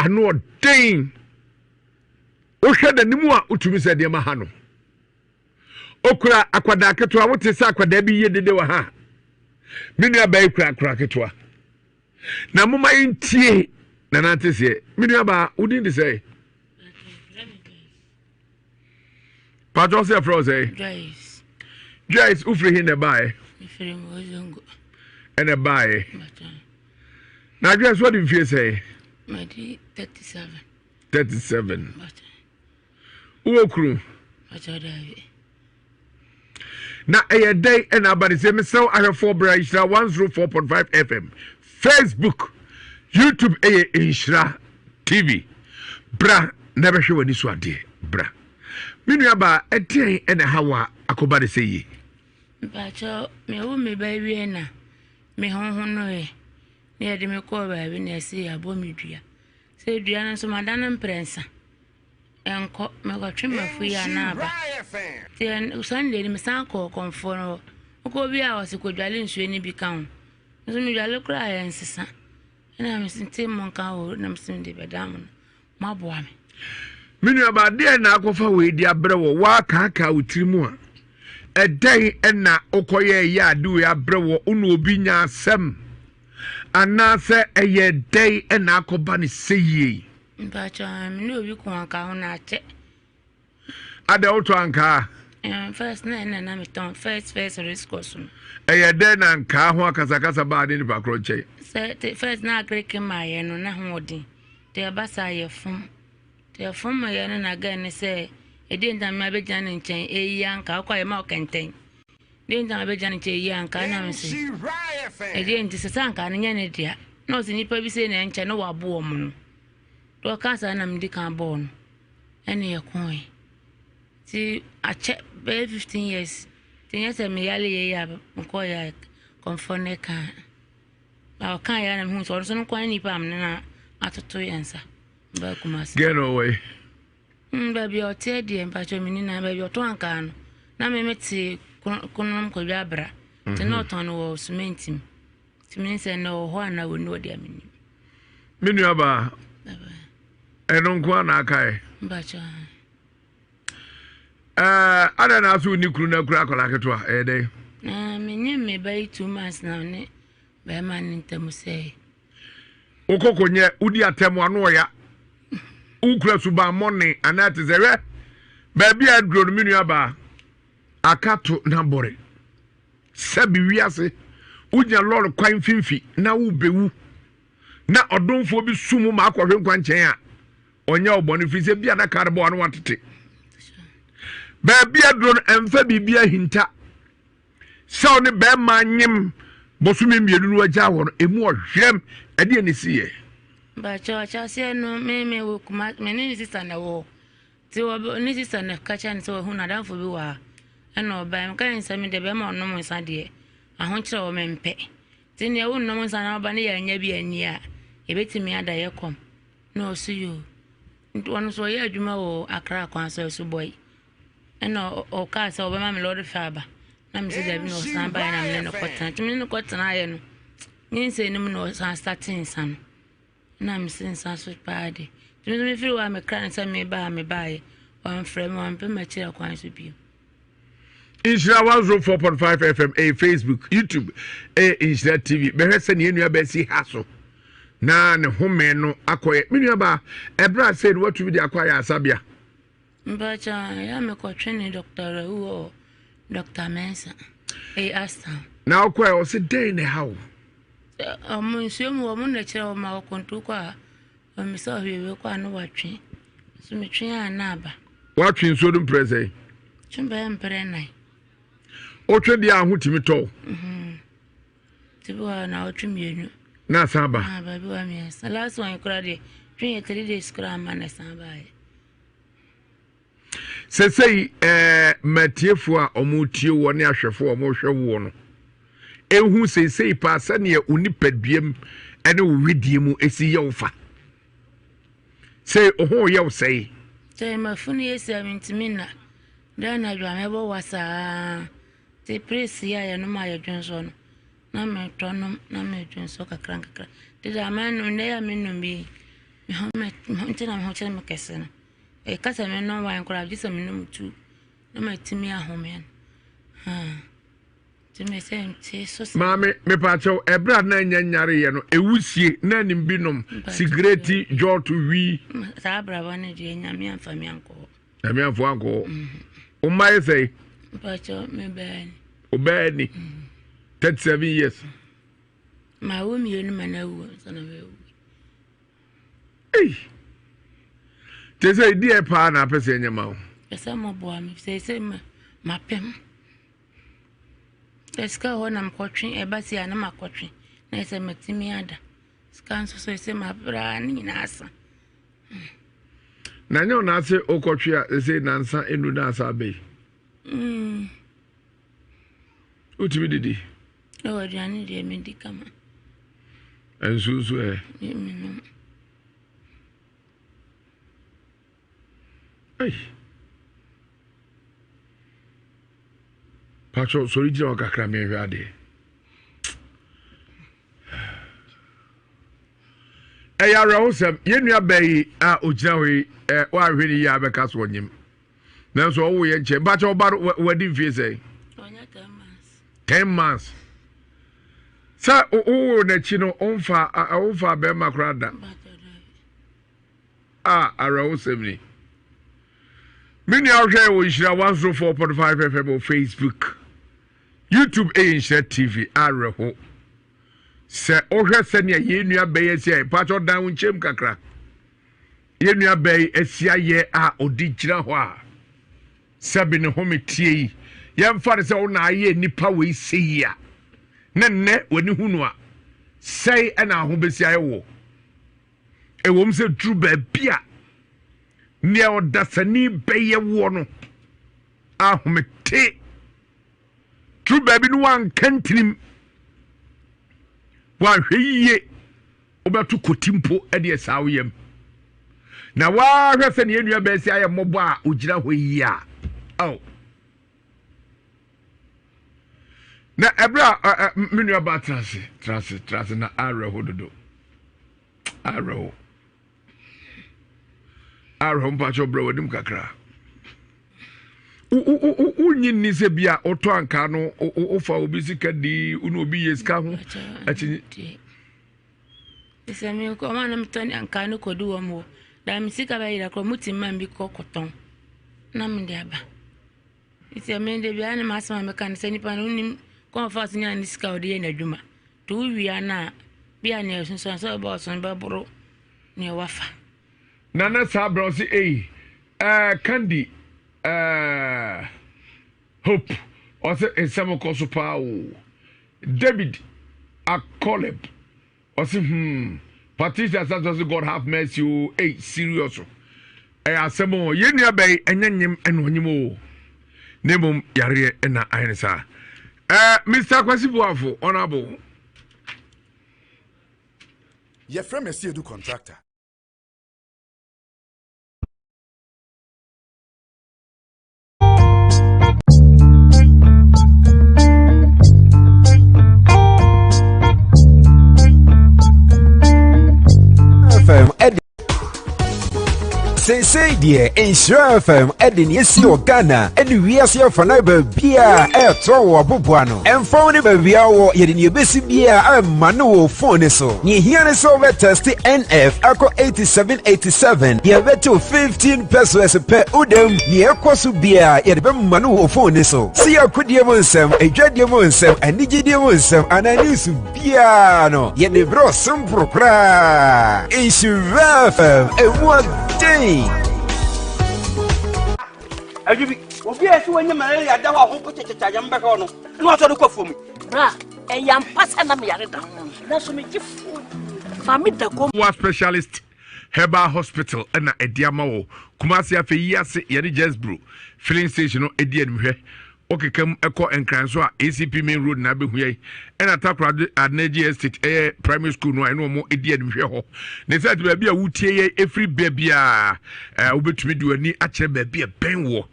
Ano ɔden. Wohwɛ n'anim a wotumi sɛ nneɛma ha no. Okura akwadaa ketewa wote sɛ akwadaa bi yɛ dede wɔ ha. Me nua baa yi kura akwadaa ketewa. Na moma yɛntie na nante seɛ. Me nua baa wodin de sɛ? Patro sɛ ɛfrɛ wo sɛ? Joyce. Joyce wofiri he na ɛbaeɛ? Mefiri Mozongo. Ɛna ɛbaeɛ. Na Joyce wode mfie sɛ? Madi 37. 37. Wowɔ kunu? Na ɛyɛ dɛn ɛna aba ne sɛ mesrɛ ahwɛfoɔ bra nhyira 104.5 FM Facebook YouTube ɛyɛ nhyira TV bra na bɛhwɛ w'ani so adeɛ bra me nua baa ɛdeɛn ɛna ɛha wɔ akɔba ne sɛ yie. Mpakyɛ mewo me ba wie na me honhonoe na yɛde me kɔɔ baabi na ɛsɛ yɛabɔ me dua sɛ dua no nso mada no mprɛnsa Ɛnkɔ, mekɔtwe m'afu yi a na aba. Nti Sunday no mesan kɔɔ kɔmfoɔ no hɔ. Wokɔ bi a wɔse kɔdwale nsuo no bi ka ho. Nso medwale koraa a ɛnsesa. Ɛna mese nti mo nka hɔ na mese mede bɛda mo no moaboa me. Me nuabaa deɛ na akɔfa wei de abrɛ wɔ woakaakaa wo tiri mu a ɛdɛn na wokɔyɛ ɛyɛ ade wei abrɛ wɔ wo na obi nya asɛm anaasɛ ɛyɛ dɛn na akɔba ne sɛ yie. Mpakyɛw me ne obi ko ankaa ho na akyɛ. Adɛ wotɔ ankaa? First na ɛna na metɔn first first race course no. Ɛyɛ dɛn na ankaa ho akasakasa baa ne nipa korɔ nkyɛn? Sɛ te first na akereke maa yɛ no na ho ɔden. Te ɛba saa yɛ fom. Te ɛfom yɛ no na gɛn ne sɛ ɛdeɛ nti na me abɛgyina ne nkyɛn ɛyi ankaa wokɔ a yɛ ma ɔkɛntɛn. Deɛ nti na mabɛgya no kyɛ yi anka na me se ɛdeɛ nti sɛ sɛ anka no nyɛ ne dea na ɔsɛ nnipa bi sei na ɛnkyɛ na wabo wɔn no deɛ ɔka saa na medi kan bɔɔ no ɛne yɛkoe nti akyɛ bɛyɛ 15 years nti nyɛ sɛ meyale yɛ yi a mekɔyɛ a kɔmfoɔ no ka na ɔka yɛ na mehu sɛ ɔno so no nkwa ne nnipa a mene no atoto yɛn nsa mbaa Kumasi. Gɛn na ɔwɔ yi. Mm, baabi a ɔteɛ deɛ mpakyɛ menni na baabi a ɔtɔn ankaa no na me mete konom kwadwo abra nti na mhm. ɔtɔn no wɔ cement mu nti mene sɛ na ɔwɔ hɔ anaa ɔnni hɔ deɛ mennim. Me nuabaa ɛno nko a na akae. Mpakyɛ. Ɛɛ adɛn na aso wonni kunu na akura akwadaa ketewa ɛyɛ dɛn? Na menye me ba yi 2 months na ne bɛrima ne ntam sɛe. Wokɔkɔ nyɛ wodi atɛm ano ɔya wokura subammɔne anaa te sɛ hwɛ baabi a aduro no me nua baa aka to na bɔre sɛbi wiase wogyina lɔre kwan mfimfi na wobɛwu na ɔdomfoɔ bi sum ma akɔhwe nkwankyɛn a ɔnyɛ wo bɔne firi sɛ bi a na kar bɔ ano watete baabi aduro no ɛmfa biribi ahinta Sɛ wo ne bɛrima nyem bosome mmienu no agya wɔ no, emu ɔhwerɛm, ɛdeɛ ne si yɛ? Mpakyɛ ɔkyɛ no me me wɔ kuma me ne ne sista na ɛwɔ hɔ nti wɔ ne sista na ka kyerɛ no sɛ wahu n'adamfo bi wɔ ha ɛna ɔbae meka ne sɛ me deɛ bɛrima ɔnom nsa deɛ ahokyerɛ wɔ mempɛ nti neɛ wonnom nsa na ɔba ne yɛ anya bi anni a yɛbɛtumi ada yɛ kɔm na ɔso yoo nti ɔno nso ɔyɛ adwuma wɔ Accra kwan so asubɔi Ɛna ɔkaa sɛ ɔbɛma me lɔre fɛ aba na mese daabi na ɔsan baeɛ na mene no kɔtena nti mene no kɔtenaeɛ no nyinsɛn no mu na ɔsan state nsa no na mese nsa so paa de nti me nso mefiri hɔ a mekra no sɛ meba a mebaeɛ wamfrɛ me wampɛ m'akyiri akwan so bio. Nhyira 104.5 FM ɛyɛ Facebook, YouTube ɛyɛ Nhyira TV. Bɛhwɛ sɛ nea nua bɛsi ha so na ne home no akɔyɛ. Me nua baa ɛberɛ a sɛ no watumi de akɔ ayɛ asabea. Mpakyɛw ɛyɛ a mekɔ twene Doctor Rawu wɔ Doctor Mensah ɛyɛ Astan. Na ɔkɔ ɛ ɔsi dɛn na ɛha wo. Sɛ ɔmo nsuo mu ɔmo na kyerɛ ɔmo a ɔkɔntu kɔ a ɔmo sɛ ɔhwɛ wei kɔ a na watwe so metwe a na aba. Watwe nsuo no mprɛ sɛn? Twe bɛyɛ mprɛ nan. Wotwe deɛ a ho tumi tɔ. Mhm. Ti bi wɔ na ɔtwe mmienu. Na asan aba. Na aba bi wɔ mmiɛnsa last one koraa deɛ twe yɛ 3 days koraa ama na ɛsan baayɛ. Sesei ɛɛ matiefoɔ a wɔretie woɔ ne ahwɛfoɔ a wɔrehwɛ woɔ no ehu seesei paa sɛdeɛ wo nipaduam ne wo wedeɛ mu esi yɛ wo fa. Sɛ oho yɛ wo sɛe. Sɛ mafunu yɛ sɛ mentumi nna dɛn na adwa mɛbɔ wa saa te presi a yɛnom a yɛdwonsɔ no na metɔ nom na medwonsɔ kakra nkakra te dɛ ama nom nnɛ yɛ a menom bi. Me ho me ho nti na me ho kyerɛ me kɛse no. Ɛka sɛ menom wine koraa gye sɛ menom tu na matumi ahome no. Haa. Nti me sɛ nte so sɛ. Maame, mepaakyɛw, ɛberɛ a na anya nyareeɛ no, ɛwusie, na anim bi nom, sigreti, jɔɔto, wii. Saa abrabɔ no deɛ, Nyame amfa me ankɔ hɔ. Nyame amfa wo ankɔ hɔ. Mm. Wo mma yɛ sɛe? Mepaakyɛw, me bɛɛ ni. Wo bɛɛ ni? Mm. 37 years. Ma wo mmienu ma na awu nsa na bɛwu. Ei! Te sɛ deɛ paa na apɛ sɛ ɛnyɛ ma wo. Pɛ sɛ mɔboa me sɛ sɛ mapem. Sɛ sika wɔ hɔ na mekɔtwe ɛba si a na makɔtwe na ɛsɛ matumi ada. Sika nso so ɛsɛ mabrɛ a ne nyinaa asa. Na nyɛ ɔna ase wokɔtwe a ɛsɛ nansa enu na asa abɛyi. Mm. Wotumi didi? Ɛwɔ aduane deɛ medi kama. Nsuo nso ɛ? Menom. Ei. Patro, sɔre gyina hɔ kakra mehwɛ adeɛ. Ɛyɛ awerɛhosɛm, yɛn nua baa yi a ogyina hɔ yi, ɛ wɔahwɛ ne yie a bɛka so ɔnyem. Nanso ɔwo yɛ nkyɛn. Mpakyɛ ɔba no wadi mfie sɛn? 10 months. Sɛ wowoo n'akyi no, womfa womfa bɛrima koraa da. A awerɛhosɛm ni. Me nua wohwɛ wɔ Nhyira 104.5 FM wɔ Facebook. YouTube ɛyɛ Nhyira TV awerɛho. Sɛ wohwɛ sɛnea yɛn nua bɛyɛ sɛ mpakyɛ ɔdan wo nkyɛm kakra. Yɛn nua baa yi asi ayɛ a ɔde gyina hɔ a sɛbe ne home tie yi, yɛmfa no sɛ wo na ayɛ nnipa wei sɛ yi a, ne nnɛ w'ani hu no a, sɛe ɛna aho bɛsi ayɛ woɔ. Ɛwom sɛ duru baabi a nea ɔdasani bɛyɛ woɔ no ahomete duru baabi no wanka ntinim wanhwɛ yie Wobɛto koti mpo de asaa wo yam. Na woahwɛ sɛ nea nua bɛsi ayɛ mmɔbɔ a ogyina hɔ yi a. Oh. Na ɛberɛ a me nua ba tena ase, tena ase, tena ase na awerɛho dodo. Awerɛho. Awerɛho mpakyɛ brɛ w'anim kakra. Wonyi nni sɛ bi a wotɔ ankaa no wofa obi sika di wo ne obi yɛ sika ho akyi. Sɛ mekɔ ɔma na metɔ ne ankaa no kɔdu wɔn hɔ da me sika bɛyera korɔ mo ti ma bi kɔ kɔtɔn na mede aba. Nti me de biara ne m'asɛm a meka no sɛ nipa no wonim kɔn ɔfa so nya ne sika a ɔde yɛ n'adwuma. Nti wowia no a bi a nea ɛsunsuan sɛ ɔbɛwɔ so no bɛboro nea wafa. Nana saa berɛ ɔse ei eh, Candy eh, Hope ɔse nsɛm kɔ so paa o David Akoleb ɔse hmm Patricia Asante ɔse God have mercy o ei serious ɛyɛ asɛm o yɛn nua bɛyi ɛnyɛ nyem ɛna ɔnyem o na mmom yareɛ ɛna ayɛ ne saa eh, Mr. Kwasi Boafo honorable Yɛfrɛ me Asiedu Contractor. FM ɛde Seesei deɛ Nhyira FM ɛde nea esi wɔ Ghana ɛne wiase afanan baabiara ɛɛtɔ wɔ aboboa no. Ɛmfa wo ne baabi a wɔ yɛde nea ebesi biara ɛma no wɔ fon ne so. Nea ehia ne sɛ wobɛtɛste NF akɔ 8787 deɛ ɛbɛtew 15 pesos pɛ wodam. Nea ɛkɔ so biara yɛde bɛma no wɔ fon ne so. Sɛ yɛ akodie mu nsɛm, adwadie mu nsɛm, anigyedie mu nsɛm anaa news biara no, yɛde brɛ ɔsemporo koraa. Nhyira FM, emu ɔden. Adwo bi, obi a ɛsɛ wanya malaria da hɔ a ho po kyekyekye a yɛn bɛhwɛ no, na wasɔre kɔ afuom. Bra, ɛyɛ ampa sɛ na meyare da, nanso megye fo fa me da kɔm. Wa Specialist Herbal Hospital na ɛde ama wɔ Kumasi afei yi ase yɛne Jesbro filling station no ɛdi animhwɛ. Wokeka mu kɔ Nkran so a, ACP Main Road na abɛhu yɛn. Ɛna Takoradi Adnaji Estate ɛyɛ primary school no a ɛne wɔn di animhwɛ hɔ. Ne sɛ te baabi a wotie yɛn ɛfiri baabi a wobɛtumi de w'ani akyerɛ baabi a ɛbɛn wɔ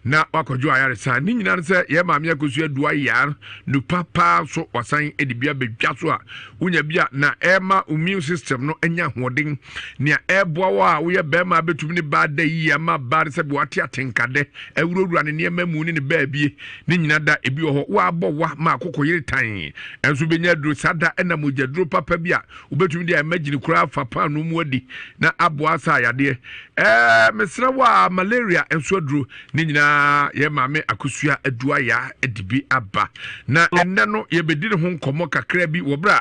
na wakɔgye ayaresa. Ne nyinaa no sɛ yɛn maame Akosua Dua Yar nupa paa nso wasan de bi abɛdwa so a wonya bi a na ɛma immune system no anya ahoɔden. Nea ɛboa wo a woyɛ bɛrima bɛtumi ne baa da yie ama baa no sɛ bi wate atenkadɛ awurawura ne nneɛma mu ne ne baabie ne nyina da ebi wɔ hɔ woabɔ wa ma akoko yere tan ɛnso bɛnya aduro saa da ɛna mogyaduro papa bi a wobɛtumi de ama gyini koraa fa paano mu adi na aboa saa yadeɛ ɛɛ mesrɛ wo a malaria nso aduro ne nyinaa yɛ maame Akosua Aduaya de bi aba na ɛnnɛ no yɛbɛdi ne ho nkɔmmɔ kakra bi wɔ berɛ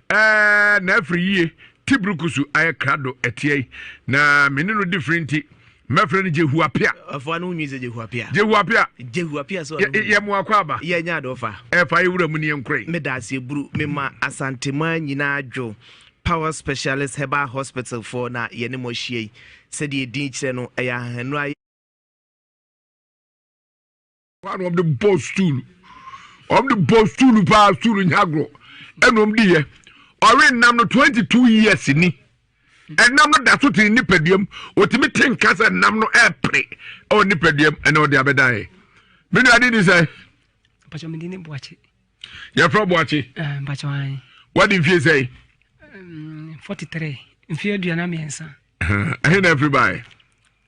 a ɛɛ na afiri yie Tibrukusu ayɛ krado ɛteɛ yi na me ne no di firi nti mɛfrɛ no Jehu Apia. Ɔfa no nwi sɛ Jehu Apia. Jehu Apia. Jehu Apia so. Yɛ mu akɔ aba. Yɛ nya adɔ fa. Ɛfa yɛ wura mu ni yɛn korɛ. Me da ase buru me ma Asantema nyinaa dwo. Power Specialist Herbal Hospital foɔ na yɛne mo ahyia yi. Sɛdeɛ edin kyerɛ no ɛyɛ ahahannu a. Hɔ a na wɔde bɔ stool wɔde bɔ stool paa stool nyɛ agorɔ ɛna wɔde yɛ ɔwe nam no 22 years ni ɛnam no da so te ne nipaduam otumi te nka sɛ nam no ɛɛpere ɛwɔ nipaduam ɛna ɔde abɛdan yɛ me nua de ni sɛ. Mpatsɔ mi di ne Buakye. Yɛfrɛ Buakye. Eh, mpatsɔ ayi. Wadi mfie sɛn? 43 mfie 43. Ɛhe na afiri baeɛ?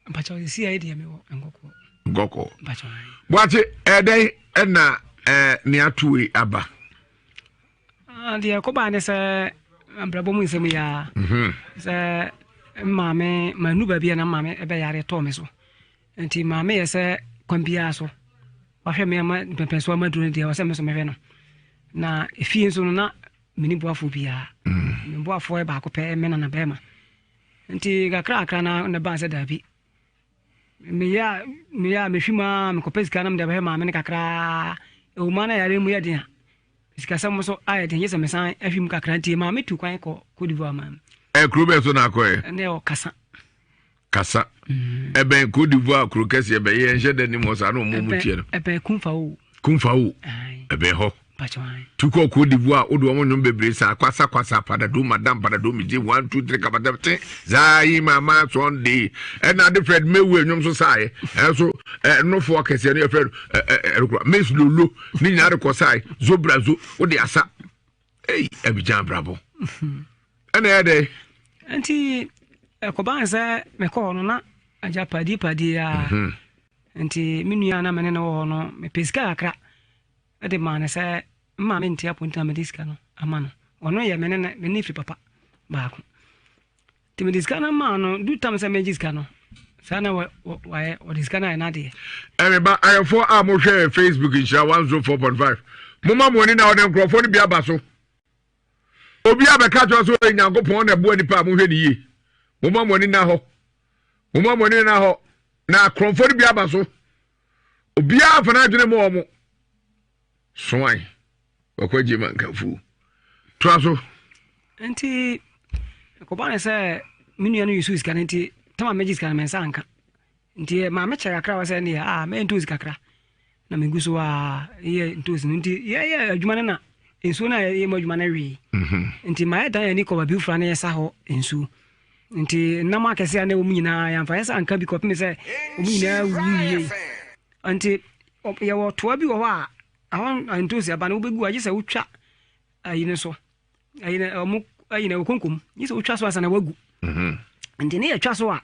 Mpakyɛw sisi ayɛ deɛ mewɔ nkɔkɔɔ. Nkɔkɔɔ. Mpakyɛw ayi. Boakye ɛdɛn ɛna ɛɛ nea ato wei aba? Ah, deɛ ɛkɔbaa ne sɛ abrabɔ mu nsɛm yi ara. Mhm. Sɛ maame manu baabi a na maame ɛbɛyare tɔɔ me so. Nti maame yɛ sɛ kwan biara so wahwɛ me ama mpɛmpɛnso ama duro no deɛ ɔsɛ me so mehwɛ no. Na efie nso no na meni boafoɔ biara. Mm. Me boafoɔ yɛ baako pɛ me nana bɛrima. Nti kakrakra na na ɛbaa sɛ daabi. Meyɛ a meyɛ a mehwi mu ara mekɔpɛ sika na mede abɛhwɛ maame no kakraa. Ɛwɔ mu ara na yareɛ mu yɛ den a, sikasɛm nso ayɛ den gye sɛ mesan ahwi mu kakra nti maame tu kwan kɔ Cote d'Ivoire maa me. Ɛ kuro bɛn so na akɔɛ? Ɛnɛ ɛwɔ Kasa. Kasa. Ɛbɛn Cote d'Ivoire kuro kɛseɛ bɛyɛ yɛn hyɛ dɛ nim hɔ saa na wɔn mu tiɛ no. Ɛbɛn Kunfawo. Kunfawo. Ɛbɛn hɔ. Tukɔ Cote d'Ivoire wode wɔn nnwom bebree saa kwasa kwasa padado madam padado megye one two three kapata te zaayi mama sunday ɛna ade Fred Mewu nnwom so saeɛ ɛnso ɛnofoɔ kɛseɛ no yɛfrɛ no ɛnokora Miss Lolo ne nyinaa de kɔ sae zobrazo wode asa ei Abidjan abrabɔ ɛna ɛyɛ dɛ nti ɛkɔbaa sɛ mekɔɔ no na agya padie padie a mhm. nti me nua na mene no wɔ hɔ no mepɛ sika kakra de maa no sɛ mma mente apɔ nti na mede sika no ama no. Ɔno yɛ me ne no, me ne firi papa baako. Nti mede sika no maa no, du tam sɛ megye sika no, saa na wayɛ, ɔde sika no ayɛ n'adeɛ. Ɛmeba ayɛfoɔ a mohwɛ Facebook nhyira 104.5 moma mo ani na ɔde nkurɔfoɔ no bi aba so. Obi a bɛka kyerɛ sɛ ɔyɛ Nyankopɔn na ɛboa nipa a mohwɛ ne yie. Moma mo ani na hɔ. Moma mo ani na hɔ. Na akorɔmfoɔ no bi aba so. Obiara fa n'adwene ma wɔn. Soan, wakɔ ma nkafu. Toa so. Nti ɛkɔba ne sɛ me nua no yusu sika no nti tama megye sika no me nsa anka. Nti maame kyɛ kakra wɔ sɛ ne yɛ a mɛyɛ ntoosi kakra na megu so a yɛ ntoosi no nti yɛyɛ adwuma no na nsuo no a yɛyɛ mu adwuma no wee. Mhm. Nti mayɛ dan ani kɔ baabi foforɔ na yɛsa hɔ nsuo. Nti nnam akɛse a na ɛwɔ mu nyinaa yɛamfa yɛn nsa anka bi kɔpem sɛ wɔn nyinaa wuwuiɛ. Nti yɛwɔ toa bi wɔ hɔ a ɛhɔ ntoosi aba no wobɛgu a gye sɛ wotwa ayi no so ayi no ɔmo ayi no ɛwɔ konkom gye sɛ wotwa so ansa na wagu. Mhm. Nti ne yɛtwa so a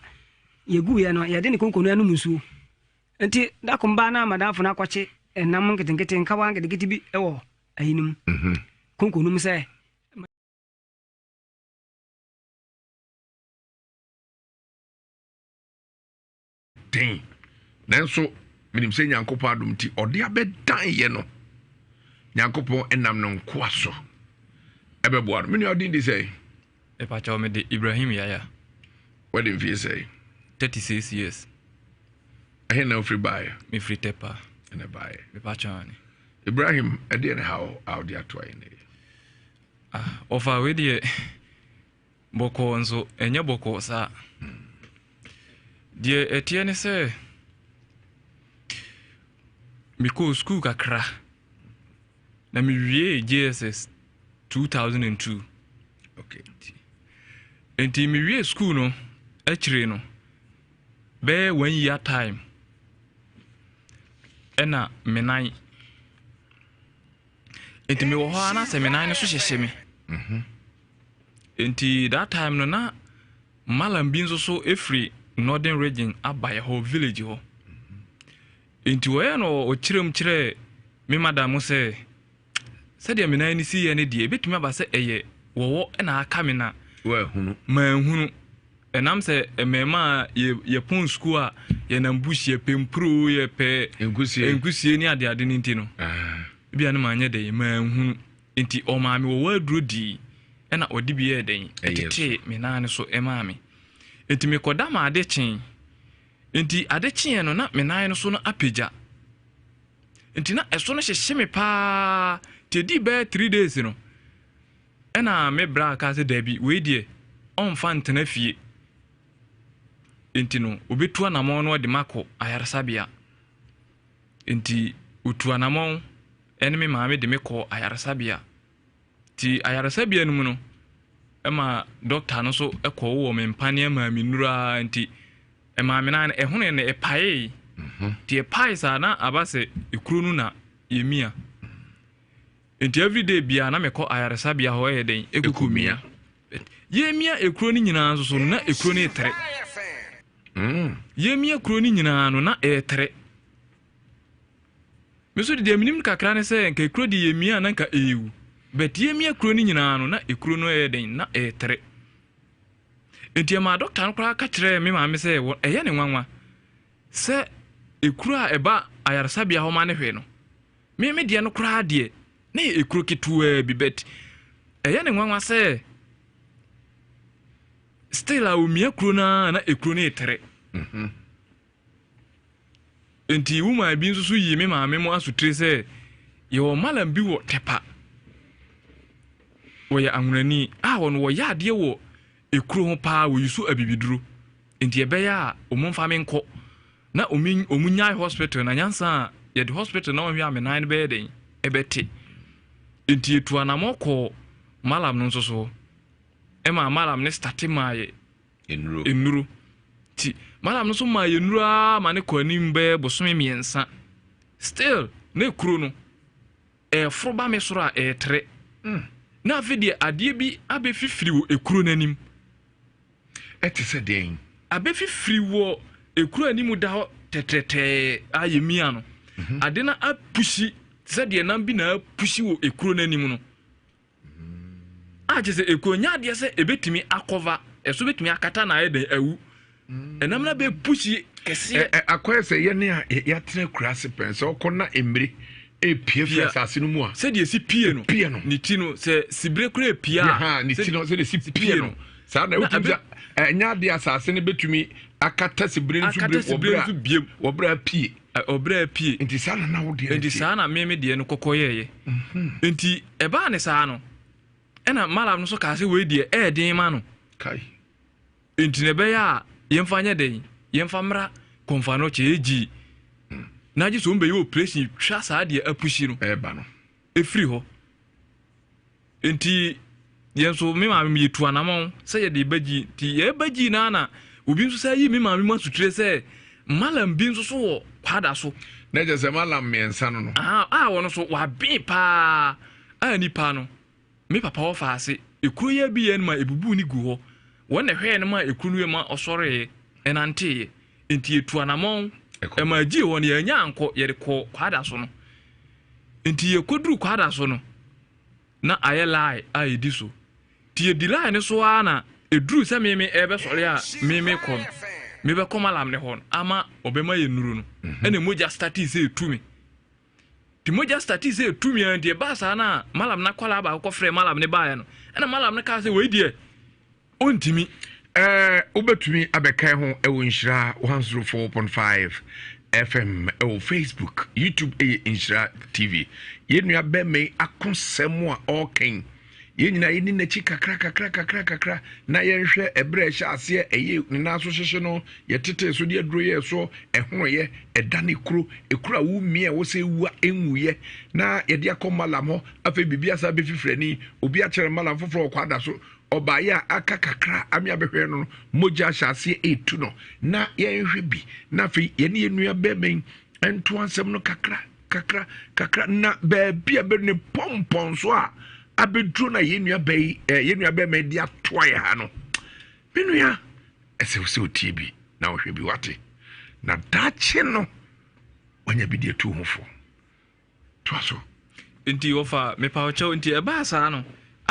yɛguiɛ no yɛde ne konko no anom nsuo. Nti da ko mbaa na madamfo no akɔkye ɛnam nketenkete nkawa nketenkete bi wɔ ayi no mu mhm. konko no mu sɛ Den. Nanso menim sɛ Nyankopɔn adom nti ɔde abɛdan yɛ no. Nyankopɔn nam no nkoa so ɛbɛboa no. Me nua ɔdin de sɛn? Mepakyɛw mede Ibrahim Yaya. Wadi mfie sɛn? 36 years. Ɛhe na wofiri baeɛ? Mefiri Tepa. Ɛna baeɛ. Mepakyɛw ane. Ibrahim, ɛdeɛ ne haw a wode ato ayɛ nnɛ yi? Ah, ɔfa wei deɛ bɔkɔɔ nso ɛnyɛ bɔkɔɔ saa. Deɛ ɛteɛ ne sɛ Mekɔɔ sukuu kakra na mewiee JSS 2002. Okay. Nti mewiee sukuu no akyire no bɛyɛ one year time ɛna me nan nti mewɔ hɔ a na sɛ me nan no so hyehye me. Nti that time no na malam bi nso so ɛfiri northern region aba yɛ hɔ village hɔ. Nti wɔyɛ no ɔkyerɛ mu kyerɛɛ me madam sɛ sɛdeɛ me nan no si yɛ no deɛ ɛbɛtumi aba sɛ ɛyɛ wɔwɔ na aka me na manhunu. Ɛnam sɛ mmarima a yɛpɔn sukuu a yɛnam bush yɛpɛ mpuro yɛpɛ nkusie ne adeade no nti no ah. ebia no manyɛ dɛn manhunu. Nti ɔmaa me wɔwɔ aduro dii ɛna ɔde bi yɛɛ dɛn ɛtetee me nan no so ɛmaa me. Nti mekɔda ma ade kyee. Nti ade kyeeɛ no na me nan no so no apagya. Nti na ɛso no hyehye me paa. Nti ɛdii bɛyɛ 3 days no ɛna me bra kaa sɛ daabi wei deɛ ɔmfa ntena fie. Nti no ɔbɛtu anamɔn no ɔde makɔ ayaresabea. Nti ɔtu anamɔn ɛne me maame de me kɔɔ ayaresabea. Nti ayaresabea no mu no, ɛma dɔkta no nso kɔwowɔ me mpaneɛ maa me nnuru ara nti ɛmaa me nan no ɛhonoeɛ no ɛpaee. Mhm. Nti ɛpae saa na aba sɛ ekuro no na yɛmia. Nti everyday biara na mekɔ ayaresabea hɔ ɛyɛ dɛn ɛkɔkɔ mia. Yɛmia ekuro no nyinaa nso so no na ekuro no retrɛ. Mm. Yɛmia kuro no nyinaa no na ɛretrɛ. Me nso de deɛ menim kakra ne sɛ nka ekuro deɛ yɛmia na nka ɛrewu. But yɛmia kuro no nyinaa no na ekuro no ɛyɛ den na ɛretere. Nti ɛmaa dɔkta no koraa ka kyerɛɛ me maame sɛ ɛyɛ ne nwanwa sɛ ekuro a ɛba ayaresabea hɔ ma ne hwɛ no. Me me deɛ no koraa deɛ na yɛ ekuro ketewaa bi but ɛyɛ ne nwanwa sɛ still a omia kuro no ara na ekuro no retere. Mm -hmm. Enti woman bi nso so yii me maame mo asotire sɛ yɛwɔ malam bi wɔ Tɛpa. Wɔyɛ anwonani a wɔn wɔyɛ adeɛ wɔ ekuro ho paa wɔyi so abibiduro. Enti ɛbɛyɛ a wɔn mfa me nkɔ na wɔn wɔn nyae hospital na nyansa a yɛde hospital na wɔhwɛ a me nan no bɛyɛ den ɛbɛte. Enti etu anamɔ kɔɔ malam no nso so ɛma malam ne starte maa yɛ Nnuro. Nnuro. Nti madam no nso maa yɛ nnuro ara ma ne kɔ anim bɛyɛ bosome mmiɛnsa. Still na ekuro no ɛɛforo ba me soro a ɛɛtrɛ. Mm. Na afei deɛ adeɛ bi abɛfifiri wɔ ekuro no anim. Ɛte sɛ deɛn? Abɛfifiri wɔ ekuro anim da hɔ tɛtrɛtɛɛ a yɛmia no. Mm -hmm. Ade no apusi te sɛ deɛ nam bi na apusi wɔ ekuro no anim no. A kyerɛ sɛ ekuo nyɛ adeɛ sɛ ebetumi akɔva ɛso betumi akata na ayɛ dɛn awu ɛnam na bɛ pusi kɛseɛ. Ɛ akɔyɛ sɛ yɛne a yɛatena kura ase pɛn sɛ ɔkɔ na mmiri epie fi asase no mu a. Sɛdeɛ esi pie no pie no ne ti no sɛ sibire kura epie a. Ne ti no sɛdeɛ esi pie no saa na wotumi sɛ ɛnyɛ adeɛ asase no betumi akata sibire no so biem wɔ bere a pie. Ɔbrɛ apue. Nti saa na na wo deɛ no Nti saa na me me deɛ no kɔkɔ yɛɛyɛ. Mhm. Nti ɛbaa ne saa no, ɛna malam no nso kaa sɛ wei deɛ ɛyɛ den ma no. Kai. Nti na ɛbɛyɛ a yɛmfa nyɛ dɛn, yɛmfa mmra kɔmfa no kyɛ yɛgyi. Na gye sɛ wɔn bɛyɛ operation twa saa deɛ apusi no. Ɛɛba no. Ɛfiri hɔ. Nti yɛn nso me maame mu yɛtu anamɔn sɛ yɛde ba gyi nti yɛba gyi naa na obi nso sɛ yi me maame mu asutire sɛ malam bi nso so wɔ kwada so. Na kyerɛ sɛ malam mmiɛnsa no no. A wɔn nso waben paa a nipa no me papa wɔ faase ekuro yɛ bi yɛ no ma ebubu ne gu hɔ wɔn na ɛhwɛɛ no ma ekuro no yɛ ma ɔsɔreeɛ ɛnanteeɛ nti yɛtu anamɔn ɛma gyi hɔ no yɛanya ankɔ yɛde kɔ kwada so no nti yɛkɔduru kwada so no. na ayɛ line a ɛdi so. Nti yɛdi line no so ara na ɛduru sɛ meme ɛrebɛsɔre a meme kɔ no, mebɛkɔ malam ne hɔ no ama ɔbɛma yɛ nnuro no. Mhm. Ɛna mogya startee sɛ ɛtu me. Nti mogya startee sɛ ɛtu me a nti ɛbaa saa no a malam no akwadaa baako kɔfrɛ malam no baeɛ no. Ɛna malam no kaa sɛ wei deɛ Ɔntumi. Ɛɛ wobɛtumi abɛka ho ɛwɔ Nhyira 104.5 FM ɛwɔ Facebook, YouTube ɛyɛ Nhyira TV. Yɛn nua bɛrima yi akosɛm a ɔrekɛn. Yɛn nyinaa yɛni n'akyi kakra kakra kakra kakra na yɛnhwɛ ɛberɛ a ɛhyɛ aseɛ ɛyɛ ne nan so hyehye no, yɛtetee so de aduro yɛɛ soɔ, ɛhonoeɛ, ɛdane kuro, ekuro a womia ɛwɔ sɛ ewu a ɛnwuiɛ, na yɛde akɔ malam hɔ. Afei biribi asa bɛfifiri ani, obi akyerɛ malam foforɔ wɔ kwada so, ɔbaeɛ a aka kakra ame abɛhwɛ no no, mogya ahyɛ aseɛ ɛretu no, na yɛnhwɛ bi, na afei yɛne yɛn nua bɛrima yi nto asɛm no kakra kakra kakra, na baabi a bɛ ne pɔmpɔn so a abɛduro na yɛn nua bɛ yi ɛɛ yɛn nua bɛrima yi de atoa yɛ ha no, me nua ɛsɛ sɛ otie bi na ɔhwɛ bi wate, na daakye no wanya bi de atu ho fo. Toa so. Nti wɔfa mepa ɔkyɛw nti ɛbaa saa no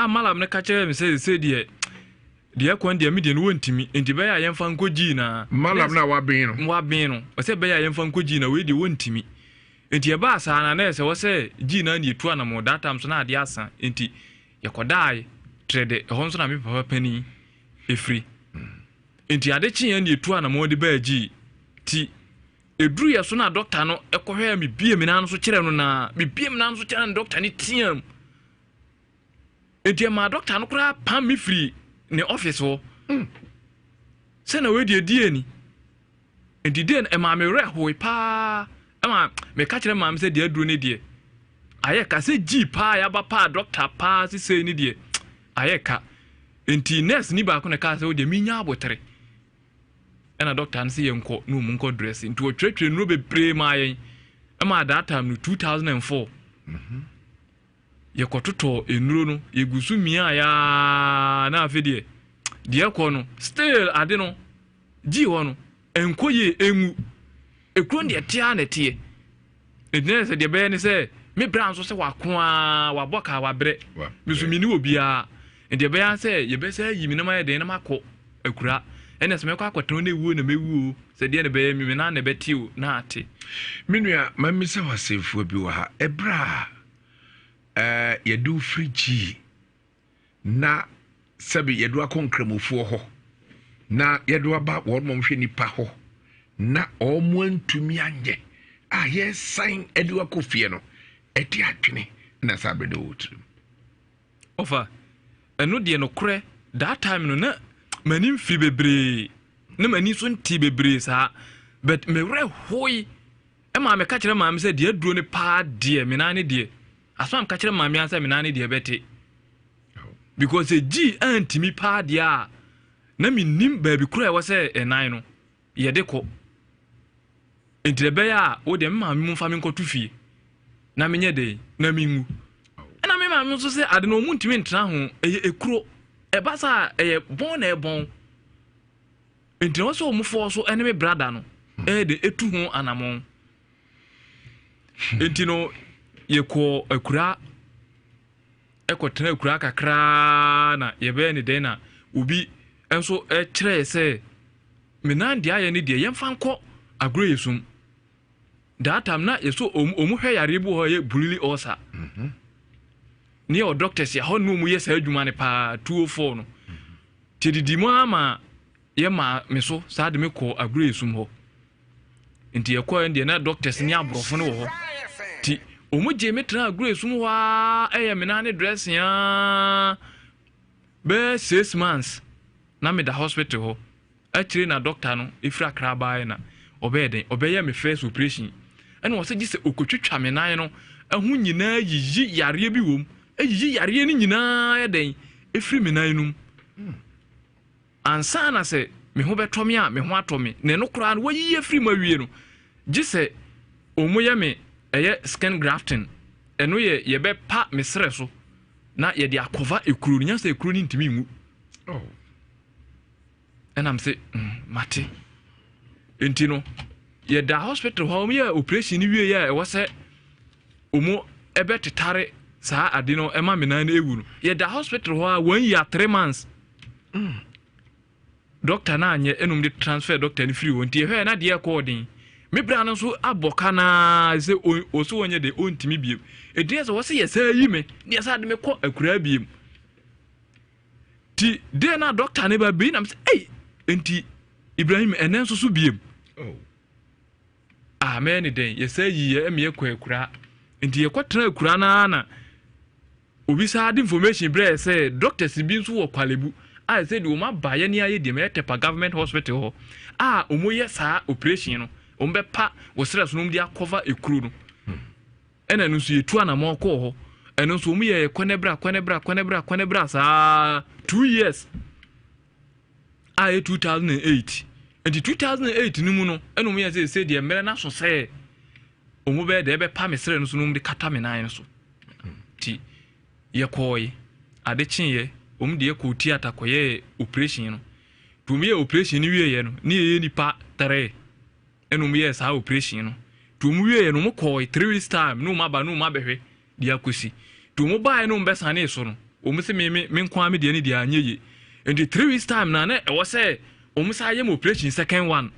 a malam no ka kyerɛɛ me sɛ sɛ deɛ deɛ ɛkɔ no deɛ me deɛ no wɔntumi nti bɛyɛ a yɛmfa nkɔ gyii na malam no a waben no waben no ɔsɛ bɛyɛ a yɛmfa nkɔ gyii na wei deɛ wɔntumi nti ɛbaa saa na na ɛsɛ wɔ sɛ gyii na ne yɛtu anamɔ that time so na adeɛ asa nti yɛkɔdae trɛ de ɛhɔ nso na me papa panin ɛfiri nti ade kyeeɛ ne yɛtu anamɔ de baa gyii ti Ɛduru yɛ so na dɔkta no kɔhwɛɛ me bie me nan no so kyerɛ no na mebie me nan no so kyerɛ no dɔkta no team nti ɛmaa dɔkta no koraa pam me firi ne ɔfis hɔ mm. sɛ na wei deɛ die ni nti deɛ ɛmaa me werɛ hoe paa ɛma meka kyerɛ maame sɛ deɛ aduro ne deɛ ayɛ ka sɛ gyii paa yɛaba paa dɔkta paa sesei ne deɛ ayɛ ka nti nurse ni baako na kaa sɛ wo deɛ menya abotere Ɛna doctor no sɛ yɛnkɔ na wɔn nkɔ dress nti wɔtwerɛtwerɛ nnuro bebree maa yɛn ɛma that time no 2004 mhm. yɛkɔtotɔ nnuro no yɛgu so mia yaa na afei deɛ deɛ ɛkɔ no still ade no gyi hɔ no ɛnkɔ yie ɛngu ekuro no deɛ ɛteɛ na ɛteɛ Egyina sɛ deɛ ɛbɛyɛ ne sɛ me bra nso sɛ wako ara wabɔ ka wabrɛ me nso menni obiara nti ɛbɛyɛ sɛ yɛbɛsɛ ayi me na mayɛ den na makɔ akura ɛna sɛ mɛkɔ akɔtena na ewuo na mɛwuo sɛ deɛ na ɛbɛyɛ me na na ɛbɛte o na ate. Me nua mamisa wo asɛmfua bi wɔ ha ɛberɛ a eh, yɛde wo firi gyii na sɛbe yɛde wo akɔ nkramofoɔ hɔ na yɛde wo aba wɔn mom hwɛ nipa hɔ na wɔn antumi anyɛ a yɛsan de wo akɔ fie no ɛde adwene na saa bere de wɔ tirim. Ɔfa ɛno deɛ nokorɛ that time no na m'ani mfiri bebree na m'ani nso nte bebree saa but me werɛ hoe ɛma meka kyerɛ maame sɛ deɛ aduro no paa deɛ me nan ne deɛ Asɛm a meka kyerɛ maame ara sɛ me nan ne deɛ ɛbɛte. Because sɛ gyii antumi paa deɛ a, na mennim baabi koro a ɛwɔ sɛ ɛnan no yɛde kɔ. Nti ɛbɛyɛ a wo deɛ me maame mu mfa me nkɔto fie na menyɛ dɛn na menwu. Ɛna me maame nso sɛ ade no ɔmu ntumi ntena ho, ɛyɛ ekuro. Ɛba saa ɛyɛ bɔn na ɛbɔn. Nti na wɔ sɛ ɔmo fɔɔ so ɛne me brada no ɛyɛ de etu ho anamɔn. Nti no yɛkɔɔ akura ɛkɔtena akura kakraa na yɛbɛyɛ ne dɛn na obi nso kyerɛɛ sɛ me nan deɛ ayɛ ne deɛ yɛmfa nkɔ agorɔ yɛ sum that time na yɛso ɔmu hwɛ yareɛ bi wɔ hɔ yɛ bulili ulcer mhm. ne yɛ doctors yɛ hɔ ne ɔmu yɛ saa adwuma no paa 204 no nti didi mu ama yɛ maa me so saa de me kɔ agorɔ yɛ sum hɔ Nti yɛkɔɛ no deɛ na doctors ne aborɔfo no wɔ hɔ. Nti wɔn gyee me tena agorɔ esum hɔ ara ɛyɛ me nan ne dressing ara bɛyɛ 6 months na meda hospital hɔ. Akyire na doctor no efiri Accra baeɛ na ɔbɛyɛ den ɔbɛyɛ me first operation. Ɛna ɔsɛ gye sɛ okotwitwa me nan no ɛho nyinaa yiyi yareɛ bi wɔ mu. Eyiyi yareɛ no nyinaa yɛ den efiri me nan no mu. Ansa na sɛ me ho bɛtɔ me a, me ho atɔ me, na ɛno koraa no, wɔayiyi afiri mu awie no, gye sɛ wɔyɛ me ɛyɛ skin grafting, ɛno yɛ yɛbɛpa me serɛ so na yɛde akɔva ekuro no, nya sɛ ekuro no ntumi nwu. Oh. Ɛnam sɛ mm, mate. Nti no, yɛda hospital hɔ, wɔyɛ operation no wie yɛ a ɛwɔ sɛ wɔn ɛbɛtetare saa ade no ɛma me nan no ewu no. Yɛda hospital hɔ a 1 year 3 months. Doctor no anyɛ ɛnum de transfer doctor no firi hɔ nti ɛhwɛ na deɛ ɛkɔɔ den me bra no nso abɔ ka naa sɛ ɔso wɔnyɛ de ɔntumi biem ɛdi sɛ wɔsɛ yɛ sɛ yi me ne yɛ sɛ ade me kɔ akuraa biem ti deɛ na doctor no ba bi nam sɛ ei nti Ibrahim ɛnɛ nso so biem oh. Ah mɛyɛ ne dɛn yɛ sɛ yi yɛ ɛmi yɛ kɔ akuraa nti yɛkɔ tena akuraa naa na. Obi saa de information brɛɛ sɛ doctors bi nso wɔ Kwalebu a ɛsɛ deɛ wɔn aba yɛ ne ayɛ deɛ mɛyɛ Tepa government hospital hɔ a wɔn yɛ saa operation no, wɔn bɛpa wɔ serɛ so na wɔn de akɔva ekuro no. Ɛna ɛno nso yɛtu anamɔ kɔɔ hɔ. Ɛno nso wɔn yɛ kɔnɛbra kɔnɛbra kɔnɛbra kɔnɛbra saa 2 years a ɛyɛ 2008. Nti 2008 no mu no, ɛna wɔn yɛ sɛ sɛ deɛ mmerɛ no aso sɛ wɔn bɛyɛ deɛ ɛbɛpa me serɛ no so na wɔn de kata me nan no so. Nti yɛkɔɔe, ade kyeeɛ, wɔn de yɛkɔɔ theatre kɔyɛɛ operation no. Nti wɔn yɛɛ operation no wieeɛ no, ne yɛyɛ nipa tere ɛna wɔn yɛɛ saa operation no. Nti wɔn wieeɛ no, wɔn kɔɔe 3 weeks time ne wɔn aba ne wɔn abɛhwɛ deɛ akɔsi. Nti wɔn baeɛ ne wɔn bɛsanee so no, wɔn se me me me nko ara me deɛ ne deɛ anyɛ yie. Nti 3 weeks time na na ɛwɔ sɛ wɔn san yɛ me operation second one.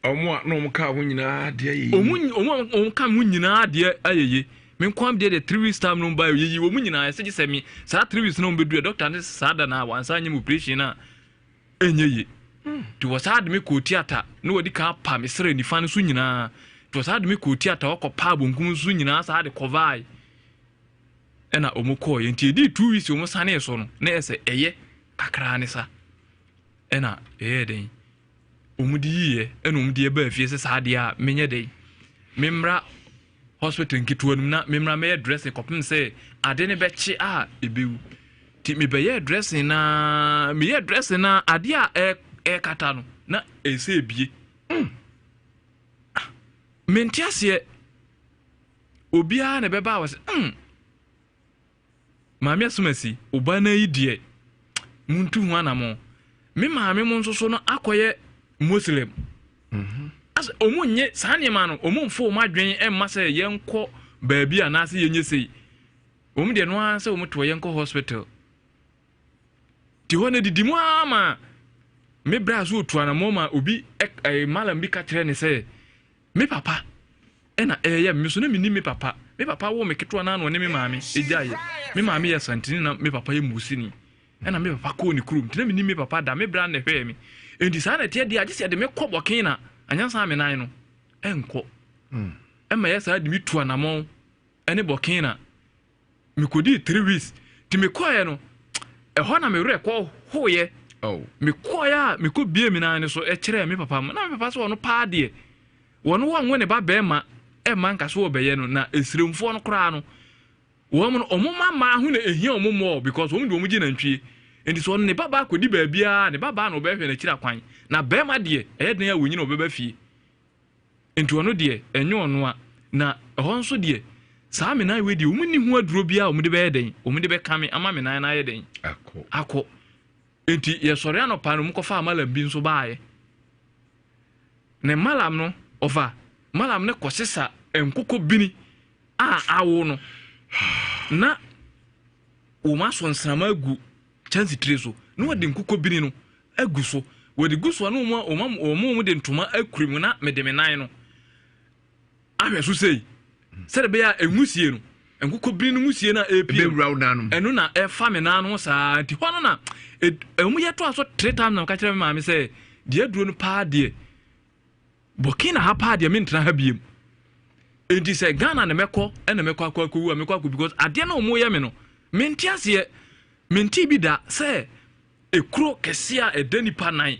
Wɔn a na wɔn ka ho nyinaa deɛ ayɛ yie. Wɔn a wɔn ka ho nyinaa deɛ ayɛ yie. Me nko ara deɛ deɛ 3 weeks time no ba yɛ yi wɔn nyinaa ɛsɛ gye sɛ me saa 3 weeks na wɔn bɛduru yɛ doctor ne saa da na wɔn ansa nyɛ me operation na ɛnyɛ yie. Nti wɔ saa de me kɔɔ theatre na wɔde kan pa me srɛ nifa no so nyinaa. Nti wɔ saa de me kɔɔ theatre wɔkɔ pa bonkum so nyinaa saa de kɔvae ɛna wɔn kɔɔ yɛ. Nti edi 2 weeks wɔn sanee so no na ɛsɛ ɛyɛ kakraa ne sa ɛna ɛyɛ den. Wɔn de yiiɛ ɛna wɔn de ɛbaa fie sɛ saa adeɛ a menyɛ dɛn, memmra hospital nketewa no mu na memmra mɛyɛ dressing kɔpem sɛ ade no bɛkye a ɛbɛwu. Nti mebɛyɛɛ dressing na meyɛ dressing na adeɛ a ɛrekata no na ɛsɛ ebie. Mente aseɛ, obiara na ɛbɛba a wɔ sɛ Maame Asumasi, wo ba no yi deɛ, muntu ho anamɔ. Me maame mo nso so no akɔyɛ Muslim. Asɛ ɔmo nye saa nneɛma no, ɔmo mfo ɔmo adwene mma sɛ yɛnkɔ baabi anaasɛ yɛnyɛ sei. Ɔmo deɛ no ara sɛ ɔmo toɔ yɛnkɔ hospital. Te hɔ no didi mu ara ma me bra so otu anamɔ ma obi ɛ malam bi ka kyerɛ ne sɛ Me papa na ɛyɛ me so na mennim me papa. Me papa woo me ketewa no ara na ɔne me maame gyaeɛ. Me maame yɛ Asanteni na me papa yɛ Musini. Ɛna me papa kɔɔ ne kurom nti na mennim me papa da. Me bra na ɛhwɛɛ me. Enti saa na ɛteɛ deɛ a gye sɛ yɛde me kɔ Burkina anyansa a me nan no ɛnkɔ. Ɛma yɛ saa de me tu anamɔn ɛne Burkina. Mekɔdii 3 weeks nti mekɔeɛ no, ɛhɔ na me werɛ kɔ hoeɛ. Oh. Mekɔeɛ a mekɔ bie me nan no so kyerɛɛ me papa na me papa sɛ ɔno paa deɛ wɔn wɔnwo ne ba bɛrima ɛma nka so wɔbɛyɛ no na esiremfoɔ no koraa no wɔn no wɔn mma mmaa ho na ehia wɔn mɔɔ because wɔn de wɔn gye nantwie. Nti sɛ ɔno ne ba baa kɔdi baabiara, ne ba baa na ɔbɛhwɛ n'akyiri akwan, na bɛrima deɛ ɛyɛ den a wɔnyina ɔbɛba fie. Nti ɔno deɛ ɛnyɛ ɔno a, na ɛhɔ nso deɛ saa me nan wei deɛ wɔn nni ho aduro biara a wɔn de bɛyɛ dɛn, wɔn de bɛka me ama me nan no ayɛ dɛn akɔ. Nti yɛsɔre anɔpa no wɔn kɔfa malam bi nso baayɛ. Ne malam no ɔfa malam no kɔsesa nkokɔ bini a awo no na wɔn asɔ nsrama agu kyɛnse tire so na wɔde nkokɔ bini no agu so. Wɔde gu so a na wɔn wɔn wɔn wɔn de ntoma akuri mu na mede me nan no ahwɛ so sei sɛde bɛyɛ a nwusie no, nkokɔ bini no nwusie no a ɛrepie no, ɛno na ɛfa me nan no ho saa. Nti hɔ no na ɛmu yɛ to aso three times na meka kyerɛ me maame sɛ deɛ aduro no paa deɛ, Burkina ha paa deɛ, mentena ha biem. Nti sɛ Ghana na mɛkɔ ɛna mɛkɔ akɔ akɔwu a mɛkɔ akɔ, because adeɛ na wɔn yɛ me no, mente aseɛ, mente bi da sɛ ekuro kɛseɛ a ɛda nipa nan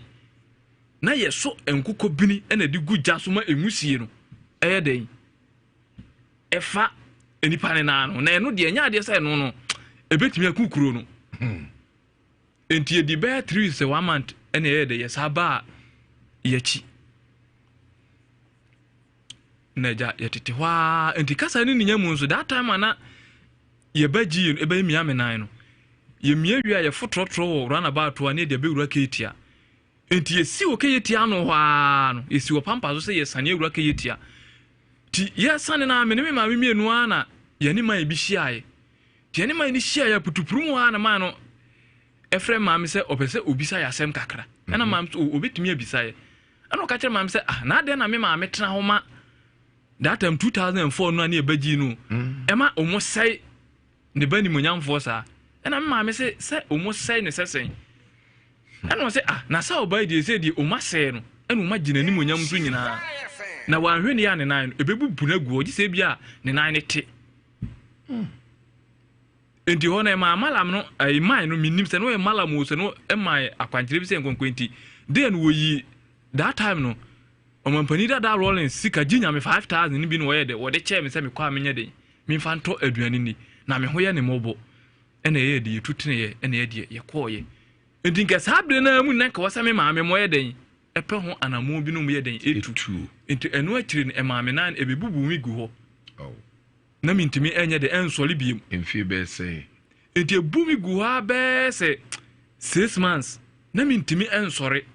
na yɛso nkokɔ bini ɛna ɛde gu gya so ma enwusie no ɛyɛ dɛn ɛfa nipa ne nan no, na ɛno deɛ ɛnyɛ adeɛ sɛ ɛno no ebetumi aku kuro no. Nti yɛdi bɛyɛ 3 weeks sɛ one month ɛna ɛyɛ dɛ yɛsa baa yɛkyi na agya yɛtete hɔ ara. Nti kasa ne ne nya mu nso, that time a na yɛba gyi yɛ ɛbɛyɛ mia me nan no, yɛmia wie a yɛfo trɔtrɔ wɔ runabout a ne yɛde abɛwura Kejetia. Nti yɛsi wɔ Kejetia ano hɔ ara no, yɛsi wɔ pampa so sɛ yɛsane awura Kejetia. Nti yɛsane no a, me ne me maame mmienu ara na yɛne man bi hyiaeɛ. Nti yɛne man no hyiaeɛ putupuru mu hɔ ara na man no ɛfrɛ maame sɛ ɔpɛ sɛ obisa yɛ asɛm kakra. Ɛna maame sɛ obɛtumi abisa yɛ. Ɛna ɔka kyerɛ maame sɛ ah, na adɛn na me maame tena hɔ ma that time 2004 no a ne yɛbɛgyi no ɛma ɔmo sɛe ne ba nimonyamfoɔ saa? Ɛna me maame sɛ ɔmo sɛe ne sɛ sɛn? Ɛna ɔsɛ ah, na sɛ ɔbaa yi deɛ sɛ deɛ ɔmo asɛe no ɛna ɔmo agye n'animonyam nso nyinaa na wanhwɛ ne yɛ a ne nan no ɛbɛbubu no agu hɔ gye sɛ bi a ne nan no te. Nti hɔ no ɛmaa malam no ɛyi man no menim sɛ no yɛ malam o sɛ no ɛmaa akwankyerɛ bi sɛ nkɔnkɔ nti then wɔyi that time no ɔmampanin dada Rawlings sika gye nyame 5000 no bi na wɔyɛ dɛ wɔde kyɛɛ me sɛ mekɔ a menyɛ den memfa ntɔ aduane ni na me ho yɛ ne mmɔbɔ ɛna ɛyɛ de yɛtu teneeɛ ɛna ɛyɛ deɛ yɛkɔɔyɛ nti nka saa berɛ no ara mu na nka wɔ sɛ me maame mɔyɛ dɛn ɛpɛ ho anammɔn binom yɛ dɛn ɛtu nti ɛno akyire no ɛmaa me nan ɛbɛbubu me gu hɔ oh. Na mentumi ɛnyɛ dɛ ɛnsɔre biem. Mfie bɛyɛ sɛn? Nti ebu me gu hɔ ara bɛyɛ sɛ 6 months na mentumi ɛnsɔre.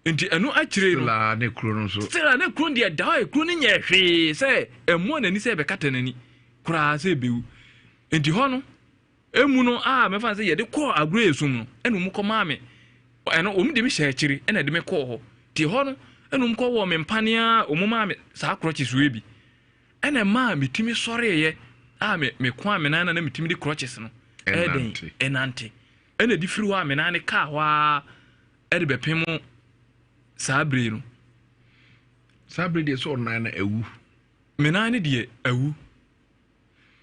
Nti ɛno akyire no. Still a ne kuro no nso. Still a ne kuro no deɛ da hɔ kuro no nyɛ hwee sɛ ɛmmɔ n'ani sɛ ɛbɛkata n'ani koraa sɛ ɛbɛwu. Nti hɔ no emu no a mɛfa sɛ yɛde kɔɔ agorɔ esum no ɛna wɔn kɔ maa me ɛno wɔn de me hyɛ akyire ɛna ɛde me kɔɔ hɔ. Nti hɔ no ɛna wɔn kɔ wɔ me mpaneɛ a wɔn maa me saa crutches wei bi. Ɛna ɛmaa metumi sɔreeɛ a me meko a me nan na na metumi de crutches no ɛdɛn ɛnante ɛna ɛde firi hɔ a me nan no kaa hɔ ara ɛde bɛpem saa bere no. Saa bere deɛ sɛ ɔnan no awu. Me nan no deɛ awu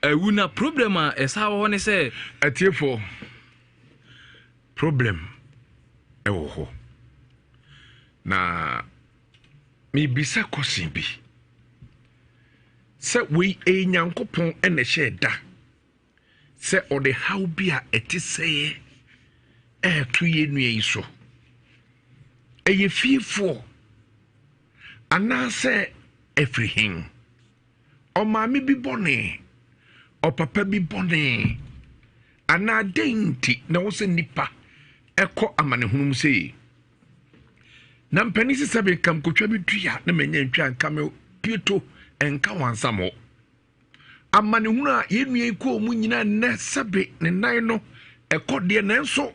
awu na problem a ɛsa wɔ hɔ ne sɛ. Atiefoɔ problem ɛwɔ hɔ na. Mebisa kɔsen bi sɛ wei ɛyɛ Nyankopɔn na ɛhyɛɛ da sɛ ɔde haw bi a ɛte sɛɛ ɛɛto yɛn nua yi so? Ɛyɛ fiefoɔ anaasɛ ɛfiri hen? Ɔmaame bi bɔne, ɔpapa bi bɔne, anaa dɛn nti na ɛwɔ sɛ nnipa ɛkɔ amanehunu mu sei? Na mpanin sɛ sɛbe nka mekɔtwa me dua na manya ntwa nka me pieto nka wansamɔ. Amanehunu a yɛn nua yi kɔɔ mu nyinaa nnɛ sɛbe ne nan no ɛkɔ deɛ nanso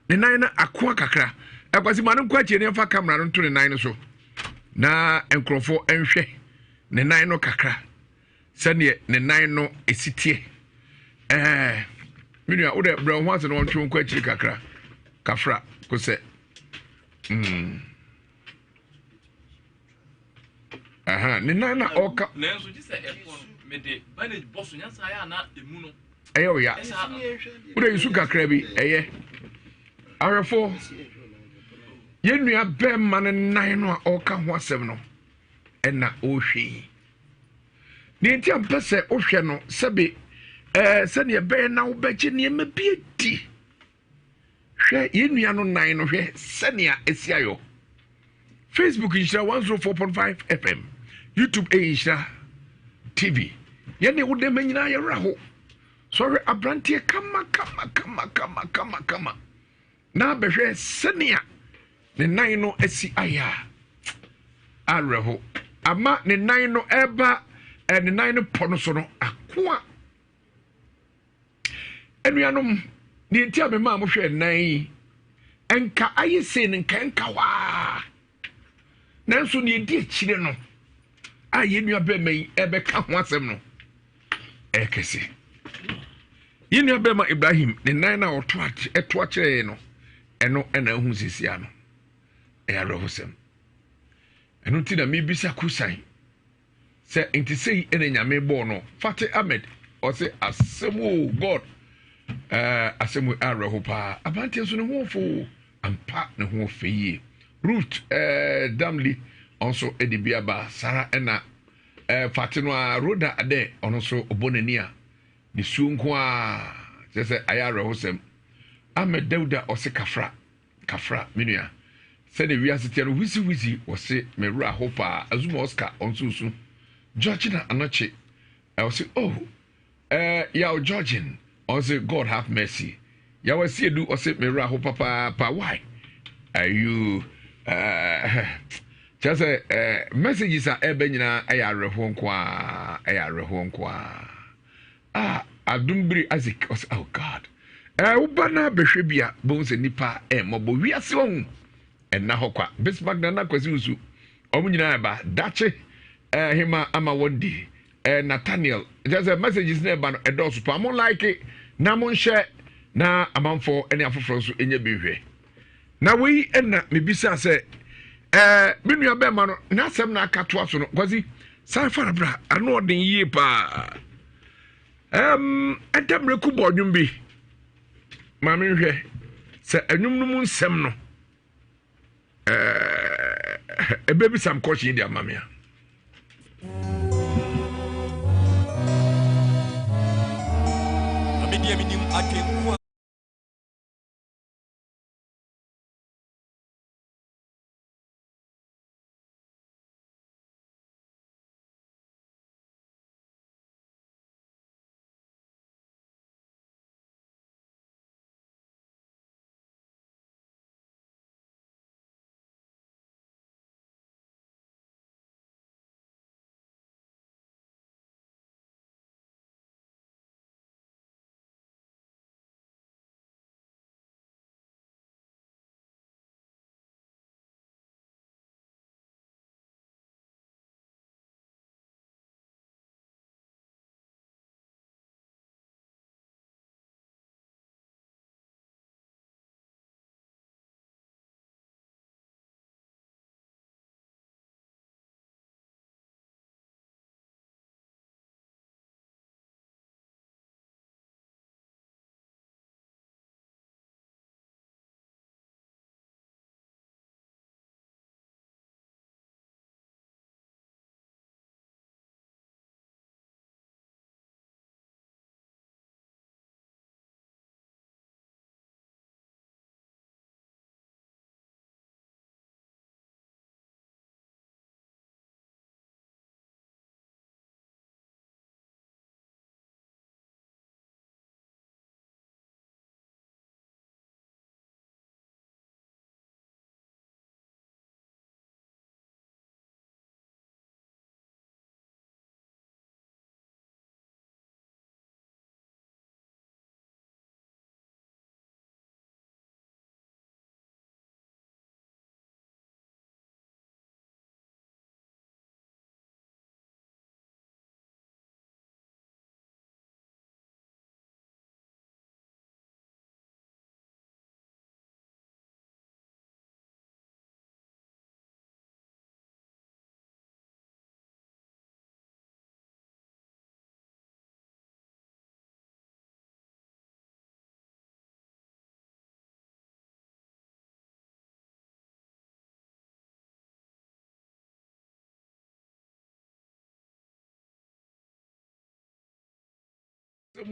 ne nan no akoa kakra. Akwasi ma no nkɔ akyire ne mfa kamera no nto ne nan no so na nkurɔfoɔ nhwɛ ne nan no kakra sɛdeɛ ne nan no ɛsi teɛ. Ɛɛ me nua wodɛ brɛ wo ho ase na wɔntwe wo nkɔ akyiri kakra kafra kosɛ. Mm. Aha, ne nan na ɔka. Nanso gye sɛ ɛkɔ no mede bandage bɔ so nyansa ayɛ ana emu no. Ɛyɛ ɔya. Wode nsu kakra bi ɛyɛ. Ahwɛfo, yɛn nua bɛrima no nan no a ɔka ho asɛm no ɛna ɔrehwɛ yi. Deɛ nti a mpɛ sɛ wohwɛ no sɛbe ɛɛ sɛdeɛ ɛbɛyɛ na wobɛgye nneɛma bi adi. Hwɛ yɛn nua no nan no hwɛ sɛnea esi ayɔ. Facebook nhyira 104.5 FM, YouTube ɛyɛ nhyira TV. Yɛne wo dɛm nyinaa yɛwerɛ ho. Sɔhwɛ aberanteɛ kama kama kama kama kama kama. Na bɛhwɛ sɛnea ne nan no asi ayɛ a awerɛho. Ama ne nan no ɛba eh, ne nan no pɔ no so no akoa. Anuanom, deɛ nti a memaa mohwɛɛ nan yi, nka ayɛ sei no nka nka hɔ ara. Nanso deɛ ɛdi akyire no a yɛn nua bɛrima yi ɛbɛka ho asɛm no ɛyɛ kɛse. Yɛn nua bɛrima Ibrahim ne nan no a ɔto ɛto akyerɛ no ɛno ɛna ehu sisi ano ɛyɛ awerɛhosɛm. Ɛno nti na mebisa Kusan Sɛ nti sei na Nyame bɔɔ no Fati Ahmed ɔse asɛm o God eh, asɛm wei awerɛho paa aberanteɛ nso ne ho ɔfɛ o ampa ne ho ɔfɛ yie Ruth eh, Damli ɔnso de bi aba saa ɛna eh, Fati no a Rhoda Adɛ ɔno nso ɔbɔ n'ani a ne suo nko a kyerɛ sɛ ayɛ awerɛhosɛm Ahmed Dauda ɔse kafra Kafra me nua. Sɛdeɛ wiase teɛ no wisi wisi wɔse me werɛ aho paa Azuma Oscar ɔnso osu Georgina Anokye ɔse oh eh Yaw Georgine ɔnse God have mercy Yaw Asiedu ɔse me werɛ aho papaapa why are you eh kyerɛ sɛ eh messages a ɛba nyinaa ɛyɛ awerɛhoɔ nko ara ɛyɛ awerɛhoɔ nko ara Ah adom bere Isaac ɔsɛ oh God ɛɛ eh, woba na abɛhwɛ bi a bɛhu sɛ nipa ɛmmɔbɔ eh, wiase ɔho ɛnna hɔ kwa Bismarck Nana Kwasi Wusu wɔn nyinaa ɛba dakye ɛɛ eh, hema ama wɔn di ɛɛ Nathaniel kyerɛ sɛ messages na ɛba no ɛdɔɔso paa mo like na mo nhyɛ na amanfoɔ ɛne afoforɔ nso ɛnyɛ bi nhwɛ na wei ɛna mebisa sɛ ɛɛ me nua bɛrima no n'asɛm na aka toa so no Kwasi san fa no bra ano ɔden yie paa. Um, ɛda mmerɛku bɔ nnwom bi. Ma menhwɛ sɛ nnwom no mu nsɛm no ɛbɛbisa m kɔhye de ama me a. Medeɛ menim adwenko a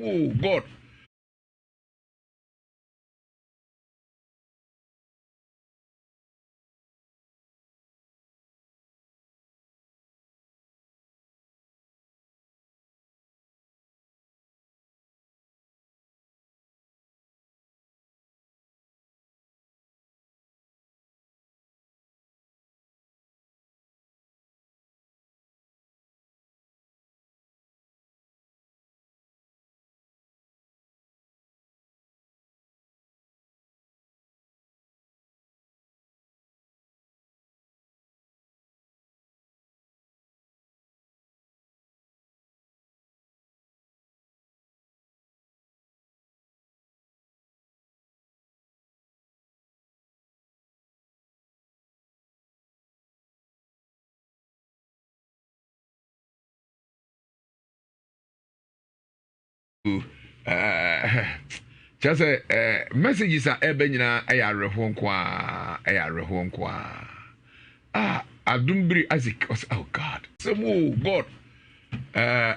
Oh God. Kyerɛ sɛ messages a ɛbɛ nyinaa ɛyɛ awerɛhoɔ nko ara ɛyɛ awerɛhoɔ nko ara ah adom biri Isaac ɔsɛ oh God asɛm o God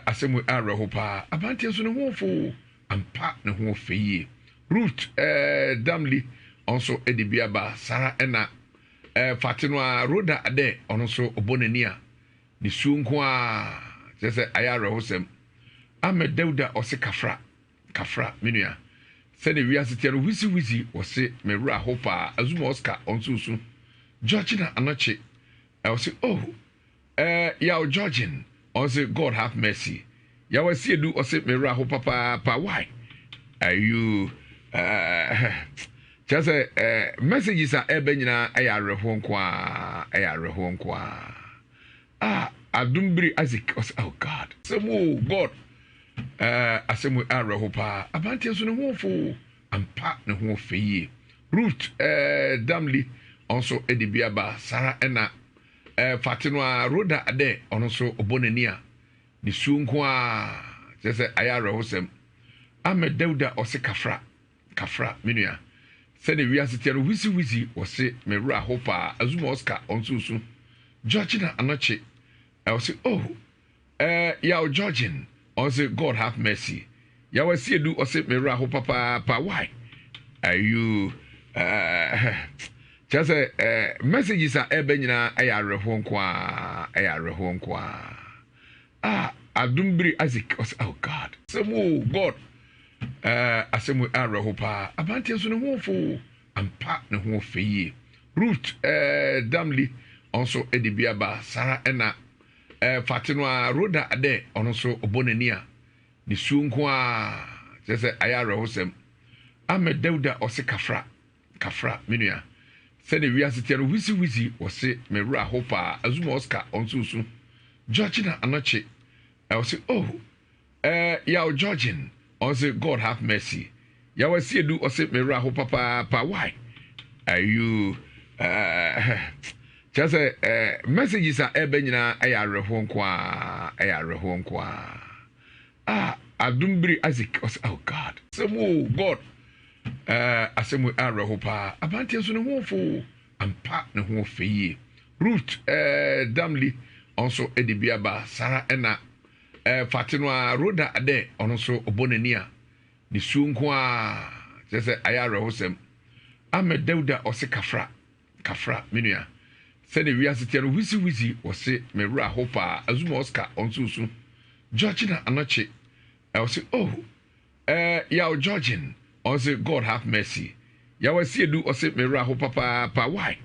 asɛm awerɛho paa aberanteɛ nso ne ho ɔfo ampa ne ho ɔfɛ yie Ruth Damli ɔnso ɛde bi aba saa ɛna fate no a Rhoda dɛ ɔno nso ɔbɔ n'ani a Nisuo nko ara kyerɛ sɛ ayɛ awerɛhosɛm. Ahmed Dauda ɔse kafra, kafra me nua. Sɛdeɛ wiase teɛ no wisi wisi ɔse me werɛ aho paa. Azuma Oscar ɔnso osu. Georgina Anokye ɔse oh eh Yaw Georgine ɔnse God have mercy. Yaw Asiedu ɔse me werɛ aho papaapa why are you eh kyerɛ sɛ eh messages a ɛreba nyinaa ɛyɛ awerɛhoɔ nko ara ɛyɛ awerɛhoɔ nko ara. Ah adom biri Isaac ɔsɛ oh God. Asɛm o God eh, asɛm yi awerɛho paa. Aberanteɛ nso ne ho ɔfo ampa ne ho ɔfɛ yie. Ruth eh, Damli ɔnso de bi aba saa ɛna eh, Fate no a Rhoda Adɛ ɔno nso ɔbɔ n'ani a ne suo nko a. Kyerɛ sɛ ayɛ awerɛhosɛm. Ahmed Dauda ɔse kafra, kafra, me nua. Sɛdeɛ wiase teɛ no wisi wisi ɔse me werɛ aho paa. Azuma Oscar ɔnso resu. Georgina Anokye ɔse oh eh Yaw Georgine ɔnse God have mercy. Yaw Asiedu ɔse me werɛ aho papaapa why are you eh Kyerɛ sɛ eh messages a ɛreba nyinaa ɛyɛ awerɛhoɔ nko ara, ɛyɛ awerɛhoɔ nko ara. Ah adom biri Isaac ɔsɛ oh God. Asɛm o God eh, asɛm wei awerɛho paa. Aberanteɛ nso ne ho ɔfo o, ampa ne ho ɔfɛ yie. Ruth eh, Damli ɔno nso de bi aba saa ara ɛna eh, Fate no ara Rhoda Adɛ ɔno nso ɔbɔ n'ani a ne suo nko ara kyerɛ sɛ ayɛ awerɛhosɛm. Ahmed Dauda ɔse kafra. Kafra, me nua. Sɛdeɛ wiase teɛ no, wisi wisi, wɔse me werɛ aho paa. Azuma Oscar, ɔno nso resu. Georgina Anokye, ɔse oh, eh, Yaw Georgine, ɔno nso God have mercy. Yaw Asiedu, ɔse me werɛ aho papaapa, why are you, eh, kyerɛ sɛ, eh, messages a ɛreba nyinaa ɛyɛ awerɛhoɔ nko ara, ɛyɛ awerɛhoɔ nko ara. Ah, adom biri Isaac, ɔse oh God. Asɛm o, God. Eh, asɛm wei awerɛho paa. Aberanteɛ nso ne ho ɔfo o. Ampa ne ho ɔfɛ yie. Ruth eh, Damli, ɔno nso de bi aba. Saa ara ɛna eh, Fate no ara, Rhoda Adɛ, ɔno nso ɔbɔ n'ani a, ne suo nko ara. Kyerɛ sɛ ayɛ awerɛhosɛm. Ahmed Dauda ɔse kafra, kafra, me nua. Sɛdeɛ wiase teɛ no, wisi wisi, ɔse me werɛ aho paa. Azuma Oscar, ɔno nso resu. Georgina Anokye, ɔse oh. Eh Yaw Georgine ɔse God have mercy Yaw Asiedu ɔse me werɛ aho papaapa why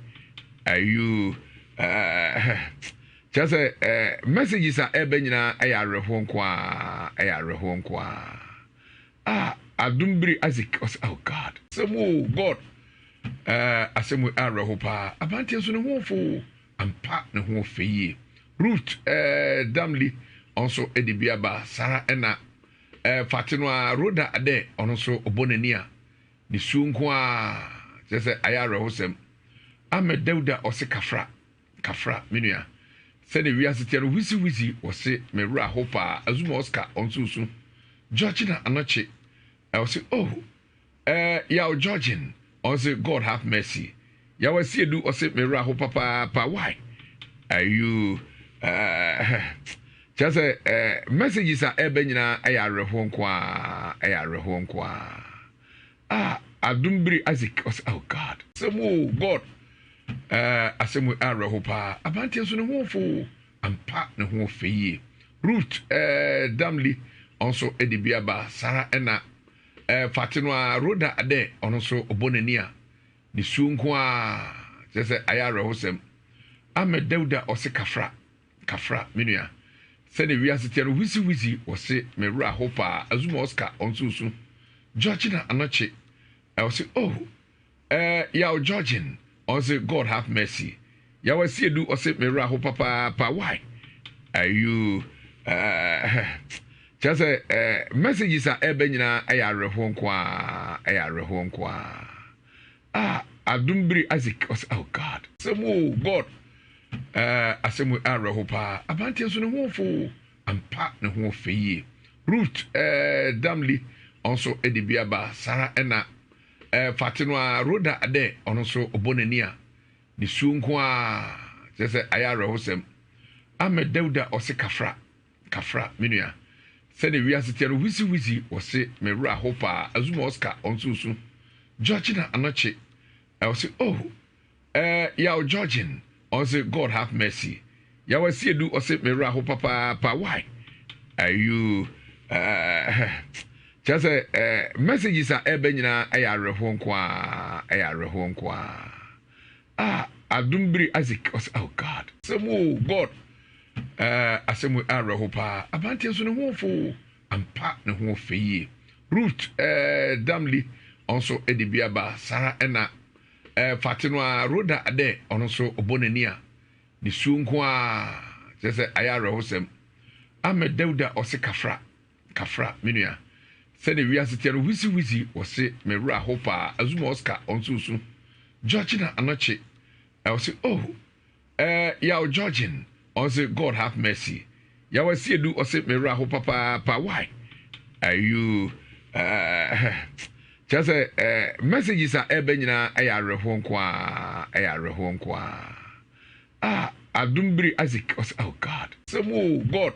are you eh kyerɛ sɛ eh messages a ɛreba nyinaa ɛyɛ awerɛhoɔ nko ara ɛyɛ awerɛhoɔ nko ara ah adom biri Isaac ɔse oh God asɛm o God eh asɛm wei awerɛho paa aberanteɛ nso ne ho ɔfo o ampa ne ho ɔfɛ yie Ruth eh Damli ɔnso de bi aba saa ara ɛna Eh, Fate no ara, Rhoda dɛ ɔno nso ɔbɔ n'ani a, ne suo nko ara, kyerɛ sɛ ayɛ awerɛhosɛm. Ahmed Dauda ɔse kafra, kafra, me nua. Sɛdeɛ wiase teɛ no, wisi wisi, ɔse me werɛ aho paa. Azuma Oscar, ɔno nso resu. Georgina Anokye, ɔse oh, Eh Yaw Georgine ɔse God have mercy Yaw Asiedu ɔse me werɛ aho papaapa why are you eh kyerɛ sɛ eh messages a ɛreba nyinaa ɛyɛ awerɛhoɔ nko ara ɛyɛ awerɛhoɔ nko ara ah adom biri Isaac ɔse oh God asɛm o God eh asɛm wei awerɛho paa aberanteɛ nso ne ho ɔfo o ampa ne ho ɔfɛ yie Ruth eh Damli ɔnso de bi aba saa ara ɛna Eh, Fate no ara, Rhoda dɛ ɔno nso ɔbɔ n'ani a, ne suo nko ara, kyerɛ sɛ ayɛ awerɛhosɛm. Ahmed Dauda ɔse kafra, kafra, me nua. Sɛdeɛ wiase teɛ no, wisi wisi, ɔse me werɛ aho paa. Azuma Oscar, ɔno nso resu. Georgina Anokye, ɔse oh, Eh Yaw Georgine ɔse God have mercy Yaw Asiedu ɔse me werɛ aho papaapa why are you eh kyerɛ sɛ eh messages a ɛreba nyinaa ɛyɛ awerɛhoɔ nko ara ɛyɛ awerɛhoɔ nko ara ah adom biri Isaac ɔse oh God asɛm o God eh asɛm wei awerɛho paa aberanteɛ nso ne ho ɔfo o ampa ne ho ɔfɛ yie Ruth eh Damli ɔnso de bi aba saa ara ɛna Eh, Fate no ara, Rhoda dɛ ɔno nso ɔbɔ n'ani a, ne suo nko ara, kyerɛ sɛ ayɛ awerɛhosɛm. Ahmed Dauda ɔse kafra, kafra, me nua. Sɛdeɛ wiase teɛ no, wisi wisi, ɔse me werɛ aho paa. Azuma Oscar, ɔno nso resu. Georgina Anokye, ɔse oh, Eh Yaw Georgine ɔse God have mercy Yaw Asiedu ɔse me werɛ aho papaapa why are you eh kyerɛ sɛ eh messages a ɛreba nyinaa ɛyɛ awerɛhoɔ nko ara ɛyɛ awerɛhoɔ nko ara ah adom biri Isaac ɔse oh God asɛm o God eh asɛm wei awerɛho paa aberanteɛ nso ne ho ɔfo o ampa ne ho ɔfɛ yie Ruth eh Damli ɔnso de bi aba saa ara ɛna Eh, Fate no ara, Rhoda dɛ ɔno nso ɔbɔ n'ani a, ne suo nko ara, kyerɛ sɛ ayɛ awerɛhosɛm. Ahmed Dauda ɔse kafra, kafra, me nua. Sɛdeɛ wiase teɛ no, wisi wisi, ɔse me werɛ aho paa. Azuma Oscar, ɔno nso resu. Georgina Anokye, ɔse oh, Eh Yaw Georgine ɔse God have mercy Yaw Asiedu ɔse me werɛ aho papaapa why? Are you uh, kyerɛ sɛ uh, messages a ɛbɛ nyinaa ɛyɛ awerɛhoɔ nko a ɛyɛ awerɛhoɔ nko a ah adom biri Isaac ɔsɛ oh God asɛm o God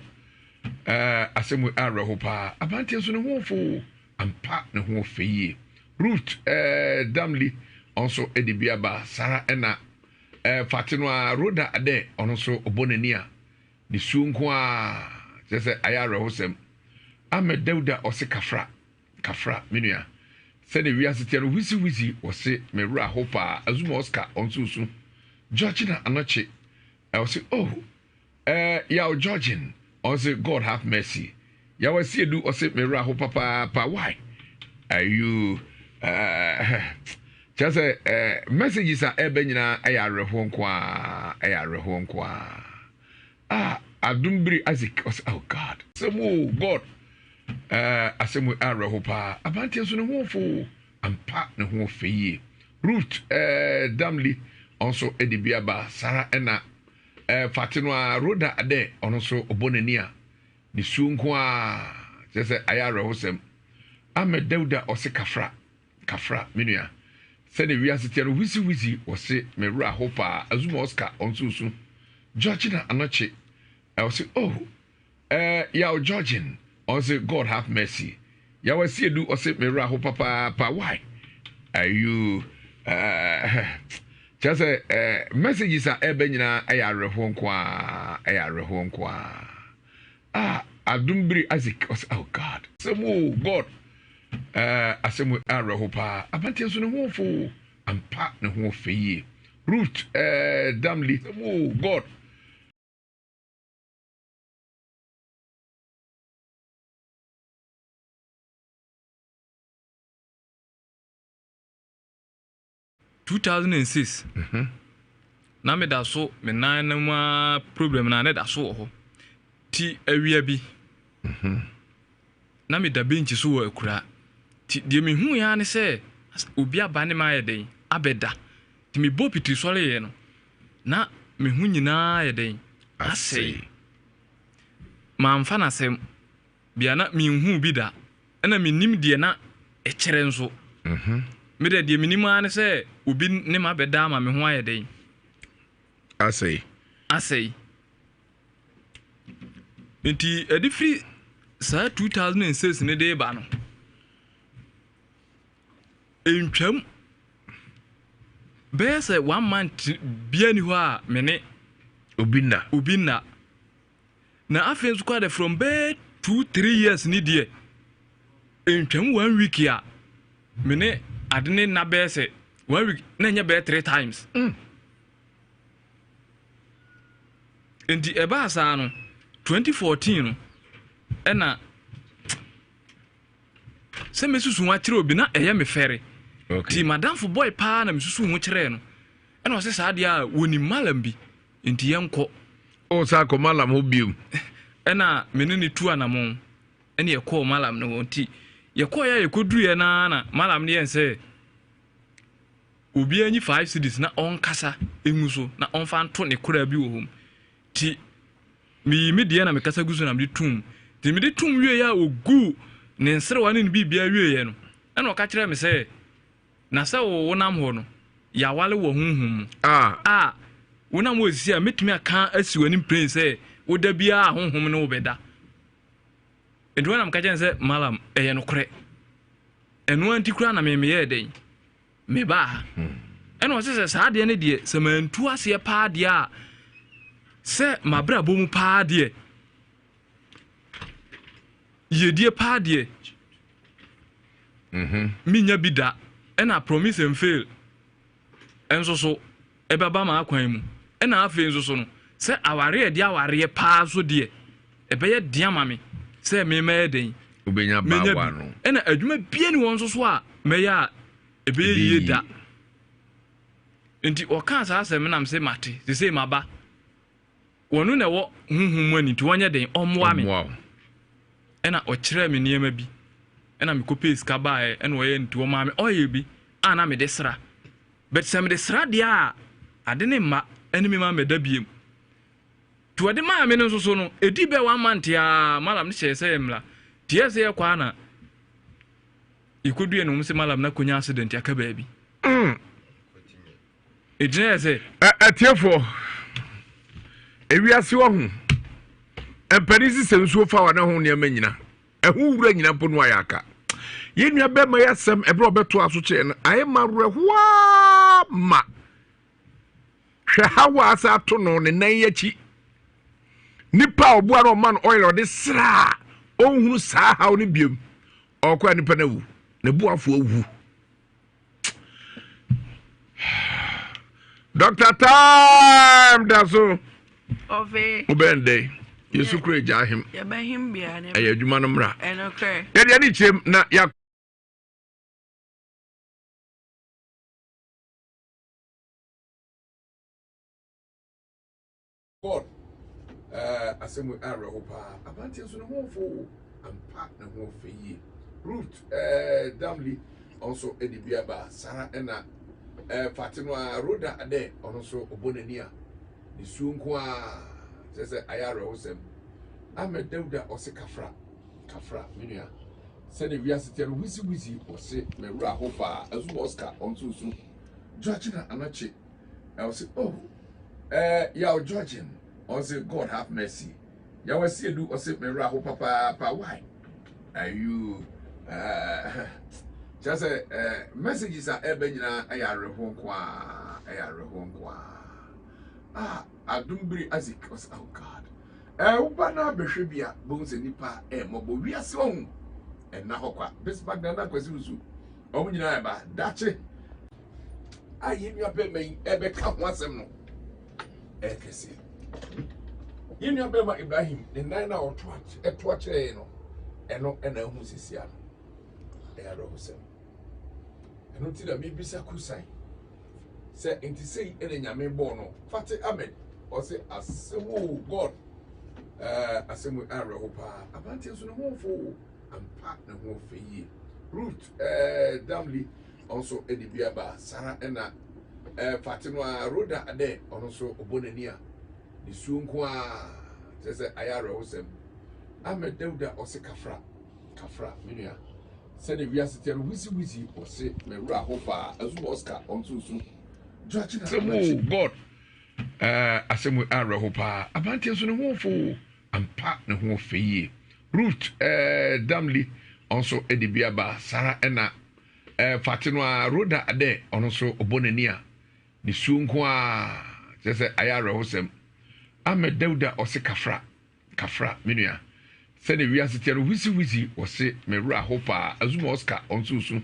uh, asɛm awerɛho paa aberanteɛ nso ne ho ɔfo ampa ne ho ɔfɛ yie Ruth uh, Damli ɔnso ɛde bi aba saa ɛna uh, fate no a Rhoda adɛ ɔno nso ɔbɔ n'ani a Nisuo nko ara kyerɛ sɛ ayɛ awerɛhosɛm. Ahmed Dauda ɔse kafra, kafra me nua. Sɛdeɛ wiase teɛ no wisi wisi ɔse me werɛ aho paa. Azuma Oscar ɔnso osu. Georgina Anokye ɔse oh eh Yaw Georgine ɔnse God have mercy. Yaw Asiedu ɔse me werɛ aho papaapa why are you eh kyerɛ sɛ eh messages a ɛreba nyinaa ɛyɛ awerɛhoɔ nko ara ɛyɛ awerɛhoɔ nko ara ah adom biri Isaac ɔse oh God asɛm o God eh asɛm awerɛho paa aberanteɛ nso ne ho ɔfo ampa ne ho ɔfɛ yie Ruth eh Damli ɔnso ɛde bi aba saa ɛna eh fate no a Rhoda adɛ ɔno nso ɔbɔ n'ani a Nisuo nko ara kyerɛ sɛ ayɛ awerɛhosɛm. Ahmed Dauda ɔse kafra, kafra me nua. Sɛdeɛ wiase teɛ no wisi wisi ɔse me werɛ aho paa. Azuma Oscar ɔnso osu. Georgina Anokye ɔse oh eh Yaw Georgine ɔnse God have mercy. Yaw Asiedu ɔse me werɛ aho papaapa why are you eh kyerɛ sɛ eh messages a ɛreba nyinaa ɛyɛ awerɛhoɔ nko ara ɛyɛ awerɛhoɔ nko ara ah adom biri Isaac ɔsɛ oh God asɛm o God eh asɛm awerɛho paa aberanteɛ nso ne ho ɔfo ampa ne ho ɔfɛ yie Ruth eh Damli asɛm o God. 2006 na meda so me nan no mu ara problem na ne da so wɔ hɔ ti awia bi na meda bench so wɔ akura ti deɛ mehu ya ne sɛ obi aba ne ma ayɛ den abɛda ti mebɔ pitiri sɔreeɛ no na me ho nyinaa yɛ den asɛe mamfa n'asɛm Bia na menhuu bi da, ɛna mennim deɛ na ɛkyerɛ nso. Me deɛ, deɛ menim ara ne sɛ obi ne me abɛda ama me ho ayɛ dɛn? Asɛe. Asɛe. Nti ɛde firi saa 2006 no de ba no, ɛntwam bɛyɛ sɛ one month bia ni hɔ a me ne obi nna. Obi nna. Na afei nso koraa de from bɛyɛ 2 3 years ni deɛ ntwam one week a me ne ade ne nna bɛyɛ sɛ one week na ɛnyɛ bɛyɛ three times. Nti ɛbaa saa no 2014 no ɛna sɛ mesusu ho akyerɛ obi na ɛyɛ me fɛre. Okay. Nti madamfo boy paa na mesusu ho kyerɛɛ no ɛna ɔsɛ saa deɛ a wɔnim malam bi nti yɛnkɔ. O san kɔ Malam hɔ bio. Ɛna me ne no tu anamɔn ɛne yɛkɔɔ Malam no hɔ. Nti yɛkɔeɛ a yɛkɔduruiɛ no ara na Malam no yɛn sɛ obiara nyi 5 cedis na ɔnkasa ngu so na ɔmfa nto ne koraa bi wɔ hɔ mu. Nti meyi me deɛ na mekasa gu so na mede tum. Nti mede tum wieeɛ a ɔguu ne nserewa ne ne biribiara wieeɛ no ɛna ɔka kyerɛɛ me sɛ Na sɛ wo wonam hɔ no, yɛaware wɔ honhom mu. A wonam hɔ sisi a, mɛtumi aka asi w'anim plen sɛ wo da biara a honhom ne wo bɛda. Nti wɔn na meka kyerɛ no sɛ, Malam, ɛyɛ nokorɛ. Ɛno ara nti koraa na me meyɛɛ dɛn? Mebaa ha. Ɛna ɔse sɛ saa adeɛ no deɛ, sɛ mantu aseɛ paa deɛ a, sɛ m'abrabɔ mu paa deɛ, Yiedie paa deɛ mennya bi da ɛna promise and fail nso so ɛbɛba m'akwan mu ɛna afei nso so no sɛ awareɛ ɛde awareɛ paa so deɛ ɛbɛyɛ den ama me sɛ memɛyɛ den wobɛnya menya baawa bi no ɛna adwuma bia ni wɔn nso so a mɛyɛ a ɛbɛyɛ yie da nti ɔkaa saa asɛm nam sɛ mate sesei maba Ɔno na ɛwɔ honhom mu ani nti ɔnyɛ den ɔmmoa me. Ɛna ɔkyerɛɛ me nneɛma bi ɛna mekɔpɛɛ sika baeɛ ɛna ɔyɛ nti ɔmaa me oil bi a na mede sra. But sɛ mede sra deɛ a ade ne mma ɛne me ma mmɛda biem. Nti ɔde maa me no nso so no ɛdii bɛɛ one month a malam no hyɛɛ sɛ yɛmmra. Nti yɛ sɛ yɛkɔ a na yɛkɔdua no wɔn sɛ malam na kɔnya accident aka baabi. Ɛgyina yɛ sɛ. Atiefoɔ, ewiase wɔ ho mpanin sisɛ nsuo fa wa na ho nneɛma nyina ɛho wura nyina mpo no ayɛ aka. Yɛn nua bɛrima yɛ asɛm ɛberɛ a ɔbɛto aso kyerɛ no ayɛ ma awerɛhoɔ ma hwɛ haw a asa ato no ne nan akyi. Nipa a ɔboa no ɔma no oil ɔde sra a ɔnhunu saa haw no biom. Ɔkɔ a nipa no awu, ne boafo awu. Dr. Time da so. Wobɛn dɛn? Yesu kura agya ahem. Ɛyɛ adwuma no mmra. Yɛde ani kyerɛm na yɛ God eh, asɛm wei awerɛho paa. Aberanteɛ nso ne ho ɔfo o. Ampa ne ho ɔfɛ yie. Ruth eh, Damli ɔno nso de bi aba. Saa ɛna eh, Fate no a Rhoda Adɛ ɔno nso ɔbɔ n'ani a ne suo nko ara kyerɛ sɛ ayɛ awerɛhosɛm. Ahmed Dauda ɔse kafra kafra me nua sɛdeɛ wiase teɛ no wisi wisi ɔse me werɛ aho paa. Azuma Oscar ɔno nso su. Georgina Anokye Ɔse oh eh Yaw Georgine ɔse God have mercy Yaw Asiedu ɔse me werɛ aho papaapa why are you eh Kyerɛ sɛ eh messages a ɛba nyinaa ɛyɛ awerɛhoɔ nko ara ɛyɛ awerɛhoɔ nko ara Ah Adom Biri Isaac ɔse oh God eh woba na abɛhwɛ bi a bohu sɛ nipa ɛmmɔbɔ wiase ɔho ɛnna hɔ kwa Bismarck Nana Kwasi Wusu wɔn nyinaa ɛba dakye a yɛn nua bɛrima yi ɛbɛka ho asɛm no ɛyɛ kɛseɛ. Yɛn nua bɛrima Ibrahim ne nan no a ɔto ɛto akyerɛ yɛn no ɛno ɛna ahu sisi ano ɛyɛ awerɛhosɛm. Ɛno nti na mebisa Kusan sɛ nti sei ɛna nyame bɔɔ no Fate Ahmed ɔse asɛm o God ɛɛ asɛm awerɛho paa aberanteɛ nso ne ho fo ampa ne ho fɛ yie Ruth ɛɛ Damli ɔno nso de bi aba saa ɛna ɛɛ fate no a Rhoda dɛ ɔno nso ɔbɔ n'ani a ne suo nko ara kyerɛ sɛ ayɛ awerɛhosɛm Ahmed Dauda ɔse kafra kafra me nua sɛdeɛ wiase teɛ no wisi wisi ɔse me werɛ aho paa Azuma Oscar ɔno nso su Georgina asɛm o God ɛɛ asɛm awerɛho paa aberanteɛ nso ne ho fo ampa ne ho fɛ yie Ruth ɛɛ Damli ɔno nso de bi aba saa ɛna Eh, Fate no ara, Rhoda dɛ ɔno nso ɔbɔ n'ani a, ne suo nko ara, kyerɛ sɛ ayɛ awerɛhosɛm. Ahmed Dauda ɔse kafra, kafra, me nua. Sɛdeɛ wiase teɛ no, wisi wisi, ɔse me werɛ aho paa. Azuma Oscar, ɔno nso resu.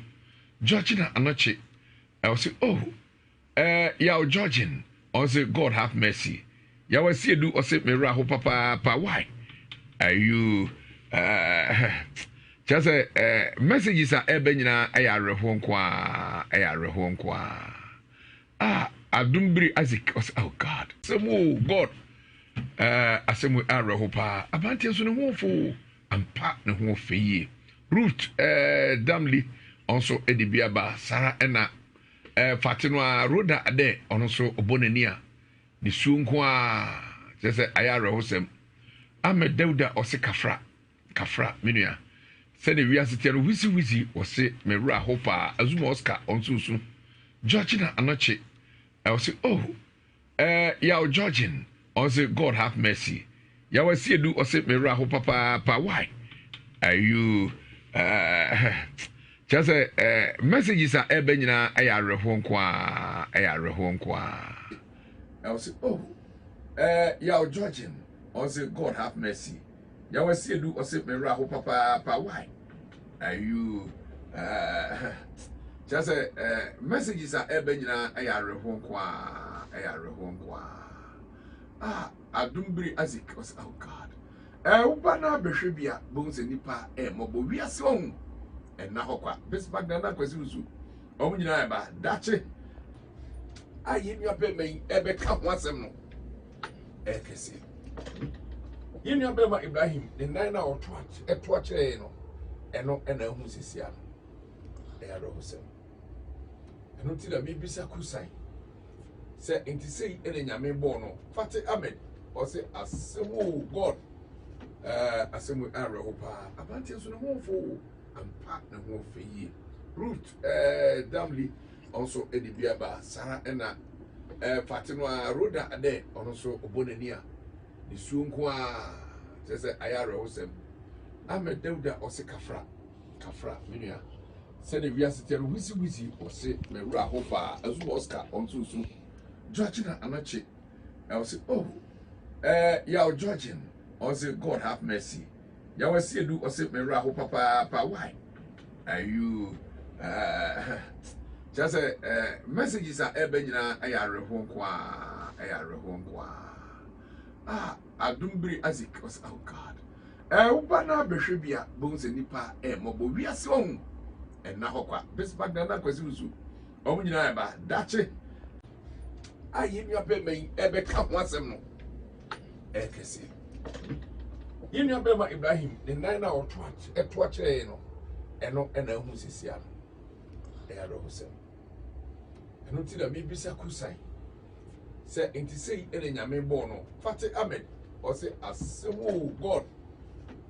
Georgina Anokye, ɔse oh, Eh Yaw Georgine ɔse God have mercy Yaw Asiedu ɔse me werɛ aho papaapa why are you eh kyerɛ sɛ eh messages a ɛba nyinaa ɛyɛ awerɛhoɔ nko ara ɛyɛ awerɛhoɔ nko ara ah Adom Biri Isaac ɔse oh God asɛm o God eh asɛm awerɛho paa aberanteɛ nso ne ho fo ampa ne ho fɛ yie Ruth eh Damli ɔnso de bi aba saa ɛna Eh, Fate no ara, Rhoda dɛ ɔno nso ɔbɔ n'ani a, ne suo nko ara, kyerɛ sɛ ayɛ awerɛhosɛm. Ahmed Dauda ɔse kafra, kafra, me nua. Sɛdeɛ wiase teɛ no, wisi wisi, ɔse me werɛ aho paa. Azuma Oscar, ɔno nso resu. Georgina Anokye, ɔse oh, Eh Yaw Georgine ɔse God have mercy Yaw Asiedu ɔse me werɛ aho papaapa why are you eh kyerɛ sɛ eh messages a ɛba nyinaa ɛyɛ awerɛhoɔ nko ara ɛyɛ awerɛhoɔ nko ara. Ɔse oh eh Yaw Georgine ɔse God have mercy Yaw Asiedu ɔse me werɛ aho papaapa why are you eh kyerɛ sɛ eh messages a ɛba nyinaa ɛyɛ awerɛhoɔ nko ara ɛyɛ awerɛhoɔ nko ara ah Adom Biri Isaac ɔsɛ oh God eh woba na abɛhwɛ bi a bohu sɛ nipa ɛmmɔbɔ wiase ɔho ɛnna hɔ kwa Bismarck Nana Kwasi Nsu wɔn nyinaa ɛba dakye a yɛn nua bɛrima yi ɛbɛka ho asɛm no ɛyɛ kɛseɛ. Yɛn nua bɛrima Ibrahim ne nan no a ɔto ɛto akyerɛ yɛn no, ɛno ɛna ahu sisi ano. Ɛyɛ awerɛhosɛm. Ɛno nti na mebisa Kusan sɛ nti sei ɛna Nyame bɔɔ no. Fate Ahmed ɔse asɛm o God. Ɛɛ asɛm wei awerɛho paa. Aberanteɛ nso ne ho ɔfo o. Ampa ne ho ɔfɛ yie. Ruth ɛɛ Damli ɔno nso de bi aba. Saa ɛna ɛɛ Fate no ara Rhoda Adɛ ɔno nso ɔbɔ n'ani a ne suo nko ara kyerɛ sɛ ayɛ awerɛhosɛm. Ahmed Dauda ɔse kafra kafra me nua sɛdeɛ wiase teɛ no wisi wisi ɔse me werɛ aho paa. Azu Oscar ɔno nso su. Georgina Anokye ɔse oh ɛɛ Yaw Georgine Ɔse God have mercy. Yaw Asiedu ɔse me werɛ aho papaapa why are you uh, kyerɛ sɛ uh, messages a ɛba nyinaa ɛyɛ awerɛhoɔ nko a ɛyɛ awerɛhoɔ nko a ah adombiri Isaac ɔse oh God eh, woba no abɛhwɛ bi a bɛhu sɛ nipa ɛmmɔbɔ wiase ɔhu ɛnna hɔ kwa Bismarck Nana Kwasi Nsu wɔn nyinaa ɛba dakye a yɛn nua bɛrima yi ɛbɛka ho asɛm no ɛyɛ kɛse. Yɛn nua bɛrima Ibrahim ne nan no a ɔto ɛto akyerɛ yɛn no, ɛno ɛna ahu sisi ano. Ɛyɛ awerɛhosɛm. Ɛno nti na mebisa Kusan sɛ nti sei ɛna Nyame bɔɔ no. Fate Ahmed ɔse asɛm o God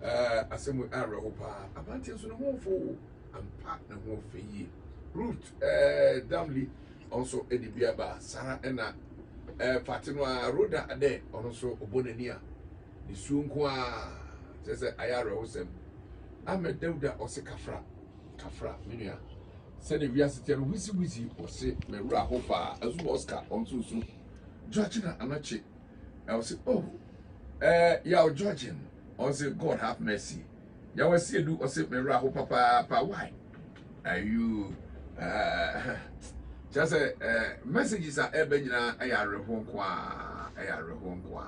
ɛɛ asɛm awerɛho paa. Aberanteɛ nso ne ho fo ampa ne ho fɛ yie. Ruth ɛɛ Damli Ɔno nso de bi aba. Saa ara na eh, Fate no ara, Rhoda dɛ, ɔno nso ɔbɔ n'ani a, ne suo nko ara, kyerɛ sɛ ayɛ awerɛhosɛm. Ahmed Dauda ɔse kafra, kafra, me nua. Sɛdeɛ wiase teɛ no, wisi wisi, ɔse me werɛ aho paa. Azu Oscar, ɔno nso su. Georgina Anokye, ɔse oh, eh, Yaw Georgine, ɔse God have mercy. Yaw Asiedu ɔse me werɛ aho papaapa why are you uh, kyerɛ sɛ uh, messages a ɛba nyinaa ɛyɛ awerɛhoɔ nko a ɛyɛ awerɛhoɔ nko a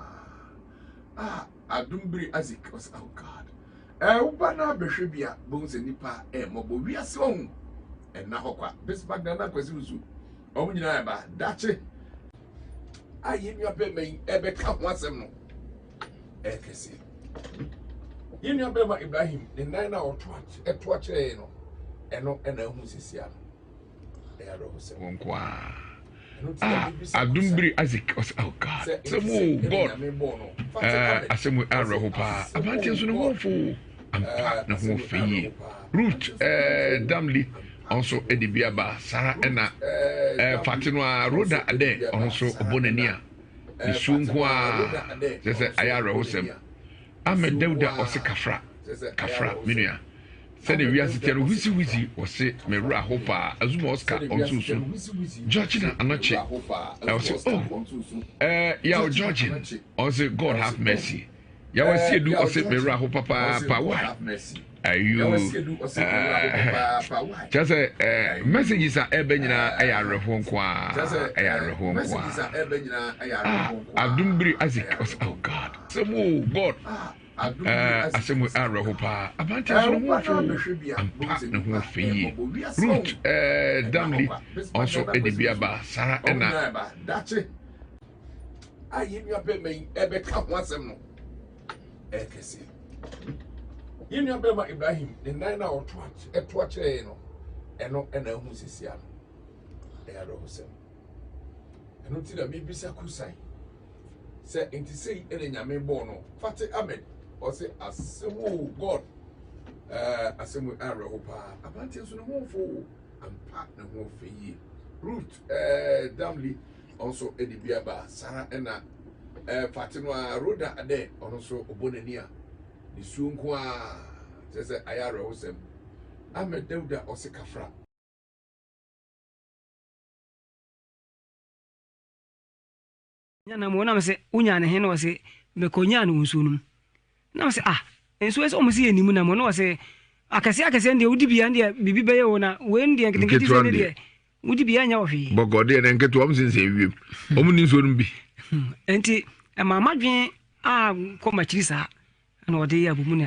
ah adombiri Isaac ɔse oh God eh, woba no abɛhwɛ bi a bɛhu sɛ nipa ɛmmɔbɔ wiase ɔhu ɛnna hɔ kwa Bismarck Nana Kwasi Nsu wɔn nyinaa ɛba dakye a yɛn nua bɛrima yi ɛbɛka ho asɛm no ɛyɛ kɛseɛ. Yɛn nua bɛrima Ibrahim ne nan no a ɔto ɛto akyerɛ yɛn no ɛno ɛna ahu sisi ano ɛyɛ awerɛhosɛm. Wɔn nko ara. Ah, adumbiri Isaac ɔsɛ oh God asɛm o God ɛɛ asɛm awerɛho paa aberanteɛ nso ne ho fo ampa ne ho fɛ yie Ruth ɛɛ Damli ɔnso ɛde bi aba saa ɛna ɛɛ Fate no a Rhoda dɛ ɔno nso ɔbɔ n'ani a ne suo nko ara kyerɛ sɛ ayɛ awerɛhosɛm Ahmed Dauda ɔse kafra kafra me nua sɛdeɛ wiase teɛ no wisi wisi ɔse me werɛ aho paa Azuma Oscar ɔnso su Georgina Anokye ɔse oh eh, yaw Georgine ɔse God have mercy Yaw Asiedu ɔse me werɛ aho papaapa why are you kyerɛ sɛ eh, messages a ɛbɛ nyinaa ɛyɛ awerɛhoɔ nko a ɛyɛ awerɛhoɔ nko a ah, adombiri Isaac ɔsɛ oh God asɛm o God eh, asɛm awerɛho paa aberanteɛ nso ne ho fo ampa ne ho fɛ yie Ruth eh, Damli ɔnso de bi aba saa ɛna a yɛn nua bɛrima yi ɛbɛka ho asɛm no ɛyɛ kɛseɛ. Yɛn nua bɛrima Ibrahim ne nan no a ɔto ɛto akyerɛ yɛn no ɛno ɛna ahu sisi ano ɛyɛ awerɛhosɛm. Ɛno nti na mebisa Kusan sɛ nti sei ɛna Nyame bɔɔ no. Fate Ahmed ɔse asɛm o God ɛɛ asɛm awerɛho paa. Aberanteɛ nso ne ho fo ampa ne ho fɛ yie. Ruth ɛɛ Damli Ɔno nso de bi aba. Saa ara na eh, Fate no ara, Rhoda dɛ, ɔno nso ɔbɔ n'ani a, ne suo nko ara, kyerɛ sɛ ayɛ awerɛhosɛm. Ahmed Dauda ɔse kafra. Nya na mu na mese wonya ne he na ɔse mekɔnyaa no wɔ nsuo no mu na mese ah nsuo sɛ ɔmo se yɛ nim na mu na ɔse akɛseɛ akɛseɛ deɛ wodi bia deɛ biribi bɛyɛ o na wei deɛ nketenkete sɛ ne deɛ wodi bia nyɛ wɔ hwee bɔkɔ deɛ ne nketewa ɔmo sensɛn wiem ɔmo ni nsuo no bi hmm, nti ɛma madwen a kɔ makyiri saa na ɔde yɛ abomu na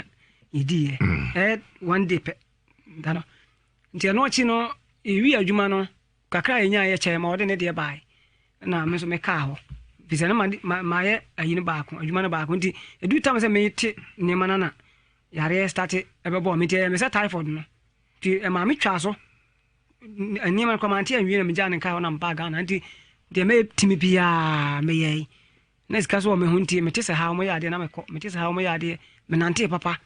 yɛdiiɛ hmm. ɛyɛ one day pɛ da no nti ɛno akyi no yɛwi adwuma no Kakra a yɛnyaeɛ kyɛe ma ɔde ne deɛ baeɛ na me nso mekaa hɔ firi sɛ na mayɛ ayi no baako adwuma no baako nti ɛduru tam sɛ mete nneɛma no na yareɛ starte ɛbɛbɔɔ me nti ɛyɛ me sɛ typhoid no nti ɛmaa me twaa so nneɛma no koraa mante anwie na megyaa ne nkaa hɔ na mebaa Ghana nti deɛ mɛtumi biara meyɛe na sika so wɔ me ho nti mete sɛ ha wɔyɛ adeɛ na mekɔ mete sɛ ha wɔyɛ adeɛ Menantee papa.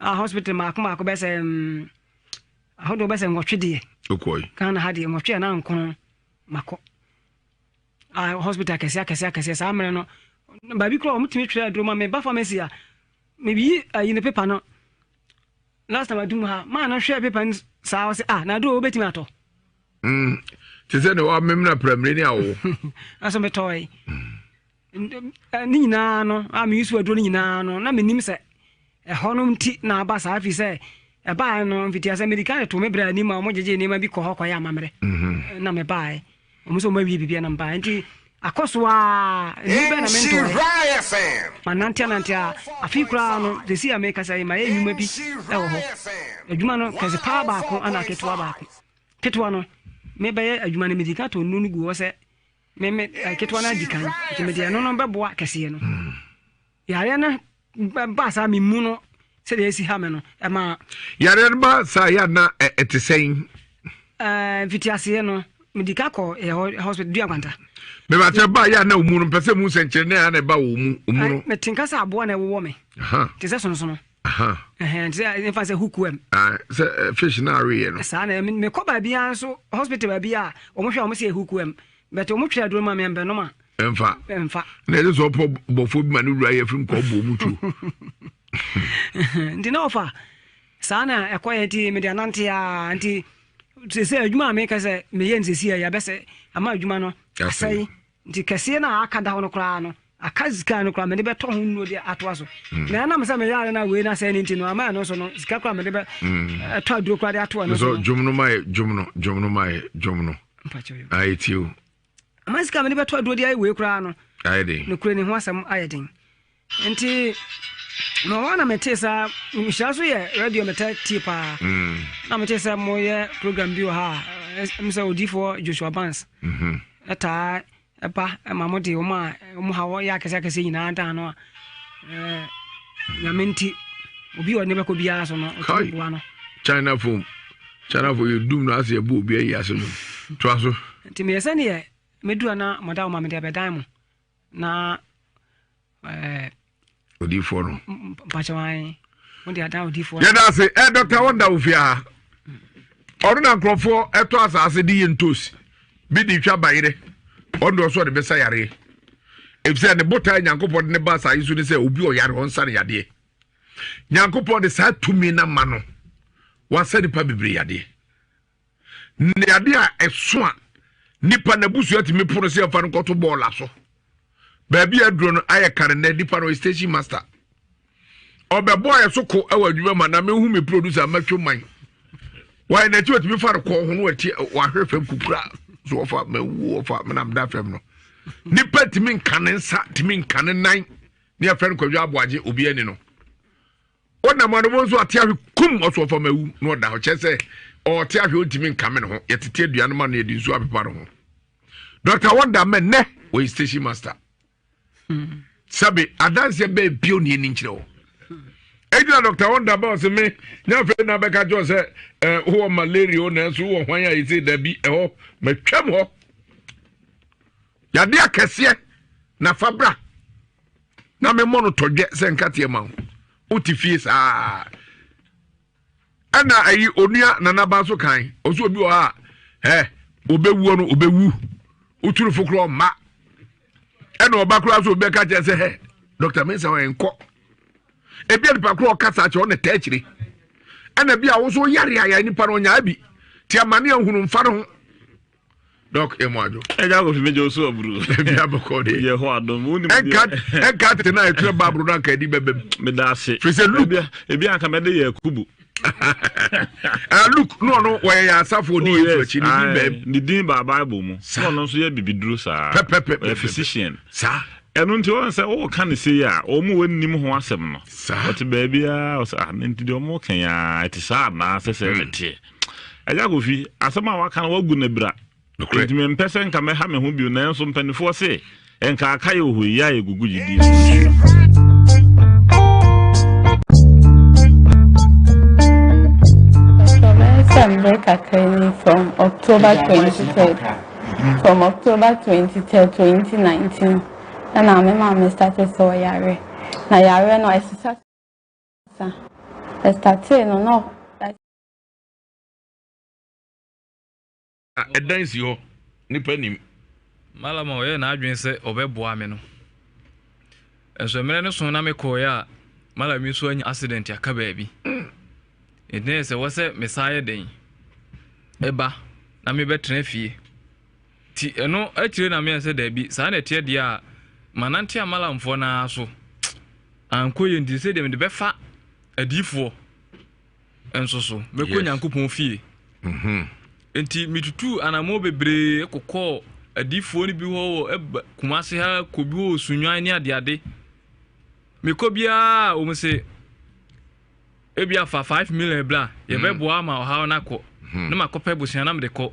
A hospital maako maako bɛsɛ mm, ahodoɔ bɛsɛ nwɔtwe deɛ. Okɔe. Ghana ha deɛ nwɔtwe anaa nkron makɔ. A hospital akɛseɛ akɛseɛ akɛseɛ saa mmerɛ no baabi koraa wɔtumi twerɛ aduro ma me ba pharmacy a meyi ayi ne pepa no last time adum ha maa no hwɛ pepa no saa ɔsɛ ah na aduro wobɛtumi atɔ. Mm, te sɛ ne wamemena pramire ne awo. Ɛso metɔe. Ne nyinaa no a meyi so aduro no nyinaa no na menim sɛ ɛhɔ no nti na aba saa firi sɛ ɛbaeɛ no mfitiasɛ mede kan to me berɛ anim a wɔgyegye nneɛma bi kɔ hɔ kɔyɛ amammerɛ mhm. na mebaeɛ wɔn sɛ wɔawie biribi na mebaeɛ nti akɔ so a ɛnu bɛ na mentɔɛ manante anante a afei koraa no sɛsi a mekasa yi mayɛ nnwuma bi wɔ hɔ adwuma no kɛse paa baako ana ketewa baako ketewa no mebɛyɛ adwuma no medi ka to nnu no gu hɔ sɛ Me me eh, ketewa no adi kan nti mede ɛno no bɛboa kɛseɛ no hmm. Yareɛ no ba saa memu no sɛdeɛ ɛsi ha me no ɛma yareɛ no ba saa yɛ na ɛte sɛn? Mfitiaseɛ no medi ka kɔ ɛhɔ hospital dua kwanta. Mebakyɛ ba yɛ na ɔmu no mpɛ sɛ mu nsɛnkyerɛnne a na ɛba wɔ mu ɔmu no. Mete nka sɛ aboa na ɛwowɔ me te sɛ sonsono. Ɛhɛn, te sɛ nfa sɛ hookworm. Ah, sɛ eh, fish na aweɛ no. Saa na mekɔ baabiara nso hospital baabi a wɔn hwɛ a wɔn sɛ hookworm but wɔn twɛ aduro ma me mbɛnom a. Ɛnfa. Ɛnfa. Na ɛsɛ sɛ ɔpɔ bɔfoɔ bi ma ne wura yɛ firim kɔ ɔbɔ mu tuo. Nti na ɔfa saa na ɛkɔ yɛ nti mede anante a nti sɛ adwuma a meka sɛ meyɛ nsɛsi a yɛabɛsɛ ama adwuma no asɛe. Nti kɛseɛ no a aka da hɔ no koraa no, aka sika no koraa mede bɛtɔ ho nnuro de atoa so. Mm. Na ɛnam sɛ meyare no a wei no asɛe no nti no, ama ɛno nso no, sika koraa mede bɛ mm. ɛtɔ aduro koraa de atoa no so. Dwom no ma yɛ dwom no, dwom no ma yɛ dwom no. Ayɛ tie o. Ama sika mede bɛtɔ aduro de ayɛ wei koraa no. Ayɛ den. Nokorɛ ne ho asɛm ayɛ den. Nti na ɔhɔ na metee saa nhyira so yɛ radio meta tie paa mm. na metee sɛ moyɛ program bi wɔ ha a ɛm sɛ odifoɔ Joshua Barnes mm-hmm. ɛtaa ɛba ɛma mo de wɔn a wɔn ha wɔyɛ akɛse akɛse nyinaa dan no a ɛɛ nyame nti obi a ɔne bɛkɔ biara so no ɔtumi boa no. China phone China phone yɛ dum na ase ɛbu obi ayi ase no toa so. Nti meyɛ sɛ neɛ mɛduru na mɔda wo ma mede abɛdan mo Na ɛɛ. Odiifoɔ no. Mpakyɛw ayi mo de adan odiifoɔ. Yɛda ase ɛ dɔkta wɔn da ofie ha. Ɔno na nkurɔfoɔ ɛtɔ asaase de yɛ ntosi bi de twa bayerɛ ɔno deɛ ɔsɔ de bɛsa yareɛ efisɛ ne botae Nyankopɔn de ne ba asaase so ne sɛ obi ɔyare ɔnsa ne yadeɛ. Nyankopɔn de saa tumi na ma no wasa nipa bebree yadeɛ. Ne ade a ɛso a nipa n'abusua tumi pono sɛ ɛfa no kɔto bɔɔla so. Baabi a aduro no ayɛ kare nnɛ nipa no ɔyɛ station master. Ɔbɛbɔ ayɛ so ko wɔ adwuma mu a na mehu me producer mɛtwe man. Wɔayɛ n'akyi wɔtumi fa no kɔɔ ho no wɔati wɔahwɛ fam kukura so wɔfa mawu wɔfa menam da fam no. Nipa tumi nka ne nsa tumi nka ne nan ne afɛ no kwadwo aboagye obi ani no. Wonam ano bo nso ate ahwe kum ɔso ɔfa ma wu na ɔda hɔ kyerɛ sɛ ɔte ahwe ɔntumi nkame ne ho yɛtete aduane ma no yɛde nsuo apepa ne ho. Dr. Wonder mɛ nnɛ wɔyɛ station master. Sɛbe adanseɛ bɛɛ bio ne ɛni nkyerɛ wɔ. Ɛgyina Dr. Wonder bɛ ɔse me nyɛ afei na bɛka kyerɛ sɛ eh, wowɔ malaria o nanso wowɔ hwan a yɛsɛ dabi ɛhɔ matwam hɔ. Yadeɛ akɛseɛ na fa bra. Na memmɔ no tɔdwɛ sɛ nkateɛ ma wo wote fie saa ɛna ayi onua nanaba nso kan ɔso obi wɔ ha a ɛ obɛwuo no obɛwu woturu fo korɔ ɔmma ɛna ɔba koraa so obi bɛka kyerɛ sɛ hɛ dr mensa ɔyɛ nkɔ ebi a nipa korɔ ɔkasa kyerɛ ɔna taa akyire ɛna bi a wo nso yare a yɛ nipa no ɔnyaa bi te amane ahunu mfa no ho Doc emu adwo. Ɛgya kofi mi gye osu aburu. Ebi abɔkɔ de. Yɛ hɔ adom. Wo nim deɛ. Ɛnka ɛnka tete na ɛtwerɛ baaburo na nka ɛdi bɛbɛm. Meda ase. Firi sɛ Luke. Ebi anka mɛde yɛ kubu. Ah Luke no ɔno wɔyɛ yɛ asafo odi Yesu akyi ne din bɛm. Ne din baa Bible mu. Na ɔno nso yɛ bibiduro saa. Pɛpɛpɛ. Ɔyɛ physician. Saa. Ɛno nti wɔn sɛ wɔka ne sei a wɔn a wɔnnim ho asɛm no. Saa. Ɔte baabi a ɔsɛ ah ne nti deɛ wɔn ka yi a ɛte saa anaa sɛ sɛ ɛna teɛ. Agya Kofi, asɛm a waka no wagu no abira. Enti mempɛ sɛ nka mɛha me ho bio, nanso mpanimfoɔ se, nka aka yɛ ohoyi a yɛgugu gyidie mu nsuo. Sɛ mmerɛ kakra ni from October 23rd from October 23rd 2019 ɛna me maame starte sɛ ɔyare na yareɛ no ɛsesa. Mmiɛnsa. Ɛstartee no na. Ɛdan si hɔ, nnipa nim. Mallam a ɔyɛɛ n'adwene sɛ ɔbɛboa me no, nso mmerɛ no so na mekɔeɛ a, Mallam yi nso anya accident aka baabi. Nti na yɛ sɛ wɔ sɛ mesan yɛ dɛn ɛba na mebɛtena fie. Nti ɛno akyire na meyɛ sɛ daabi, saa na ɛteɛ deɛ a, manante a Mallamfoɔ no ara so ankɔ yie nti sɛ deɛ mede bɛfa adiyifoɔ nso so mɛkɔ Nyankopɔn fie. Mm-hmm. Nti metutuu anammɔn bebree kokɔɔ adiyifoɔ no bi hɔ wɔ ɛba Kumase ha kɔ bi hɔ wɔ Sunnwan ne adeade. Mekɔ biara wɔn se ebi afa 5 million bla yɛbɛboa ama ɔhaw no akɔ Mm-hmm. na makɔpɛ bosea na mede kɔ.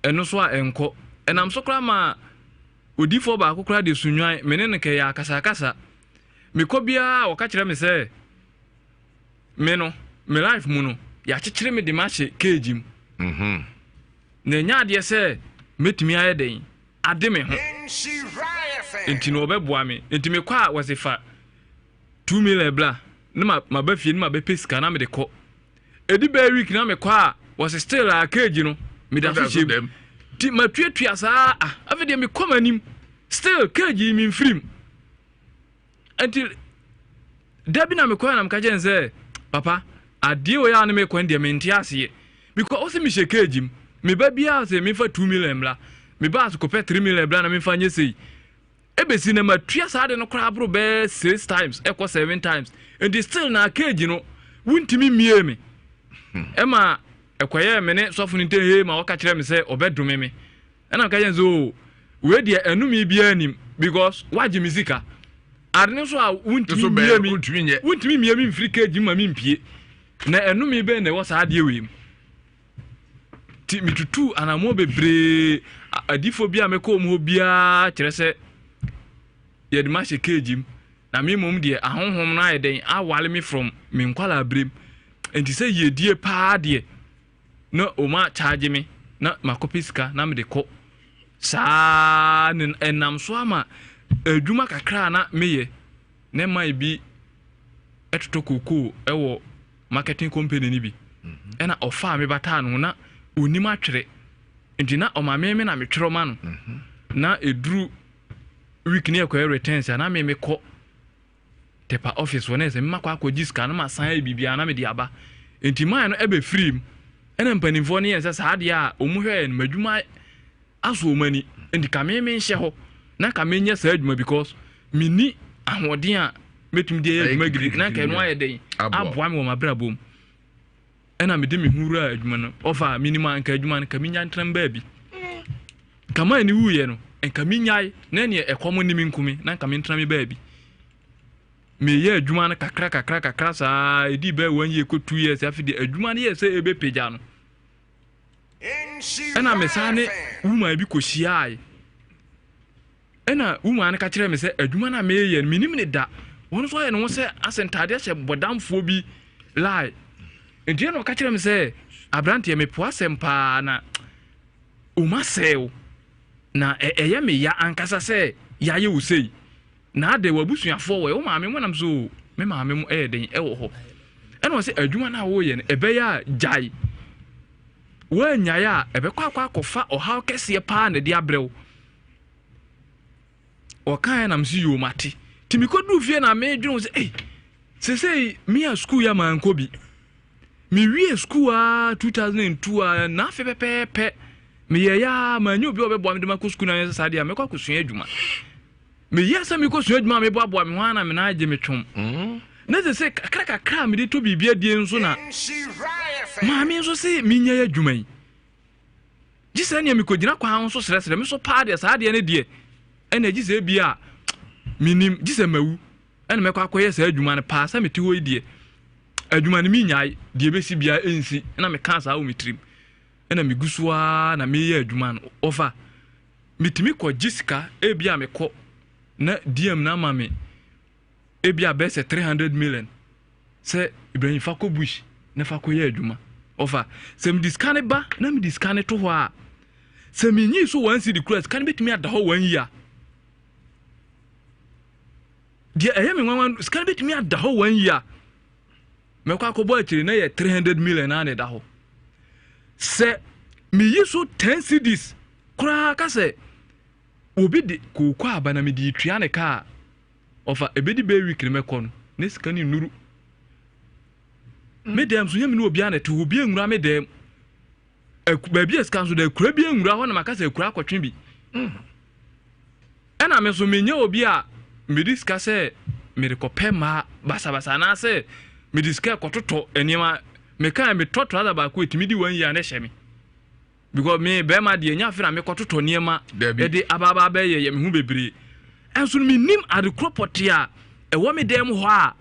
Ɛno so a ɛnkɔ. Ɛnam so koraa ma odiyifoɔ baako koraa de Sunnwan me ne no kɛyɛ akasakasa. Mekɔ biara wɔka kyerɛ me sɛ me no me life mu no yɛakyekyere me de mahyɛ cage mu mhm. na ɛnyɛ adeɛ sɛ mɛtumi ayɛ dɛn ade me ho nti na ɔbɛboa me nti mekɔ a wɔse fa 2 million bla ne maba fie ne mabɛpɛ sika na mede kɔ ɛdi bɛɛ week na mekɔ a wɔse still a cage no meda so hyɛ mu nti matuatua saa ah, afei deɛ mekɔ m'anim still cage yi memfirim Nti da bi na mekɔɛ na meka kyerɛ no sɛ papa adeɛ wei a ne mekɔ no deɛ mente aseɛ because wo sɛ mehyɛ cage mu meba biara sɛ memfa 2 million mmra meba so kɔpɛ 3 million bra na memfa nyɛ sei ɛbɛsi na matua saa de no koraa boro bɛɛ 6 times ɛkɔ 7 times nti still na cage no wontumi mmie me ɛma ɛkɔyɛɛ me ne sɔfo no ntɛhee ma wɔka kyerɛ me sɛ ɔbɛdome me Ɛna meka kyerɛ no sɛ oo wei deɛ ɛnome biara nim because woagye me sika ade no nso a wontumi mmie mi wontumi mmie mi mfiri cage ma me mpie na ɛnome bɛn na ɛwɔ saa adeɛ wei mu ti metutu anammɔn bebree adifoɔ bi a mekɔ wɔn hɔ biara kyerɛ sɛ yɛde ma hyɛ cage mu na me mmom deɛ ahonhom no ayɛ dɛn awale me from me nkwalaa berem nti sɛ yiedie paa deɛ na wɔn akyagye me na makɔpɛ sika na mede kɔ saa ne ɛnam so ama adwuma kakra a na meyɛ na ɛma ebi ɛtotɔ kookoo ɛwɔ marketing company no bi mhm. ɛna ɔfaa me bataa no ho na onim atwerɛ nti na ɔma me me na metwerɛ ma no mhm. na ɛduru week ne ɛkɔyɛ returns a na me mekɔ Tepa office hɔ na ɛsɛ mema kɔ akɔgye sika na masan ayɛ biribiara na mede aba. Nti man no ɛbɛ firi mu. Ɛna mpanimfoɔ no yɛn sɛ saa adeɛ a wɔn hwɛɛ no m'adwuma aso wɔn ani. Nti ka me menhyɛ hɔ na ka menyɛ saa adwuma because menni ahoɔden a mɛtumi de ayɛ adwuma gidi na nka ɛno ayɛ dɛn aboa me wɔ m'abrabɔ mu. Ɛna mede me ho wuraa adwuma no ɔfa menim a nka adwuma no ka menya ntena baabi. Nka man no wuiɛ no nka menyae na ɛneɛ ɛkɔm ne me nkume na nka mentena me baabi. Meyɛ adwuma no kakra kakra kakra saa ɛdii bɛyɛ one year kɔ 2 years afei deɛ adwuma no yɛ sɛ ɛbɛpagya no ɛna mesan ne woman bi kɔhyiae. Ɛnna woman no ka kyerɛɛ me sɛ, Adwuma no a mereyɛ no, mennim no da. Ɔno nso ayɛ ne ho sɛ asɛ ntadeɛ hyɛ bɔdamfoɔ bi lie. Enti ɛnna ɔka kyerɛɛ me sɛ, Aberanteɛ, mepo asɛm paa na wɔn asɛe wo. Na ɛyɛ me ya ankasa sɛ yɛayɛ wo sei. Na adɛn, w'abusuafoɔ wɔ he? Wo maame mo? Nam so, me maame mo ɛyɛ den ɛwɔ hɔ. Ɛnna ɔsɛ adwuma no a woreyɛ no, ɛbɛyɛ a gyae. Woannyae a, ɛbɛkɔ akɔ akɔfa ɔhaw kɛseɛ paa na ɛde abrɛ wo. Ɔkaeɛ na mese yoo mate. Nti mekɔduu fie na medwene ho sɛ ei sesei me a sukuu yɛ mankɔ bi. Mewie sukuu a 2002 a na afe pɛpɛɛpɛ meyɛeɛ a manyɛ obi a ɔbɛboa me de makɔ sukuu na ayɛ sɛ saa deɛ a mɛkɔ akɔsua adwuma. Meyɛɛ sɛ mekɔsua adwuma a meboaboa me ho a na me nan agye me twom. Mm. Na sɛ sɛ kakra kakra a mede tɔ biribi adie nso na maame nso se menyɛ adwuma yi. Gye sɛ nea mekɔgyina kwan ho so srɛsrɛ me so paa deɛ saa adeɛ no deɛ ɛna gye sɛ ebi a menim gye sɛ mawu ɛna mɛkɔ akɔyɛ saa adwuma no paa sɛ mete hɔ yi deɛ adwuma no menyae deɛ ɛbɛsi biara ɛnsi ɛna mekaa saa wɔ me tirim ɛna megu so ara na meyɛ adwuma no ɔfa metumi kɔgye sika ebi a mekɔ na DM no ama me ebi a bɛyɛ sɛ 300 million sɛ Ibrahim fa kɔ bush na fa kɔyɛ adwuma. Ɔfa, sɛ mede sika no ba na mede sika no to hɔ a, sɛ menyii so one cedi koraa sika no bɛtumi ada hɔ one year. Deɛ ɛyɛ me nwanwa sika no bɛtumi ada hɔ one year. Mɛkɔ akɔbɔ akyire na yɛ 300 million na na ɛda hɔ. Sɛ meyi so 10 cedis koraa ka sɛ obi de kooko aba na mede tua ne ka a, ɔfa ɛbɛdi bɛyɛ week no mɛkɔ no na sika no nnuru. Me dɛm so nyɛ me ne obiara na ɛte hɔ, obiara nwura me dɛm. Baabi a sika nso da akura bi nwura hɔ na maka sɛ akura akɔtwe bi. Ɛna me nso menyɛ obi a mede sika sɛ mede kɔpɛ mmaa basabasa anaasɛ mede sika kɔtotɔ nneɛma. Meka metɔ trouser baako ɛtumi di one year na ɛhyɛ me. Because me bɛrima deɛ nya afei na mekɔtotɔ nneɛma ɛde abaaba abɛyɛ yɛ me ho bebree. Ɛnso no menim ade korɔ pɔtee a ɛwɔ me dan mu hɔ a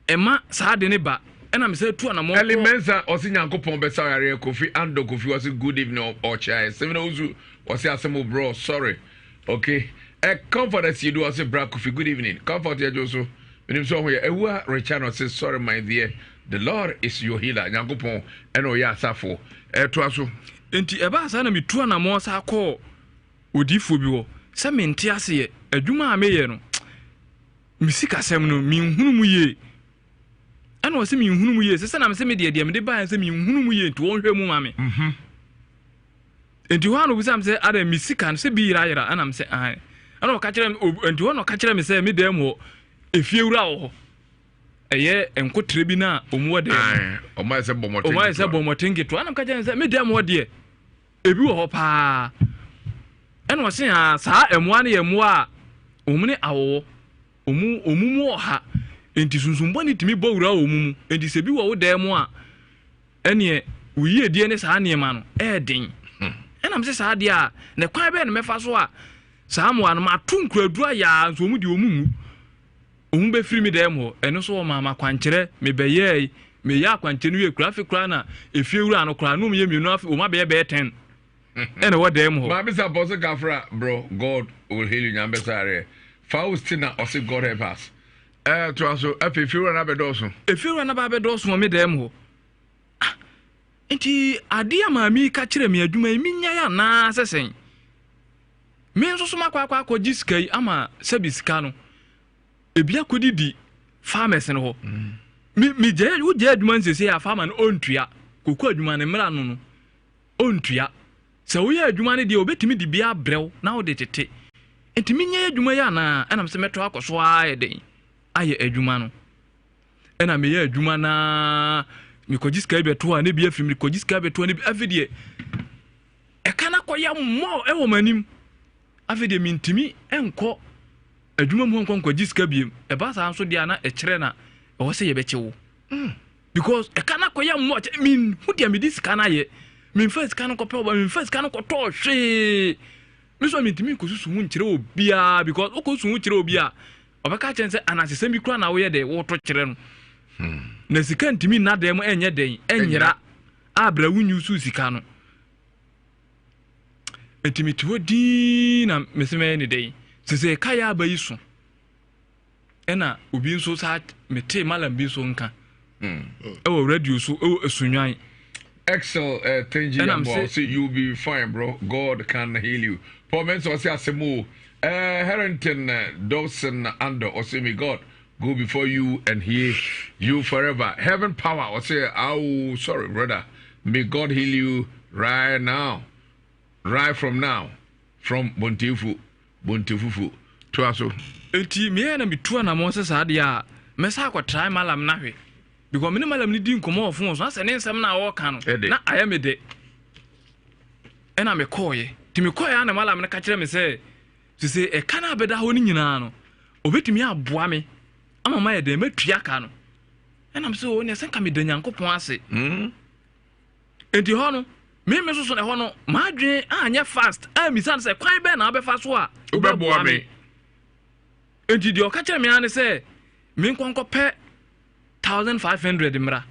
ɛma saa ade no ba ɛna me sɛ tu anamɔ Eli Mensah ɔse Nyankopɔn bɛsa wo yareɛ Kofi Ando Kofi ɔse good evening ɔkyɛ ayɛ Stephen Owusu ɔse asɛm o bro sorry okay ɛ Comfort Asiedu ɔse bra Kofi good evening Comfort yɛgye wo so menim sɛ ɔho yɛ Awua Richard ɔse sorry my dear the Lord is your healer Nyankopɔn ɛna ɔyɛ asafo ɛtoa so. Enti ɛbaa saa na metu anamɔ saa kɔɔ odiyifoɔ bi hɔ sɛ mente aseɛ adwuma a meyɛ no me sikasɛm no menhunu mu yie ɛna ɔsɛ menhunu mu yie sɛ sɛ na mesɛ medeɛ deɛ mede baeɛ sɛ menhunu mu yie nti wɔnhwɛ mu ma me mhm. nti hɔ a na obisa me sɛ adɛn me sika no sɛ bi yerayera ɛna me sɛ ahan ɛna ɔka kyerɛ me nti hɔ na ɔka kyerɛ me sɛ me dan mu hɔ efie wura wɔ hɔ ɛyɛ nkotere bi na ɔmu wɔ dan mu ɔmo ayɛ sɛ bɔmɔten ɔmo ayɛ sɛ bɔmɔten ketewa ɛna ɔka kyerɛ me sɛ me dan mu hɔ deɛ Ebi wɔ hɔ paa. Ɛna ɔse aa saa mmoa no yɛ mmoa a wɔn ne awɔwɔ, wɔn wɔn mu ɔha, enti sunsum bɔne tumi bɔ wura wɔn mu, enti sɛ bi wɔ wo dan mu a, ɛneɛ wo yiedie ne saa nneɛma no ɛyɛ den. Ɛna mese saa deɛ a, na kwan bɛn na mɛfa so a saa mmoa no mato nkuraduro ayaa nso wɔn deɛ wɔn nwu. Wɔn bɛfiri me dan mu hɔ. Ɛno nso wɔmaa me akwankyerɛ, mebɛyɛɛe. Meyɛɛ akwankyerɛ no wie koraa, afei koraa na efiewura no koraa, na wɔyɛ mmienu, afei wɔn abɛyɛ bɛyɛ ten ɛna ɛwɔ dan mu hɔ. Maame Sapɔ ɔse kafra bro God will heal you Nyame bɛsa yareɛ. Faustina ɔse God help us. Ɛɛ toa so afei efiewura no abɛdɔɔso. Efiewura no aba abɛdɔɔso wɔ me dan mu hɔ. Ah, nti adeɛ a maame yi ka kyerɛ me adwuma yi menyae anaa sɛ sɛn? Me nso so makɔ akɔ akɔgye sika yi ama sɛbi sika no ebi akɔdidi farmers no hɔ. Mm. Me me gye wo gye adwuma nsese a farmer no ɔntua. Koko adwuma no mmra no no ɔntua. Sɛ woyɛ adwuma no deɛ obetumi de bi abrɛw na wode tete. Nti menyɛ adwuma yi anaa ɛnam sɛ mɛtɔ akɔ so ara yɛ den ayɛ adwuma no. Ɛna meyɛ adwuma naa mekɔgye sika yi bɛto a ne bi afiri mekɔgye sika bɛto a ne bi afei deɛ Ɛka no akɔyɛ mmɔ wɔ m'anim. Afei deɛ mentumi nkɔ adwuma mu hɔ nkɔ nkɔgye sika biem. Ɛba saa nso deɛ a na ɛkyerɛ na ɛwɔ sɛ yɛbɛkye wo. Mm. Because ɛka no akɔyɛ mmɔ kyɛ menhu deɛ mede sika no ayɛ. Memfa sika no nkɔpɛ ɔba, memfa sika no nkɔtɔɔ hwee. Me nso mentumi nkɔsusu ho nkyerɛ obiara because wokɔsusu ho kyerɛ obi a ɔbɛka kyerɛ sɛ anansesɛm bi koraa na woyɛ dɛ woto kyerɛ no. Hmm. Na sika ntumi nna dɛm ɛnyɛ dɛn ɛnyera a berɛ wonyi sika no. Enti mete hɔ dinn na mese mɛyɛ ne dɛn? Sɛ sɛ ɛka yɛ aba yi so. Ɛna obi nso saa metee malam bi nso nka hmm. ɛwɔ radio so ɛwɔ Asunwan. Excel uh, Tenji Yambo say you be fine bro God can heal you. Paul Mensah ɔse asɛm o. Uh, Harrington uh, Dawson Ando ɔse may God go before you and heal you forever. Heaven power ɔse oh sorry brother may God heal you right now right from now from Bontefu Bontefufu toa so. Enti meyɛɛ na metu anamɔn sɛ saa deɛ a mɛsa akɔtrae malam no ahwɛ because me ne malam no di nkɔmmɔ wɔ fon so na sɛ ne nsɛm no a ɔreka no na ayɛ me dɛ ɛna mekɔɔyɛ nti mekɔɔyɛ a na malam no ka kyerɛ me sɛ sese ɛka no abɛda hɔ no nyinaa no ɔbɛtumi aboa me ama mayɛ dɛn matua ka no ɛnam sɛ o neɛ sɛ nka meda Nyankopɔn ase hmm. Enti hɔ no, me me soso na ɛhɔ no, m'adwene anyɛ fast ammisa no sɛ kwan bɛn na wobɛfa so a wobɛboa me. Enti deɛ ɔka kyerɛ me ara ne sɛ menkɔ nkɔpɛ 1500 mmra.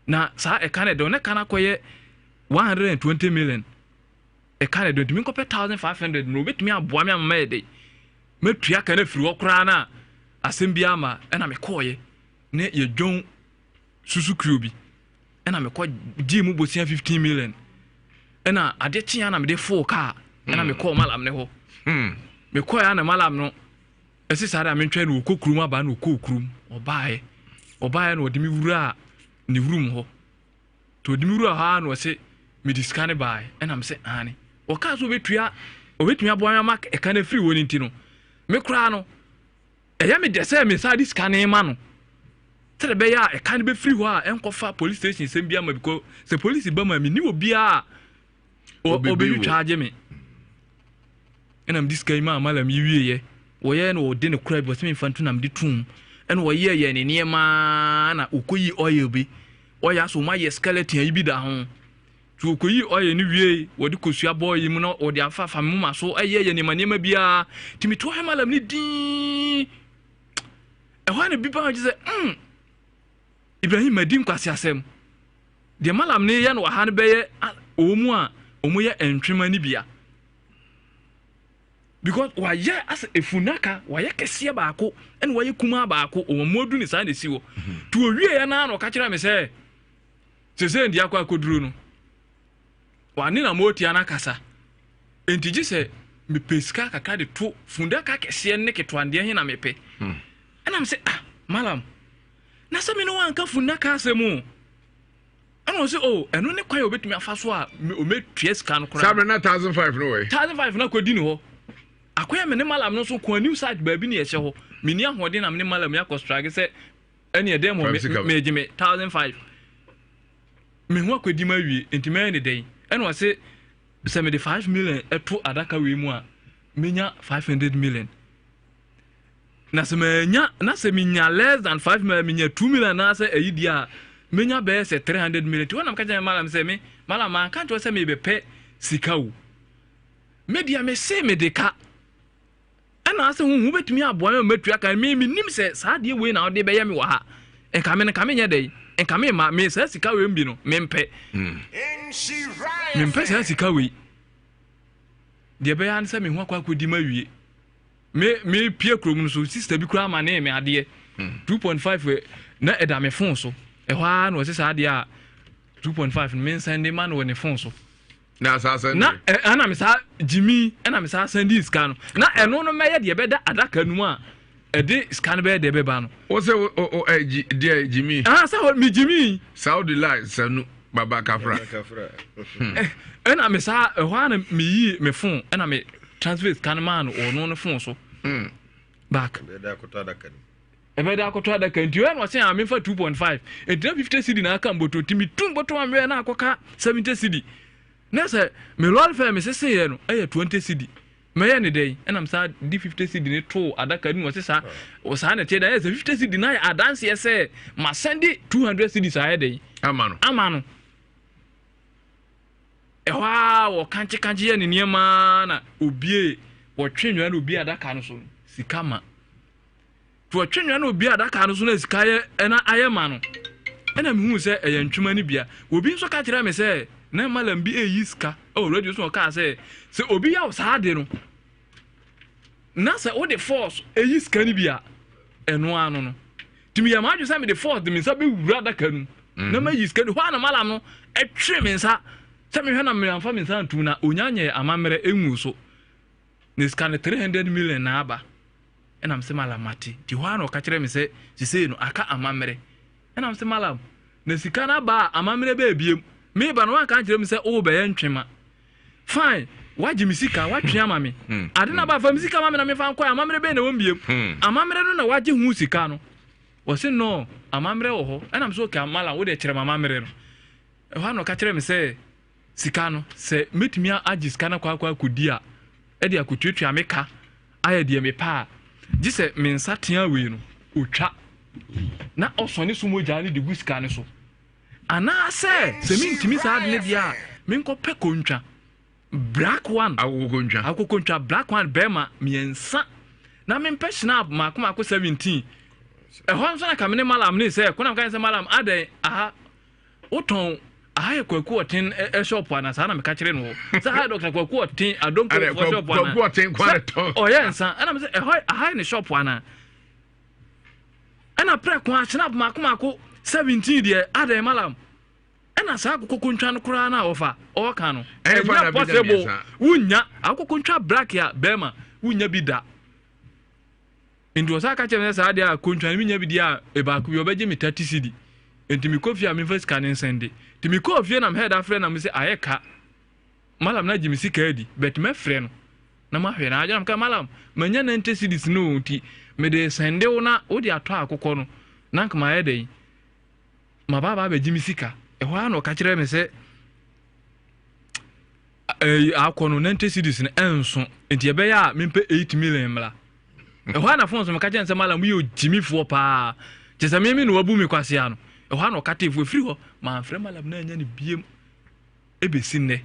Na saa ɛka no ɛdɔn, na ɛka no akɔyɛ 120 million. Ɛka no ɛdɔn, nti menkɔpɛ 1500 mmra, obɛtumi aboa me ama mayɛ dɛ. Mɛtua ka no afiri hɔ koraa no a asɛm biara ma ɛna mekɔɔyɛ ne yɛdwɔn susukuo bi. Ɛna mekɔ gyee mu bosia 15 million ɛna adeɛ kyeɛ na mede foo kaa ɛna hmm. mekɔɔ malam ne hɔ hmm. mekɔɛ ana malam no Ɛse saa de a mentwɛn no ɔkɔ kurom aba na ɔkɔɔ kurom. Ɔbaeɛ. Ɔbaeɛ na ɔde me wuraa ne room hɔ. Nti ɔde me wuraa hɔ ara na ɔse mede sika no baeɛ. Ɛna mese aane. Ɔkaa sɛ ɔbɛtua ɔbɛtumi aboa me ama ɛka no afiri hɔ no nti no, me koraa no ɛyɛ me dɛ sɛ me san de sika no rema no sɛdeɛ ɛbɛyɛ a ɛka no bɛfiri hɔ a ɛnkɔfa police station sɛm bi ama because sɛ police ba mu a menni obiara a ɔbɛtwitwa agye me. Ɛna mede sika yi maa malam yi wieɛ. Wɔyɛɛ na wɔde ne kora bi wɔsɛ memfa nto na mede tom. Ɛna wɔyɛɛ yɛ ne nneɛma na wɔkɔyi oil bi. Wɔyɛ asɛ wɔn ayɛ skeleton ayi bi da ho. Nti wɔkɔyi oil no wie wɔde kosua bɔɔ yi mu na wɔde afafa me moma so ɛyɛ yɛ nneɛma nneɛma biara. Nti meto hwɛ malam no dinn. Ɛhɔ a na bi ba gye sɛ mm Ibrahim madi nkwaseasɛm. Deɛ malam no yɛ no wɔ ha no bɛyɛ wɔn a wɔyɛ ntwema no bia. Because wayɛ asɛ efunaka wayɛ kɛseɛ baako ɛna wayɛ kumaa baako wɔn mu adu ne saa na esi hɔ mhm. to owie yɛ naa na ɔka kyerɛ me sɛ sese ndi akɔ akɔduro no wane na motia no akasa nti gye sɛ mepɛ sika kakra de to fundaka kɛseɛ ne ketewa deɛ he na mepɛ hmm. ɛna me sɛ ah malam na sɛ me ne wanka fundaka asɛm o Ɛna ɔse oh ɛno ne kwan a obetumi afa so a ometua sika no koraa. Saa bere na 1005 no wɔ he? 1005 no akɔdi ne hɔ. Akɔyɛ me ne malam no nso kɔn new site baabi ne yɛhyɛ hɔ. Menni ahoɔden na me ne malam yi akɔ strage sɛ ɛne ɛdɛn mɔ megye me 1005. Me ho akɔdi ma awie nti mɛyɛ ne dɛn? Ɛna ɔse sɛ mede 5 million ɛto adaka wei mu a menya 500 million. Na sɛ manya na sɛ menya less than 5 million menya 2 million anaasɛ ayi deɛ a menya bɛyɛ sɛ 300 million. Nti hɔ na meka kyerɛ malam sɛ me malam manka nkyerɛ sɛ mebɛpɛ sika o. Me deɛ mese mede ka. Ɛna asɛ huhu wobɛtumi aboa me ma matua ka. Me menim sɛ saa adeɛ wei na wode bɛyɛ me wɔ ha. Nka me no nka menyɛ dɛn? Nka me ma me saa sika wei bi no mempɛ. Mempɛ saa sika wei. Deɛ ɛbɛyɛ ara ne sɛ me ho akɔ akɔdi ma wie. Me me pie kurom no so sister bi koraa ma ne me adeɛ 2.5 eh, na ɛda me phone so ɛhɔ ara na ɔsɛ saa adeɛ a 2.5 no me nsɛn de ma no wɔ ne phone so na saa sɛn na ɛna me saa gyimi ɛna me saa sɛn di sika no na ɛno no mɛyɛ deɛ ɛbɛda adaka no mu a ɛde sika no bɛyɛ deɛ ɛbɛba no. O sɛ o o ɛ gyi deɛ gyimi. Ah sɛ mi gyimi. Saudi line sanu baba kafra. Ɛna me saa ɛhɔ ara na me yi me phone ɛna me transfer sika no maa no ɔno ne phone so. Hmm. Back. Ɛbɛda akɔtɔ adaka nti ɔyɛ na ɔsɛ a mefa 2.5 nti na 50 cedi na aka mbɔtɔ nti metu mbɔtɔ ma mewɛ na akɔka 70 cedi na sɛ me lɔre fɛ me seseeɛ no ɛyɛ 20 cedi Mɛyɛ no dɛn? Ɛna mesan de 50 cedi no too adaka no mu. Ɔse saa, saa na ɛteɛ dɛ. Ayɛ sɛ 50 cedi no ayɛ adanseɛ sɛ masan de 200 cedis ayɛ dɛn? Ama no. Ama no. Ɛhɔ ara wɔkankye kankye yɛ ne nneɛma na obie wɔtwe nwera na obie adaka no so no sika ma. Nti ɔtwe nwera na obie adaka no so na sika yɛ ɛna ayɛ ma no. Ɛna mehuu sɛ ɛyɛ ntwema no bia. Obi nso ka kyerɛɛ me sɛ na malam bi reyi sika wɔ radio so na ɔkaa sɛ sɛ obi yɛ wo saa ade no na sɛ wode force ɛyi sika no bi a ɛno ano no. Nti meyɛ m'adwene sɛ mede force de me nsa bɛwura adaka no mu na mhm. mayi sika no. Hɔ a na malam no ɛtwe me nsa sɛ mehwɛ na meamfa me nsa antum na onya nyɛ amammerɛ ɛngu so. Ne sika no 300 million na aba. Ɛna mese Malam mate. Nti hɔ ara na ɔka kyerɛɛ me sɛ sesei no aka amammerɛ. Ɛna mese Malam, na sika no aba a amammerɛ bɛɛ biem. Meba no wanka ankyerɛ me sɛ worebɛyɛ ntwema. Fine, wagye me sika, watwe ama me. Hmm. Ade no aba fa me sika ma me na mefa nkɔ amammerɛ bɛn na ɛwɔ mbiem. Hmm. Amammerɛ no na wagye ho sika no. Ɔse no, amammerɛ wɔ hɔ. Ɛna mese okay Malam, wo deɛ kyerɛ me amammerɛ no. Ɛhɔ ara na ɔka kyerɛɛ me sɛ sika no, sɛ mɛtumi agye sika no akɔ akɔ akɔdi a, ɛde akɔtuatua me ka ayɛ deɛ mepɛ a, gye sɛ me nsa tea wei no, ɔtwa na ɔsɔne so mogya no de gu sika no so. Anaasɛ sɛ mentumi saa ade no deɛ a, menkɔpɛ kontwa, black one, akokontwa, akokontwa black one bɛrima mmiɛnsa na mempɛ schnapp mako mako 17. Ɛhɔ nso na ka me ne malam ne sɛ, kɔnam ka ne sɛ malam adɛn aha Wotɔn aha yɛ kwaku ɔten ɛ shop ana saa na meka kyerɛ no hɔ sɛ aha yɛ dɔkta kwaku ɔten adonkofoɔ shop ana kwaku ɔten kwan ne tɔn ɔyɛ nsa ɛna me sɛ ɛhɔ aha yɛ ne shop ana ɛna prɛ ko ahyena mako mako 17 deɛ adɛn malam ɛna saa akokɔ ntwa no koraa na ɔfa ɔka no ɛnyɛ possible wonya akokɔ ntwa black a bɛrima wonya bi da. Nti ɔsan ka kyerɛ me sɛ saa deɛ a kontwa no menya bi di a baako bi ɔbɛgye me 30 cedi. Nti mekɔ fie a memfa sika no nsɛnde. Nti mekɔɔ fie na mehɛɛ da frɛ na mese ayɛ ka. Malam no agye me sika adi but mɛfrɛ no na mahwɛ na adwene meka malam manya 90 cedis no o nti mede sɛnde wo na wode atɔ akokɔ no na nka mayɛ dɛn maba aba abɛgye me sika. Ɛhɔ ara na ɔka kyerɛ me sɛ ɛyi akɔ no 90 cedis no ɛnso nti ɛbɛyɛ a mempɛ 8 million mmra. Ɛhɔ ara na fon so meka kyerɛ no sɛ malam woyɛ ogyimifoɔ paa kyɛ sɛ meme na wabu me kwasea no. Ɛhɔ ara na ɔkateefoɔ ɛfiri hɔ mamfrɛ malam no anya no biem. Ɛbɛsi nnɛ.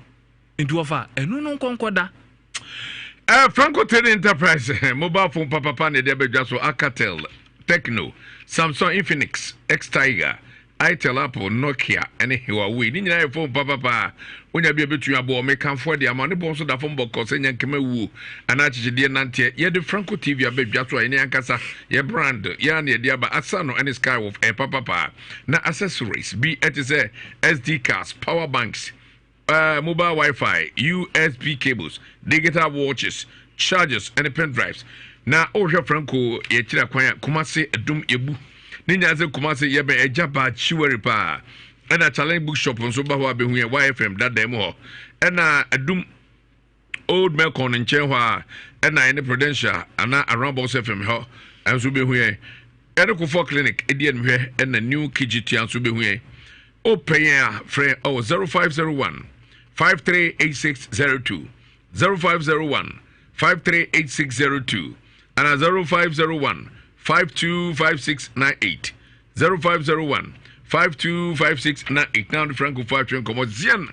Nti wɔfa ɛno no nkɔnkɔ da. Uh, Franco Trading Enterprise mobile phone papapa na ɛde abɛdwa so Alcatel, Tecno, Samsung, Infinix, X-Tiger, Itel, Apple, Nokia ne Huawei ne nyinaa yɛ phone papapa wonya bi a ɛbɛtumi aboɔ mekamfoɔ de ama ne bɔn so da fam bɔkɔ sɛ nyankema wuo anaa akyekyedeɛ nanteɛ yɛde Franco TV abɛdwa so a yɛne ankasa yɛ brand yɛa na yɛde aba Asano ne Skywolf ɛyɛ papapa Na accessories bi te sɛ SD cards, power banks, uh, mobile Wi-Fi, USB cables, digital watches, chargers, ne pen drives. Na wohwɛ Franco yɛkyerɛ kwan a Kumase Adum Yɛbu. Ne nyinaa sɛ Kumase yɛbɛn agya baa kyiwari paa. Ɛna Challenge Bookshop nso ba hɔ a bɛhu yɛn YFM dada mu hɔ. Ɛna Adum Old Mekong no nkyɛn hɔ a ɛna ɛne Prudential anaa Around Box FM hɔ nso bɛhu yɛn. Ɛne Kofoɔ Clinic ɛdi animhwɛ ɛna New Kijitia nso bɛhu yɛn. Wopɛ yɛn a frɛ ɛwɔ 0501 538602 0501 538602 ana 0501 525698 0501 525698 na wode Franco fo atwe nkɔmmɔ. Zian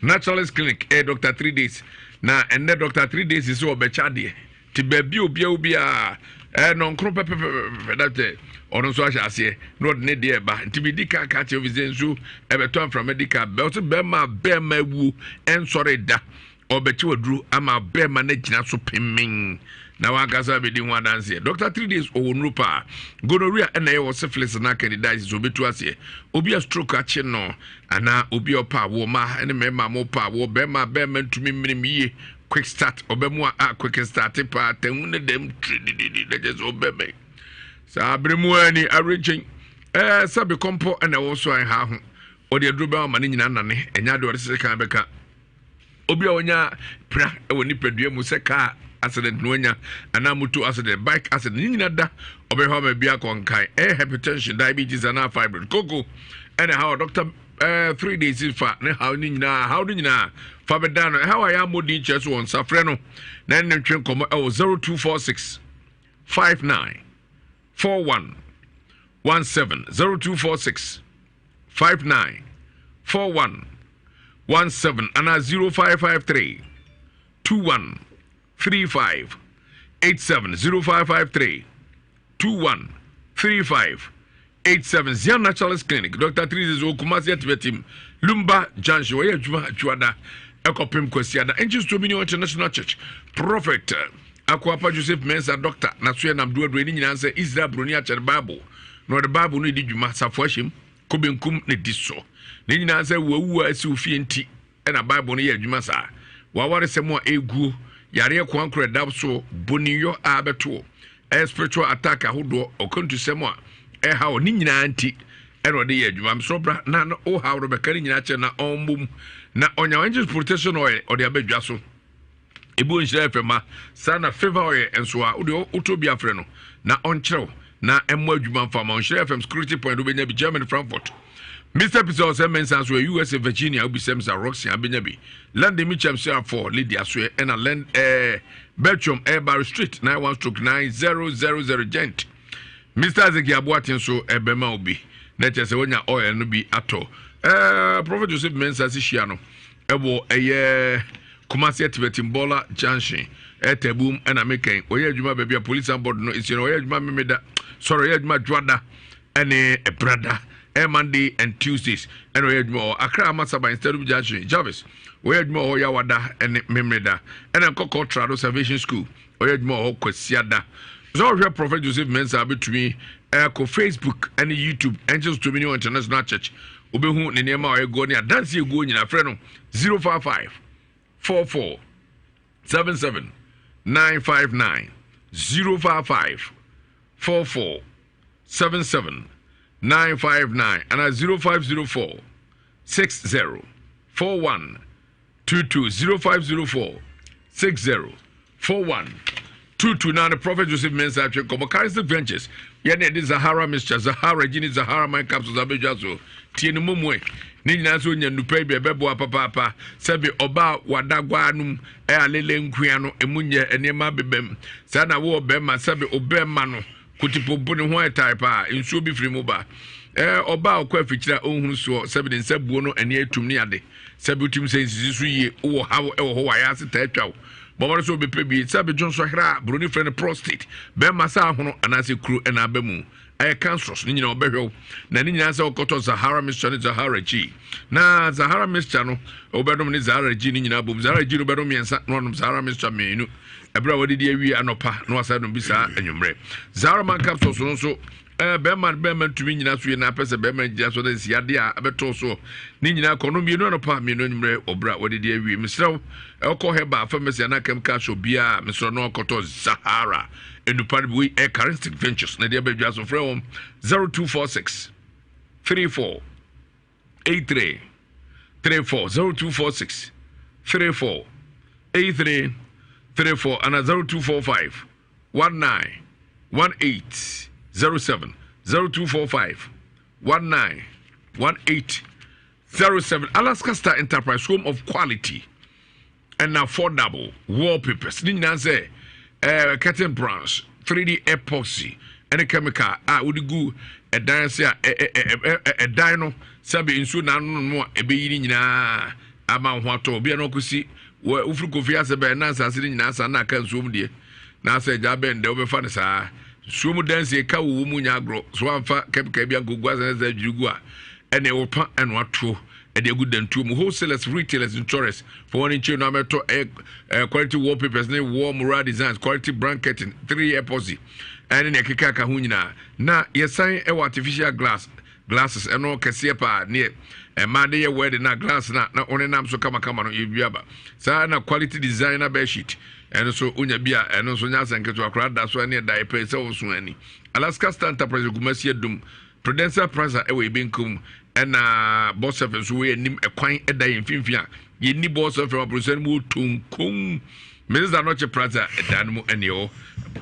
Naturalist Clinic ɛyɛ Dr. 3 days na ɛnnɛ Dr. 3 days sɛ ɔbɛkyɛ adeɛ te baabi obiara obiara ɛɛ nɔnkoro pɛpɛpɛpɛpɛ da kyɛ ɔno nso ahyɛ aseɛ na ɔde ne deɛ ɛba nti bi di ka ka kyerɛ fi sɛ nsuo ɛbɛtɔ mframa di ka bɛn ɔsɛ bɛrima bɛrima awuo ɛnsɔre da Ɔrebɛkyɛ waduro ama bɛrima no agyina so pemmen na wankasa abɛdi ho adanseɛ. Dr. 3 days ɔwɔ nnuro paa. Gonorrhea ɛna ɛyɛ wɔ syphilis na candidiasis ɔbɛtu aseɛ. Obi a stroke akye no anaa obi a ɔpɛ awoɔ mmaa ne mmarima a mopɛ awoɔ bɛrima a bɛrima ntumi mmenem yie quick start ɔbɛmu a a quick start paa tahu ne dɛm tiridididi na kyɛ sɛ ɔbɛmɛ saa bere mu ani awerɛnkyɛn ɛɛ sɛ bekɔmpɔ ɛna ɛwɔ so a ɛha ho ɔde aduro bɛma ma ne nyinaa nane ɛnyɛ adeɛ ɔde sese kan bɛka Obi a ɔnya pira wɔ nipadua mu sɛ car accident na wanya anaa motor accident, bike accident, ne nyina da ɔbɛhɔ ama bi akɔ nkan. Ɛyɛ hypertension, diabetes anaa fibroid. Koko ɛna ha doctor eh, 3 days fa ne haw ne nyinaa haw ne nyinaa fa bɛda no. Ɛhaw a yɛammɔ din kyerɛ so wɔn nsa frɛ no na ɛne ntwe nkɔmmɔ ɛwɔ 0246 59 41 17 0246 59 41 17 anaa 0553 21 35 87 0553 21 35 87 Zion Naturalist Clinic Dr. Trizis wɔ Kumasi Atibatim Lumba Junction wɔyɛ adwuma adwuada ɛkɔpem Kwasiada Angels Dominion International Church Prophet eh, Akoapa Joseph Mensah Doctor naso yɛ nam duadua ne nyinaa sɛ Israel Broni akyɛ no Bible na ɔde Bible no di dwuma safoa hyɛm kɔ benkum na di so. Ne nyinaa sɛ wawu a asi wo fie nti na Bible no yɛ adwuma saa. W'awaresɛm a ɛreguo, yareɛ koankorɔ ɛda soɔ, boniyɔ a abɛtoɔ, ɛyɛ spiritual attack ahodoɔ, ɔkwantusɛm a ɛhaw ne nyinaa nti ɛna ɔde yɛ adwuma. Mesrɛ bra na wo haw no bɛka ne nyinaa kyerɛ na ɔmmom na ɔnya angels protection oil ɔde aba dwa so. Ebi wɔ Nhyira FM ha. Saa na Favour Oil nso a wode wotɔ bi afrɛ no na ɔnkyerɛw na ɛmmɔ adwuma mfa ma Nhyira FM Security Point wobɛnya bi Germany Frankfurt. Mr. Pisa ɔsɛ Mensa nso USA Virginia wobisɛm sa Roxy abɛnya bi. London Mitcham CR4 Lydia soɛ ɛna Lend eh, Belgium eh, Barry Street 91 stroke 9000 Gent. Mr. Ezekiel Aboate nso ɛbɛma obi na kyerɛ sɛ wanya oil no bi atɔ. Eh, Prophet Joseph Mensa si hyia no ɛwɔ ɛyɛ Kumasi Atibatim Bɔla Junction ɛtɛbum ɛna mekɛn ɔyɛ adwuma baabi a police board no esi no ɔyɛ adwuma memeda sɔrɔ ɔyɛ adwuma dwoada ɛne ɛbrada ɛyɛ Monday and Tuesdays ɛna ɔyɛ adwuma wɔ Accra Amasaba instead of Junction Jarvis ɔyɛ adwuma wɔ Yawada ɛne memeda ɛna Nkɔkɔ Trado Salvation School ɔyɛ adwuma wɔ hɔ Kwasiada sɛ ɔhwɛ Prophet Joseph Mensah abɛtumi ɛkɔ Facebook ɛne YouTube Angels Dominion International Church wobɛhu ne nneɛma a ɔyɛ goɔ ne adanse ɛguo nyinaa frɛ no 055 44 77 959 055. 44 77 959 anaa 0504 60 41 22 0504 60 41 22 na ne Prophet Joseph Mensah atwe nkɔmmɔ. Charismatic Ventures yɛne ɛde Zahara Mixture, Zahara Gini, Zahara Mind Capsules abɛdwa so. Tie no mmom ɛ. Ne nyinaa nso nya nnupa yi bi ɛbɛboa papaapa. Sɛbe ɔbaa wadaguaa no mu ɛ alele nkoa no emu nyɛ nneɛma abebam. Saa na wo ɔbɛrima sɛbe ɔbɛrima no Kotipo mpo ne ho ayɛ tae paa, nsuo bi firi mu ba. Ɛɛ, ɔbaa a ɔkɔ afikyire a ɔnhunu soɔ, sɛbi ne nsa buo no ani atum ne ade, sɛbi wotim sɛ nsisi so yie, wowɔ haw wɔ hɔ, wayɛ ase taa twa wo. Bɔ mmɔden sɛ wobɛpɛ bi, sɛbi dwonsɔ hera a buroni frɛ no prostate, bɛrima sɛ ahono anaasɛ kuro na aba mu, ɛyɛ cancerous, ne nyinaa ɔbɛhwɛ wo. Na ne nyinaa sɛ wokɔtɔ Zahara mixture ne Zahara G. Na Zahara mixture no, wobɛnom ne Zahara G ne nyinaa bom. Zahara G no wobɛnom mmiɛnsa na wanom Zahara mixture mmienu. Ɛberɛ a wadidi awie anɔpa na wasan nom bi saa anwummerɛ. Zaraman capsules no nso ɛɛ bɛrima bɛrima ntumi nyina so yie na apɛ sɛ bɛrima gyina so na nsi adeɛ a ɛbɛtɔ soɔ ne nyinaa kɔ no mmienu anɔpa mmienu anwummerɛ wɔ berɛ a wadidi awie. Mesrɛ wo ɛkɔ herbal pharmacy anaa chemical shop biara mesrɛ no akɔtɔ Zahara nnupa no bi. Wei ɛyɛ Charismatic Ventures na ɛde aba dwa so. Frɛ wɔn 0246 34 83 34 0246 34 83 34 ana 0245 19 18 07 0245 19 18 07. Alaska Star Enterprise, home of quality and affordable wallpapers. Ne nyinaa sɛ eh, curtain branch, 3D epoxy ɛne chemical a wode gu ɛdan ase a ɛdan no sɛbe nsuo na ano no a ɛbɛyi ne nyinaa ama wo ho atɔ. Obi a na ɔkɔsi wofiri kofi ase bɛn na asase no nyinaa sa na aka nsuo mu deɛ na asɛ agya bɛn dɛ wobɛfa no saa nsuo mu dansie ka wowɔ mu nya agorɔ so amfa chemical bi ankɔgu asɛ sɛ adwiri gu a ɛne wopa ɛno atoɔ ɛde agu dantuo mu. Wholesalers, retailers, insurers fo wɔn nkyɛn no amɛtɔ ɛyɛ ɛɛ quality wallpapers ne wall mural designs, quality brand curtain, 3 epoxy ɛne nea ɛkeka ka ho nyinaa. Na yɛsan ɛwɔ artificial glass glasses ɛno kɛseɛ paa neɛ ɛmaa de yɛ wedding na glass na na wɔn nam so kamakama no yɛ aba saa. Na quality designer bed sheet ɛno nso wonya bi a ɛno nso nyɛ asɛn ketewa koraa da so ɛne ɛda ɛpɛ sɛ wɔso ani. Alaska Star Enterprise, Kumasi Adum, Prudential Plaza ɛwɔ yɛn benkum, ɛna Boss FM nso wɔ yɛn anim. Ɛkwan ɛda yɛn mfimfini a yɛnni Boss FM aburusan mu wɔ Tonkon Mrs. Anɔkye Plaza ɛdan no mu ɛne ɛwɔ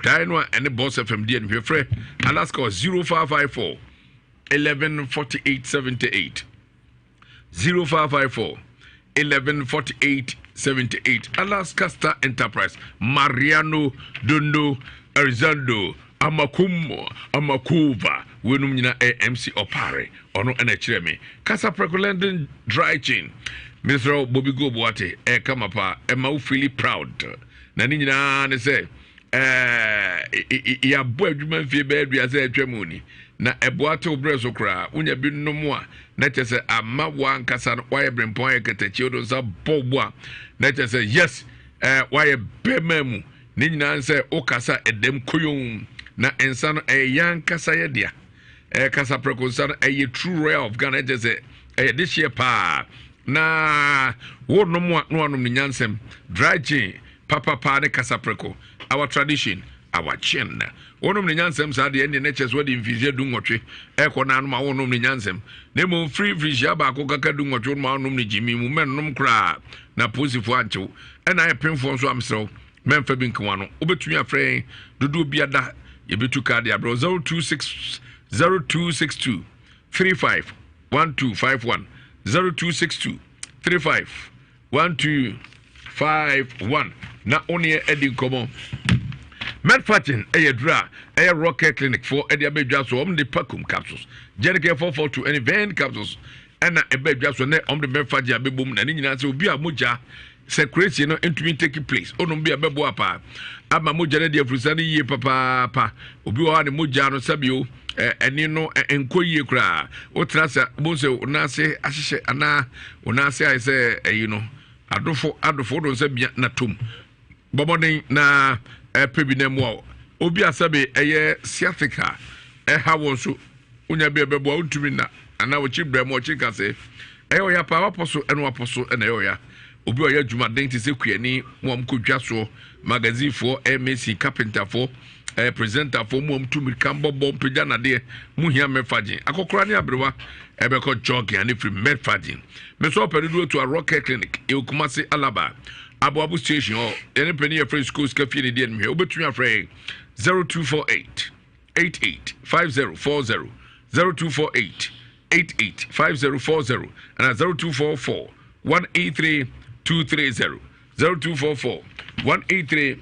dan no a ɛne Boss FM di anihwɛ. Frɛ Alaska wɔ 0554 11 48 78, 0554 11 48 78. Alaska Star Enterprise, Mariano Dondo Arizando Amakum Amakova, weinom nyina ɛyɛ MC Ɔpare, ɔno ɛna ɛkyerɛ me kasa prɛko. London Dry Chain, mesrɛ wo Bobby Go Boate, ɛyɛ kama paa, ɛma wo feely proud. Na ne nyinaa ne sɛ yɛabɔ adwuma mfie bɛyɛ aduasa atwa mu ni na ɛboa tew berɛ so koraa. Wonya bi nom a na kyɛ sɛ ama woankasa no woayɛ berempɔn, ayɛ katakyie, wode nsa bɔ bo a na kyɛ sɛ yes, woayɛ bɛma mu. Ne nyinaa sɛ wokasa ɛdɛm koyon na nsa no ɛyɛ yɛn ankasa yɛ dea. Kasa prɛko nsa no ɛyɛ true royal of Ghana, ɛkyɛ sɛ ɛyɛ dehyeɛ paa na wonom a na wanom ne nyansɛm. Dry gin papapaa ne kasa prɛko, our tradition, our chin. Wonom ne nyansɛm saa deɛ, ɛnneɛ ne kyɛ sɛ wɔde mfirihyia 18 ɛkɔ na anom a wonom ne nyansɛm, na mmom firi mfirihyia 1 kaka 18 wonom a wonom ne gyimi mu. Mɛnnom koraa na polisifoɔ ankyew ɛna ayɛ pemfoɔ nso amserɛw mɛmfa bi nkewa no. Wobɛtumi afrɛ yɛn dodoɔ biada, yɛbɛtu kaa de abrɛ 026 0262 35 1251, 0262 35 1251 na wo neɛ adi nkɔmmɔ. Medfatin ɛyɛ duro a ɛyɛ Rock Care Clinic foɔ ɛde abɛ dwa so. Wɔn de Pacum capsules, Jenicare 442 ɛne Vein capsules ɛna ɛbɛ dwa so. Nɛ wɔn de Medfatin abɛbom na ne nyinaa sɛ obi a mogya circulation no ntumi take place, onom bi a bɛboa paa ama mogya no adi afurusa no yie papaapa. Obi wɔ hɔ a ne mogya no sɛbio ɛne no nkɔ yie koraa. Wotena sɛ wobɛhu sɛ wo nan ase ahyehyɛ anaa wo nan ase ayɛ sɛ ɛyi no adofo adofo, wode nsa bia na tom. Bɔ mmɔden na ɛpɛ bi na mmoa wo. Obi a sɛbe ɛyɛ sciatica ɛha wɔn so, wonya bi a ɛbɛboa. Wontumi nna anaa wɔkyi brɛ mu ɔkyi nkasɛɛ ɛyɛ ɔya paa, wapɔ so ɛna wapɔ so ɛna ɛyɛ ɔya. Obi a ɔyɛ adwumaden te sɛ kuani, mo a mokɔ dwa soɔ, magazinefoɔ, airmason, carpenterfoɔ, eh, presenterfoɔ, mo a motu mmirika mbɔ bɔ mpagya nnadeɛ, mo hia Medfagin. Akɔkora ne aberewa ɛbɛkɔ jogging ane firi Medfagin. Me nso ɔpɛ dodoɔ tu a Rock Care Clinic, ɛwɔ Kumasi Alaba, Aboabo Station hɔ. Yɛne panin yɛfrɛ sukuu sika fie ne di animhwɛ. Wobɛtumi afrɛ yɛn 0248 88 5040 0248 88 5040 ana 0244 183 230 0244 183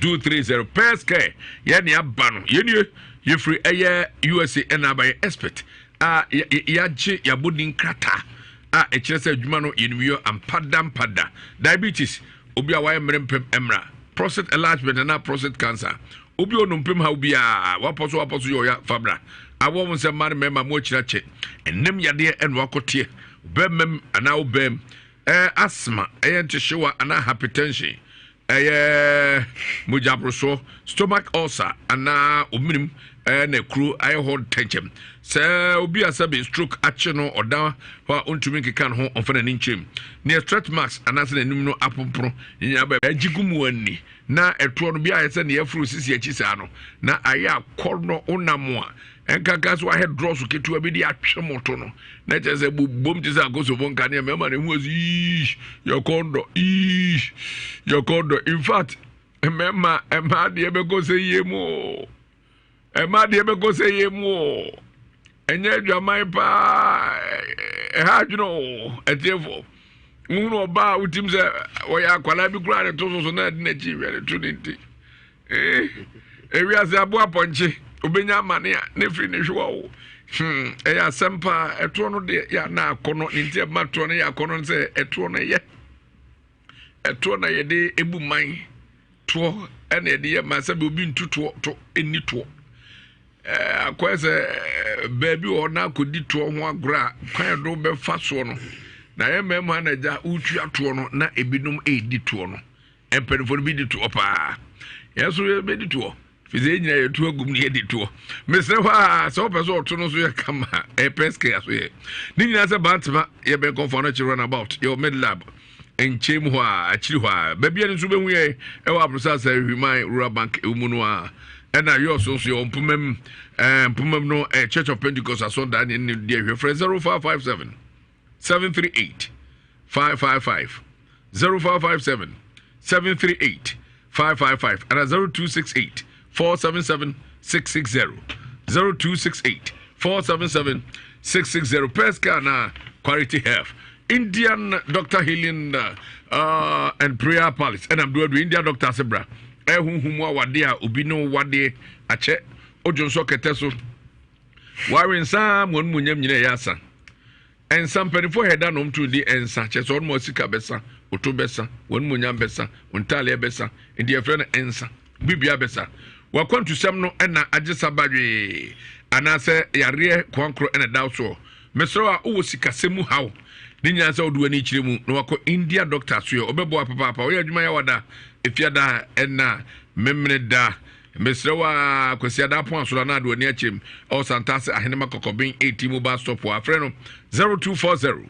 230 Pairs Care yɛ ne aba no yɛnie yɛfiri ɛyɛ USA ɛna aba yɛ expert a yɛagye yɛabɔ din krataa a ɛkyerɛ sɛ adwuma no yɛnim yɛ ampada mpada diabetes obi a wayɛ mmerɛ mpem mmra prostate enlargement anaa prostate cancer Obi a ɔnom haw biara, wapɔ so wapɔ so yɛ ɔya fa bra. Awɔ wo nsɛm mmaa ne mmarima mo akyiri akyɛ. Ɛnam yadeɛ ɛna wakɔteɛ. Bɛmam anaa wo bɛm. Ɛɛ asthma ɛyɛ ntehyewa anaa hypertension. Ɛyɛ mogyaborosoɔ, stomach ulcer anaa omenim ɛɛ na ekuro ayɛ hɔ ntɛnkyɛm. Sɛ obi a sɛbe stroke akye no ɔda hɔ a ɔntumi nkeka ne ho ɔmfa n'ani nkyerɛ mu. Neɛ stretch marks anaasɛ n'anim no apompono nyinaa bɛ agye gu mu ani. Na ɛtoɔ no bi ayɛ sɛ nea afuru sisi akyi saa no, na ayɛ akɔnnɔ wonam a ɛnkanka so ahɛ drɔso ketewa bi de atwe moto no, na kyerɛ sɛ bobom te sɛ akosombo nkanea mmarima na ehu ase yii yɛkɔndɔ yii yɛkɔndɔ in fact mmarima mmaa deɛ bɛkɔ sɛ yie mu o. Ɛma deɛ bɛkɔ sɛ yɛ mu o. Ɛnyɛ adwaman paa ɛha adwene o ɛtiɛfoɔ. Wohunu ɔbaa a wotim sɛ ɔyɛ akwadaa bi koraa ne to so so na ɛde n'akyi hwɛ ne to ne nti. Eh, ewiase aboa pɔnkye obɛnya amane a ne firi ne hwewa o. Hmm, ɛyɛ asɛm paa ɛtoɔ no deɛ yɛ ana akɔnɔ ne nti ɛma toɔ no yɛ akɔnɔ no sɛ ɛtoɔ no yɛ. Ɛtoɔ na yɛde ebu man. Toɔ ɛna yɛde yɛ man sɛbi obi ntu toɔ to ɛnni toɔ. Ɛɛ akɔyɛ sɛ baabi wɔ hɔ na akɔdi toɔ ho agorɔ a kwan a ɛde bɛfa soɔ no na yɛ mmarima na agya wotua toɔ no na ebinom ɛredi toɔ no. Mpanimfoɔ no bi di toɔ paa. Yɛn nso yɛbɛdi toɔ. Firi sɛ yɛn nyinaa yɛtu agum ne yɛdi toɔ. Mesrɛ hɔ a sɛ wopɛ sɛ ɔto no so yɛ kama ɛyɛ pɛske so yɛ. Ne nyinaa sɛ Bantama yɛbɛn kɔmfoɔ no akyi runabout yɛwɔ mid lab nkyɛn mu hɔ a akyiri hɔ a baabi a no nso bɛhu yɛ ɛwɔ Abrosasa Hwiman Rural Bank ɛwɔ mu no a ɛna yɔɔso nso yɛwɔ mpomam ɛɛ mpomam no ɛɛ Church of Pentecost asɔndan ne ne deɛ hwɛ frɛ 0557 738 555 0557 738 555 ana 0268 477 660 0268 477 660 Pesca na Quality Health Indian Doctor Healing uh, and Prayer Palace ɛna mdoadu Indian Doctor ase bra ɛhuhu mu awadeɛ a obi ne wadeɛ akyɛ odwonsɔ kɛtɛ so Wawe nsa ara ma onimuonyam nyina ɛyɛ asa. Nsa mpanimfoɔ hɛ da nom to di nsa kyerɛ sɛ ɔnom sika bɛsa, oto bɛsa, w'animuonyam bɛsa, wo ntaaleɛ bɛsa, nti yɛfrɛ no nsa. Bibia bɛsa. W'akwantusɛm no ɛna agye sa badwee anaasɛ yareɛ koankorɔ ɛna ɛda soɔ. Mesrɛ wo a wowɔ sikasɛm mu haw ne nyinaa sɛ wode w'ani kyerɛ mu na wakɔ India doctor so yɛ ɔbɛboa papaapa. Ɔyɛ adwuma yawada, efiada ɛna memene da. Mesrɛ wo aa Kwasiada apon asoro anaa de w'ani akyerɛ mu ɛwɔ Santase Ahenema Kɔkɔben 18 mobile stop hɔ a frɛ no 0240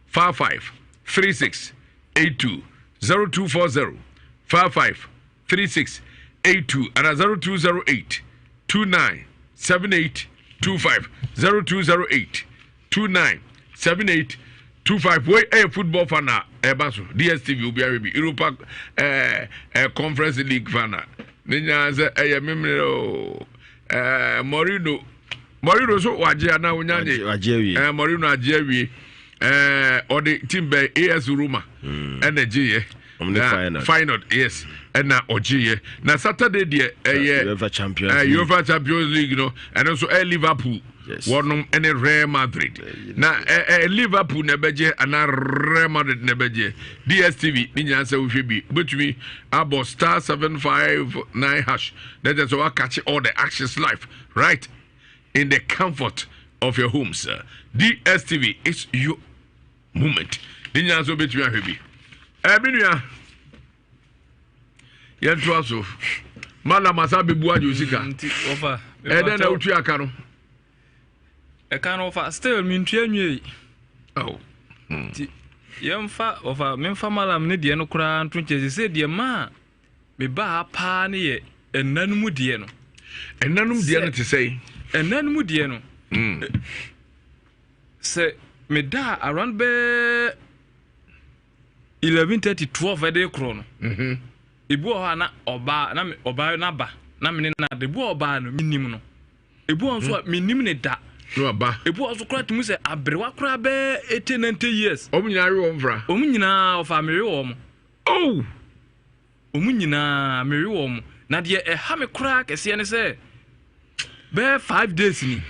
55 36 82 0240 55 36 82 anaa 0208 29 78 25 0208 29 78 25 wei ɛyɛ football fan a ɛba so dstv obi ahwɛ bi europa ɛɛ ɛɛ conference league fan a ne nyinaa sɛ ɛyɛ memere o ɛɛ mourinho mourinho so wagye anaa onya nye ɛɛ mourinho agye awie ɛɛ ɔde team bɛn as roma ɛna gye yɛ. Na final yes ɛna ɔgyeeɛ na saturday deɛ ɛyɛ uefa champions league uefa champions league no ɛno nso ɛyɛ liverpool yes. wɔnom ɛne real madrid na ɛɛ liverpool na ɛbɛgye anaa real madrid na ɛbɛgye dstv ne nyinaa sɛ wohwɛ bi wobɛtumi abɔ star 759 hash na ɛkyɛ sɛ woakakye all the actions live right in the comfort of your homes dstv is your moment ne nyinaa nso wobɛtumi ahwɛ bi ɛɛ me nua yɛntoa so madam asa bɛbu agye wo sika mm, ɛdɛn na wotua aka no ɛka no ɔfa still mentua nwiei oh. hmm. nti Yɛmfa ɔfa memfa malam ne deɛ no koraa nto nkyɛn sɛ deɛ maa mebaa ha paa ne yɛ ɛnna no mu deɛ no. Ɛnna no mu deɛ no te sɛ? Ɛnna no mu deɛ no. Sɛ medaa around bɛɛ 11:30 12 ɛde korɔ no. Ebi wɔ hɔ a na ɔbaa na ɔbaa no aba na mene no ada. Ebi wɔ ɔbaa no menim no. Ebi wɔ nso a menim ne da. Na ɔba. Ebi wɔ nso koraa tumi sɛ aberewa koraa bɛɛ 80 90 years. Wɔn nyinaa we wɔn fra. Wɔn nyinaa ɔfa mewe wɔn. Oh! Wɔn nyinaa mewe wɔn. Na deɛ ɛha me koraa kɛseɛ ne sɛ bɛyɛ 5 days ni.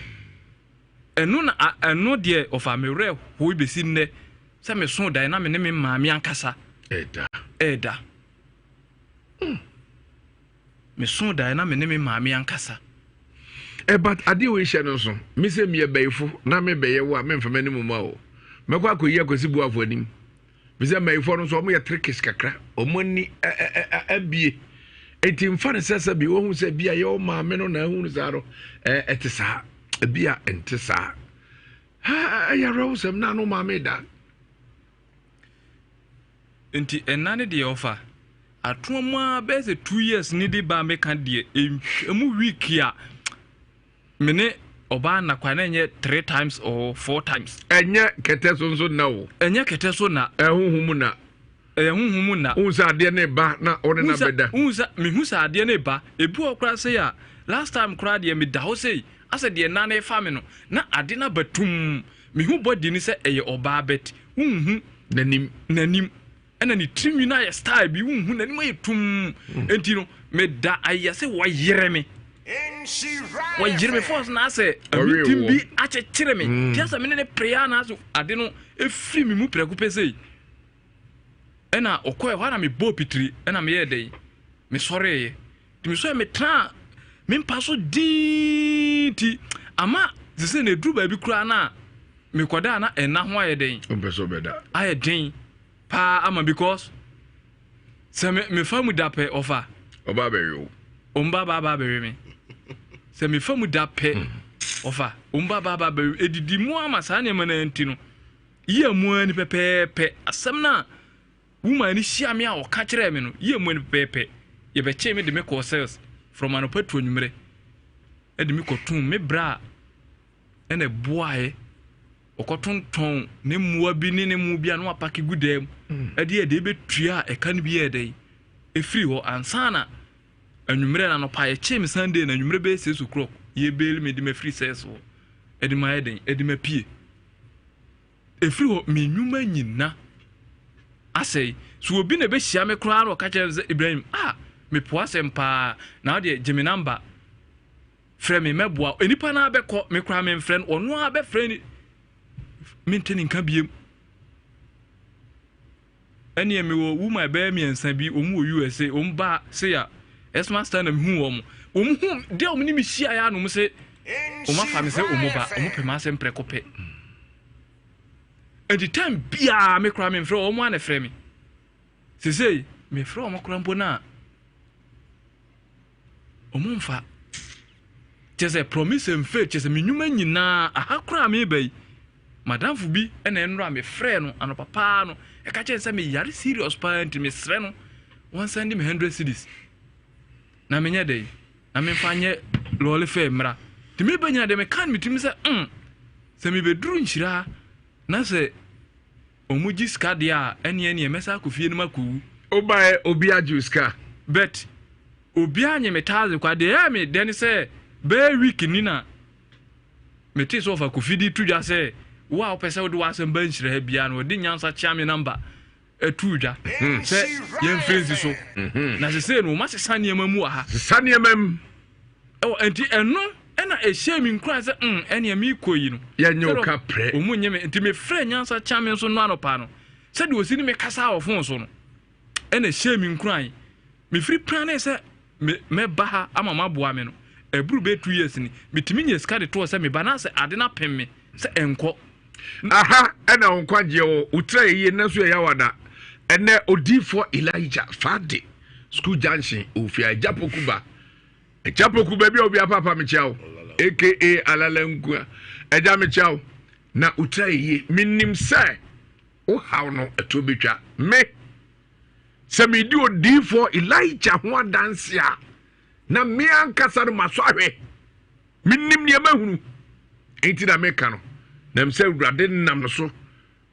Ɛno na ɛno deɛ ɔfa me werɛ hoe bɛsi nnɛ sɛ meso dae na me ne me maame ankasa ɛda. Ɛda. Mesoo daeɛ na me ne me maame ankasa. Eh, but adeɛ wei hyɛ no nso. Me sɛ meyɛ bayifo na mebɛyɛ wo a memfa m'anim mma o. Mɛkɔ akɔyi akwasi buafo anim. Me sɛ mmayifoɔ no nso wɔn yɛ trickish kakra. Wɔn ani abie. Eti nfa no sɛ sɛ bi wɔhu sɛ bi a yɛ wo maame no na ahu no saa no ɛte saa. Ebi a ɛnte saa. Ɛyɛ awerɛhosɛm na ano maame da. Nti ɛna ne deɛ ɔfa atoa mu ara bɛyɛ sɛ 2 years ne de ba meka deɛ ɛmu week a me ne ɔbaa nna kwa na ɛnyɛ three times or four times. Ɛnyɛ kɛtɛ so nso nna o. Ɛnyɛ kɛtɛ so nna. Ɛhuhu mu nna. Ɛyɛ huhu mu nna. Wohu sɛ adeɛ no ba na ɔne na bɛda. Wohu sɛ mehu sɛ adeɛ no ba ebi wɔ koraa sɛ a last time koraa deɛ meda hɔ sei asɛ deɛ nna no fa me no na ade no aba tum mehu body no sɛ ɛyɛ ɔbaa but wonhu n'anim n'anim ɛna ne tirinwi no ayɛ style bi wonhu n'anim ayɛ tum nti no meda ayɛ sɛ wɔyere me wɔyere me force na asɛ amitim bi akyekyere me nti asɛ me ne ne pere na asɛ ade no efiri me mu prɛko pɛ sei ɛna ɔkɔɛ hɔ ana mebɔɔ pitiri ɛna meyɛɛ dɛn mesɔreeɛ nti mesɔre metenaa me mpa so dinn nti ama te sɛ na ɛduru baabi koraa no a mekɔda a na ɛna ho ayɛ den ayɛ den paa ama because sɛ me mefa mu da pɛ ɔfa ɔba abɛwe wo ɔmba ba ba abɛwe me sɛ mefa mu da pɛ ɔfa ɔmba ba ba abɛwe ɛdidi mu ama saa nneɛma no nti no yie mu ani pɛpɛɛpɛ asɛm no a woman no hyia me a ɔka kyerɛɛ me no yie mu ani pɛpɛɛpɛ yɛbɛkyee me de me kɔɔ cells from anɔpa to anwummerɛ ɛde me kɔtom me bra a ɛna ɛboaeɛ ɔkɔtontɔn ne mmoa bi ne ne mmoa bi a na wapake gu dan mu ɛde yɛ deɛ ɛbɛtua a ɛka no bi yɛ dɛn ɛfiri hɔ ansa na anwummerɛ na anɔpa yɛkyee me Sunday na anwummerɛ bɛyɛ 6 o'clock yɛbɛɛli me de mafiri cells hɔ ɛde ma ayɛ dɛn ɛde ma pie ɛfiri hɔ me nnwuma nyina asɛe so obi na ɛbɛhyia me koraa na ɔka kyerɛ me sɛ Ibrahim ah mepo asɛm paa na wodeɛ gye me number frɛ me mɛboa nipa no abɛkɔ me koraa memfrɛ no ɔno ara bɛfrɛ ni mente ne nka biem ɛneɛ mewɔ woman bɛyɛ mmiɛnsa bi wɔn wɔ USA wɔn ba se a Xmas time na mehu wɔn wɔn hu deɛ wɔn ne me hyia ya na wɔn se wɔn afa me sɛ wɔn ba wɔn pɛ m'asɛm prɛko pɛ nti time biara me koraa memfrɛ wɔn a na frɛ me sesei mefrɛ wɔn koraa mpo na wɔn mfa kyɛ sɛ promise and faith kyɛ sɛ me nnwuma nyinaa aha koraa meba yi madamfo bi ɛna ɛnora mefrɛ no anɔpa paa no ɛka kyerɛ sɛ meyare serious paa nti mesrɛ no wɔn send me 100 cedis na menyɛ dɛ na memfa nyɛ lorry fare mmra nti meba nyina deɛ meka no metumi sɛ sɛ mebɛduru nhyira na sɛ ɔmo gye sika deɛ a ɛneɛ neɛ mɛsa akɔ fie no makɔwu. Wobaɛ obi agye wo sika. But obi anye me taxi kwa deɛ ɛyɛ me dɛ ne sɛ bɛyɛ week ni na mete sɛ ɔfa Kofi de to dwa sɛ wo a wopɛ sɛ wode w'asɛm ba nhyira ha biara no ɔde nyansa kyea me number ɛtu dwa sɛ yɛmfrɛ nsi so na sesei no wɔma sesa nneɛma mu wɔ ha. Sesa nneɛma mu. Ɛwɔ nti ɛno ɛna ɛhyɛ mi nkura sɛ ɛnea mekɔ yi no. Yɛnyɛ wo ka prɛ. Ɔmu nye me nti mefrɛ nyansa kyea me nso no anɔpa no sɛdeɛ ɔsi ne me kasa wɔ phone so no ɛna ɛhyɛ mi nkuran mefiri plan ne sɛ mɛba ha ama maboa me no ɛburu bɛyɛ 2 years ni metumi nya sika de toɔ sɛ meba na sɛ ade no apem me sɛ ɛnkɔ. Aha ɛna wo nkwagyeɛ wɔ wo tira yɛ yie nnɛ nso yɛ yawada ɛnɛ odiifoɔ Elijah Fade school junction ofia agya poku ba agya poku baabi a obi apapa mekyia wo aka alala nkua agya mekyia wo na wo tira yɛ yie menim sɛ. Wo haw no, ɛtoɔ bɛtwa. Me, sɛ medi odiyifoɔ Elijah ho adanse a, na me ankasa no masɔ ahwɛ. Menim nea mahunu. Enti na meka no, nam sɛ Awurade nam no so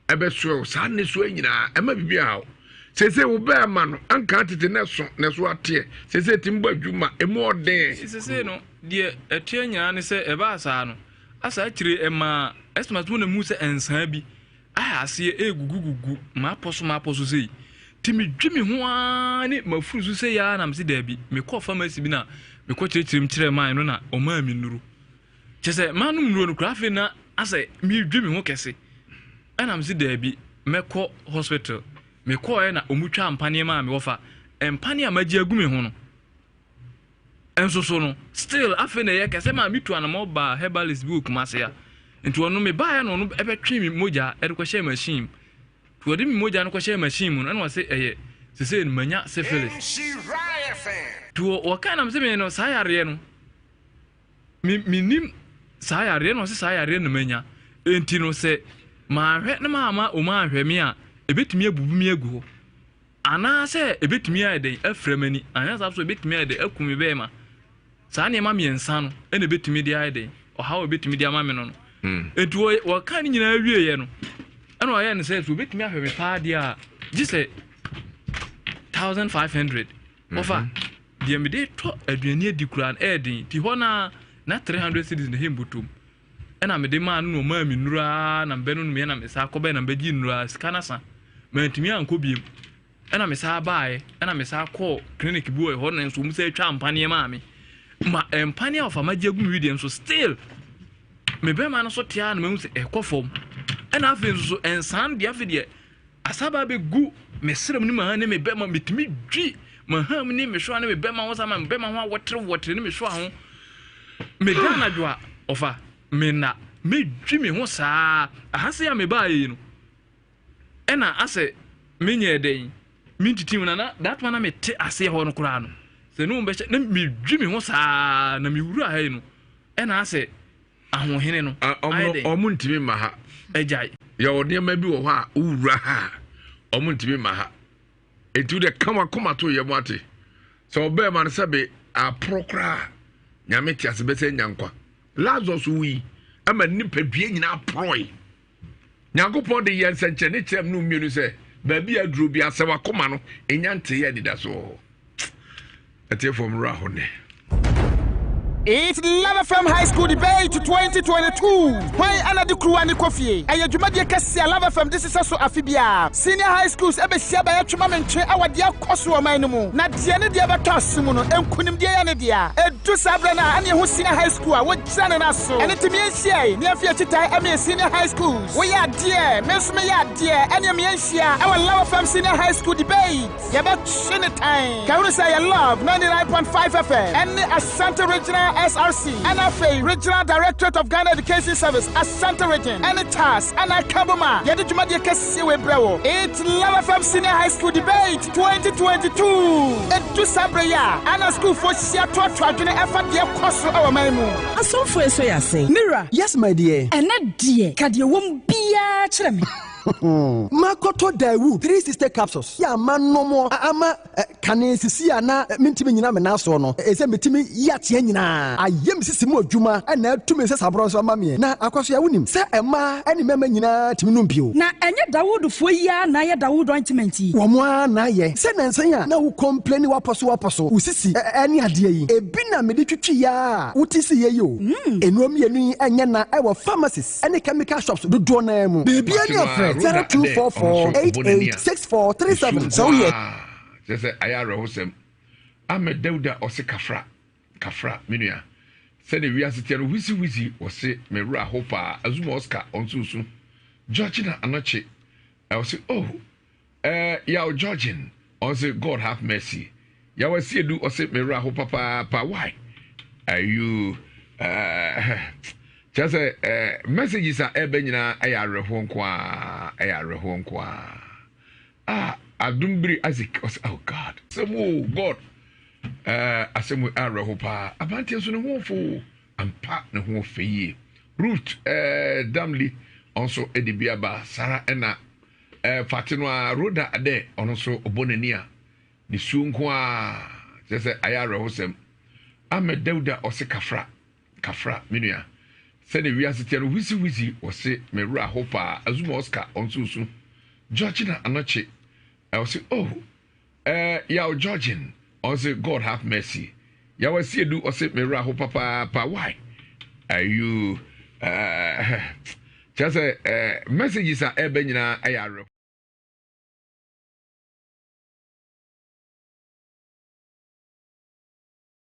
ɛbɛsoɛ wo saa nnesoa nyinaa, ɛma biribi aha wo. Seesei wo bɛɛma no, anka tete na ɛso na ɛso ateɛ. Seesei ɛtumi bɔ adwuma, emu ɔden. Seesei no, deɛ ɛteɛ nyinaa ne sɛ ɛbaa saa no, asa akyire ɛmaa Xmas mu na mehu sɛ nsaa bi Ayɛ aseɛ ɛregugugugu m'apɔ so m'apɔ so sei nti medwi me ho ara ne m'afuru so sei ara na mese daabi. Mekɔɔ pharmacy bi na mekɔ kyerɛkyerɛ mu kyerɛɛ man no na ɔmaa me nnuro. Kyɛ sɛ manom nnuro no koraa afei na asɛ medwi me ho kɛse ɛna mese daabi mɛkɔ hospital. Mekɔɔɛ na ɔmu twaa mpaneɛ maa me wɔfa mpaneɛ a magye agu me ho no. Nso so no still afei na ɛyɛ kɛsɛ maa metu anamɔ baa herbalist bi wɔ Kumase a nti ɔno mebaeɛ na ɔno ɛbɛtwe me mogya ɛde kɔhyɛɛ machine mu nti ɔde me mogya no kɔhyɛɛ machine mu no ɛna ɔse ɛyɛ sesei no manya syphilis nti wɔka nam sɛ me no saa yareɛ no me menim saa yareɛ na ɔse saa yareɛ no manya nti no sɛ manhwɛ na maama ɔmu anhwɛ me a ɛbɛtumi abubu me agu hɔ Anaasɛ ebetumi ayɛ dɛn afira m'ani? Anyɛ saa nso ebetumi ayɛ dɛn akum me bɛrima? Saa nneɛma mmiɛnsa no na ebetumi de ayɛ dɛn? Ɔhaw a ebetumi de ama me no no. Hmm. Enti wɔka ne nyinaa wieeɛ no, ɛna ɔyɛ no sɛ sɛ obetumi ahwɛ me paa deɛ a, gye sɛ 1500. Wɔfa mhm. deɛ mede tɔ aduane adi koraa no ɛyɛ den. Ti hɔ no na 300 cedis na ɛhɛ mbotom. Ɛna mede maa no na ɔmaa me nnuru ara na mebɛnonomyɛ na mesan kɔbɛɛ na mebɛgye nnuru ara sika no asa mantumi ankɔ biem ɛna mesan baeɛ ɛna mesan kɔɔ clinic bi wɔ hɔ na nso wɔn sɛ atwa mpaneɛ maa me ma mpaneɛ a ɔfa magye agu me wedeɛ nso still me bɛrima no so te ara na mahu sɛ ɛkɔ fam ɛna afei nso so nsan deɛ afei deɛ Asaba bɛgu me serem ne m'aha ne me bɛma, metumi dwi m'aham ne me soa ne me bɛma ho saa ma me bɛma ho awɔterewɔtere ne me soa ho. Meda anadwo a, ɔfa, menna, medwi me ho saa. Aha sei a mebaeɛ yi no, ɛna asɛ menyɛɛ dɛn, mentiti mu na na that one na mete aseɛ hɔ no koraa no, sɛ ne wɔn bɛhyɛ, na medwi me ho saa na mewura ha yi no, ɛna asɛ ahohene no ayɛ dɛn? Ɔmo ntumi mma ha. Agyae. Yɛwɔ nneɛma bi wɔ hɔ a wowura ha a ɔmo ntumi mma ha. Enti wode ka wakoma to yɛ mo ate. Sɛ ɔbɛɛma no sɛbe aporo koraa Nyame te ase bɛsɛ nya nkwa. Lazarus wui ama nipadua nyinaa porɔe. Nyankopɔn de yɛ nsɛnkyerɛnne kyerɛ mu no mmienu sɛ baabi a aduro bi asɛ wakoma no nya nteyɛ anidaso wɔ hɔ. Atiefoɔ mmra hɔ nnɛ. It's Love FM High School Debate 2022. Hwan ana de kuruwa ne kɔ fie? Ɛyɛ dwumadie kɛse a Love FM de hyehyɛ so afe biara. Senior high schools bɛhyia bɛyɛ twema mentwe wɔ deɛ ɛkɔ so wɔ ɔman no mu, na deɛ ne deɛ bɛtɔ aso mu no, nkunimdie yɛ ne dea. Ɛdu saa berɛ no a, ɛne ɛho senior high school a wɔgyina ne nan so. Ɛno nti meɛnhyiae ne yɛmfa yɛn akyitae mmɛyɛ senior high schools. Woyɛ adeɛ, me nso meyɛ adeɛ, ɛneɛ meɛnhyia wɔ Love FM Senior High School Debate. Yɛbɛtwe ne tan. Ka hunu sɛ ɛyɛ Love 99.5 FM ɛne Ashanti Regional SRC ɛna afei Regional Directorate of Ghana Education Service Ashanti Region ɛne TAS ɛna aka abom a yɛde dwumadie kɛseɛ wei brɛ wo. It's Love FM Senior High School Debate 2022. Ɛdu saa berɛ yi a ɛna sukuufoɔ hyia toatoa adwene ɛfa deɛ ɛkɔ so wɔ ɔman mu. Asomfoɔ nso yɛ asen. Me wura. Yes my dear. Ɛnɛ deɛ, ka deɛ ɛwɔ mu biara kyerɛ me. Makɔtɔ Daewoo 360 capsules yɛ a manom a ama kane sisi a na mentumi nnyina me nan soɔ no, ɛsɛ metumi yi ateɛ nyinaa. Ayɛ me sisi mu adwuma na atu me nsasaborɔ nso ama meɛ. Na Akwasoa wonim sɛ mmaa ne mmarima nyinaa tumi nom bio. Na ɛnyɛ Dawoodfoɔ yi ara na ayɛ Dawood ointment yi? Wɔn ara na ayɛ. Sɛ nansa yi a na wo complaini wapɔ so wapɔ so, wo sisi ne adeɛ yi, ebi na mede twitwiiɛ ara a wote siiɛ yi o. Nnuro mmienu yi nyɛ na ɛwɔ pharmacies. ne chemical shops dodoɔ no ara mu. Biribiara ni a frɛ 0244 88 64 37. Sɛ woyɛ. Kyerɛ sɛ ayɛ awerɛhosɛm. Ahmed Dauda ɔse kafra kafra me nua sɛdeɛ wiase teɛ no wisi wisi ɔse me werɛ aho paa Azuma Oscar ɔnso osu Georgina Anokye ɔse oh Eh yaw Georgine ɔse God have mercy Yaw Asiedu ɔse me werɛ aho papaapa why are you eh kyerɛ sɛ eh messages a ɛbɛ nyinaa ɛyɛ awerɛhoɔ nko a ɛyɛ awerɛhoɔ nko a ah Adumbiri Isaac ɔse oh God asɛm o God eh asɛm awerɛho paa aberanteɛ nso ne ho ɔfo ampa ne ho ɔfɛ yie Ruth eh Damli ɔnso ɛde bi aba Sara ɛna. Eh, fate no a Rhoda dɛ ɔno nso ɔbɔ n'ani a ne suo nko a kyerɛ sɛ ayɛ awerɛhosɛm. Ahmed Dauda ɔse kafra kafra me nua sɛdeɛ wiase teɛ no wisi wisi ɔse me werɛ aho paa. Azuma Oscar ɔno nso osu. Georgina Anokye ɔse oh Eh Yaw Georgine ɔse God have mercy Yaw Asiedu ɔse me werɛ aho papaapa why are you eh kyerɛ sɛ eh messages a ɛreba nyinaa ɛyɛ awerɛho.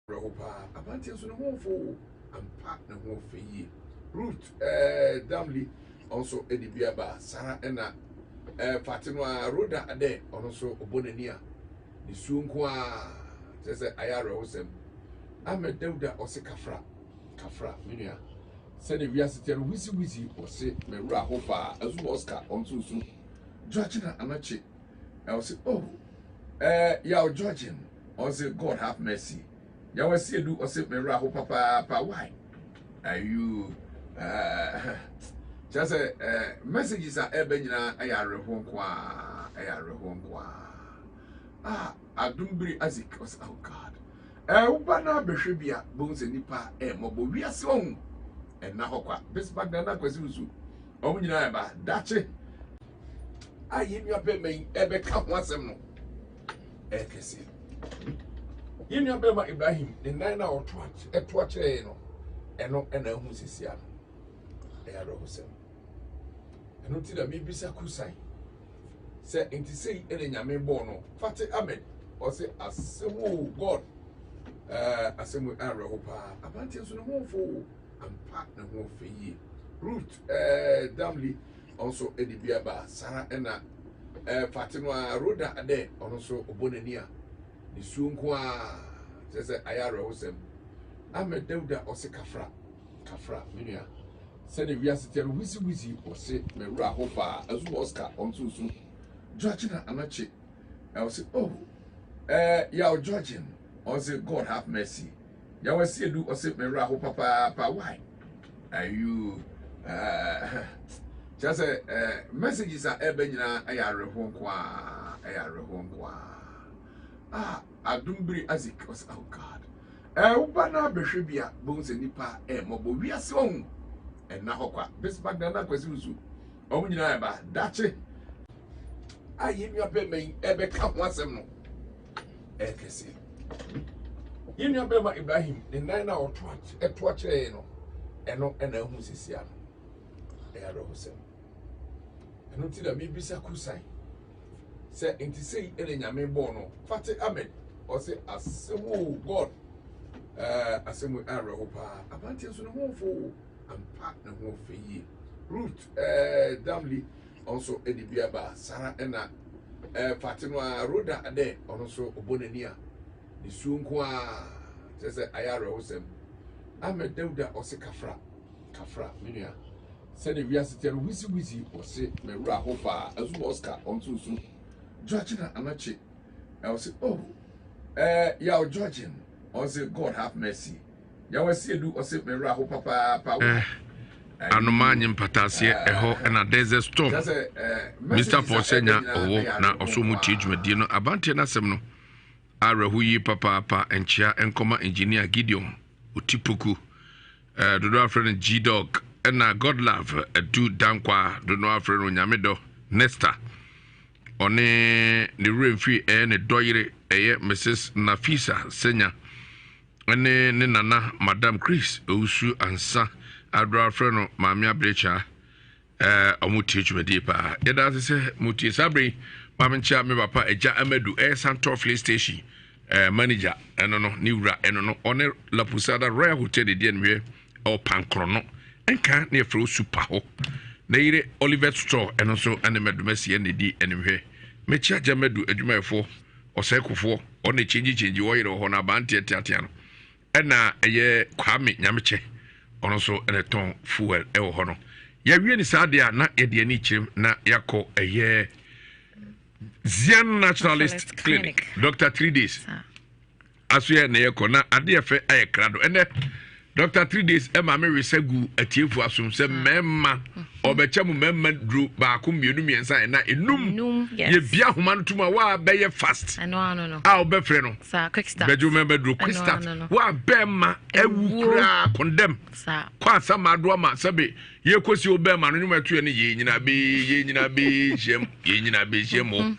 Awerɛho paa. Aberanteɛ nso ne ho ɔfɛ o. Ampa ne ho ɔfɛ yie. Ruth eh, Damli ɔno nso de bi aba. Saa ɛna eh, Fate no ara Rhoda dɛ ɔno nso ɔbɔ n'ani a ne suo nko ara kyerɛ sɛ ayɛ awerɛhosɛm. Ahmed Dauda ɔse kafra kafra me nua sɛdeɛ wiase teɛ no wisi wisi ɔse me werɛ aho paa. Azuma Oscar ɔno nso su. Georgina Anokye ɔse oh eh, Yaw Georgine Ɔse God have mercy. Yaw Asiedu ɔse me werɛ aho papaapa why are you uh, kyerɛ sɛ uh, messages a ɛba nyinaa ɛyɛ awerɛhoɔ nko a ɛyɛ awerɛhoɔ nko a ah adom biri Isaac ɔse oh God eh, woba no abɛhwɛ bi a bohu sɛ nipa ɛmmɔbɔ wiase ɔhu ɛnna hɔ kwa Bismarck Nana Kwasi Nsu wɔn nyinaa ɛba dakye a yɛn nua bɛrima yi ɛbɛka ho asɛm no ɛyɛ kɛseɛ. Yɛn nua bɛrima Ibrahim ne nan no a ɔto ɛto akyerɛ yɛn no, ɛno ɛna ahu sisi ano. Ɛyɛ awerɛhosɛm. Ɛno ti na mebisa Kusan sɛ nti sei ɛna Nyame bɔɔ no. Fate Ahmed ɔse asɛm o God ɛɛ asɛm awerɛho paa. Aberanteɛ nso ne ho mfo o ampa ne ho fɛ yie. Ruth ɛɛ Damli Ɔno nso de bi aba. Saa ara na eh, Fate no ara, Rhoda dɛ ɔno nso ɔbɔ n'ani a, ne suo nko ara kyerɛ sɛ ayɛ awerɛhosɛm. Ahmed Dauda ɔse kafra, kafra, me nua. Sɛdeɛ wiase teɛ no, wisi wisi, ɔse me werɛ aho paa. Azuma Oscar, ɔno nso osu. Georgina Anokye, ɔse oh, eh, Yaw Georgine, ɔse God have mercy. Yaw Asiedu ɔse me werɛ aho papaapa why are you uh, kyerɛ sɛ uh, messages a ɛba nyinaa ɛyɛ awerɛhoɔ nko a ɛyɛ awerɛhoɔ nko a ah adom biri Isaac ɔse oh God eh, woba no abɛhwɛ bi a bohu sɛ nipa ɛmmɔbɔ wiase ɔhu ɛnna hɔ kwa Bismarck Nana Kwasi Nsu wɔn nyinaa ɛba dakye a yɛn nua bɛrima yi ɛbɛka ho asɛm no ɛyɛ kɛseɛ. Yɛn nua bɛrima Ibrahim ne nan no a ɔto ɛto akyerɛ yɛn no, ɛno ɛna ahu sisi ano. Ɛyɛ awerɛhosɛm. Ɛno ti na mebisa Kusan sɛ nti sei ɛna Nyame bɔɔ no. Fate Ahmed ɔse asɛm o God ɛɛ asɛm awerɛho paa. Aberanteɛ nso ne ho mfo ampa ne ho fɛ yie. Ruth ɛɛ Damli Ɔno nso de bi aba. Saa ara na eh, Fate no ara, Rhoda dɛ ɔno nso ɔbɔ n'ani a, ne suo nko ara kyerɛ sɛ ayɛ awerɛhosɛm. Ahmed Dauda ɔse kafra, kafra, me nua. Sɛdeɛ wiase teɛ no, wisi wisi, ɔse me werɛ aho paa. Azuma Oscar, ɔno nso osu. Georgina Anokye, ɔse oh, eh, Yaw Georgine, ɔno se God have mercy. Yaw Asiedu ɔse me werɛ aho papaapa Eh, anomaa nye mpataaseɛ ɛhɔ na Desert Storm. Mister Paul Senya ɔwɔ na ɔso mu tie dwumadie no abanteɛ no asɛm no awerɛho yie papaapa nkyea nkɔma engineer Gideon Otipoku eh, dodoɔ afrɛ no G-Dog ɛna Godlove Adu Dankwa dodoɔ afrɛ no Onyamedɔ Nesta ɔne ne werɛ mfiri ɛyɛ ne dɔyere ɛyɛ Mrs Nafisa Senya ne ne nana Madam Chris Owusu Ansa adora afrɛ no Maame Aberekyaa ɛɛ ɔmo tie dwumadie paa yɛda ase sɛ mo tie saa bere yi maame nkyia me papa Agya Amadu ɛyɛ Santɔ filling station ɛɛ manager ɛno no ne wura ɛno no ɔne La Posada Royal Hotel de di animhwɛ ɛwɔ Pankrono nka ne yɛfrɛ Super hɔ na yere Olivet Store ɛno nso ɛne Mɛdomasi ɛna di animhwɛ mekyia Agya Amadu adwumayɛfoɔ Ɔsɛe Kofoɔ, ɔna kyengye kyengye ɔyere wɔ hɔ no abaa nteɛ teatea no ɛna ɛyɛ Kwame Nyamekyɛ ɔno nso ɛna ɛtɔn fuel ɛwɔ hɔ no yɛawie ne saa deɛ a na yɛde ani kyerɛm na yɛakɔ ɛyɛ Zian Naturalist Clinic Doctor 3 days aso yɛ na yɛkɔ na adeɛ fɛ ayɛ krado ɛnɛ Doctor 3 days ɛma me wesa gu atiefo asom sɛ mmarima Ɔbɛkyɛ mo mmarima duro baako mmienu mmiɛnsa ɛna enum. Yɛbia ahoma no tum a waa bɛyɛ fast. A wobɛfrɛ no. Bɛgye wo mmarima duro quick start. Waa bɛrima awu koraa condemn. Kɔ asama ado ama sɛbe yɛkɔsi wo bɛrima no nnwuma ɛto yɛ no yɛ nyina bee yɛ nyina bee hyiam yɛ nyina bee hyiam o.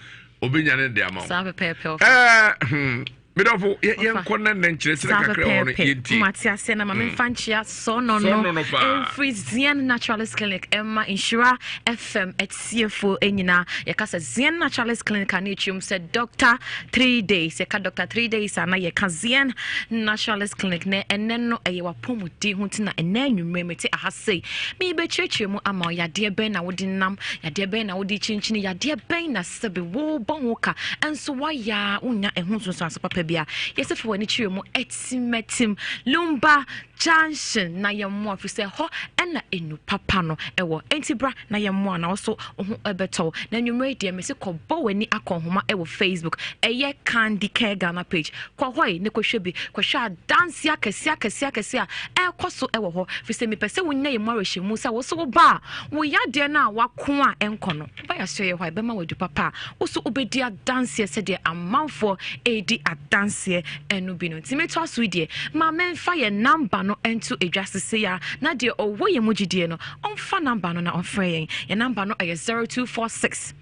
Obɛnya ne de ama wo. Ɛɛ medɔfo yɛnkɔ na nnɛ nkyerɛkyerɛ kakra wɔ no yɛntie mate aseɛ na ma mm. memfa nkyea sɔnɔ no ɛmfiri zian naturalist clinic ɛma nhyira fm atiefoɔ nyinaa yɛka sɛ zian naturalist clinic a ne ɛkyerɛm sɛ doctor 3 days yɛka doctor 3 days a na yɛka zian naturalist clinic na ɛnɛ no ɛyɛ wapɔmuden ho nti na ɛnɛ anwummerɛ mete aha sei mebɛkyerɛkyerɛ mu ama yadeɛ bɛn na wode nam yadeɛ bɛn na wode kyinkyini yadeɛ bɛn na Sɛbe wobɔ ho ka nso woayɛ a wonnya ɛho nsunsuanso papa bia. Yɛsɛ fa w'ani kyerɛ mu atimatim Lumba Junction na yɛmmoa firi sɛ hɔ ɛna enu papa no ɛwɔ. Enti bra na yɛmmoa na wo so wo ho ɛbɛtɔ wo. Na anwummerɛ yi deɛ mese kɔbɔ w'ani akɔ nhoma ɛwɔ Facebook ɛyɛ Candy Care Ghana page. Kɔ hɔ yi ne kɔhwɛ bi. Kɔhwɛ adanseɛ akɛseɛ akɛseɛ akɛseɛ a ɛrekɔ so ɛwɔ hɔ firi sɛ mepɛ sɛ wonya yɛn mu awerɛhyɛmu sɛ wo so wo ba a wo yadeɛ no a wako a ɛnkɔ no Woba yɛn asoɛeɛ hɔ a, yɛbɛma wo adu papa a wo nso wobɛdi adanseɛ sɛdeɛ amanfoɔ redi adanseɛ no bi no. Nti metoa so yi deɛ, ma memfa yɛn namba no nto dwa sesei ara na deɛ ɔwɔ yɛn mu gyidie no, ɔmfa namba no na ɔmfrɛ yɛn. Yɛn namba no ɛyɛ 0246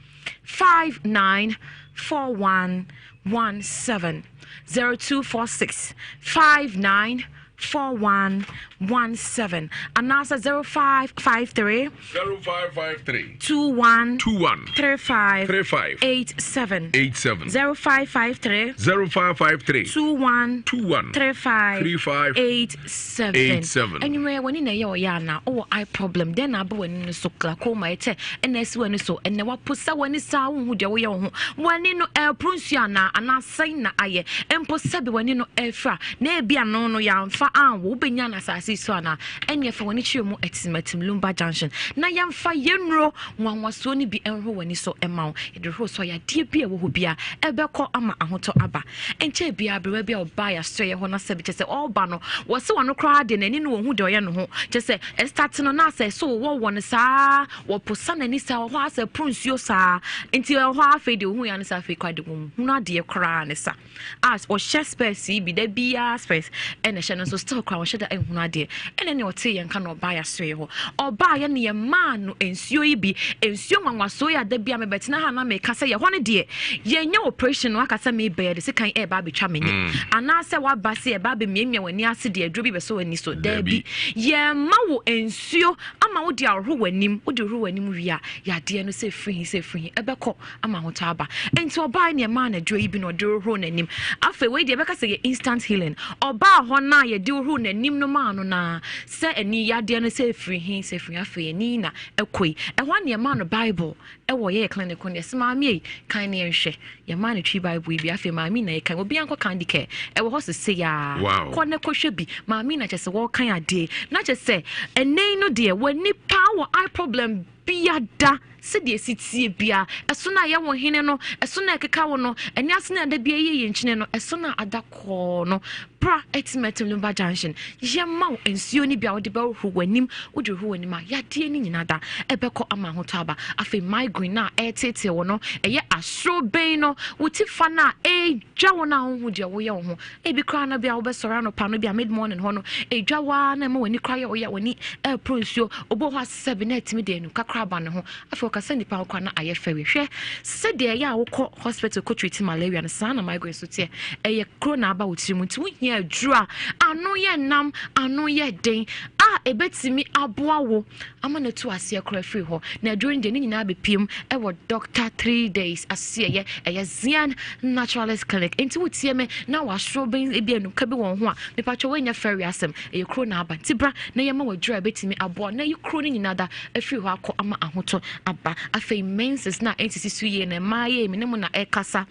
59 41 17. 0246 59 4117 anaasɛ 0553 0553 21 21 35 35 87 87 0553 0553 21 21 35 35 87 87. Anwummerɛ w'ani na ɛyɛ ɔyɛ anaa wowɔ eye problem dɛn na aba w'ani no so glaucoma ɛkyɛ ɛna asi w'ani so ɛnɛ waposa w'ani saa wonhu deɛ woyɛ wo ho w'ani no ɛreporo nsuo anaa anaa sɛn na ayɛ mpo sɛbe w'ani no afira na ebi ano no yɛamfa anwo wobɛnya no asase yi so anaa ɛneɛ fa w'ani kyerɛ mu atimatim lumba junction na yɛmfa yɛnnuro nwanwasoɔ no bi nhoro w'ani so ma wo yɛde horo so a yadeɛ bi a ɛwɔ hɔ bia ɛbɛkɔ ama ahotɔ aba nkyɛn biara aberewa bi a ɔbaa yɛasoɛyɛ hɔ na sɛbe kyɛ sɛ ɔreba no wɔse wɔno koraa deɛ n'ani no wɔhu deɛ ɔyɛ no ho kyɛ sɛ ɛstate no na sɛ so wɔ wɔ no saa Wɔposa n'ani saa, wɔ hɔ ara sɛ ɛporo nsuo saa. Nti ɛwɔ hɔ ara afei deɛ ohun ya no sɛ afei koraa deɛ wɔnhunu adeɛ koraa ne sa. A ɔhyɛ spɛs yi bi da biara spɛs ɛna ɛhyɛ no nso still koraa ɔhyɛ da nhunu adeɛ. Ɛna nea ɔtee yɛn ka na ɔbaa yɛasoɛ hɔ. Ɔbaa yɛ ne yɛ maa no nsuo yi bi, nsuo nwanwasoɔ yi a da biara mebɛtena ha na meka sɛ yɛ hɔ no deɛ yɛnyɛ operation no aka sɛ mebɛyɛ de sekan ɛreba abɛtwa m'ani. Mm. Anaasɛ waba sɛ yɛba abɛmiamia w'ani ase deɛ aduro bi bɛsɔ w'ani so. Daabi. Yɛma wo nsuo ama wode ahohoro w'anim, wode hohoro w'anim wie a, yadeɛ no sɛ firi he sɛ firi he ɛbɛkɔ ama ahotɔ aba. Nti ɔbaa ne ɛmaa no aduro yi bi na ɔde hohoro n'anim. Afei wei deɛ ɛbɛka sɛ yɛ instant healing. Ɔbaa hɔ no a yɛde hohoro n'anim no maa no naa sɛ ani yadeɛ no sɛ firi he sɛ firi he afei ani na ɛkɔ yi. Ɛhɔ ne ɛmaa no Bible ɛwɔ yɛyɛ clinic no yɛsɛ maame ei kan ne yɛnhwɛ yɛmaa no twi bible yi bi afei maame na yɛkan obi ankɔ candy care ɛwɔ hɔ sese yaa wow. kɔ ne kɔhwɛ bi maame na kyɛ sɛ wɔkan adeɛ na kyɛ sɛ ɛnɛ no deɛ w'ani paa wɔ eye problem biada sɛdeɛ ɛsi tie bia ɛso no a ɛyɛ wo hene no ɛso no a ɛkeka wo no ɛne ase no ada bia yɛ yɛ nkyene no ɛso no a ada kɔɔ no Bra Atimatim Lumba Junction, yɛma wo nsuo no bi a wode bɛhohoro w'anim, wode hohoro w'anim a yadeɛ no nyinaa da ɛbɛkɔ ama ahotɔ aba. Afei migraine no a ɛreteetee wo no, ɛyɛ asorobɛn no, wo ti fa no a ɛredwa wo no a wonhu deɛ woyɛ wo ho. Ebi koraa no bi a wobɛsɔre anɔpa no bi a mid morning hɔ no, ɛdwa wo ara na ɛma w'ani koraa yɛ wo ya, w'ani ɛreporo nsuo. Obi wɔ hɔ a sɛbe na ɛtumi de anuka koraa ba ne ho. Afei ɔkasa nnipa ho koraa na ayɛ fɛre. Hwɛ sɛdeɛ ɛyɛ a wokɔ hospital kɔ treat malaria no, saa na migraine so teɛ. Ɛyɛ kuro na aba wo tiri mu nti wohia aduro a ano yɛ nam, ano yɛ den a ɛbɛtumi aboa wo ama no atu aseɛ koraa firi hɔ. Na aduro no deɛ ne nyinaa bɛpiem ɛwɔ Doctor 3 Days aseɛyɛ ɛyɛ Zian Naturalist Clinic. Nti wotie me na wasoro bɛn ebi anuka bi wɔn ho a, mepatwɛ woanya fɛre asɛm. Ɛyɛ kuro na aba nti bra na yɛma wo aduro a ɛbɛtumi aboa na yi kuro no nyinaa da afiri hɔ akɔ ama ahotɔ aba. Afei menses no a ɛnsisi so yie no, mmaa yɛ me ne mo na ɛkasa.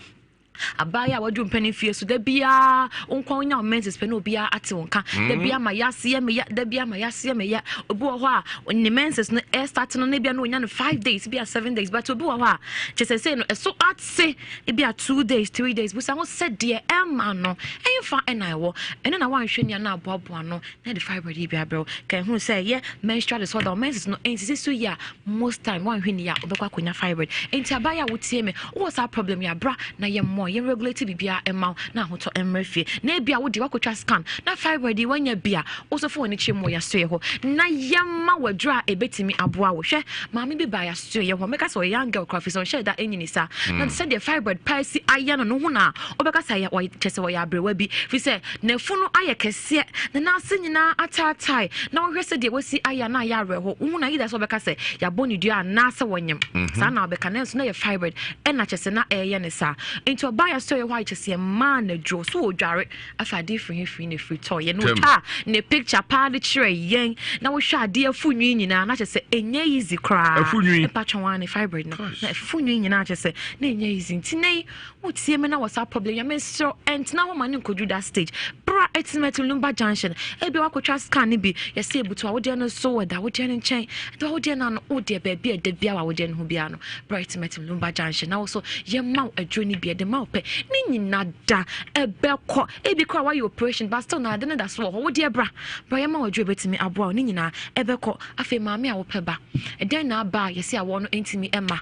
Abaayewa a wadu mpɛn mfie so da biara wo nkwa wonya wo menses pɛ na obiara ate wo nka mm. da biara ma yase yɛ meya da biara ma yase yɛ meya obi wɔ hɔ a ne menses no ɛstart no na ebia no onya no five days bi a seven days but obi wɔ hɔ a kyɛ sɛ sɛ no ɛso ate ebi a two days three days busa ho sɛ deɛ ɛma no ɛnfa ɛna ɛwɔ ɛno na wanhwɛ nea na aboaboa no na ɛde fibroid yi bi abrɛ wo. Ka ɛhunu sɛ ɛyɛ menstrual disorder, wo menses no ɛnsisi so yie a, most time woanhwɛ ni a wobɛkɔ akɔnya fibroid. Nti abaayɛ a wotie me, wowɔ saa problem yi a, bra na yɛmmɔ, yɛn regulate biribiara ɛma wo na ahotɔ mmra fie. Na ebi a wode wakɔtwa scan na fibroid yi wanya bi a, wo nso fa w'ani kyerɛ mu wɔ yɛasoɛ hɔ na yɛmma w'aduro a ɛbɛtumi aboa wo. Hwɛ, maame bi baa yɛasoɛ hɔ, mɛka sɛ ɔyɛ young girl koraa firi sɛ ɔnhyɛɛ da ɛnyini saa. Na sɛdeɛ fibroid paa si ayɛ no no ho na wobɛka sɛ kyɛ sɛ ɔyɛ aberewa bi firi sɛ n'afunu ayɛ kɛseɛ, ne nan ase nyinaa ataatae, na wohwɛ sɛdeɛ wasi ayɛ a na ayɛ awerɛho. Wohu no a, either sɛ wobɛka sɛ yɛabɔ ne dua anaasɛ wɔnyem. Mhm. Saa na wobɛka, nanso na yɛ fibroid ɛna kyɛ sɛ na ɛreyɛ ne saa. Nti ɔbaa yɛ sɛ ɔyɛ hɔ a kyɛ sɛ yɛmaa no aduro so wɔdware afa adeɛ firi he firi ne firi tɔ yɛ no ɔtwa ne picture paa de kyerɛ yɛn na wohwɛ adeɛ afu nwi nyinaa na kyɛ sɛ ɛnyɛ easy koraa. Afu nwi. Ɛpa twɛn ne fibroid no na afu nwi nyinaa kyɛ sɛ na ɛnyɛ easy nti na yi Wotie me na wɔ saa problem yi a, mesrɛ wo ɛntena hɔ ma ne nkɔduru that stage. Bra Atimatim Lumba Junction, ebia woakɔtwa scan no bi, yɛsɛ ebutu awodeɛ no so, ɛda awodeɛ no nkyɛn, ɛda awodeɛ no ano, wo deɛ baabi a ɛda biara wɔ awodeɛ no ho biara no, bra Atimatim Lumba Junction na wo so yɛma wo aduro no bi, ɛde ma wo pɛ, ne nyina da ɛbɛkɔ. Ebi koraa woayɛ operation but still na ade no da so wɔ hɔ, wo deɛ bra, bra yɛma wo aduro ɛbɛtumi aboa wo, ne nyinaa ɛbɛkɔ. Afei maame a wopɛ ba, ɛdɛn na aba a yɛse awoɔ no ntumi mma?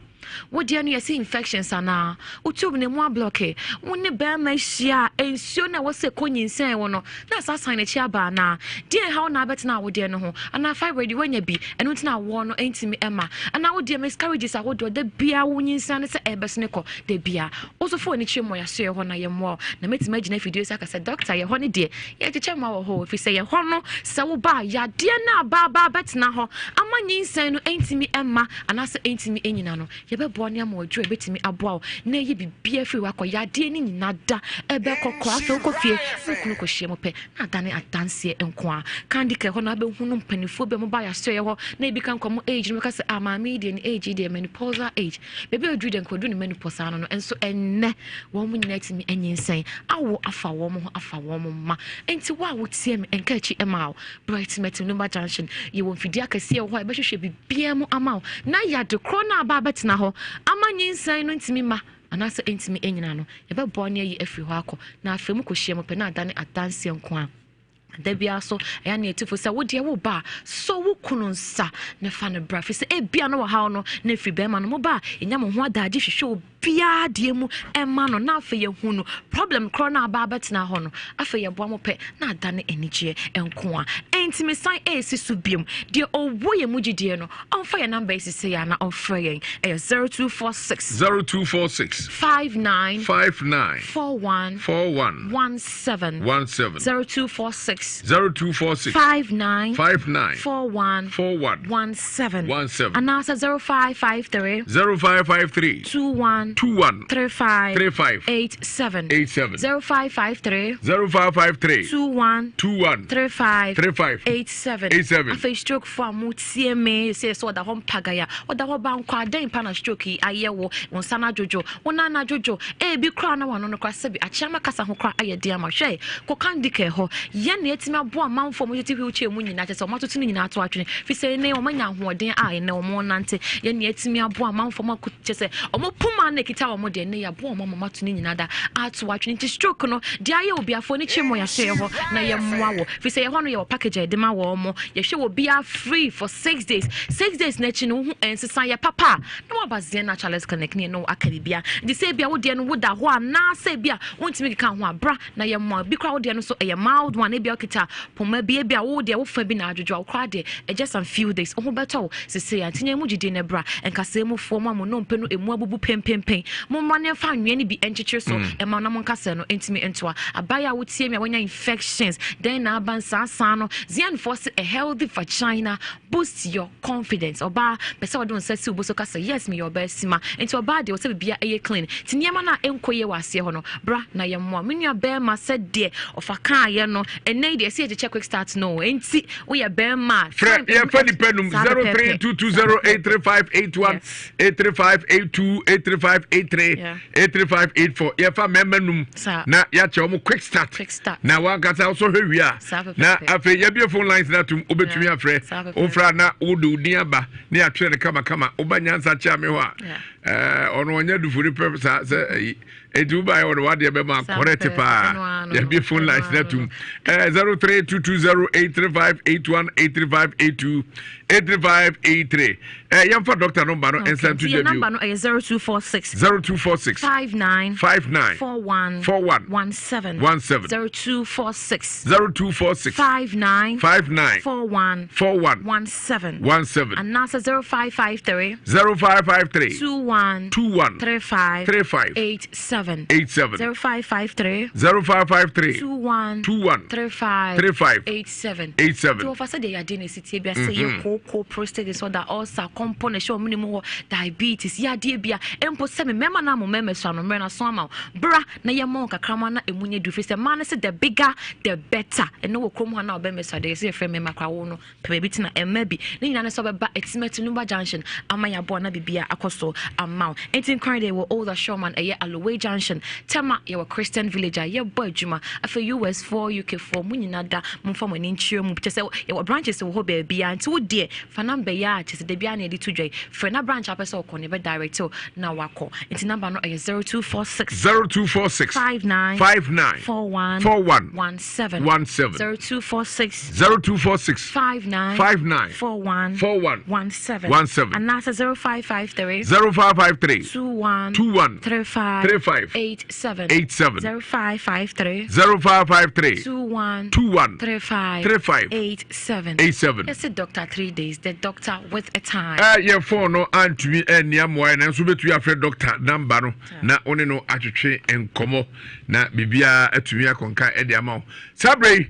Wo deɛ no yɛse infections anaa? Wo tube no emu ablɔke? Wo ne barima hyia a nsuo no a ɛwɔ sɛ ɛkɔ nyinsɛn wo no na asa asan n'akyi aba anaa? Deɛn haw na abɛtena awodeɛ no ho? Anaa fibroid yi woanya bi ɛno nti na awoɔ no ntumi mma? Anaa wo deɛ miscarriages ahodoɔ da biara wo nyinsɛn no sɛ ɛrebɛsene kɔ da biara? Wo nso fa w'ani kyerɛ mu wɔ yɛasoɛeɛ hɔ na yɛmmoa wo. Na mɛtumi agyina afidie so aka sɛ doctor yɛ hɔ no deɛ yɛkyekyɛ mma wɔ hɔ o ɛfiri sɛ yɛ hɔ no sɛ woba a yadeɛ no a aba aba abɛtena hɔ ama nyinsɛn no ntumi mma anaasɛ ɛntumi nnyina no, yɛbɛboa no ama waduru a ɛbɛtumi aboa wo na ayi biribiara afiri hɔ akɔ. Yadeɛ no nyina da ɛbɛkɔ koraa. Afei wokɔ fie, wo kunu kɔhyia mu pɛ na adane adanseɛ nko ara. Candy Care hɔ na wobɛhunu mpanimfoɔ bi a wɔba yɛasoɛeɛ hɔ na ebi ka nkɔ mo age no bɛka sɛ ah maame yi deɛ ne age yi deɛ menopausal age. Baabi a ɔduru deɛ nka ɔduru ne menopause ano no nso ɛnnɛ wɔn nyinaa atumi anyinsɛn awo afa wɔn ho afa wɔn mma. Nti wo a wotie me nka akyi ɛma wo. Bright Metinumba Junction, yɛwɔ mfidie akɛseɛ wɔ hɔ a yɛbɛhwehwɛ biribiara mu ama wo na yɛade korɔ no a aba abɛtena hɔ ama nyinsɛn no ntumi mma anaasɛ ɛntumi ɛnyina no, yɛbɛboa no ayi afiri hɔ akɔ na afei mu kɔhyia mu pɛ na adane adanseɛ nko a. Da biara so ɛyɛ ne ɛtufo sɛ wodeɛ wo ba a sɔ wo kunu nsa na fa no bra fi sɛ ebia no wɔhaw no na ɛfiri bɛrima no mo ba a ɛnya mo ho adagye hwehwɛ biara deɛ mu ɛma no na afei yɛhu no problem korɔ no aba abɛtena hɔ no afei yɛboa mo pɛ na adane anigyeɛ nko a ɛnti mesan ɛresi so biom deɛ ɔwɔ yɛn mu gyidie no ɔmfa yɛn namba ɛsisi yɛ ana ɔmfrɛ yɛn ɛyɛ 0246 0246 59 59 41 41 17 17 0246 0246 59 59 41 41 17 17 anaasɛ 0553 0553 21 21 35 35 87 87 0553 0553 21 21 35 35 87 87 afei stroke fo a motie me sɛ sɛ ɔda hɔ mpagaya ɔda hɔ ba nkɔ adɛn pa na stroke yi ayɛ wo wo nsa no adwodwo wo nan no adwodwo ebi koraa na wano no koraa sɛbi akyeama kasa ho koraa ayɛ den ama hwɛ kɔ kandike hɔ yɛn na yɛtumi aboa amanfoɔ a wɔtete wheelchair mu nyinaa kyɛ sɛ wɔn atoto no nyinaa ato atwene fi sɛ ɛnɛ wɔn anya ahoɔden a ɛnɛ wɔn nante yɛn na yɛtumi aboa amanfoɔ ma kyɛ sɛ wɔn poma na ekita wɔn deɛ ɛnɛ yɛaboa wɔn ama wɔn ato no nyinaa da ato atwene nti stroke no deɛ ayɛ obiafoɔ ne kyerɛ mu yɛahyɛ yɛ hɔ na yɛmmoa wɔ fi sɛ yɛ hɔ no yɛwɔ package a yɛde ma wɔn mo yɛhwɛ wɔ biara free for six days 6 days n'akyi no wohu nsesa yɛ papa a na waba Zen Naturalist Clinic ne ɛno aka biribia nti sɛ ebia wodeɛ no woda hɔ anaasɛ ebia wontumi keka ho a bra na yɛmmoa bi koraa wodeɛ no so ɛyɛ mild one ebia wokita poma bi ebia wo deɛ wofa bi na adwodwo a wo koraa deɛ ɛgyɛ some few days wo ho bɛtɔ wo sesei a nti nya mu gyidie no bra nkasɛɛ mu foɔ mo a mo nnompe no emu abubu pempenpen mo mmra ne mfa anwea no bi nkyekyere so ɛma na mo nkasɛɛ no ntumi ntoa abaeɛ a wotie mi a wanya infections dɛn na aba nsaasaa no Zianfoɔ se a healthy vagina boosts your confidence ɔbaa pɛ sɛ ɔde wo nsa si wo bo so ka sɛ yes meyɛ ɔbaa sima nti ɔbaa deɛ ɔsɛ biribiara ɛyɛ clean nti nneɛma no a ɛnkɔ yie wɔ aseɛ hɔ no bra na yɛmmoa me nua bɛrima sɛ deɛ ɔfa kaayɛ no ɛnɛ yi deɛ ɛsɛ yɛkyekyɛ quick start no nti woyɛ bɛrima a frɛ yɛfa nipa num 0322083581 83582 835. 83583 83584. Yɛfa mmarima num na yɛakyɛ wɔn quick start. Na wankasa wosɔ hwɛ wie a na afei yɛabie phone lines no atom wobɛtumi afrɛ wofrɛ na wode wo din aba ne yɛatwerɛ no kamakama woba nyansa kyea me hɔ a ɔno ɔnyɛ dufuri pɛ saa sɛ ayi enti wobaeɛ wɔde wadeɛ bɛma correct paa. Yɛabie phone lines no atom 03220 83581 83582 83583. Yɛmfa doctor number no nsa nto dwa bio. Number no ɛyɛ 0246 0246 59 59 41 41 17 17 0246 0246 59 59 41 41 17 17 anaasɛ 0553 0553 21 21 35 35 87 87 0553 0553 21 21 35 35 87 87. Nti wɔfa sɛdeɛ yadeɛ no ɛsi tie bia sɛ yɛ kooko, prostate disorder, ulcer, kɔmpɔ na ɛhyɛ ɔmene mu hɔ, diabetes, yadeɛ bia mpo sɛ me mmarima no a mo mmarima sua no mmerɛ no aso ama wo bra na yɛmmɔ wo kakrama na ɛmu nyɛ duru firi sɛ mmaa no sɛ the bigger the better. Ɛno wɔ kurom hɔ na ɔbɛma sua deɛ yɛsɛ yɛfrɛ mmarima koraa wo no pɛ baabi tena ɛmma bi ne nyinaa ne sɛ ɔbɛba Atimatu Numba Junction ama yɛaboa na biribiara akɔ so ama wo. Enti nkran deɛ yɛwɔ Old Ashoman ɛyɛ Aloway Junction, Tema yɛwɔ Christian Village a yɛbɔ adwuma. Afei US foɔ, UK foɔ mo nyinaa da momfa mo ani nkyerɛ mu. Kyɛ sɛ yɛwɔ branches wɔ hɔ baabiara nti wo deɛ fa number yi a kyɛ sɛ da biara na yɛde to dwa yi frɛ na branch a wopɛ sɛ wokɔ no yɛbɛ direct wo na wakɔ. Nti number no ɛyɛ 0246 0246 59 59 41 41 17 17 0246 0246 59 59 41 41 17 17 anaasɛ 0553 0553 21 21 35 35 87 87 0553 0553 21 21 35 35 87 87. Yɛse doctor 3 days, the doctor with a time. Yɛ phone no antumi anni amoa yɛ nanso wobɛtumi afrɛ doctor number no na wo ne no atwetwe nkɔmmɔ na biribiara atumi akɔnka de ama wo. Saa berɛ yi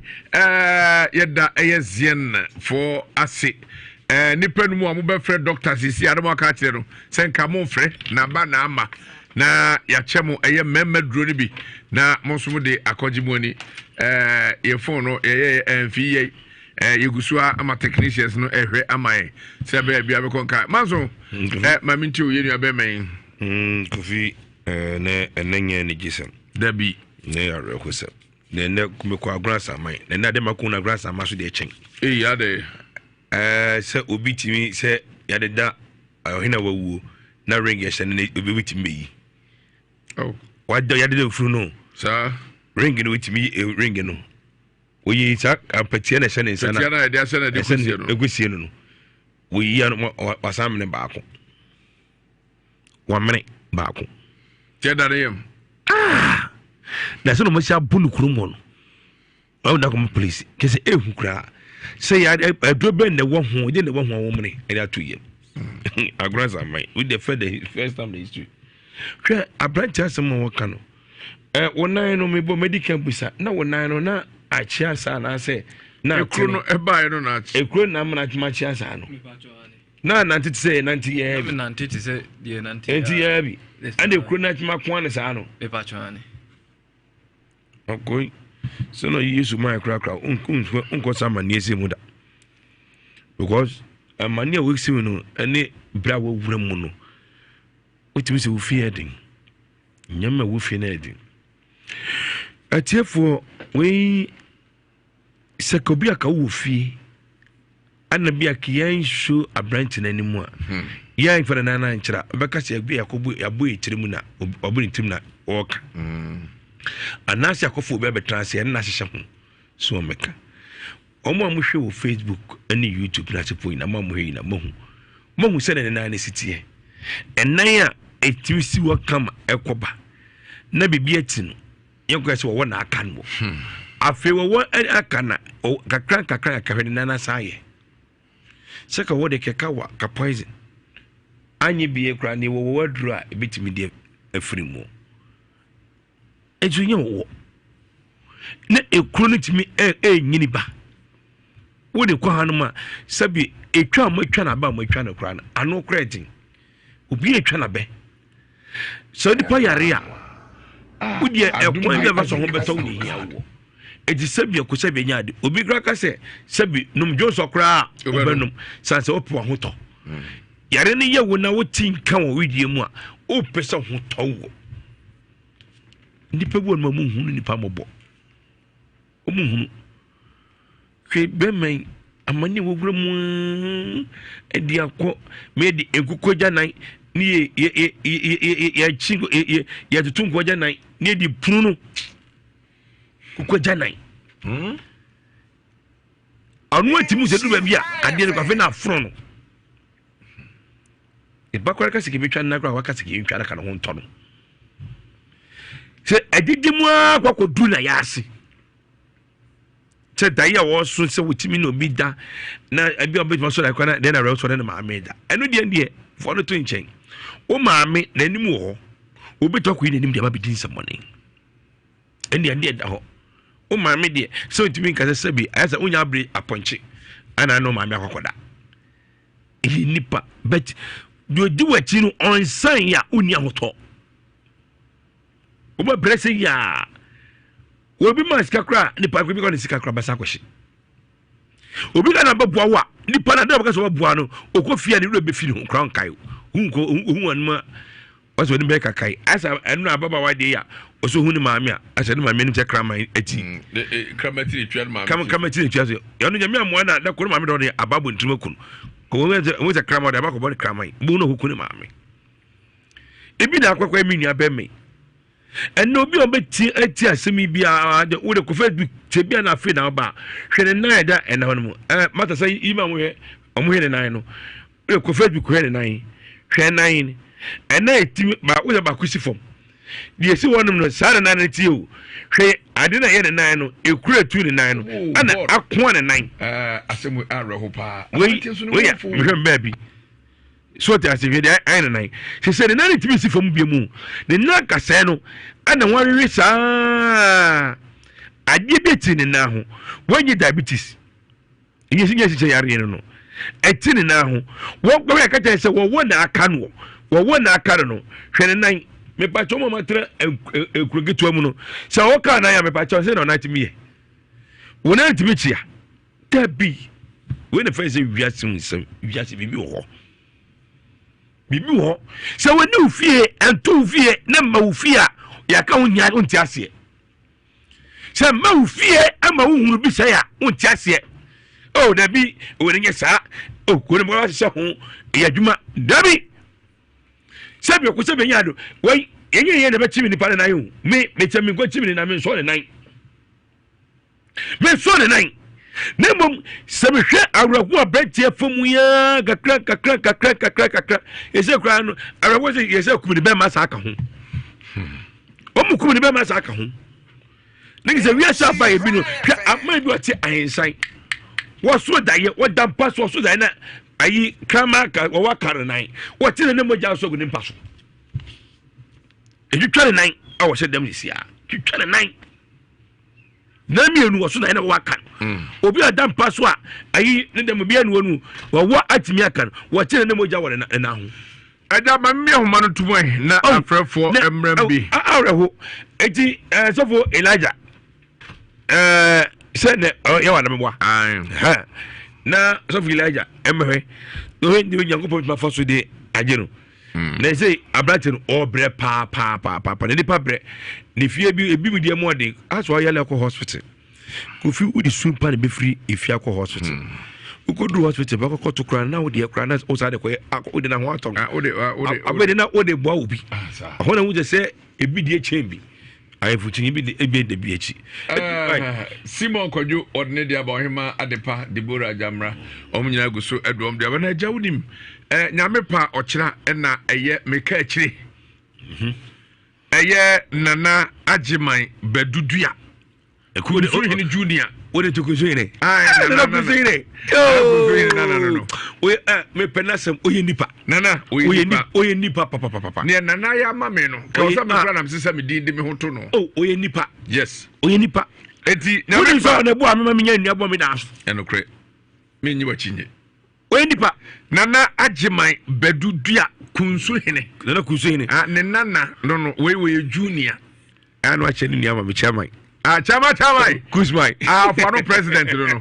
yɛda ɛyɛ Zienfoɔ ase. Nnipa no mu a mobɛfrɛ doctor sisi a na moaka akyerɛ no sɛ nka momfrɛ na ba na ama na yɛakyɛ mo ɛyɛ mmarima duro no bi na mo nso mode akɔgye mo ani. Yɛ phone no yɛyɛ ɛmfi yɛ yɛgu so a ama technicians no ɛhwɛ ama yɛn sɛ ɛbɛyɛ bia bɛkɔ nka manso. Ma menti o yɛ nua bɛma yi. Kofi, ɛnɛ ɛnɛ nyɛ anigyesɛm. Dabi. Ɛnɛ yɛ awerɛhosɛm. Na ɛnɛ mekɔ agorɔ asaman. Na ɛnɛ ade mako na agorɔ asaman so deɛ kyɛn. Eyi ade. Sɛ obi tumi sɛ yɛadeda ɔhene a wawuo na ring ɛhyɛ no obi tumi bɛyi. Oh. Wada yɛadeda ofunu no. Saa. Ring no wotumi yi ring no. Oyi saa apatia na ɛhyɛ ne nsa na. Patia na yɛde ahyɛ na ɛde kɔsie no. Ɛkɔsie no no. Oyi ano wasan mene baako. Wamene baako. Kyɛ da ne yam. Ah! Na sɛ na wɔasi abo no kurom hɔ no, wɔn na kɔn polisi kyɛ sɛ ehu koraa sɛ yɛ aduro bɛn na ɛwɔ ho ɛde na ɛwɔ ho a wɔn mene ɛde ato yam. Agorɔ asaman with the first the first time in history. Hwɛ aberante asɛm a wɔka no ɛ wɔn nan no mebɔ medical bisa na wɔn nan no na akyea saa anaasɛ na ekuro no ɛbaeɛ no na akyea ekuro na amena akyea saa no. Na nante te sɛ nante yɛɛ bi. Nante te sɛ deɛ nante yɛɛ. Nti yɛɛ bi. Ɛna ekuro no atwuma ko ano saa no. Mepa twɛn ane. Ɔkoi sɛ na ɔyi Yesu maa korakora nkɔ saa amanneɛ sɛ mu da. Because amanneɛ a wɔsi mu no ɛne berɛ a wɔwura mu no wotumi sɛ wofie ɛden. Nneɛma a wofie no ɛden. Atiefoɔ wei Sɛ ka obi a ka wowɔ fie ana bi a ka yɛnhwɛ aberante no anim a hmm. yɛmfa ne nan ankyerɛ a ɔbɛka sɛ bi yɛakɔbɔ yɛabɔ yɛ tirim na ɔbɔ ne tirim na ɔreka hmm. anaasɛ akɔfo obi abɛtena ase ɛne n'ahyehyɛ ho so ɔmmɛka wɔn a mohwɛ wɔ Facebook ne YouTube no asefo nyinaa mo a mohwɛ nyinaa moahu moahu sɛ ne nan no si teɛ ɛnan a ɛtumi si hɔ kama ɛkɔba na biribi akyi no Yɛn kɔ sɛ wɔwɔ na aka no. Hmm. Afei wɔwɔ aka na kakra kakra kakra hwɛ ne nan asan ayɛ. Sɛ ka wɔ de kɛka wa ka poison. Anyɛ bie koraa ne wɔwɔ aduro a ebetumi de afiri mu. Nso nyɛ wɔwɔ. Na ekuro no tumi ɛnyini ba. Wode kɔ hanom a sɛbi etwa a wɔatwa n'aba a wɔatwa no koraa no ano koraa ɛden. Obi atwa n'abɛ. Sɛ nipa yare a wodeɛ ɛkwan bi a ɛfa so ho bɛtɔ wo ne hia woɔ. Eti sɛbi ɛko sɛbi ɛnyɛ ade. Obi koraa ka sɛ sɛbi nom dwonsɔ koraa wobɛnom san sɛ wopɛ w'ahotɔ. Yare no yɛ wo na wote nka wɔ wedeɛ mu a. Wopɛ sɛ ho tɔ wɔ. Nnipa bi wɔ no ma mu nhunu nipa mmɔbɔ. Wɔn nhunu. Hwɛ bɛrima yi amane a wɔwura mu ɛde akɔ mɛ de nkokɔ gya nan ne yɛ yɛ yɛ yɛ yɛ yɛkyi yɛ yɛtoto nkokɔ gya nan ne yɛde punu no nkokɔ gya nan. Hmm? Ɔno atumi sɛ du baabi a adeɛ no kwafe na afono no. Eba koraa ka sɛ kebetwa nna koraa waka sɛ kentwa na ka ne ho ntɔ no. Sɛ adidi mu ara kɔ akɔduru na yɛ ase. Sɛ dae a wɔso sɛ wotumi na obi da na ebi a wɔbɛtumi asɔ dae koraa na deɛ na awurɛ sɔ ne maame da. Ɛno deɛ deɛ fɔ no to nkyɛn. Wo maame n'anim wɔ hɔ. Wobɛtumi akɔyi n'anim deɛ aba bɛdi nsɛmmɔne. Ɛndeɛ ɛndeɛ da hɔ. Wo maame deɛ sɛ ɔntumi nka sɛ sɛbi ayɛ sɛ wonya abere apɔnkye ɛna ne wo maame akɔkɔda. Ɛyɛ nipa but deɛ ɔdi w'akyi no ɔnsan yɛ a wonni ahotɔ. Wobɛbrɛ sɛ yia obi ma sika koraa nipa bi kɔ ne sika koraa bɛsa akɔhye. Obi ka na bɛboa wo a nipa na dɛ ɔbɛka sɛ ɔbɛboa no ɔkɔ fie a ne werɛ bɛfi ne ho koraa nkae hu nkɔ hu anim a ɔsɛ ɔne bɛyɛ kakae asa ɛno na ababaawa deɛ a ɔsɛ ɔhu ne maame a asa ne maame anim sɛ kraman akyi mm, e, kraman ti na etua ne maame kraman ti na etua so ɛno nyame amoa na da koro maame dɛ ɔde aba abɔ ne tirim aku no kò wɔn sɛ kraman ɔde aba akɔbɔ ne kraman bu na ɔkɔku ne maame ebi na akɔkɔ ɛmi nua bɛmɛ ɛnna obi a ɔbɛtie ati asɛm yi biara de wode kɔ facebook tie bi a na afei na ɔba hwɛ ne nan ɛda ɛna hɔ no mu ɛɛ mata sɛ yi ma wɔhwɛ wɔn hwɛ ne nan no wode kɔ facebook hwɛ ne nan hwɛ nan no ɛna ɛtumi baako sɛ baako si fam deɛ esi hɔ nom no saa ne nan no tie o hwɛ ade na ɛyɛ ne nan no ekura etu ne nan no oh, ɛna akoa ne nan. Ɛɛ asɛm awerɛho paa. Wei wei yɛ mehwɛ mbaa bi. So ɔte ase hwɛ deɛ ayɛ ne nan. Sɛ sɛ ne nan no tumi si fam bie mu. Ne nan kasɛɛ no ɛna wɔawewe saa adeɛ bi ati ne nan ho. Wɔnyɛ diabetes. Nyɛ sɛ nyɛ sɛ yareɛ no no. Ɛti ne nan ho. Wɔn kɔhwɛ ɛka kyerɛ sɛ wɔwɔ na aka no. Wɔwɔ na aka no no. Hwɛ ne nan. Mepakyɛ wɔn a wɔatena ekuro ketewa mu no. Sɛ wɔka nan a mepakyɛ sɛ na ɔnan tumi yɛ. Wɔn nan tumi kyia. Dabi, wei na fɛn sɛ wiase mu nsɛm, wiase biribi wɔ hɔ. Biribi wɔ hɔ. Sɛ wɔne wo fie, ɛnto wo fie, na mma wo fie a, yɛaka ho nyia wonte aseɛ. Sɛ mma wo fie ama wo hunu bi sɛe a, wonte aseɛ. Oh, dabi, wei no nyɛ saa. Oh, kuro no mu ahyehyɛ ho, ɛyɛ adwuma. Dabi! Sɛ bi ɔko sɛ bi nya do, wei, yɛnyɛ yɛn na bɛkyimi nipa ne nan o. Me, mekyɛ me nkɔ kyimi ne nan, me nsɔ ne nan. Mensɔɔ ne nan, na mmom sɛ mehwɛ awerɛhoɔ a aberanteɛ fa mu yi ara kakra kakra kakra kakra kakra yɛsɛ koraa no awerɛhoɔ sɛ yɛsɛ kum ne bɛrima saa ka ho wɔn mu kum ne bɛrima saa ka ho ne sɛ wiase aba yɛ bi no hwɛ aman bi ɔte ahensan wɔso daeɛ wɔda mpa so wɔso daeɛ na ayi kraman ka wɔwɔ aka ne nan wɔte ne ne mogya so agu ne mpa so etwitwa ne nan a wɔhyɛ dɛm sisi a twitwa ne nan. Na mmienu wɔ so na ɛna wɔwɔ aka no mm. obi a da mpa so a ayi ne dɛm obi anu anu wɔwɔ atumi aka no wɔkyerɛ ne mogya wɔ ne nan ho. ɛda ma mmea ahoma no tum ɛ na oh, afrɛfoɔ mmerɛ bi. awerɛho eti ɛɛ sɔfo Elijah ɛɛ sɛ nɛ yɛ wà dɛmɛboa na sɔfo Elijah ɛmɛhwɛ na ɔhwɛ ní Onyankopɔn tuma fa so de agye no. Hmm. Na ɛsɛ aberante no ɔbrɛ paapaapaa na nipa brɛ ne fie bi ebi mu deɛ mu ɔden asɔ ɔyɛ lɛ kɔ hospital kofi wode sun pa na bɛfiri efie akɔ hospital hmm. wokɔduru hospital bɛkɔkɔ to koraa na wodeɛ koraa na wo saa de kɔyɛ wode na ho atɔ ah, abɛde na wode boa wo bi ah, ɛhɔ na wogye sɛ ebi deɛ kyɛn bi ayɛfokyini bi de ebi da bi akyi. Eh, simon kwadwo ɔde ne deɛ aba ɔhema adepa debora agyamra wɔn nyinaa gu so ɛde wɔn deɛ aba na agya wonim eh, nyame pa ɔkyena ɛna ɛyɛ meka akyire mhm. ɛyɛ nana agyeman badudua Kunsuhene Junior. Wo de to Kunsuhene. Ayi nana nana Kunsuhene. Kunsuhene nana no no. Oye ɛ me pɛ n'asɛm oye nipa. Nana oye nipa. Oye nipa papapapa. Nea nana yɛ ama mi no. Kɛ ɔsɛ mi kura na mi sisa mi din de mi ho to no. O oye nipa. Yes. Oye nipa. Eti na mi fa. Wuli sɔ na ebu a mi ma mi nya nua bɔ mi da so. Ɛnukurɛ mi nyi wa kyi nye. Oye nipa. Nana Agyeman Badu Dua Kunsuhene. Nana Kunsuhene. Ah, ne nana no no wei wei junior. Ano akyɛ ne nua ma me chairman. Ah, chairman chairman. Kusman. Ah, fa no president no no.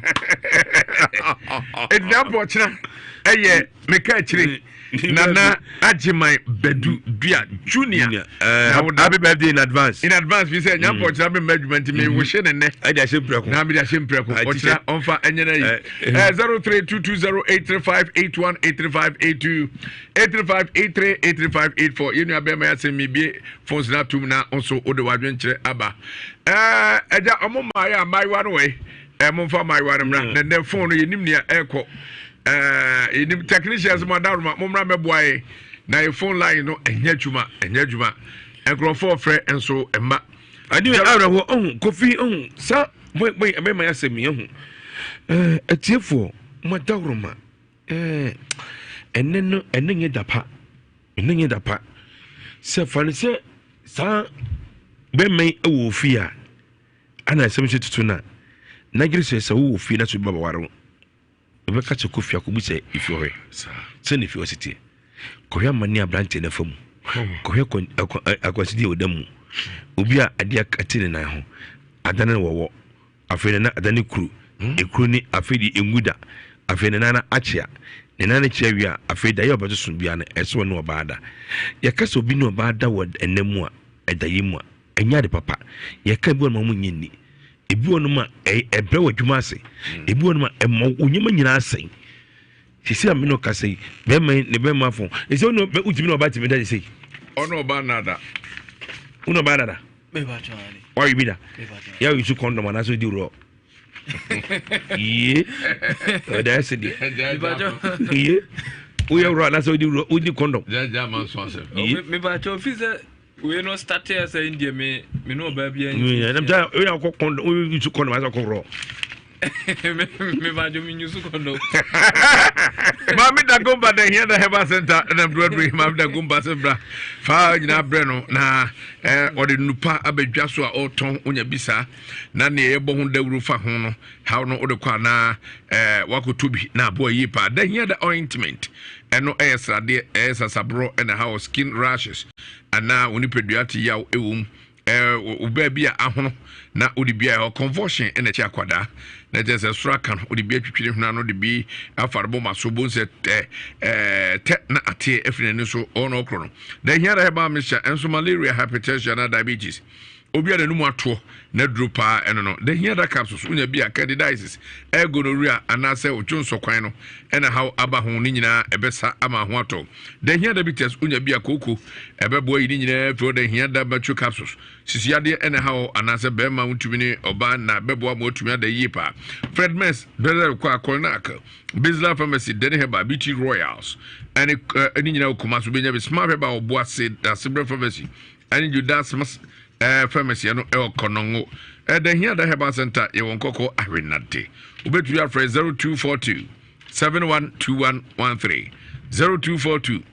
Eti na mpɔ kyena. Ɛyɛ meka akyire Nana Agyeman Badu Dua Junior. Happy birthday in advance. In advance fi sɛ nyampa ɔkyerɛ mi mma adwuma nti mi wohyɛ ne nnɛ. Ɛde ahyɛ mprɛko. Na mi de ahyɛ mprɛko. Ɔkyerɛ ɔnfa ɛnyɛ na yi. 0322083581 83582 83583 83584 yɛn nua bɛrima yɛ asɛm mi bie phones na atum na nso wode wadwen kyerɛ aba. Ɛɛ ɛgya ɔmo mmaa yɛ mmaayewa no wɔ yi. Ɛɛ mo nfa mmaayewa no mmra. Na nnɛ phone no yɛnim nea ɛrekɔ. Ɛɛ yɛnim technicians mo adaroma mo mmra mɛboa yɛn. Na yɛ phone line no ɛnyɛ adwuma ɛnyɛ adwuma. Nkurɔfoɔ frɛ nso mma. Ade yɛ awerɛhoɔ ɔho kofi ɔho sa bɔi bɔi ɛbɛma yɛ asɛm yi ɔho ɛɛ atiefoɔ mo adaworoma ɛɛ ɛnɛ no ɛnɛ nyɛ da pa ɛnɛ nyɛ da pa sɛ fa no sɛ saa bɛrima yi wɔ ofie a ana asɛm sɛ tutu no a na gyere sɛ sɛ wowɔ fie na so bi ba bɛware wo Ɔbɛka sɛ kɔ fie akɔbisa efie hɔ hwɛ sɛnea efie hɔ si teɛ. Kɔhwɛ amanneɛ a aberanteɛ no afa mu. Kɔhwɛ akwansideɛ a ɔda mu. Obi a adeɛ ate ne nan ho, adane no wɔwɔ. Afei ne nan adane kuru. Ekuru ne afei deɛ engu da. Afei ne nan no akyea. Ne nan no kyea wie a, afei daeɛ a ɔbɛsoso biara no, ɛsɛ ɔne ɔbaa da. Yɛka sɛ obi ne ɔbaa da wɔ ɛnna mu a, ɛdayɛ mu a, ɛnyɛ ade papa. Yɛka ebi wɔ nom a wɔnyɛ nni. Ebi wɔ nom a ɛbrɛ wɔ adwuma ase. Mm. Ebi wɔ nom a ɛma wo nneɛma nyinaa asɛe. Sisi a me ne ɔkasa yi, bɛrima yi ne bɛrima afɔ. Ɛsɛ wo ne wotumi ne ɔbaa tumi da sisi. Ɔne ɔbaa nada. Wo ne ɔbaa nada. Wawe bi da. Yɛ ayi su kɔndɔm anaasɛ odi wurɔ. Yie. Ɔda ɛsɛ deɛ. Yie. Woyɛ wurɔ anaasɛ odi wurɔ odi kɔndɔm. Yie. Mebakyɛ ofi sɛ Wei no starteɛ sɛ india me me ne ɔbaa bi anyi. Ɛnam sɛ wei akɔ kɔndɔm wei yusu kɔndɔm asɛ kɔ worɔ. Me ba jo me yusu kɔndɔm. Maame Dagomba da hia da herbal center ɛna duaduro yi Maame Dagomba sɛ bra fa nyinaa brɛ no na ɔde nupa abɛdwa so a ɔretɔn onya bi saa na nea yɛbɔ ho dawuro fa ho no haw no wode kɔ anaa wakɔtɔ bi na aboa yie paa da hia da ointment ɛno ɛyɛ sradeɛ ɛyɛ sasaborɔ ɛna haw skin rashes anaa wo nipadua te yaw wɔ mu wo baabi a ahono na wode bi ayɛ hɔ convulsion ɛna ɛkyɛ akwadaa na kyerɛ sɛ soro aka no wode bi atwitwi ne hwene ano de bi afa no boma so bohu sɛ tɛ tɛ na ateɛ afiri n'ani so ɔno ɔkorɔ no na ɛhia da herbal mixture ɛnso malaria hypertension anaa diabetes Obi a n'anum atoɔ na duro paa ɛno no, da hia da capsules, wonya bi a candidiasis, ɛyɛ gonorrhea anaasɛ otwo nsɔkwan no ɛna haw aba ho ne nyinaa ɛbɛsa ama ho atɔ. Da hia da bitters, wonya bi a kooko ɛbɛboa yi ne nyinaa firi hɔ. Da hia da mature capsules, sisi yadeɛ ɛna ɛha hɔ anaasɛ bɛrima wontumi ne ɔbaa nna bɛboa ma watumi ada yie paa. Fred Mess, Brother Kwa, Kolnak, Bizla Pharmacy, Denny Herbal, BT Royals ɛne ɛne nyinaa wɔ Kumasi wobɛnya bi. Smart Herbal Ɔboase, Dasebrɛ Pharmacy ɛne Judas Mas ɛɛ pharmacy ɛno ɛwɔ Kɔnɔngo. Ɛda hia da herbal center yɛwɔ nkɔkɔ ahwenade. Wobɛtumi afrɛ 0242 712113 0242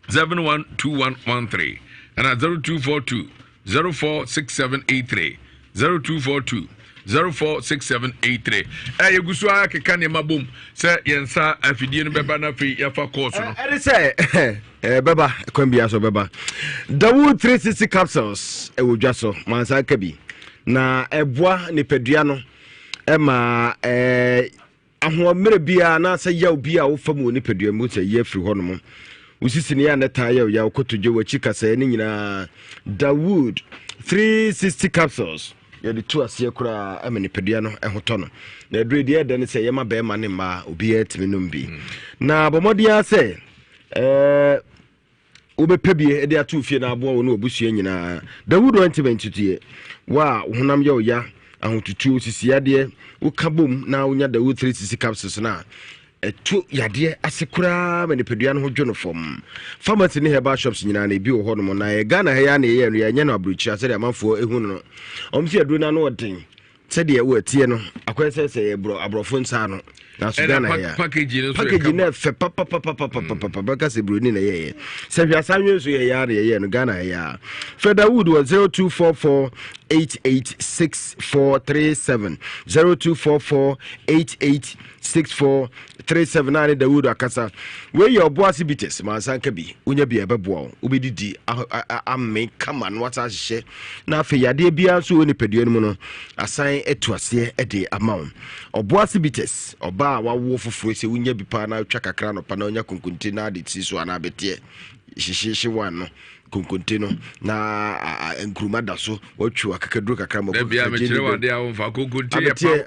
712113 ɛna 0242 046783 0242 046783. Ɛ yɛgu so ara keka nneɛma bom sɛ yɛn nsa afidie no bɛba na afei yɛafa kɔɔso no. Ɛne sɛ ɛbɛba kwan biara so ɛbɛba. Dawood 360 capsules ɛwɔ dwa so mansa nka bi na ɛboa nipadua no ɛma ɛɛ Ahoɔmmerɛ biara anaasɛ yaw bi a wofa mu wɔ nipadua mu sɛ yi afiri hɔnom. Wo sisi ne yɛ a na ɛtaa yɛ wo yaw, kotodwe, w'akyi kasɛɛ ne nyinaa. Dawood 360 capsules yɛde tu aseɛ koraa ama nipadua no ho tɔ no. Na aduro deɛ ɛdɛ ne sɛ yɛma bɛrima ne mmaa obiara tumi nom bi. Na bɔ mmɔden ara sɛ ɛɛ Wobɛpɛ bi de ato fie na aboa wo ne w'abusua nyinaa. Dawud ointment deɛ, wo a wo honam yɛ wo ya, ahotutuo, sisiyadeɛ, woka bom na wonya Dawud 360 capsules no a, ɛto yadeɛ ase koraa ma nipadua no ho dwo no fam. Pharmacy ne herbal shops nyinaa na ebi wɔ hɔnom na yɛ Ghana ha yi ara na yɛyɛ no, yɛnyɛ no aburokyira sɛdeɛ amanfoɔ ehu no no. Wɔn sɛ aduro no ano ɔden. Sɛdeɛ wo ɛteɛ no akɔyɛ sɛ sɛ yɛ borɔ aborɔfo nsa ano nanso Ghana yɛ a package no ɛfɛ papapapapapapa bɛka sɛ buroni na ɛyɛyɛ sɛ hwɛ asa nwe nso yɛyɛ a na yɛyɛ no Ghana yɛ a Freda Wood wɔ 0244 886437 0244 886437 a ne Dawood akasa wei yɛ ɔbo ase bitters mansa nka bi wonya bi a ɛbɛboa wo wobɛdidi ame kama no wasa ahyehyɛ Na afei yadeɛ biara nso wɔ nipadua no mu no, asan atu aseɛ de ama wo. Ɔboase bitters, ɔbaa. Ɔbaa a wawo foforɔ sɛ wonya bi paa na wotwa kakra anɔpa na wonya konkonte na ade si so anaa abɛteɛ hyehyehye wan no konkonte no na nkuruma da so watwiw akakaduro kakra ma abɛteɛ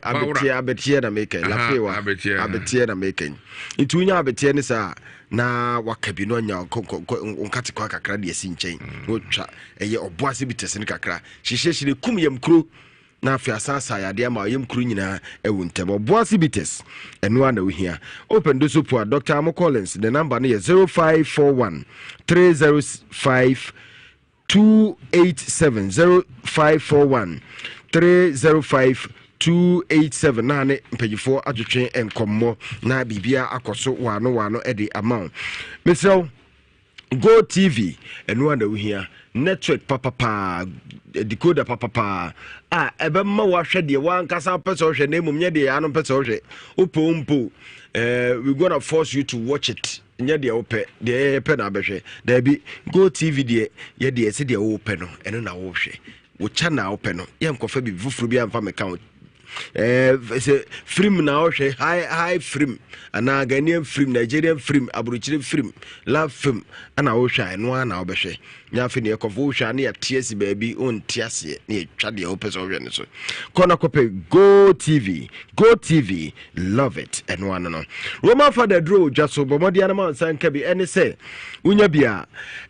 abɛteɛ abɛteɛ na meka lafewa abɛteɛ na meka nti wonya abɛteɛ ne saa na waka bi na ɔnya nkate kwa kakra de asi nkyɛn na watwa ɛyɛ ɔboase bi tɛse no kakra hyehyɛhyɛ kum yam kuro na afei asan asa yadeɛ ama ɔyam kuro nyinaa awu ntɛm. Ɔboase Bitters, ɛno ara na wohia. Open do so po a, Dr. Amo Collins, ne namba no yɛ 0541 305 287 0541 305 287 na ne mpanyinfoɔ atwetwe nkɔmmɔ na biribiara akɔ so waano waano de ama wo. Mesrɛ wo Go TV, ɛno ara na wohia. Network papapaa, decoder papapaa a ɛbɛma woahwɛ deɛ wankasa pɛ sɛ ɔhwɛ na mmom nyɛ deɛ ano pɛ sɛ ɔhwɛ. Wopɛ wo mpo, eh, we gonna force you to watch it. Nyɛ deɛ wopɛ, deɛ yɛpɛ na abɛhwɛ. Daabi, Go TV deɛ, yɛ deɛ ɛsɛ deɛ wopɛ no, ɛno na wohwɛ. Wo channel a wopɛ no, yɛnkɔfa biribi foforɔ bi amfa mɛka ho. Eh, sɛ firim na ɔhwɛ high high firim anaa Ghanaian firim Nigerian firim aburokyire firim love film ɛna wohwɛ a ɛno ara na wobɛhwɛ nyɛ afei ne yɛkɔfo wohwɛ a ne yɛte asi baabi wonte aseɛ ne yɛtwa deɛ wopɛ sɛ wohwɛ no so kɔ na kɔpɛ Go TV Go TV love it ɛno ano no Roman fada duro wɔ dwa so bɔ mmɔden anama nsa nka bi ɛne sɛ wonya bi a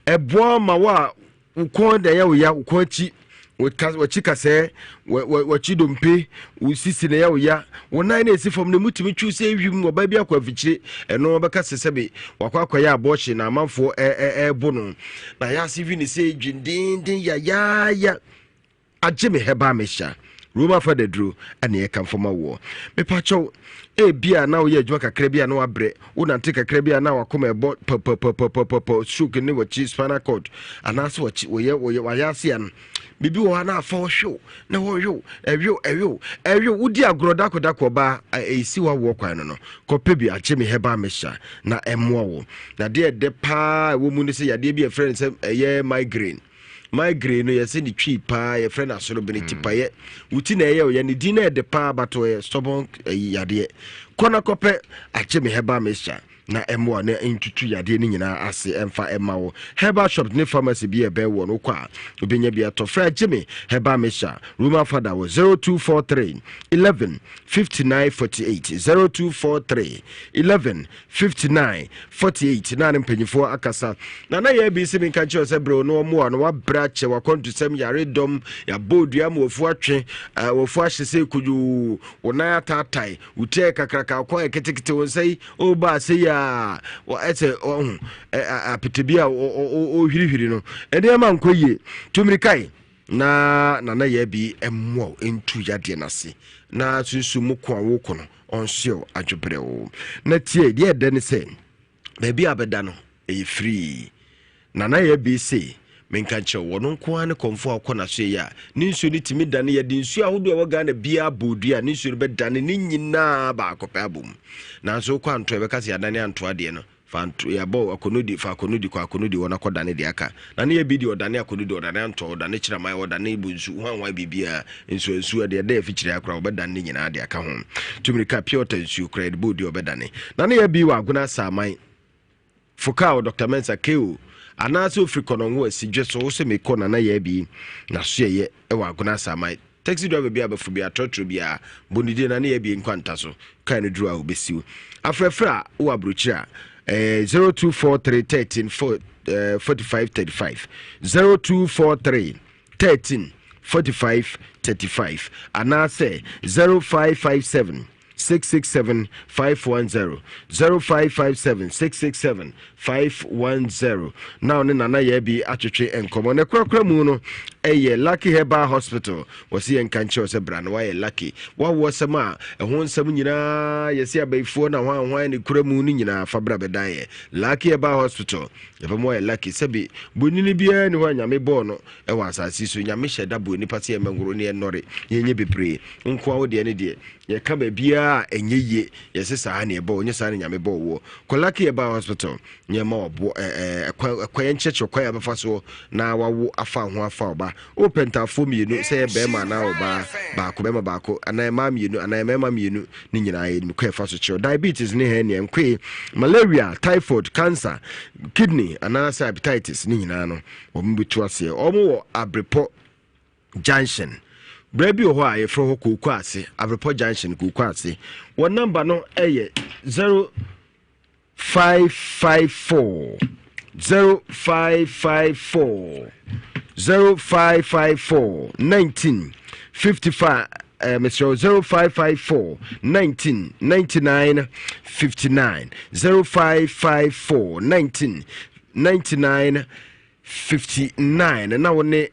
ɛboa ma wo a Wo kɔn na ɛyɛ wo ya, wo kɔn akyi, w'akyi kasɛɛ, w'akyi dompe, wo sisi na ɛyɛ wo ya, wo nan na ɛsi fam no mu tumi twiw sɛ ewim, ɔbaa bi akɔ afikyire, ɛno ɔbɛka sɛ sɛbe wakɔ akɔyɛ abɔɔhye na amanfoɔ ɛɛbo no, na yɛ ase wi ne sɛ dwendenden yayaaya. Agye me herbal mixture Roma fa daduro ɛna yɛka mfama woɔ. Mepakyɛw, ebia na woyɛ adwuma kakra bi a na wabrɛ, wonante kakra bi a na wakoma ɛbɔ pɔpɔpɔpɔpɔpɔ, stroke ne wakyi spinal cord anaasɛ wakyi wɔyɛ wɔyɛ wayɛ ase ano. Biribi wɔ hɔ a na afa ɔhwew na wɔhwew ɛhwew ɛhwew ɛhwew wodi agorɔ dako dako ɔbaa ɛsi wawoɔ kwan no no kɔpɛ bi agye me herbal mixture na ɛmmoa wo. Na deɛ ɛdɛ paa ɛwɔ mu ne sɛ yadeɛ bi a ɛfrɛ no sɛ ɛyɛ migraine. Migraine no yɛsɛ ne twi paa yɛfrɛ no asorobene mm. tipayɛ wo ti na ɛyɛ ɔyɛ ne din na ɛde paa but ɔyɛ stubborn ɛyi yadeɛ kɔ na kɔpɛ akye me herbal mixture na ɛmmoa na ntutu yadeɛ no nyinaa ase ɛmfa ɛma wo herbal shop ne pharmacy bi ɛbɛn wɔ no kɔ a wobɛnya bi atɔ frɛ agye me herbal mixture Roman fada wɔ 0243 11 59 48 0243 11 59 48 na ne mpanyinfoɔ akasa na na yɛ bi sɛ menka nkyerɛ sɛ berɛ no ɔmmoa no wabrɛ akyɛ wakwantusɛm yare dɔm yɛabɔ odua ma wafu atwe eh, wafu ahye sɛ kodwoo wo nan ataatae wo ti ayɛ kakraka wo kɔn ayɛ ketekete wo nsa yi ɔba ase yi a ɛsɛ ɔho apete bi a ɔhwirihwiri no nneɛma nkɔ yie tumirikae na nana yɛ bi mmoa wo ntu yadeɛ no ase na sunsum mu ko a woko no ɔnsoɛ wo adwobrɛw na tie deɛ ɛdɛ ne sɛ baabi a bɛda no ɛyɛ firii nana yɛ bi se menka nkyerɛ wɔ no nko ara ne kɔmfo a ɔkɔ n'aso yɛ a ne nsuo no tumi dane yɛde nsuo ahodoɔ a ɛwɔ Ghana biara bɔ dua ne nsuo no bɛdane ne nyinaa baako pɛ abom nanso wokɔ antoa ɛbɛka sɛ yɛadane antoa deɛ no Fa nto yɛabɔ akɔnɔdi fa akɔnɔdi kɔ akɔnɔdi hɔ na kɔdane deɛ aka na ne yɛ bi deɛ ɔdane akɔnɔdi ɔdane antɔ ɔdane kyerɛman ɔdane bonsu hwan hwan biribiara nsuo nsuo deɛ ɛda afikyire akora ɔbɛdane ne nyinaa de aka ho tumirika pure water nsuo kora yɛde bɔ odi ɔbɛdane na ne yɛ bi wɔ agona asaman fokaa wɔ Dr. Mensa KO anaasɛ ofiri kɔnɔngo asi dwe so wo sɛ mekɔ nana yɛ bi na so yɛyɛ wɔ agona asaman Taxi driver bi abɛfo bi atrɔtrɔ bi a bɔ ne din na ne yɛ bi nkwanta so kaa no duru a obesiw afrɛfrɛ a wɔ aburokyire a eh, 0243 13 45 35 0243 13 45 35 anaasɛ 0557 667 510 0557 667 510 na ɔne Nana Yaa bi atwetwe nkɔmmɔ. Ne korakora mu no ɛyɛ Lucky Herbal Hospital. Wɔsi yɛn nka nkyerɛ sɛ bra na wayɛ lucky. Wawo asɛm a ɛho nsɛm nyinaa yɛsi abayifoɔ na hwan hwan ne kura mu no nyinaa fa bra bɛdan yɛ Lucky Herbal Hospital. Yɛbɛma wayɛ lucky sɛbi bonini biara ni hɔ a Nyame bɔɔ no ɛwɔ asase so. Nyame hyɛ da bɔɔ nipa sɛ yɛmmɛnworo ne yɛnnɔre yɛnyɛ bebree. Nkoa wo deɛ ne deɛ yɛka baabiara. a ɛnyɛ yie. Yɛse saa na ɛbɔ, nyɛ saa na Nyame bɔɔ woɔ. Kɔ Lucky Herbal Hospital na yɛma wɔboɔ ɛɛ ɛkwan ɛkwan yɛnkyerɛkyerɛ kwan a bɛfa soɔ na wawo afa ho afa ɔba. Wopɛ ntaafoɔ mmienu sɛ ɛyɛ bɛrima anaa ɔbaa baako bɛrima baako anaa mmaa mmienu anaa mmarima mmienu ne nyinaa yɛnim kwan ɛfa so kyerɛ. Diabetes ne hernia, nkoe, malaria, typhoid, cancer, kidney anaasɛ hepatitis ne nyinaa no wɔn bɛtu aseɛ. Wɔn wɔ Abrepɔ Junction. Berɛ bi wɔ hɔ a yɛfrɛ hɔ Kooko Ase, Abrepɔ Junction, Kooko Ase. Wɔn namba no yɛ 0554 0554 0554 19 55 eh, mesrɛ 0554 19 99 59 0554 19 99 59 na wo ne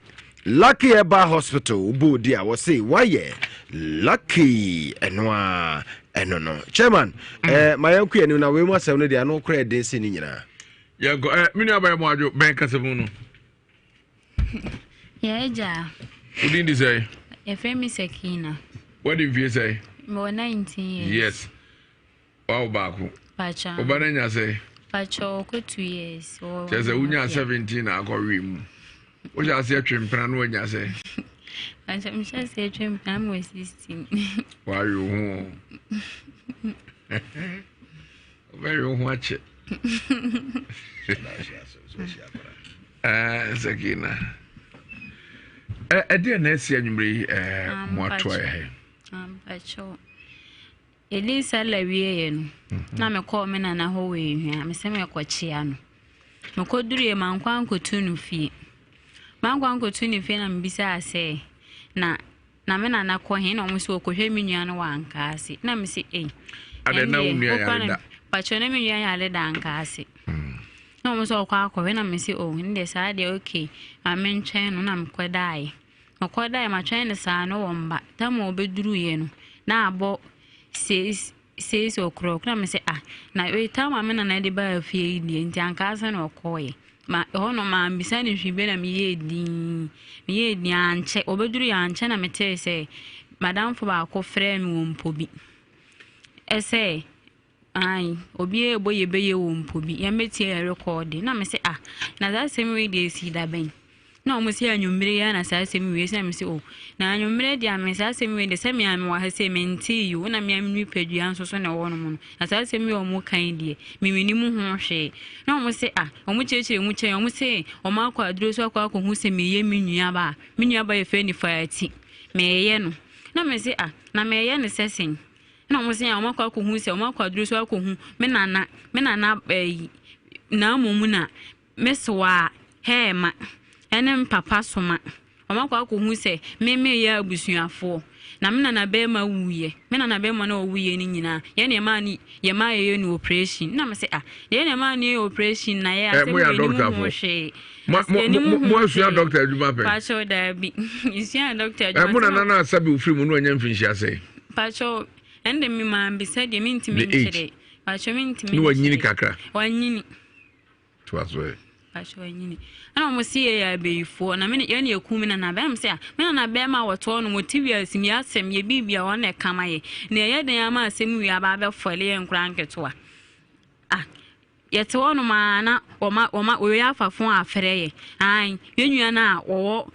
Lucky Herbal Hospital wobɔ odi a wɔse woayɛ lucky ɛno a ɛno no chairman mm. eh, ma yɛnkɔ anim na wei mu asɛm no deɛ ano kora ɛden se ne nyinaa yɛnkɔ eh, me nua bɛyɛ mo adwo bɛn kasa mu no yɛagya wodin di sɛ yɛfrɛ me Sakina wadi mfie sɛ mewɔ 19 years yes Wawo baako. Pacho. Wo ba no anya sɛ? Pacho ɔkɔ 2 years. Kyerɛ sɛ wonya 17 na akɔ we mu. Wohyɛ aseɛ twe mpena no wanya sɛ? Pacho mehyɛ aseɛ twe mpena mewɔ 16. Wawe wo ho. Wobɛwe wo ho akyɛ. Eh, Sakina. Ɛdeɛ na ɛsi anwummerɛ yi mo atoa yɛ hɛ. Pacho. Yɛdii Sallah wieeɛ no, na mekɔɔ me nana hɔ wɔ Ehua. Mese merekɔkyea no. Mekɔduruiɛ, mankɔ ankɔtu no fie. Mankɔ ankɔtu no fie na mebisaa sɛ, na na me nana kɔ he? Na wɔn sɛ wɔkɔhwɛ me nua no wɔ Ankaase. Na mese ei. Adɛn na wo nua yare da? Pakyɛ na me nua yare da Ankaase. Na wɔn sɛ ɔkɔ akɔhwɛ na mese oh, ne deɛ saa deɛ okay. Ma mentwɛn no na mekɔdaeɛ. Ɔkɔdae, matwɛn no saa no wɔmba. Tam a ɔbɛduruiɛ no, na abɔ seis o'clock. Na mese ah, na wei tam a me nana de baa fie yi deɛ, nti anka asa na ɔkɔɔeɛ. Ma ɛhɔ no mammisa no hwee bio na meyɛɛ dinn. Meyɛɛ dinn ankyɛ, ɔbɛduruiɛ ankyɛ na metee sɛ madamfo baako frɛɛ me wɔ mpo bi. Ɛsɛ Aane, obiara rebɔ yɛbɛyɛ o mpo bi, yɛmmɛtie yɛ rekɔɔde. Na mese ah, na saa asɛm wei deɛ ɛsii da bɛn? Na wɔn se anwummere yi ara na saa asɛm wei esi. Na mese oh, na anwummere deɛ me saa asɛm wei deɛ sɛ me a mewɔ ha sei mentee yi o, na me a me nipadua nso so na ɛwɔ hɔnom no. Na saa asɛm wei a wɔka yi deɛ, me mennim ho hwee. Na wɔn se ah, wɔn kyerɛkyerɛ mu kyerɛ wɔn se wɔn akɔ aduro so akɔ akɔhu sɛ meyɛ me nuaba a, me nuaba yɛfrɛ no Faati, meyɛ no. Na mese ah, na meyɛ no sɛ sɛn? Ɛna wɔn se wɔn akɔ akɔhu sɛ wɔn akɔ aduro so akɔhu me nana me nana ɛyi na mmom na me soa hɛɛma ɛne me papa soma wɔn akɔ akɔhu sɛ me meyɛ abusuafoɔ na me nana bɛrima wuiɛ me nana bɛrima na ɔwuiɛ no nyinaa yɛn na ɛmaa ne yɛ maa yɛyɛ no operation na me se ah yɛn na ɛmaa no yɛ operation na yɛ asɛm wɔ anim ho hwee mo asua dɔkta adwuma pɛ pakyɛw daabi nsua dɔkta adwuma mo nana no asabi ofiri mu no anya mfinhyia sɛ pakyɛw ɛnde me maa bisa deɛ mentumi nkyerɛ pakyɛw mentumi ne wanyini kakra wanyini toa so ɛ pakyɛw wanyini ɛna wɔn si yɛ yɛ abeyifoɔ na me yɛn na eku me nana bɛrima sɛ me nana bɛrima a wɔtɔɔ no wɔte wiase mi asɛm yɛ biribi a wɔn na ɛka ma yɛ na ɛyɛ den ama asɛm wie aba abɛfɔle yɛ nkora nketewa ah Yɛte hɔ nom ara na wɔma wɔma wei afa fon afrɛ yɛ. Ae, yɛn nua no a wɔwɔ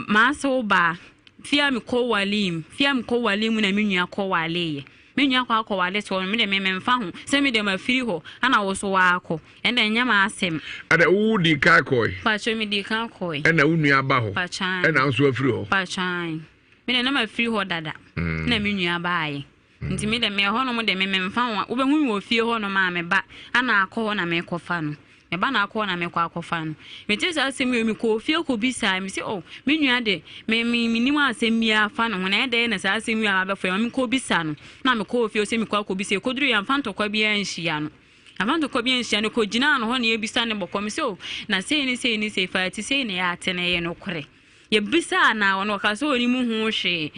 m'asew baa fie a mekɔ wale mu, fie a mekɔ wale mu na me nua kɔ waleeɛ. Me nua kɔ akɔwale soɔ no, me deɛ me memfa ho sɛ me deɛ mafiri hɔ ana wo so waakɔ. Ɛnna ɛnyɛ m'asɛm. Ɛnna wo dii kan kɔe. Pakyɛ me dii kan kɔe. Ɛnna wo nua ba hɔ. Pakyɛ. Ɛnna nso afiri hɔ. Pakyɛ. Me deɛ na mafiri hɔ dada. Na me nua baeɛ. Nti me de me ɛhɔnom de me memfa ho a wobɛhu me wɔ fie hɔnom a me ba ana akɔ hɔ na mekɔfa no me ba na akɔ hɔ na mekɔ akɔfa no mete saa asɛm yi mekɔɔ fie kɔbisaa me sɛ oh me nua de me me menim asɛm biara fa ne ho na ɛdɛn na saa asɛm yi a mabɛfo ma mekɔbisa no na mekɔɔ fie sɛ mekɔ akɔbisa ɛkɔduru yɛmfa ntɔkwa biara nhyia no yɛmfa ntɔkwa biara nhyia no kɔgyinaa no hɔ na yɛbisa ne bɔkɔ me sɛ oh na sei ne sei ne sei fa ti sei na yɛate na ɛyɛ nokorɛ yɛbisaa na ɔno ɔka sɛ ɔnim ho hwee.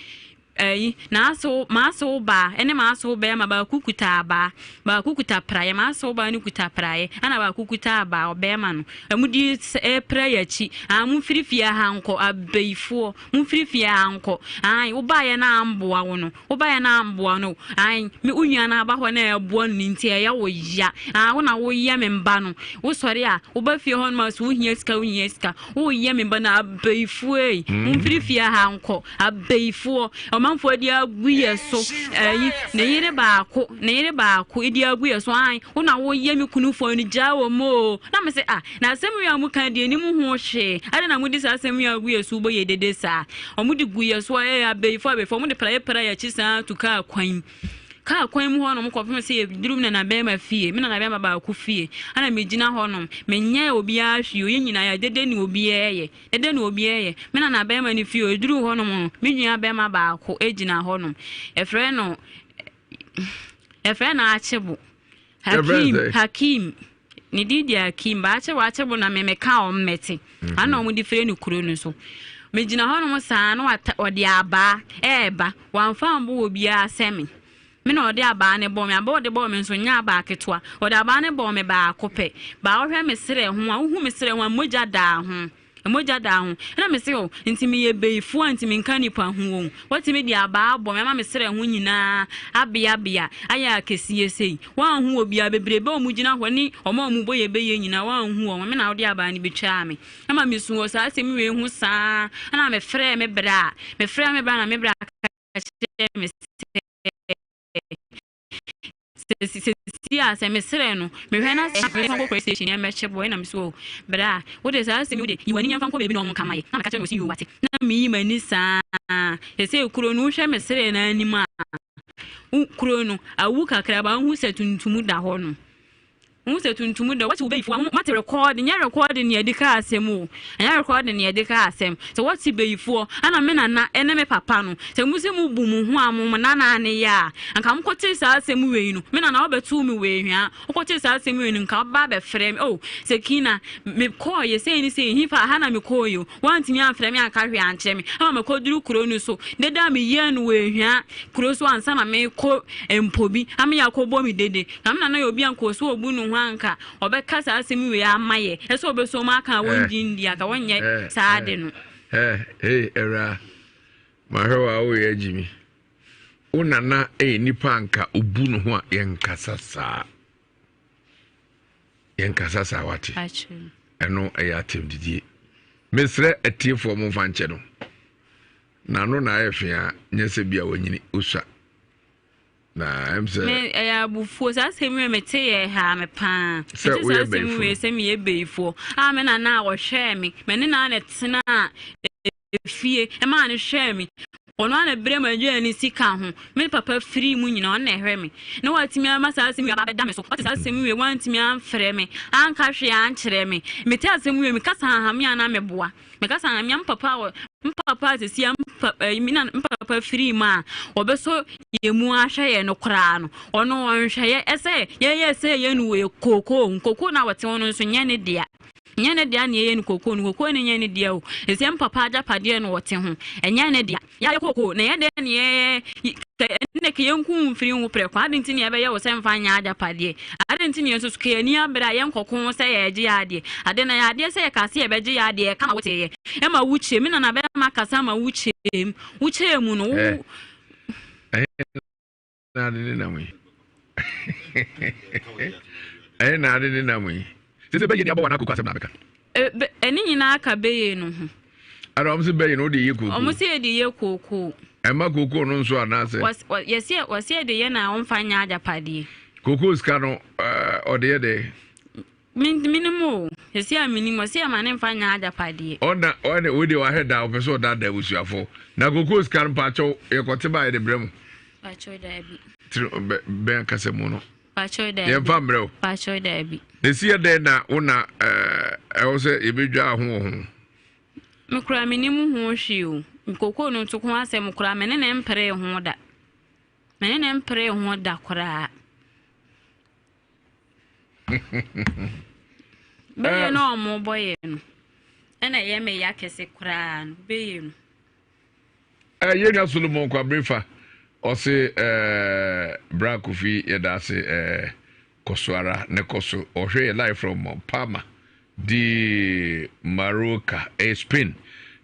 Ayi, n'asew, m'asew baa ne m'asew barima, baako kuta abaa, baako kuta praeɛ, m'asew baa no kuta praeɛ, ɛna baako kuta abaa, ɔbarima no. Wɔde repra yɛn akyi. Ah, momfiri fie ha nkɔ, abayifoɔ, momfiri fie ha nkɔ. Ae, wobaeɛ no amboa wo no, wobaeɛ no amboa no. Ae, me wo nua no aba hɔ na ɛboa no nti ɛyɛ wo ya. Ah, wo na woyɛ me mba no. Wosɔre a, woba fie hɔ nom a, so wohia sika, wohia sika. Woyɛ me mba no, abayifoɔ ei, momfiri fie ha nkɔ. Abayifoɔ, ɔmanfoɔ de agu yɛ so, ayi, ne yere baako, ne yere baako de agu yɛ so, ae, wo na woyɛ me kunu fɔ no, gyaa wɔ mu o. Na me sɛ, ah, na asɛm yi a mo ka deɛ ni mo ho hwee, adɛn na mode saa asɛm yi agu yɛ so, wobɔ yɛ dede saa. Wɔn de gu yɛ so, ɛɛ, abayifoɔ, abayifoɔ, wɔn de praeɛ pra yɛ akyi saa tu kaa kwan. Kaa kwan mu hɔ nom kɔpem sɛ yɛduru me nanabɛrima fie, me nanabɛrima baako fie, ɛna megyina hɔ nom, menyɛɛ obiara hwee o, yɛn nyinaa yɛ dede ne obiara yɛ. Dɛn na obiara yɛ? Me nanabarima no fie, oduruu hɔnom no, me nuabarima baako gyina hɔnom. Yɛfrɛ no yɛfrɛ no Akyebo. Hakim, Hakim. Ne din de Hakim. Ba Akyebo, Akyebo na me meka wɔn mmɛte. Mhm. Ana wɔn de frɛ no kuro no so. Megyina hɔnom saa na ɔde abaa ɛreba. Wamfa ambo obiara sɛ me. Me na ɔde abaa no bɔɔ me. Abaa a ɔde bɔɔ me nso, nyɛ abaa ketewa. Ɔde abaa no bɔɔ me baako pɛ. Baa wohwɛ me serɛ ho a, wohu me serɛ ho a, mogya daa ho. Mogya daa ho. Ɛna me se, o, nti meyɛ bayifoɔ a nti menka nnipa ho o. Watumi de abaa abɔ me ama me serɛ ho nyinaa abeabea ayɛ akɛseɛ sei. Woanhu obiara, bebrebe a wɔgyina hɔ ne wɔn a wɔbɔ yɛ bɛyɛ nyinaa, woanhu wɔn. Me na wode abaa no bɛtwaa me. Ɛma mesu wɔ saa asɛm wei ho saa. Ɛna mefrɛɛ me bra. Mefrɛɛ me bra na me bra ka kyerɛɛ me sɛ sɛsi a sɛ mesrɛ no mehwɛ na sɛ mfa nkɔ police station yɛn mɛkye boy na mesɛ o bra wode saa asɛm wode yi w'ani yɛmfa nkɔ baabi na ɔmo nka ma yɛ na meka kyerɛ no ɔsi yoo wate na meyi m'ani saa sɛ kuro no wohwɛ mesrɛ no anim a kuro no awu kakra ba wohu sɛ tuntum da hɔ no. Wohu sɛ tuntum dɛ wɔte wo bayifo a moate rekɔɔde nyɛ rekɔɔde ne yɛde ka asɛm o ɛnyɛ rekɔɔde ne yɛde ka asɛm sɛ wɔte bayifoɔ ɛna me nana ɛne me papa no sɛ mo sɛ mo bu mo ho a mo mo nana ne yɛ a anka mo kɔte saa asɛm wei no me nana wɔbɛtoo me wei hwea wokɔte saa asɛm wei no nka wɔba abɛfrɛ me oh sɛ kina me kɔɔ yɛ sɛ ni sɛ hi fa ha na me kɔɔ yi o wɔntumi amfrɛ me anka hwee ankyerɛ me ama mekɔduru kuro no so deda a meyɛɛ no wɔ ehwia kuro so ansa na mekɔ mpo bi ama yɛakɔbɔ me dede Na me nana yɛ obi a nka ɔsɛ ɔbu ne ho anka ɔbɛka saa asɛm wei ama yɛ ɛsɛ ɔbɛsɔ mu aka a wɔngye ndi anka wɔnyɛ saa ade no. Hey, awura mahwɛ wɔ a woyɛ agyi mi wo nana yɛ nipa anka obu ne ho a yɛnkasa saa yɛnkasa saa wate ɛno ɛyɛ atɛmdidie mesrɛ atiefoɔ mo mfa nkyɛ no n'ano na ayɛ fea nyɛ sɛ bi a wanyini osua Na ɛm sɛ. Me ɛyɛ abufuo saa asɛm wei mete yɛ ha me paa. Sɛ woyɛ bɛyifoɔ. Mete saa asɛm wei sɛ meyɛ bɛyifoɔ. A me nana a ɔhwɛɛ me me ne naa na tena efie ɛmaa no hwɛɛ me. Ɔno ara na brɛ mu aduane sika ho. Me papa firi mu nyinaa ɔno na ɛhwɛ me. Na watumi ama saa asɛm wei aba abɛda me so. Ɔte saa asɛm wei wantumi amfrɛ me anka hwee ankyerɛ me. Mete asɛm wei mekasa hahame a na meboa. Meka sɛ anhwea mpapa a mpapa a sisi mpa ɛyi mi na mpapa firi mu a wɔbɛsɔ yɛn mu ahwɛ yɛn no koraa no ɔno ɔnhwɛ yɛ ɛsɛ yɛyɛ sɛ yɛn no wɔ kookoo kookoo na wɔte ho no nso nyɛ ne dea nyɛ ne dea na yɛyɛ no kookoo no kookoo no nyɛ ne dea o ɛsɛ mpapa agyapadeɛ no wɔte ho ɛnyɛ ne dea Yɛayɛ kookoo, na ɛyɛ dɛn na yɛyɛ ɛnna ka yɛnku mfiri ho prɛko? Adɛn nti na yɛbɛyɛ wo sɛ mfa nyɛ agyapadeɛ? Adɛn nti na yɛn nso so ka yɛn ani abere a yɛnkɔko ho sɛ yɛregye yɛn adeɛ? Ade na yɛ adeɛ sɛ yɛkaa sɛ yɛbɛgye yɛn adeɛ, ɛka ma woteeɛ, ɛma wokyɛɛ mu. Me nana bɛrima kasa ma wokyɛɛ mu. Wokyɛɛ mu no, wo. Na ade ne nam yi. Ɛyɛ na ade ne nam yi. Sɛ sɛ bɛyɛ ni abɔ wɔn akoko asɛm na abɛka. Ɛne nyinaa ka bɛyɛ no ho. Ara wɔn sɛ bɛyɛ no wode yɛ kooko. Wɔn sɛ yɛde yɛ kooko. Ɛma kooko no nso anaasɛ. Yɛsɛ wɔsɛ yɛde yɛ na wɔmfa nyɛ agyapadeɛ. Kooko sika no ɔde yɛ dɛ. Menim o, sɛsi a menim, ɔse ɛma ne mfa nyɛ agyapadeɛ. Ɔna ɔne wei deɛ wahwɛ da ɔpɛ sɛ ɔdaadaa abusuafo na kokoo sika no mpakyɛw yɛkɔte ba yɛde brɛ mu. Pakyɛw daabi. Tiri bɛ bɛn kasa mu no. Pakyɛw daabi. Yɛmfa mbrɛ o. Pakyɛw daabi. Na esi yɛ dɛn na wo na ɛɛ ɛwɔ sɛ yɛbɛdwa ho wɔ ho. Me koraa menim ho hwee o. Kokoo no nso ho asɛm koraa me ne ne mperee ho da. Me ne ne mperee ho da koraa. Bɛyɛ no a wɔbɔ yɛ no ɛna ɛyɛ me ya kɛse koraa no bɛyɛ no. Yɛn nua Solomon Kwabrefa ɔse eh, Bra Kofi yɛda ase eh, kɔ so ara ne kɔ so. Ɔhwɛ yɛ live from Palma de Mallorca, eh, Spain.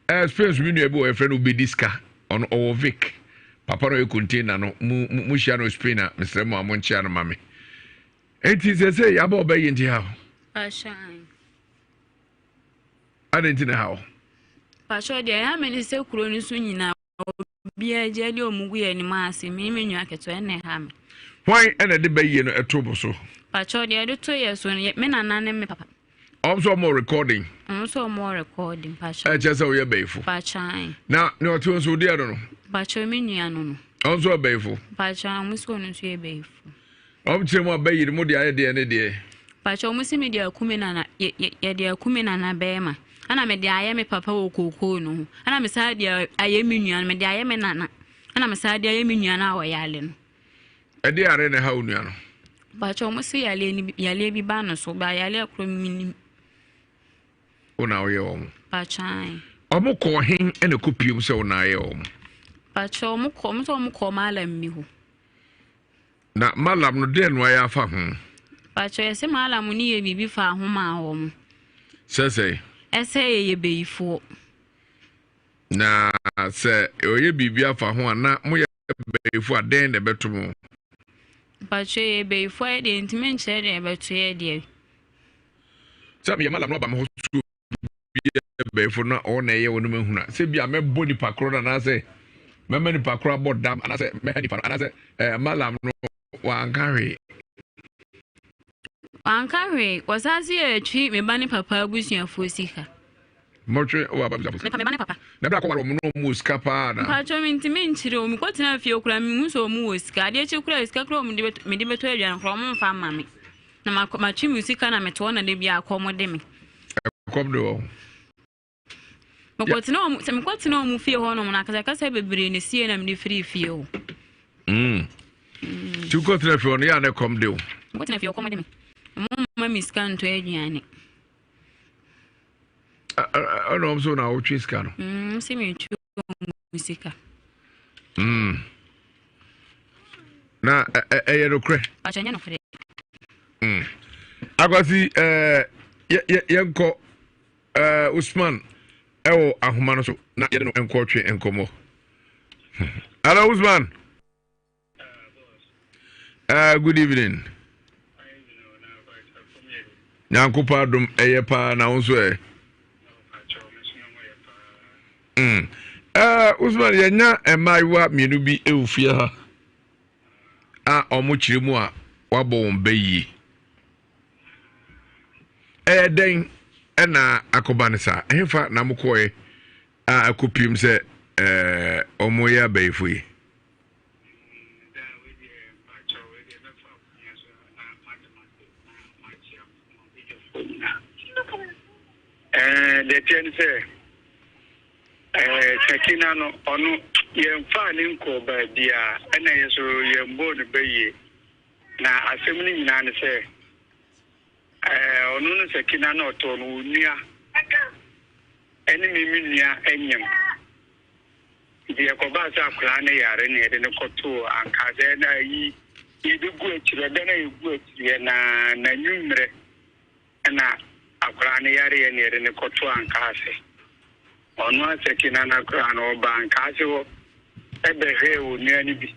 Eh, Spain so me nua bi wɔ yɛfrɛ no Obedi Sika. Ɔno ɔwɔ Vic. Papa no ɔyɛ container no. Mu mu hyia no Spain a mesrɛ mo a monkyea no ma me. Enti sɛ sɛ yɛaba ɔbɛyɛ nti ha. Adɛn nti na ɛha wo? Pakyɛ deɛ ɛha me ne sɛ kuro no so nyinaa obiara gye de ɔmo gu yɛn anim ase me ne me nua ketewa ɛna ɛha me. Hwan ɛna ɛde bɛyie no ɛto mo so? Pakyɛ deɛ ɛde to yɛ so no me nana ne me papa. Ɔmo sɛ ɔmo recording. Ɔmo sɛ ɔmo recording pakyɛ. Ɛkyɛ sɛ ɔyɛ bɛyifo. Pakyɛ. Na ne ɔte nso odi ɛno no. Pakyɛ me nua no no. Ɔmo nso ɔbɛyifo. Pakyɛ ɔmo sɛ ɔno nso yɛ bɛyifo. Wɔn kyerɛ mu aba yiri mo de ayɛ deɛ ne deɛ. Pakyɛ wɔn si me de aku me nana yɛ yɛ yɛde aku me nana bɛɛma ɛna me de ayɛ me papa wɔ kookoo no ho ɛna me saa de ayɛ me nua no me de ayɛ me nana ɛna me saa de ayɛ me nua no a ɔyale no. Ɛde yare na ɛha onua no. Pakyɛ wɔn si yale ni yale bi ba no so ba yale koro mi nim. Wo na woyɛ wɔn. Pakyɛ. Wɔn kɔɔ hen ɛna kɔ piem sɛ wo na ayɛ wɔn. Pakyɛ wɔn kɔ wɔn sɛ wɔn kɔɔ malam bi hɔ. Na Mallam no dɛn na wayɛ afa ho? Pakyɛ yɛse Mallam no yɛ biribi faa ho maa wɔn. Sɛ sɛn? Ɛsɛ yɛyɛ bayifoɔ. Na sɛ ɔyɛ biribi afa ho a na moyɛ bayifoɔ a dɛn na ɛbɛto mo? Pakyɛ yɛyɛ bayifoɔ a yɛdeɛ ntumi nkyerɛ deɛ ɛbɛto yɛ deɛ. Sɛ meyɛ Mallam no aba me hɔ so bi yɛ bɛyifo na ɔwɔ na ɛyɛ wɔn mu ehunu a sɛ bi a mɛbɔ nipa korɔ no anaasɛ mɛma nipa korɔ abɔ dam anaasɛ mɛha nipa no anaasɛ ɛɛ malam no wanka hwee. Wanka hwee wɔsan se yɛ atwi me ba ne papa abusuafoɔ sika. Mɔtwe wɔ aba abusuafoɔ sika. Me ba ne papa. Na bere akɔware wɔn no wɔn wɔ sika paa na. Mpatsɔ mi ntumi nkyerɛ wɔn mekɔ tena fie koraa mi hu sɛ wɔn wɔ sika adeɛ kye koraa sika koraa wɔn de bɛtɔ mede bɛtɔ aduane koraa wɔn nfa mma me. Na makɔ matwe me sika na mete hɔ na da bi akɔm de me. Ɛkɔm de wɔn. Mekɔtena wɔn sɛ mekɔtena wɔn fie hɔ nom na akasakasa bebree na sie na mede firi fie hɔ. Mm. Ti wokɔtena fie hɔ no yɛ a na ɛkɔm de wo. Mekɔtena fie ɔkɔm de me. Wɔn mma me sika ntɔ aduane. Ɛna wɔn so na wotwe sika no. Mm, sɛ metwe wɔn sika. Mm. Na ɛyɛ nokorɛ. Pakyɛ nyɛ nokorɛ. Mm. Akwasi ɛɛ yɛnkɔ ɛɛ Usman ɛwɔ ahoma no so na yɛde no nkɔ twe nkɔmɔ. Hello Usman. Uh, good evening. Nyankopɔn adom ɛyɛ paa na wo nso ɛ. Mm. Uh, Usman yɛnya mmaayewa mmienu bi wɔ fie ha a wɔn kyerɛ mu a wabɔ wɔn bɛ yie. Ɛyɛ dɛn ɛna akɔba no saa? Ɛhefa na mokɔɛ a akɔpiem sɛ ɛɛ wɔn yɛ abayifo yi? Deɛ ɛteɛ ne sɛ, Sakina no, ɔno yɛmfaa ne nkɔɔ baabiara, ɛna yɛn nso yɛmbɔɔ no bayie. Na asɛm no nyinaa ne sɛ, ɔno no Sakina na ɔtɔɔ no, onua ɛne me me nua nyem. Nti ɛkɔbaa sɛ akwadaa no yare na yɛde no kɔtoo anka sɛ na ayi yɛbɛgu akyire ɛda no a yɛgu akyire na n'anwummerɛ na akwadaa no yareɛ na yɛde no kɔtoo ankaase. Ɔno asɛke na n'akwadaa no ɔbaa ankaase hɔ ɛbɛhwɛɛ onua no bi.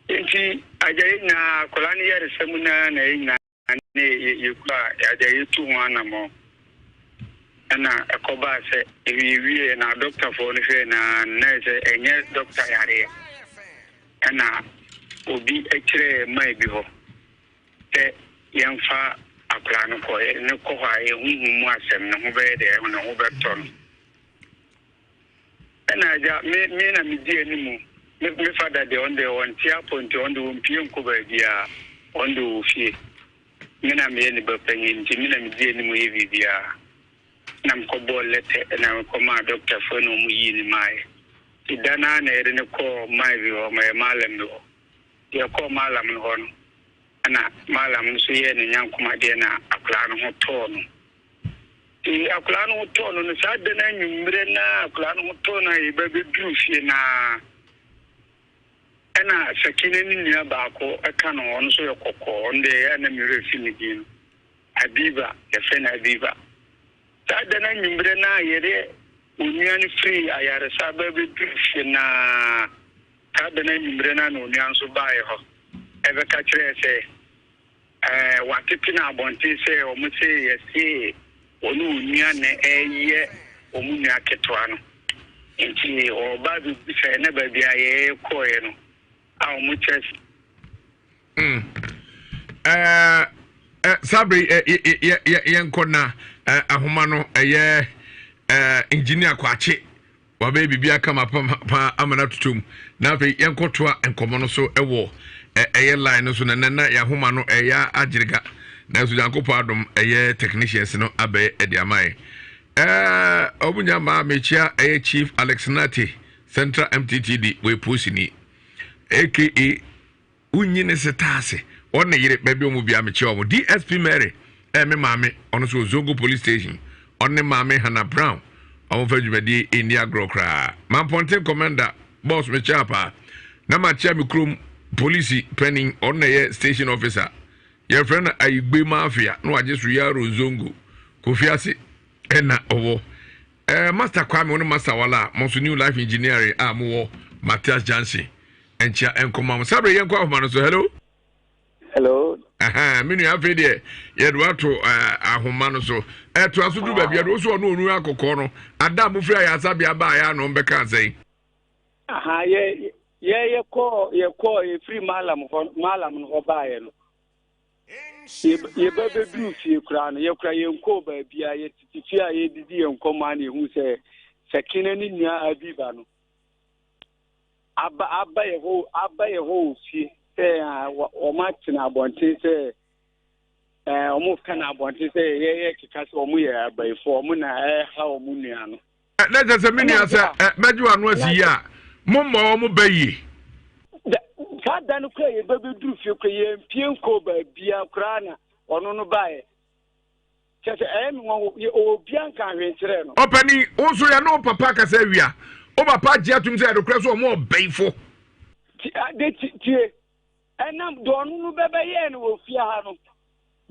Nti agya yɛ nyinaa akwadaa no yaresa mu no ara na yɛ nyinaa ne yɛgu a yɛagya yɛtu ho anammɔn. Ɛna ɛkɔbaa sɛ yɛwieɛ na dɔktafoɔ no hwɛɛ na na sɛ ɛnyɛ dɔkta yareɛ. Ɛna obi kyerɛɛ mae bi hɔ sɛ yɛmfa akwadaa no kɔ, yɛde no kɔ hɔ a ɛyɛ honhom mu asɛm, ne ho bɛyɛ dɛ, ne ho bɛtɔ no. Ɛna agya, me, me na medi anim, me, me fada deɛ ɔno deɛ ɔnte apɔ nti ɔno deɛ ɔmpie nkɔ baabiara, ɔno deɛ ɔwɔ fie. Me na meyɛ ne ba panyin nti me na medi anim yɛ biribiara. Ɛna mekɔbɔɔ lɛtɛ ɛna mekɔmaa dɔktafoɔ ɛna wɔn yii no maeɛ. Nti da no ara na yɛde no kɔɔ Maivi hɔ, ɛyɛ Mallam bi hɔ. Nti yɛkɔɔ Mallam no hɔ no, ɛna Mallam no nso yɛɛ ne nyankomadeɛ na akwadaa no ho tɔɔ no. Nti akwadaa no ho tɔɔ no no, saa da no anwummerɛ no ara akwadaa no ho tɔɔ no a yɛba bɛduruu fie no ara, ɛna Sakina ne nua baako ka no ho, ɔno nso yɛ kɔkɔɔ, ɔno deɛ ɛyɛ a na me werɛ fi ne din no, Abiba, yɛfrɛ no Abiba. Saa da no anwummerɛ no ara yɛde onua no firii ayaresa ba bɛduruu fie no ara, saa da no anwummerɛ no ara na onua nso baeɛ hɔ ɛbɛka kyerɛɛ sɛ, Ɛɛ wɔatete no abɔnten sɛ wɔn se yɛse wɔne onua na ɛreyɛ wɔn nua ketewa no. Nti wɔba abɛbisa yɛn na baabi a yɛkɔeɛ no a wɔn kyerɛ sɛ. Mm. Ɛɛ ɛ saa bere yɛ yɛ yɛ yɛnkɔ na ɛ ahoma no ɛyɛ ɛ engineer Kwakye. Wabɛyɛ biribiara kama paa ama no atotɔ mu. Na afei yɛnkɔtoa nkɔmmɔ no so wɔ ɛyɛ line no so na nɛ na yɛahoma no ɛyɛ agyerega. Nanso Nyankopɔn adom ɛyɛ technicians no abɛyɛ ɛde ama yɛn. Ɛɛ ɔmo nya maa mekyia ɛyɛ Chief Alex Nate Central MTTD wɔyɛ polisini aka Wonyi ne setaase. Ɔne ne yere baabi a wɔn biara mekyia wɔn. DSP Mary ɛyɛ me maame ɔno nso wɔ Zongo police station. Ɔne ne maame Hannah Brown wɔn fa dwumadie nni agorɔ koraa. Mampɔnten commander boss mekyia paa. Na makyia me kurom polisi panin ɔno na ɛyɛ station officer. Yɛfrɛ no Ayigbe Mafia na wagye so Yaro Zongo Kofi ase ɛna ɔwɔ. Eh, Master Kwame wo ne Master Wala a mo nso New Life Engineering a mowɔ Matthias Junction nkyia nkɔma mo. Saa bere yɛnkɔ ahoma no so. Hello. Hello. Aha, me nua afei deɛ yɛde wato eh, ahoma no so. Ɛtoa eh, so duru baabi a wo so ɔno onua akɔkɔɔ no ada a mofiri ayarasabea baa yɛ ano mbɛka asɛn. Aha, yɛ yɛ yɛkɔɔ yɛkɔɔ yɛfiri malam hɔ malam no hɔ baeɛ no. Yɛba bɛduruu fie koraa no, yɛkora yɛnkɔɔ baabiara, yɛtete fie a yɛdidi yɛn nkɔmmɔ a na yɛhu sɛ Sakina ne nua Abiba no aba aba yɛ hɔ aba yɛ hɔ wɔ fie sɛ wɔn atena abɔnten sɛ ɛɛ wɔn ka na abɔnten sɛ yɛyɛ keka sɛ wɔn yɛ abayifoɔ wɔn na ɛha wɔn nua no. Na kyerɛ sɛ me nua sɛ mɛgye w'ano asi yie a mommɔ wɔn bɛ yie. Saa da no koraa yɛbɛbɛduru fie koraa yɛmpie nkɔɔ baabia koraa na ɔno no baeɛ. Kyerɛ sɛ ɛyɛ me nwanwa obia nka hwee nkyerɛɛ no. Ɔpani wo nso yɛne wo papa akasa awia wo papa agye atom sɛ ɛnokorɛ sɛ ɔmo ɔbɛyifo. Tie ɛnam deɛ ɔno no bɛbɛyɛɛ no wɔ fie ha no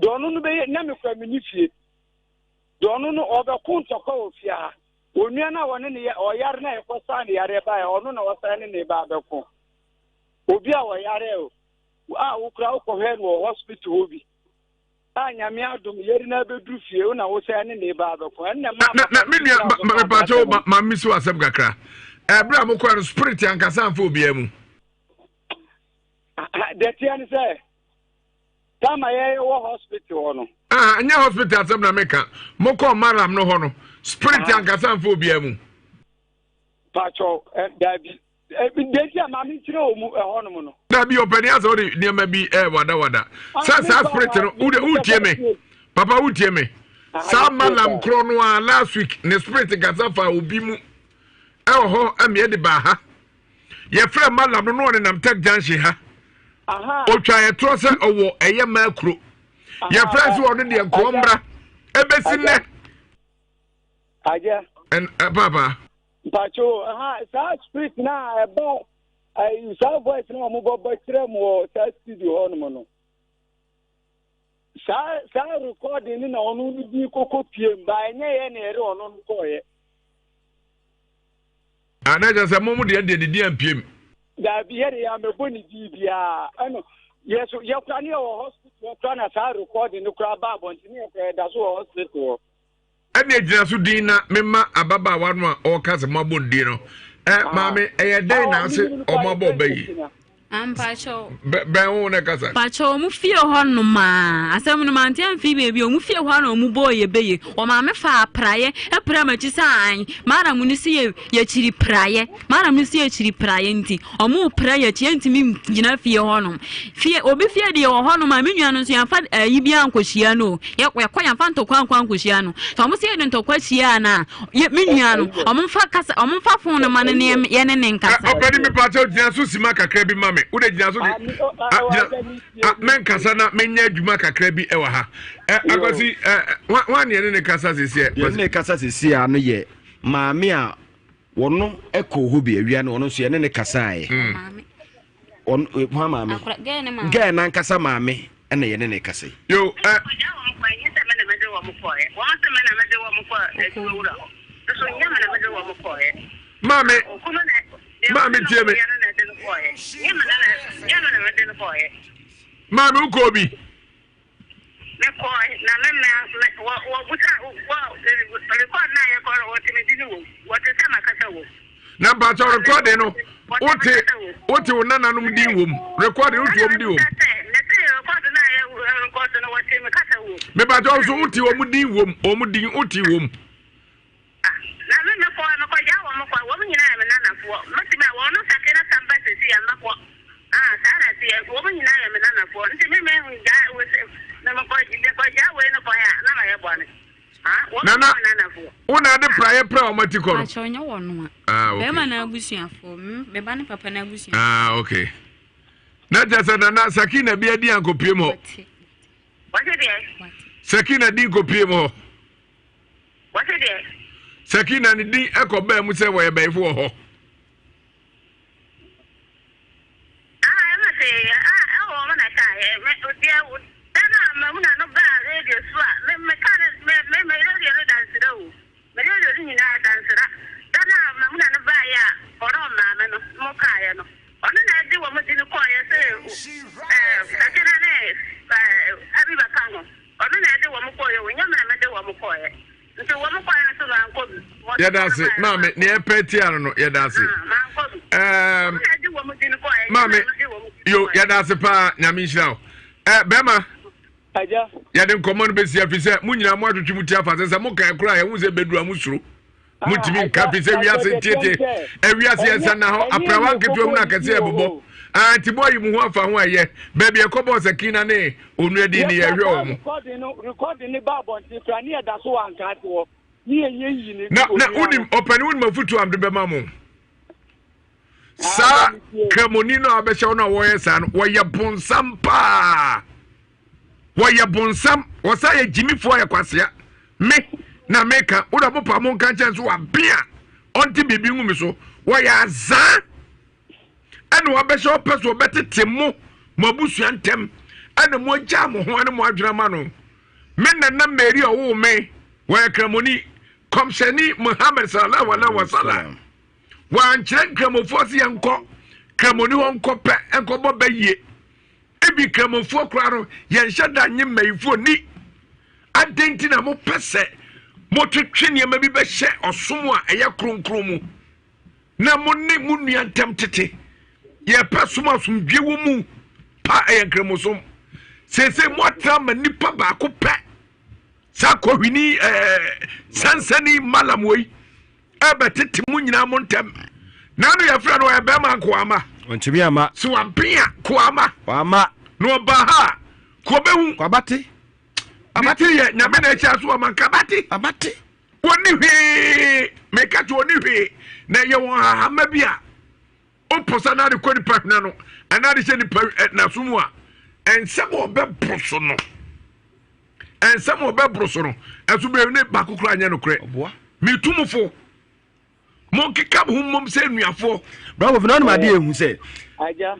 deɛ ɔno no bɛyɛ na mekura me ne fie. Deɛ ɔno no ɔbɛko ntɔkwa wɔ fie ha. Onua no a wɔne ne yɛ ɔyare na yɛkɔsaa ne yareɛ baeɛ ɔno na ɔsan ne ne ba abɛko. Obi a ɔyare o a wokura wokɔhwɛ no wɔ hospital hɔ bi a nyame adom yɛre no abɛduru fie wo na wosan ne ne ba abɛko. Ɛnna ma na na me nua mepaakyɛw ma ma misi wɔ asɛm kakra. Ɛberɛ a mokɔɛ no spirit ankasa amfa obiara mu. Deɛ teɛ ne sɛ Time a yɛyɛ wɔ hospital hɔ no. Ah, nyɛ hospital asɛm na meka. Mokɔ Maram no hɔ no, spirit ah. ankasa mfa obiara mu. Pacho, eh, dabi. Eh, Desi a maame nkyerɛ wɔ mu ɛhɔ nom no. Dabi ɔpɛni asɛ ɔde nneɛma bi eh, wadawada. Ah, Sɛ saa spirit no, wode wotie me. Papa wotie me. Ah, saa malam korɔ no a last week ne spirit kasa fa obi mu. Ɛwɔ hɔ ɛmeɛ de baa ha. yɛfrɛ malam no na ɔnenam tech junction ha ɔtwa yɛtorɔ sɛ ɔwɔ ɛyɛ maa kuro yɛfrɛ sɛ ɔno deɛ nkɔɔ mmra ɛbɛsi nnɛ agya papa mpacho ha saa spirit na ɛba saa voice na wɔn bɔ bɔ kyerɛ mu wɔ saa studio hɔ nom no saa saa recording no na ɔno no di koko pie mu ba ɛnyɛ yɛ na yɛde ɔno no kɔɔyɛ. Ah, na kyerɛ sɛ mo mo deɛ deɛ ne di ampie mu. Daabi yɛ de yɛ amɛbɔ ne di biara ɛno yɛ so yɛ kora ne yɛ wɔ hospital kora na saa recording no kora ba abɔnten ne yɛ kora yɛ da so wɔ hospital hɔ. Ɛna egyina so din na mema ababaawa no a ɔreka sɛ mo abɔ ne din no ɛ ah. maame ɛyɛ dɛn na ase ɔmo abɔ ɔbɛ yi. Mpakyɛw. Bɛn wo na kasa. Mpakyɛw ɔmo fie hɔ nom aa asɛm no mante amfii baabi ɔmo fie hɔ na ɔmo bɔɔ yɛ beye ɔmaame faa praeɛ ɛpra makyi sɛ an madam no si yɛ yɛkyiri praeɛ madam no si yɛkyiri praeɛ nti ɔmo pra yɛkyi yɛntumi gyina fie hɔ nom fie obi fie deɛ wɔ hɔ nom a me nua no nso yɛmfa ayi bi ankɔhyia no yɛkɔ yɛmfa ntɔkwa ankɔ ankɔhyia no sɛ ɔmo sɛ yɛde ntɔkwa hyia a na yɛ me nua no ɔmo nfa kasa ɔmo nfa fon no ma no ne yɛne ne nkasa. Ɔpɛni mi pa kyɛw gyina so sima kakra bi ma me. me wode gyina so de gyina mɛnkasa na menyɛ adwuma kakra bi wɔ ha akwasi hwan ne yɛne ne kasa sesiɛ yɛne ne kasa sesiɛ no yɛ maame a wɔno kɔɔ hɔ bi awia no ɔno nso yɛne ne kasaeɛ hmm. Hwan maame? Gɛɛ nankasa maame ɛna yɛne ne kasa yi. Yo, ɛ. Maame, maame tie me. Maame wokɔ bi. Mekɔe, na me mma, me, wɔ, wɔbusa, wɔ, rekɔd no a yɛkɔ no, wɔte me din wom. Wɔte sɛ makasa wom. Na mpakyɛw rekɔde no, wote, wote wo nananom din wom. Rekɔde no, wote wɔn din wom. Mese rekɔd no a yɛ rekɔd no, wɔte me kasa wom. Mepakyɛw nso wote wɔn din wom, wɔn din wote wom. Na me mekɔɔ, mekɔgyaa wɔn kɔe, wɔn nyinaa yɛ me nanafoɔ. Mɛtumi a wɔn sake na san ba seesei a mɛkɔ. Ah, saa na ɛteɛ, wɔn nyinaa yɛ me nanafoɔ. Nti me mengyaa wei sɛ, me mekɔ, mekɔgyaa wei no kwan a, na mayɛ bɔne. Ah, wɔn Nana, nyinaa yɛ me nanafoɔ. wo na ade praeɛ pra wɔn ati kɔ no? Akyɛ ɔnyɛ wɔn a. Ah, okay. Bɛrima no abusuafoɔ, me ba ne papa no abusuafoɔ. Ah, okay. Na kyerɛ sɛ nana Sakina bi adi ankɔpiem hɔ. Wɔte deɛ? Sakina di nkɔpiem hɔ. Wɔse deɛ. Sakina ne din kɔ baa mu sɛ wɔyɛ bɛyifo wɔ hɔ. Ah, ɛma se, ah, ɛwɔ wɔn na ɛka yɛ, me, deɛ, da no a Mamuna no baa radio so a, me, me ka no, me, me, me radio no dansera o, me radio no nyinaa dansera, da no a Mamuna no baa yɛ a, ɔno maame no, mo kaa yɛ no, ɔno na ɛde wɔn di no kɔɔ yɛ sɛ, ɛɛ, Sakina ne, ɛɛ, Abiba ka ho. Ɔno na ɛde wɔn kɔeɛ o, nyɛ me na mede wɔn kɔeɛ. Nti wɔn kɔeɛ no nso mankɔ bi. Wɔn Yɛda ase baeɛ no maame, mankɔ nea ɛpɛ tia no no yɛda ase. Ah, mankɔ bi. Ɛɛm, Ɔno na ɛde wɔn di no kɔeɛ, nyɛ me maame, na mede wɔn di yo kɔeɛ. yɛda ase paa, nyame nhyira wo. Ɛ bɛrima, Agya. yɛde nkɔmmɔ no bɛsi afi sɛ mo nyinaa mo atwetwe mo ti afa sɛ sɛ mokae koraa a yɛhu sɛ bɛduru a mo suro. Motumi nka fi sɛ wiase ntiatie ewiase yɛ nsa nna hɔ aprawa nketewa mu na akɛse yɛ bobɔ ah, nti mo ayi mo ho afa ho a ɛyɛ baabi ɛkɔ bɔɔ sɛ kina ne onua din ne yɛhwɛ wɔn mo. Na na wonim ɔpɛni wonim afutuo a mede bɛma mo saa kramoni no a wɔbɛhyɛ wo no a wɔyɛ saa no wɔyɛ bonsam paa. Wɔyɛ bonsam, wɔsa yɛ gyimifoɔ yɛ kwasea. Me na meka, wo na mopa mo nka nkyɛn so wabe a ɔnte biribi ngu me so. Wɔyɛ azaa ɛna wɔabɛhyɛ ɔpɛ so wɔbɛtete mo mo abusua ntɛm ɛna mo agya mo ho ɛne mo adwene ama no. Me nana Mary ɔwoo me, wɔyɛ kramoni, kɔmhyɛni Muhammad sallallahu alaihi wasallam. Wɔankyerɛ nkramofoɔ sɛ yɛnkɔ kramoni hɔ nkɔpɛ nkɔbɔ bɛyie. Ebi Nkramofoɔ koraa no, yɛnhyɛ da nye mmayifoɔ nni. Adɛn nti na mopɛ sɛ motwetwe nneɛma bi bɛhyɛ ɔsom a ɛyɛ kronkron mu na mo ne mo nua ntam tete? Yɛpɛ som asomdwie wɔ mu pa ɛyɛ nkramosom. Seesei moatra ma nipa baako pɛ saa kɔhwini ɛɛ eh, sansani malam wei ɛbɛtete mo nyinaa mo ntɛm na no yɛfrɛ no ɔyɛ bɛrima nkoama ɔntumi ama sɛ waben a koama wama na ɔba ha a kɔbɛhu kwabate abate yɛ nyame na akyia so ɔma nkabate abate wɔni hwee meka kyɛ wɔni hwee na ɛyɛ wɔn hahama bi a wopɔ sɛ na ade kɔ nipa hwena no anaa de hyɛ nipa eh, n'aso mu a ɛnsɛm a ɔbɛboro so no ɛnsɛm a ɔbɛboro so no ɛso bɛyɛ ne baako koraa nyɛ nokorɛ metu mo fo monkeka mo ho mmom sɛ nnuafoɔ bravo fina ɔnum adeɛ ehu sɛ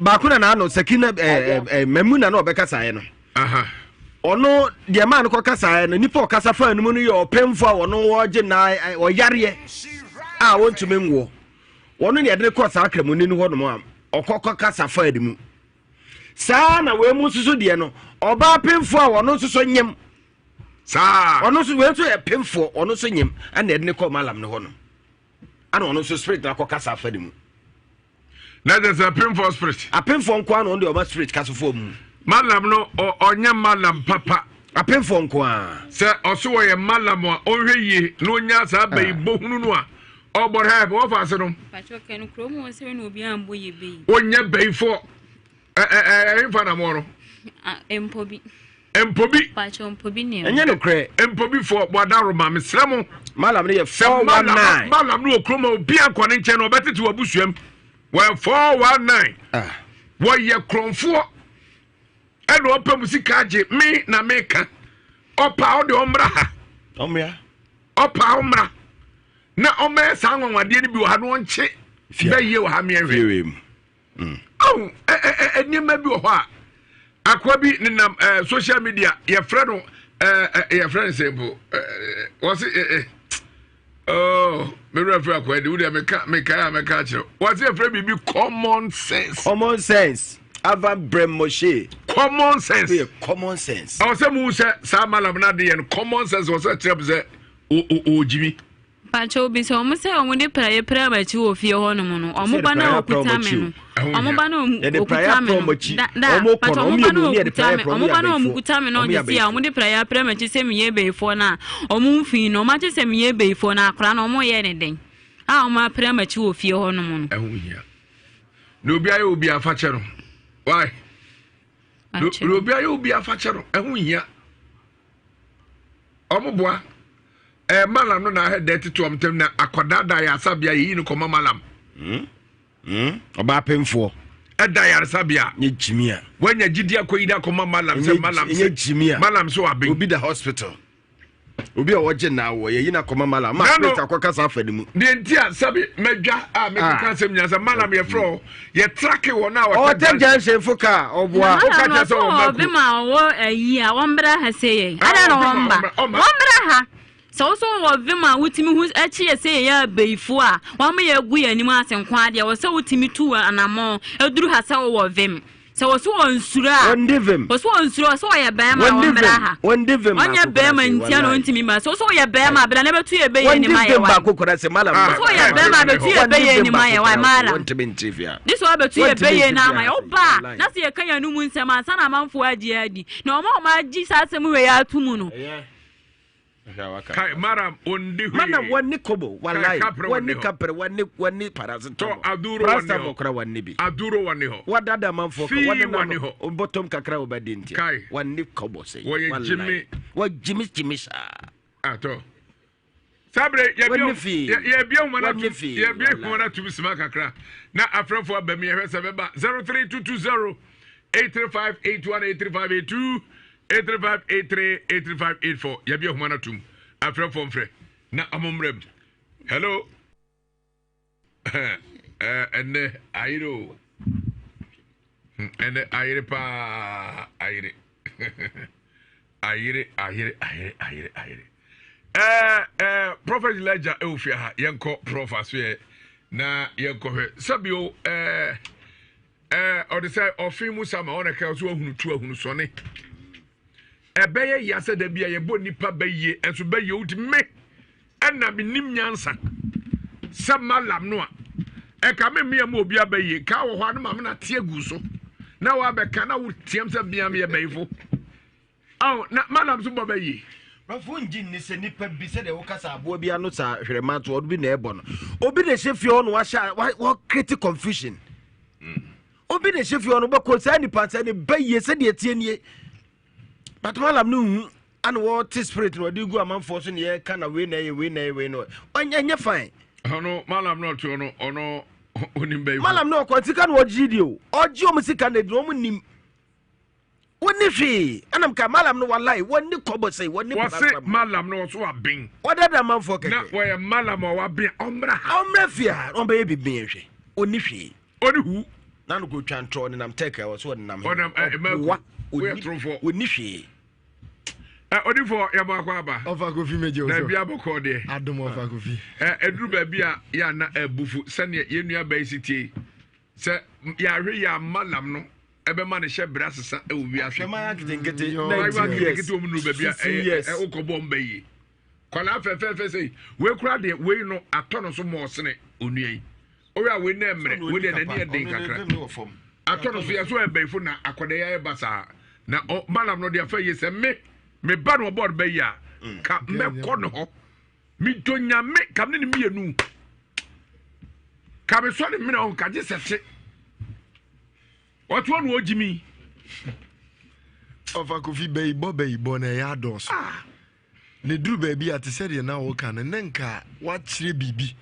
baako na n'ano sakina ɛɛ ɛɛ mɛmu na na ɔbɛkasaeɛ no ɔno deɛ maa no kɔ kasaeɛ no nipa ɔkasa faa no mu no yɛ ɔpɛnfo a ɔno ɔgye na ɔyareɛ a ɔntumi nwoɔ wɔn ne yɛde no kɔ saa kramoni no hɔ nom a ɔkɔ kɔ kasa faa ne mu saa na wɔn mu nso so deɛ no ɔbaa pemfoɔ a ɔno nso so nyem saa ɔno nso wɔn nso yɛ pemfoɔ ɔno nso nyem ɛna yɛde no kɔ malam no hɔ nom ɛna ɔno nso spirit na akɔ kasa afa ne mu na kyerɛ sɛ apemfoɔ spirit apemfoɔ nko ara na ɔno deɛ ɔma spirit kasofoɔ mu malam no ɔnyɛ malam papa apemfoɔ nko ara sɛ ɔso wɔyɛ malam a ɔnhwɛ yie na ɔnya saa bɛyi ah. bɔhunu no a ɔbɔ hɛ wɔfa ase no ɔnyɛ bɛyifoɔ ɛhemfa na moɔ no mpobi mpobi ɛnyɛ nokorɛ mpobifoɔ bɔadaroma mesrɛ mo malam no yɛ 419 malam no wɔ kurom a obi ankɔ ne nkyɛn no ɔbɛtete wɔ abusuam wɔyɛ 419 ah. Wɔyɛ korɔmfoɔ ɛna ɔpɛ mu sika agye me na meka ɔpa ɔde ɔmmra ha. Ɔmmra. Ɔpa ɔmmra na ɔmmɛyɛ saa anwanwadeɛ no bi wɔ ha na ɔnkye bɛyie wɔ ha mmeɛhwɛ. Awo ɛ nneɛma bi wɔ hɔ a akoa bi nenam ɛ social media yɛfrɛ no ɛ ɛ yɛfrɛ no sɛ mpo ɛ wɔsi ɛ ɛ oh me wura fɛ akoa de wúdìí meka meka yɛ a mɛka akyerɛ wɔsi yɛfrɛ biribi common sense. Common sense ava brɛmɔhyɛ. Common sense. Yɛ common sense. Ɔwɔ sɛ mu sɛ saa malam na de yɛ no common sense wɔ sɛ kyerɛ mu sɛ o o o gyimi. Mpakyɛw bisa wɔn sɛ wɔn de praeɛ pira m'akyi wɔ fie hɔ nom no wɔn ba no a ɔkuta me no wɔn ba no a ɔkuta me no da da mpakyɛw wɔn ba no a ɔkuta me wɔn ba no a ɔkuta me no ɔgye si a wɔn de praeɛ apira m'akyi sɛ meyɛ beyifoɔ no a wɔn mfii no wɔn akye sɛ meyɛ beyifoɔ no akora no wɔn yɛ ne den a wɔn apira m'akyi wɔ fie hɔ nom no. Ɛho hia na obi ayɛ obi afakyɛ no why na obi ayɛ obi afakyɛ no ɛho hia. Ɔmo boa. Ɛɛ malam no na ahɛ dɛ tete ɔmo tɛm na akwadaa da ayaresabea yɛyi no kɔma malam. Hmm? Hmm? Ɔbaa pemfoɔ. Ɛda ayaresabea. Nye gyimi a. Wanya gyidi akɔyi de akɔma malam sɛ malam sɛ. Nye gyimi a. Malam sɛ waben. Obi da hospital. Obi a wɔgye na awɔ yɛyi no akɔma malam. Ma spirit akɔkasa afa ne mu. Deɛ nti a sɛbi mɛdwa a mekeka ah. asɛm nyinaa sɛ malam yɛfrɛ hɔ yɛtrake wɔn a wɔtɛ junction fo kaa ɔboa. Woka kyerɛ sɛ wɔn mako. Malam no ɔwɔ ayi a wɔn bra ha sɛ yɛ. Ada na wɔn ba. Wɔn bra ha. Sɛ wo so wɔ vim a wotumi hu akyi yɛ sɛ yɛyɛ abayifo a wɔn yɛ agu yɛn anim ase nko adeɛ wɔ sɛ wotumi tu anammɔn aduru ha sɛ wowɔ vim. Sɛ wɔ so wɔ nsuro a. Wɔndi vim. Wɔ so wɔ nsuro a sɛ wɔyɛ bɛrima a wɔn bra ha. Wɔndi vim. Ɔnyɛ bɛrima ntia na ɔntumi ma. Sɛ wɔ so wɔyɛ bɛrima abira na bɛtu yɛ bɛyɛ anim ayɛ wa. Wɔndi vim baako kora sɛ malam. Wɔ so wɔyɛ bɛrima abɛtu yɛ bɛyɛ anim ayɛ wa malam. Wɔntumi nti fia. Gye sɛ wɔabɛtu yɛ bɛyɛ no ama yɛ. Woba a na sɛ yɛka yɛn anum nsɛm ansa na amanfoɔ agye adi. Na wɔn a wɔagye saa asɛm wei ato mu no. Kai maram ondi hwee. Mana wani kobo walai wani kapere wani wani paracetamol. Tɔ aduro wani hɔ. kora wani bi. Aduro wani hɔ. Wadada manfo ka wani na hɔ. Bɔtɔm kakra wo bɛdi ntia. Kai. Wani kobo se. Wɔyɛ jimi. Wɔ jimi jimi saa. Atɔ. Sabre yɛbie nhoma no atum yɛbie nhoma no atum sima kakra na afrɛfo aba mu yɛhwɛ sɛ bɛba 03220 835 81 835 82 835 83 835 84 yɛbie nhoma no atum afrɛfo mfrɛ na ɔmo mmerɛ mu hello ɛnɛ ayere o ɛnɛ ayere paa ayere ayere ayere ayere ayere ayere ɛɛ ɛɛ prophet elijah ɛwɔ fie ha yɛnkɔ prof aso yɛ na yɛnkɔ hwɛ sɛbio ɛɛ ɛɛ ɔde sɛ ɔfe mu sama ɔna kɛ ɔso ahunu tu ahunu sɔne. Ɛbɛyɛ ya sɛ da bi a yɛbɔ nnipa bɛyie nso bɛyie woti me ɛna menim nyansa sɛ malam no a ɛka me mmea mu obi abɛyie ka wɔ hɔ a no maame na te agu so na wabɛka na woteam sɛ mmea meyɛ bɛyifo aw na malam so bɔ bɛyie. Brɔfo ngye nni sɛ nipa bi sɛdeɛ woka sɛ aboa bi ano saa hwerɛma to ɔno bi na ɛbɔ no obi na ɛhyɛ fie hɔ na wahyɛ wa create confusion mm. Obi na ɛhyɛ fie hɔ no bɛkɔ saa nipa sɛ ne ba yie sɛdeɛ ɛteɛ nie but malam no nhu ana wɔte spirit na ɔde gu amanfoɔ so ne yɛka na wei na ɛyɛ wei na ɛyɛ wei na ɛnyɛ fine. Ɔno malam no ɔte ɔno ɔno onim bɛyi. Malam no ɔkɔ sika na ɔgye di o ɔgye ɔmo sika na edi ɔmo nim. Wɔnni hwee. Ɛna mka malam no walai wɔnni kɔbɔ sɛi wɔnni Wɔse malam no wɔso waben. Wɔdada amanfoɔ kɛkɛ. Na wɔyɛ malam a waben a ɔmmra ha. Ɔmmra fie ha na ɔmbɛyɛ biribi yɛn hwɛ. Ɔnni hwee. Ɔnni hu. Na no kɔtwa ntorɔ ɔnenam tɛk a wɔso ɔnenam he. Ɔnam ɛ ɛma Ɔboa. Woyɛ torofo. Ɔnni hwee. Ɛ odifoɔ yɛ mo akɔ aba. Ɔfa kofi megye wo so. Na ebi abɔkɔ deɛ. Adom ɔfa kofi. Ɛ ɛduru baabi a yɛ ana ɛbufu sɛdeɛ yɛn nua bɛyi si tie sɛ yɛahwɛ yɛ ama lam no ɛbɛma ne hyɛ brɛ asesa ɛwɔ wiase. Hwɛ mmaa nketenkete 19 years nketenkete wɔn nuru baabi a ɛyɛ ɛwokɔ bɔ mba yie kɔlaa fɛfɛɛfɛ sɛ wei kura deɛ wei no atɔ no so ma ɔsene onua yi oyɛ a wei na mmerɛ wei deɛ n'ani yɛ den kakra atɔ no so yɛ so ɛbɛnfo na akɔda yɛ ayɛ basaa na ɔ malam no deɛ afɛ yie sɛ me me ba no ɔbɔɔl bɛ yi a mm. ka mɛkɔ ne hɔ me dɔ nyame ka me ne mmienu ka me sɔ ne mmerɛ ho ka gye sɛ te. Ɔtoɔ na ɔgye mi. Ɔfa Kofi bɛyibɔ bɛyibɔ na ɛyɛ adɔɔso. Ah. Na ɛduru baabi a te sɛ deɛ na woka no ne nka woakyerɛ biribi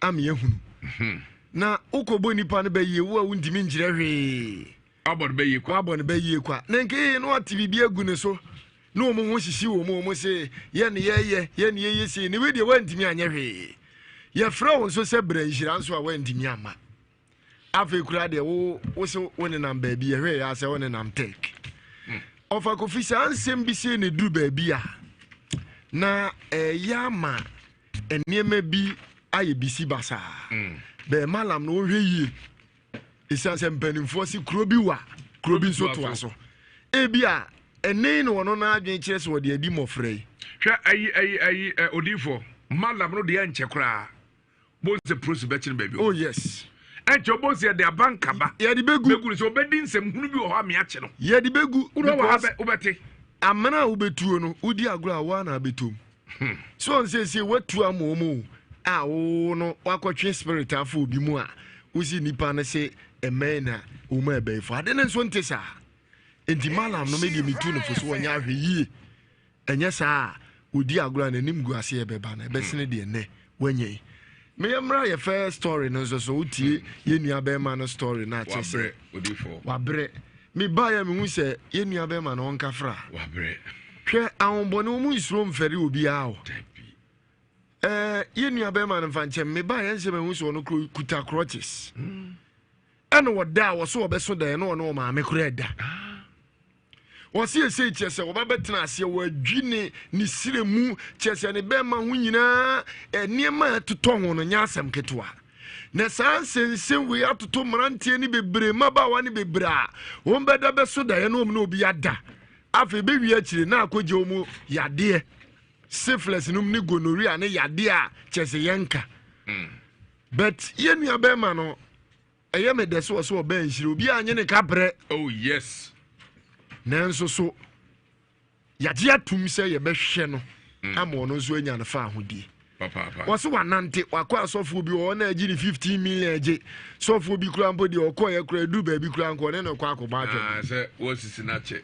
ama yɛahunu. Mhm. Na wokɔbɔ nipa no bɛyie wo a wontumi nkyerɛ hwee. Wabɔ no bɛyie kwa. Wabɔ no bɛyie kwa. Na nka yie na wate biribi agu ne so na wɔn ho hyehye wɔn wɔn se yɛ ne yɛyɛ yɛ ne yɛyɛ sei ne wei deɛ wantumi anyɛ hwee. Yɛfrɛ wo nso sɛ brɛ nhyira nso a wantumi amma. Afei koraa deɛ wo wo se wo nenam baabi yɛhwɛ yɛ asɛ wo nenam tech. Ɔfa kofi saa nsɛm bi sei na ɛduru baabi a na ɛyɛ ama nneɛma bi ayɛ bisi basaa. Bɛɛ malam no wɔhwɛ yie. Ɛsiane sɛ mpanimfoɔ se kuro bi wa kuro bi nso toa so. Ebi a ɛne na ɔno n'adwene kyerɛ sɛ ɔde adi mmɔfra yi. Hwɛ ayi ayi ayi ɛ odiifoɔ malam no deɛ ɛnkyɛ koraa bonse prosi bɛkyene baabi. Oh yes. Ɛnkyɛ bonse yɛde aba nkaba. Yɛde bɛgu. Bɛgu no sɛ ɔbɛdi nsɛm hunu bi wɔ hɔ a meakye no. Yɛde bɛgu. Wodɔ wɔ ha bɛ wobɛte. Amena a wobɛtuo no wodi agorɔ a woa na abɛtom. Hmm. So ɔn seesei watu ama wɔn o a wo no wakɔtwe spirit afa obi mu a wosi nipa no se ɛmɛn na wɔn a ɛbɛyifo ade no nso nte saa nti malam no medeɛ metu no fo so wɔnyɛ ahwɛ yie ɛnyɛ saa a ɔdi agorɔ a n'anim gu ase ɛbɛba no ɛbɛsene deɛ nnɛ wanya yi meyɛ mmra yɛ first story no nso so wotie yɛ nua bɛrima no story no akyɛ sɛ wabrɛ mebaeɛ mehu sɛ yɛ nua bɛrima no ɔnka fra hwɛ ahombɔne wɔn nsuro mfɛre obiara o ɛɛ yɛ nua bɛrima no mfa nkyɛn mebaeɛ nsɛ mehu sɛ ɔno kuro kuta crutches ɛna ɔda a wɔso ɔbɛso da ɛna ɔne ɔmaame koro ɛda Wɔse esei kyerɛ sɛ wɔba bɛtena aseɛ wɔadwi ne ne srɛ mu kyerɛ sɛ ne bɛrima ho nyinaa nneɛma a ɛtotɔ ho no nyɛ asɛm ketewa. Na saa nsɛnsɛm wei atoto mmeranteɛ ne bebree mmabaawa ne bebree a wɔn bɛda bɛso daeɛ na wɔn ne obi ada. Afei bɛwie akyire na akɔgye wɔn yadeɛ syphilis nom ne gonorrhea ne yadeɛ a kyerɛ sɛ yɛnka. Hmm. But yɛn nua bɛrima no Ɛyɛ me dɛ sɛ ɔsɛ ɔbɛn nhyira obi a nye ne kabrɛ. Oh yes. Nanso so yɛagye atum sɛ yɛbɛhwɛ no mm. ama ɔno nso anya no fa ahodie. Wɔso wanante wakɔ asɔfoɔ bi wɔ na agye ne 15 million agye sɔfoɔ bi kura mpo deɛ ɔkɔɛ kura aduru baabi kura nkɔ ne no kɔ akɔbɔ atwɛ. Ah, sɛ wɔasisi no akyɛ.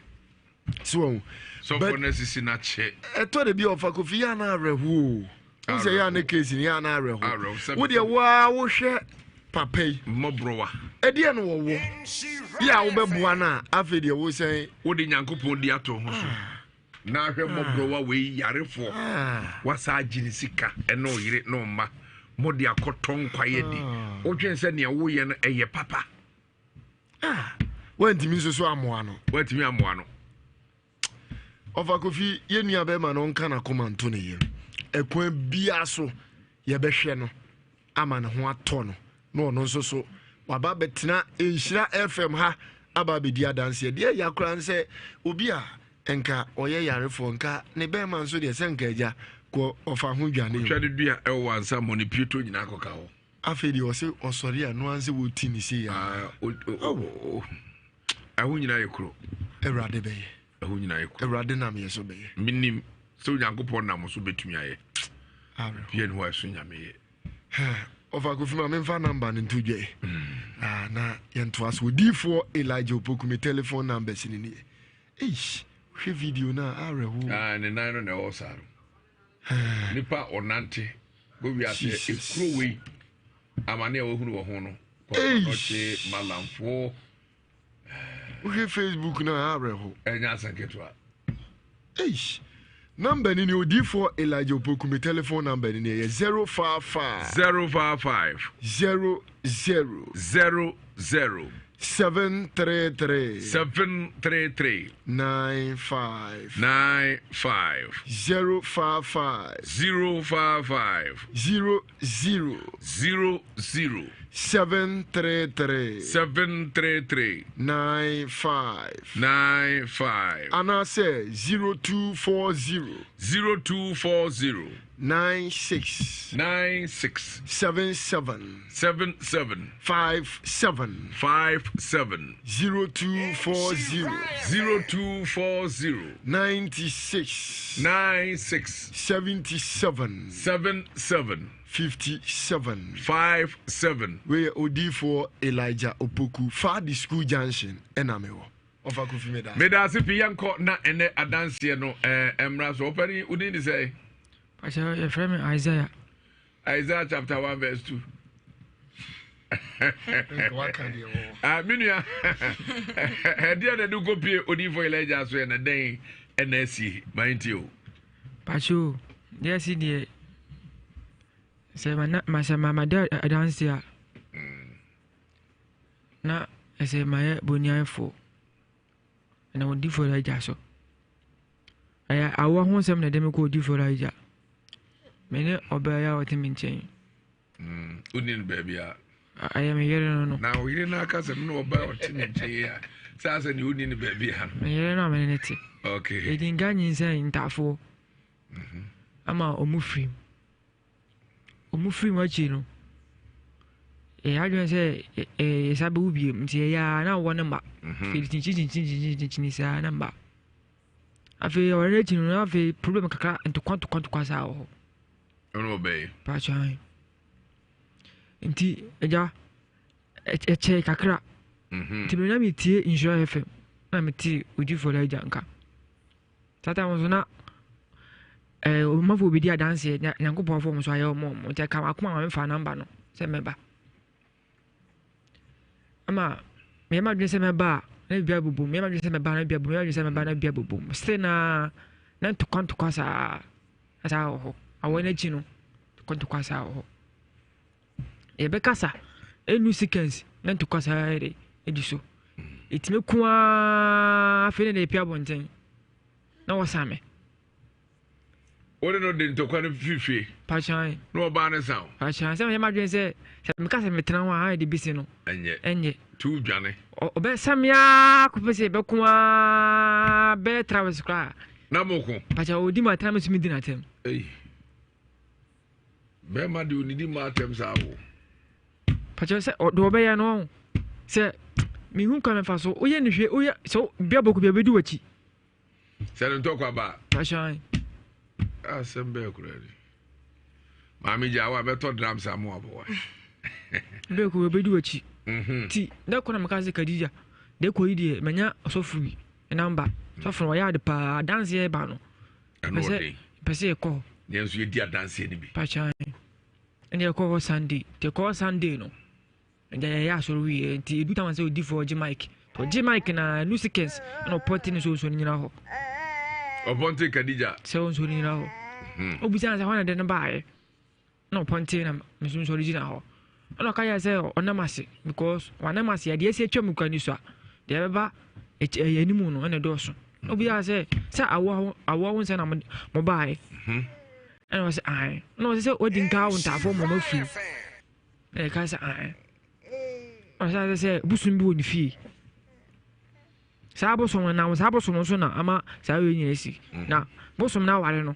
So wɔn. Sɔfo no asisi no akyɛ. Ɛtɔ de bi ɔfa kofi yɛ ana awerɛhoɔ o. N sɛ yɛ ana case ni yɛ ana awerɛho. Wo deɛ waa wohwɛ papa yi. Mmɔborɔwa. Ɛdeɛ no wɔwɔ. Yɛ a wobɛboa no a afei deɛ wo sɛn. Wode Nyankopɔn di ato ho so. Ah. Na ahwɛ mmɔborɔwa ah. wei yarefoɔ. Ah. Wasa agye ne sika ɛne ɔyere ne ɔma. Mode akɔtɔ nkwaeɛ di. Wodwen sɛ nea woyɛ no ɛyɛ papa. Ah, wantumi nso so amoa no. Wantumi amoa no. Ɔfa Kofi, yɛn nua bɛrima no nka n'akoma nto ne yam. Ɛkwan biara so yɛbɛhwɛ no ama ne ho atɔ no na ɔno nso so waba bɛtena Nhyira FM ha aba abɛdi adanseɛ. Deɛ ɛya koraa ne sɛ obi a nka ɔyɛ yarefoɔ nka ne bɛrima nso deɛ sɛ nka agya kɔ ɔfa ho dwane. Ɔtwa ne dua ɛwɔ ansa mɔ ne pieto nyinaa kɔka hɔ. Afei deɛ ɔse ɔsɔre a noa sɛ wɔti ne sei a. Ah, ɛho nyinaa yɛ koro. Awurade bɛyɛ. Ɛho nyinaa yɛ koro. Awurade nam yɛ so bɛyɛ. Menim sɛ Onyankopɔn nam so bɛtumi ayɛ. Bia ne hɔ a ɛso Nyame yɛ. Ɔfa Kofi ma memfa namba no nto dwa yi. Hmm. Ah, na yɛntoa so. Odiifoɔ Elijah Opoku me telephone numbers no nie. Eish, hwɛ video no a awerɛho. Ah, ne nan no na ɛwɔ saa no. Nipa a ɔnante bɔ wiase ekuro wei amane a wahunu wɔ ho no kɔkɔnɔkye malamfoɔ. Wohwɛ Facebook no a awerɛho. Ɛnyɛ asɛm ketewa. Eish. Number ni ni odiifoɔ Elijah Opoku me telephone number ni ni ɛyɛ 055 055 00 00 733 733 95 95 055 055 00 00 733 733 95 95 anaasɛ 0240 0240 96 96 77 77 57 57 0240 0240 96 96 77 77 57 57. Wei yɛ odiifoɔ Elijah Opoku Fadi School Junction ɛna mewɔ. Ɔfa Kofi meda ase. Meda ase pii yɛnkɔ na ɛnɛ adanseɛ no ɛɛ mmra so ɔpɛni wodin de sɛ. Pakyɛ yɛfrɛ me Isaiah. Isaiah chapter 1 verse 2. Ah, me nua ɛdeɛ na ɛde kɔpie odiyifoɔ Elijah so yɛ na dɛn ɛna asi ma nti o. Pacho, deɛ asi deɛ sɛ mana masɛ mamada adanse a na ɛsɛ mayɛ boniayɛfoɔ na odiyifoɔ Elijah so. Ɛyɛ awoɔ ho nsɛm na ɛde me kɔ odiyifoɔ Elijah. Me ne ɔbaa yi a ɔte me nkyɛn. Mm, wonni no baabi a. Ɛyɛ me yere no no. Na wo yere no aka sɛ me ne ɔbaa ɔte me nkyɛn yi a sɛ asɛ ne wonni no baabi a no. Me yere no a me ne no te. Okay. Yɛdi nka nyinsɛn ntaafoɔ mhm. ama ɔmo firim. Ɔmo firim akyi no yɛyɛ adwene sɛ yɛsa bɛwo biem nti yɛyɛ a na wɔwɔ ne mma. Mhm. Firi kyinkyinkyinkyinkyinkyin saa na mma. Afei ɔware no akyi no na afei problem kakra ntokwa ntokwa ntokwa saa wɔ hɔ. Ɛna ɔbɛyɛ. Paatwa ahe. Nti agya ɛkyɛe kakra. Mhm. Nti na metie Nhyira FM na mete Odiyifoɔ Elijah nka. Saa time nso na ɛɛ ɔmanfoɔ bi di adanseɛ Nyankopɔn afɔ wɔn so ayɛ wɔn wɔn nti ɛka m'akoma ma mefa namba no sɛ mɛba. Ama meyɛ m'adwene sɛ mɛba a na biribi abobom meyɛ m'adwene sɛ mɛba na biribi abobom meyɛ m'adwene sɛ mɛba na biribi abobom still na na ntokwa ntokwa saa saa wɔ hɔ awɔ n'akyi no ntokwa ntokwa saa wɔ hɔ yɛbɛkasa ɛnu seconds na ntokwa saa yɛ de edi so ɛtumi ko ara afei na ɛpia abɔnten na wɔsan me. Wode no de ntɔkwa no firi fie. Pakyan. Na ɔbaa no sa o. Pakyan sɛ meyɛ m'adwene sɛ sɛ meka sɛ metena ho a ayɛ de besi no. Ɛnyɛ. Ɛnyɛ. Tu dwane. Ɔbɛsa me ara kɔpɛ sɛ yɛbɛko ara bɛyɛ travels koraa. Na mo ko. Pakyan ɔdi ma atena me so medi n'atɛm. Ei. Bɛrima de onidi ma atɛm saa o. Pakyan sɛ ɔde ɔbɛyɛ no sɛ mehu kwan mɛfa so woyɛ ne hwɛ woyɛ sɛ bia bɔkɔ bia bɛdi w'akyi. Sɛ ne ntɔkwa ba. Ahyɛn. Asɛm bɛɛ kura ni. Maame gya wa bɛtɔ drums amu aboa. Bɛɛ kɔ bɛdi w'akyi. Mhm. Ti dɛ kɔ na meka sɛ Kadija dɛ kɔ yi deɛ manya ɔsɔfo bi namba. Sɔfo no ɔyɛ ade paa adanseɛ ba no. Ɛno ɔden. Pɛ sɛ yɛkɔ hɔ. Yɛn nso yɛdi adanseɛ no bi. Pakyan. Ɛne yɛkɔ hɔ Sunday. Nti yɛkɔ hɔ Sunday no. Ɛnna yɛyɛ asɔre wieɛ nti edu tam sɛ odifoɔ ɔgye mic ɔgye mic na ɛnu seconds ɛna ɔpɔnte ne sɛ ɔnsuo no nyina hɔ. Ɔpɔnte Kadija. Sɛ ɔnsuo no nyina hɔ. Hmm. Obisa no sɛ hɔ na de no baeɛ na ɔpɔnte na nso nsɔre gyina hɔ ɛna ɔka yɛ sɛ ɔnam ase because wanam ase adeɛ asi atwa mu kura ni so a deɛ ɛbɛba ɛyɛ anim no ɛna ɛdɔɔso obisa sɛ sɛ awoɔ awoɔ ho nsɛ na mo baeɛ hmm. ɛna ɔsɛ ae ɛna ɔsɛ sɛ wadi nka awo ntaafoɔ mɔmɔ afiri Na yɛka sɛ ae. Ɔsan sɛ sɛ bosom bi wɔ ne fie. Saa bosom no nam saa bosom nso na ama saa wei nyina si. Mm. Na bosom no aware no.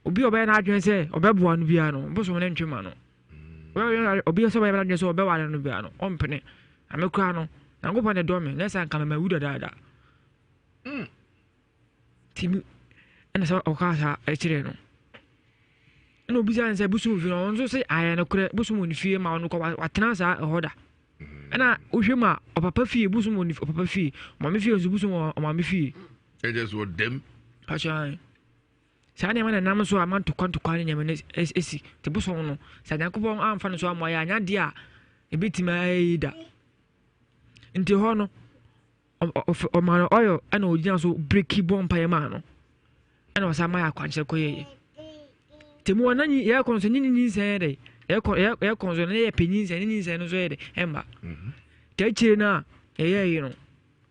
Obi a ɔbɛyɛ n'adwene sɛ ɔbɛboa no biara no, bosom no ntwe ma no. Mm. Obi sɛ ɔbɛyɛ n'adwene sɛ ɔbɛware no biara no, ɔmpene. Na me koraa no, Nyankopɔn na ɛdɔ me, na ɛsɛ anka mama wu dadaada. Mm. Nti mi ɛna sɛ ɔkaa saa ɛkyerɛ no ɛna obisa no sɛ bosom fi no ɔno nso sɛ ayɛ no korɛ bosom wɔ ne fie ma ɔno kɔ watena saa ɛhɔ da ɛna wohwɛ mu a ɔpapa fie bosom wɔ ne ɔpapa fie ɔmaame fie nso bosom wɔ ɔmaame fie. Ɛkyɛ sɛ ɔdɛm. Pakyɛ saa nneɛma na ɛnam so a ama ntokwa ntokwa ne nneɛma no esi te bosom no sɛ Nyankopɔn amfa no so amoa yɛ anya deɛ a ebetumi ayɛ yi da nti hɔ no. Ɔmaa no oil ɛna ɔgyina so breki bɔ mpaeɛ maa no ɛna ɔsan maa yɛ akwankyerɛ kɔ yɛyɛ nti mu ɔna nyi yɛkɔ nso ne ne nyinsɛn yɛ dɛ yɛkɔ yɛkɔ nso ne yɛ pɛ nyinsɛn ne nyinsɛn no nso yɛ dɛ ɛmba mhm. nti akyire no a yɛyɛ yi no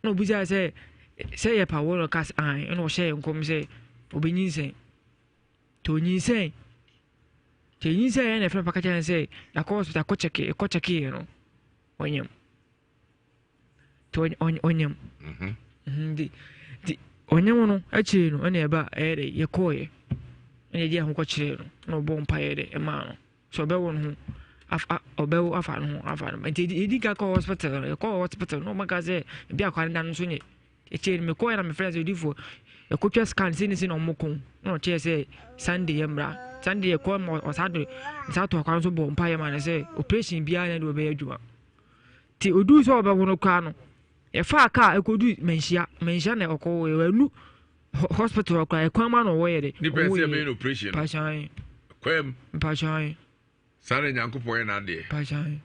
na obisa sɛ sɛ yɛ pa wɔ no kas an ɛna ɔhyɛ yɛ nkɔm sɛ ɔbɛnyinsɛn nti ɔnyinsɛn nti nyinsɛn yɛ na ɛfrɛ paka kyerɛ sɛ yɛakɔ hospital akɔ kyɛke ɛkɔ kyɛke yɛ no ɔnyam nti ɔnyam mhm. Mhm, nti nti ɔnyam no akyire no ɛna ɛba ɛyɛ dɛ yɛkɔɔyɛ ɛna yɛde ɛho kɔkyerɛɛ no ɛna ɔbɔ mpaeɛ dɛ ɛmaa no sɛ ɔbɛwo no ho afa ɔbɛwo afa no ho afa no nti yɛdi ka kɔ hospital no yɛkɔ hospital no ɔmaka sɛ ebi akwa no da no nso nyɛ akyire no mekɔɛ na mefrɛ sɛ odifoɔ yɛkɔtwa scan sei ne sei na ɔmo ko na ɔkyerɛ sɛ Sunday yɛ mmra Sunday yɛkɔ ma ɔsaa de nsa to akwa no so bɔ mpaeɛ ma no sɛ operation biara na de ɔbɛyɛ adwuma Nti oduu sɛ ɔbɛwo no koraa no, yɛfaa kaa ɛkɔdu Manhyia. Manhyia na ɔkɔwoeɛ. Wannu hospital hɔ koraa, ɛkwan mu a na ɔwɔ yɛ de. Nipa ɛsɛ ɛbɛyɛ no operation no. Mpakyɛw. Kwan mu. Mpakyɛw. Saa na Nyankopɔn yɛ n'adeɛ. Mpakyɛw.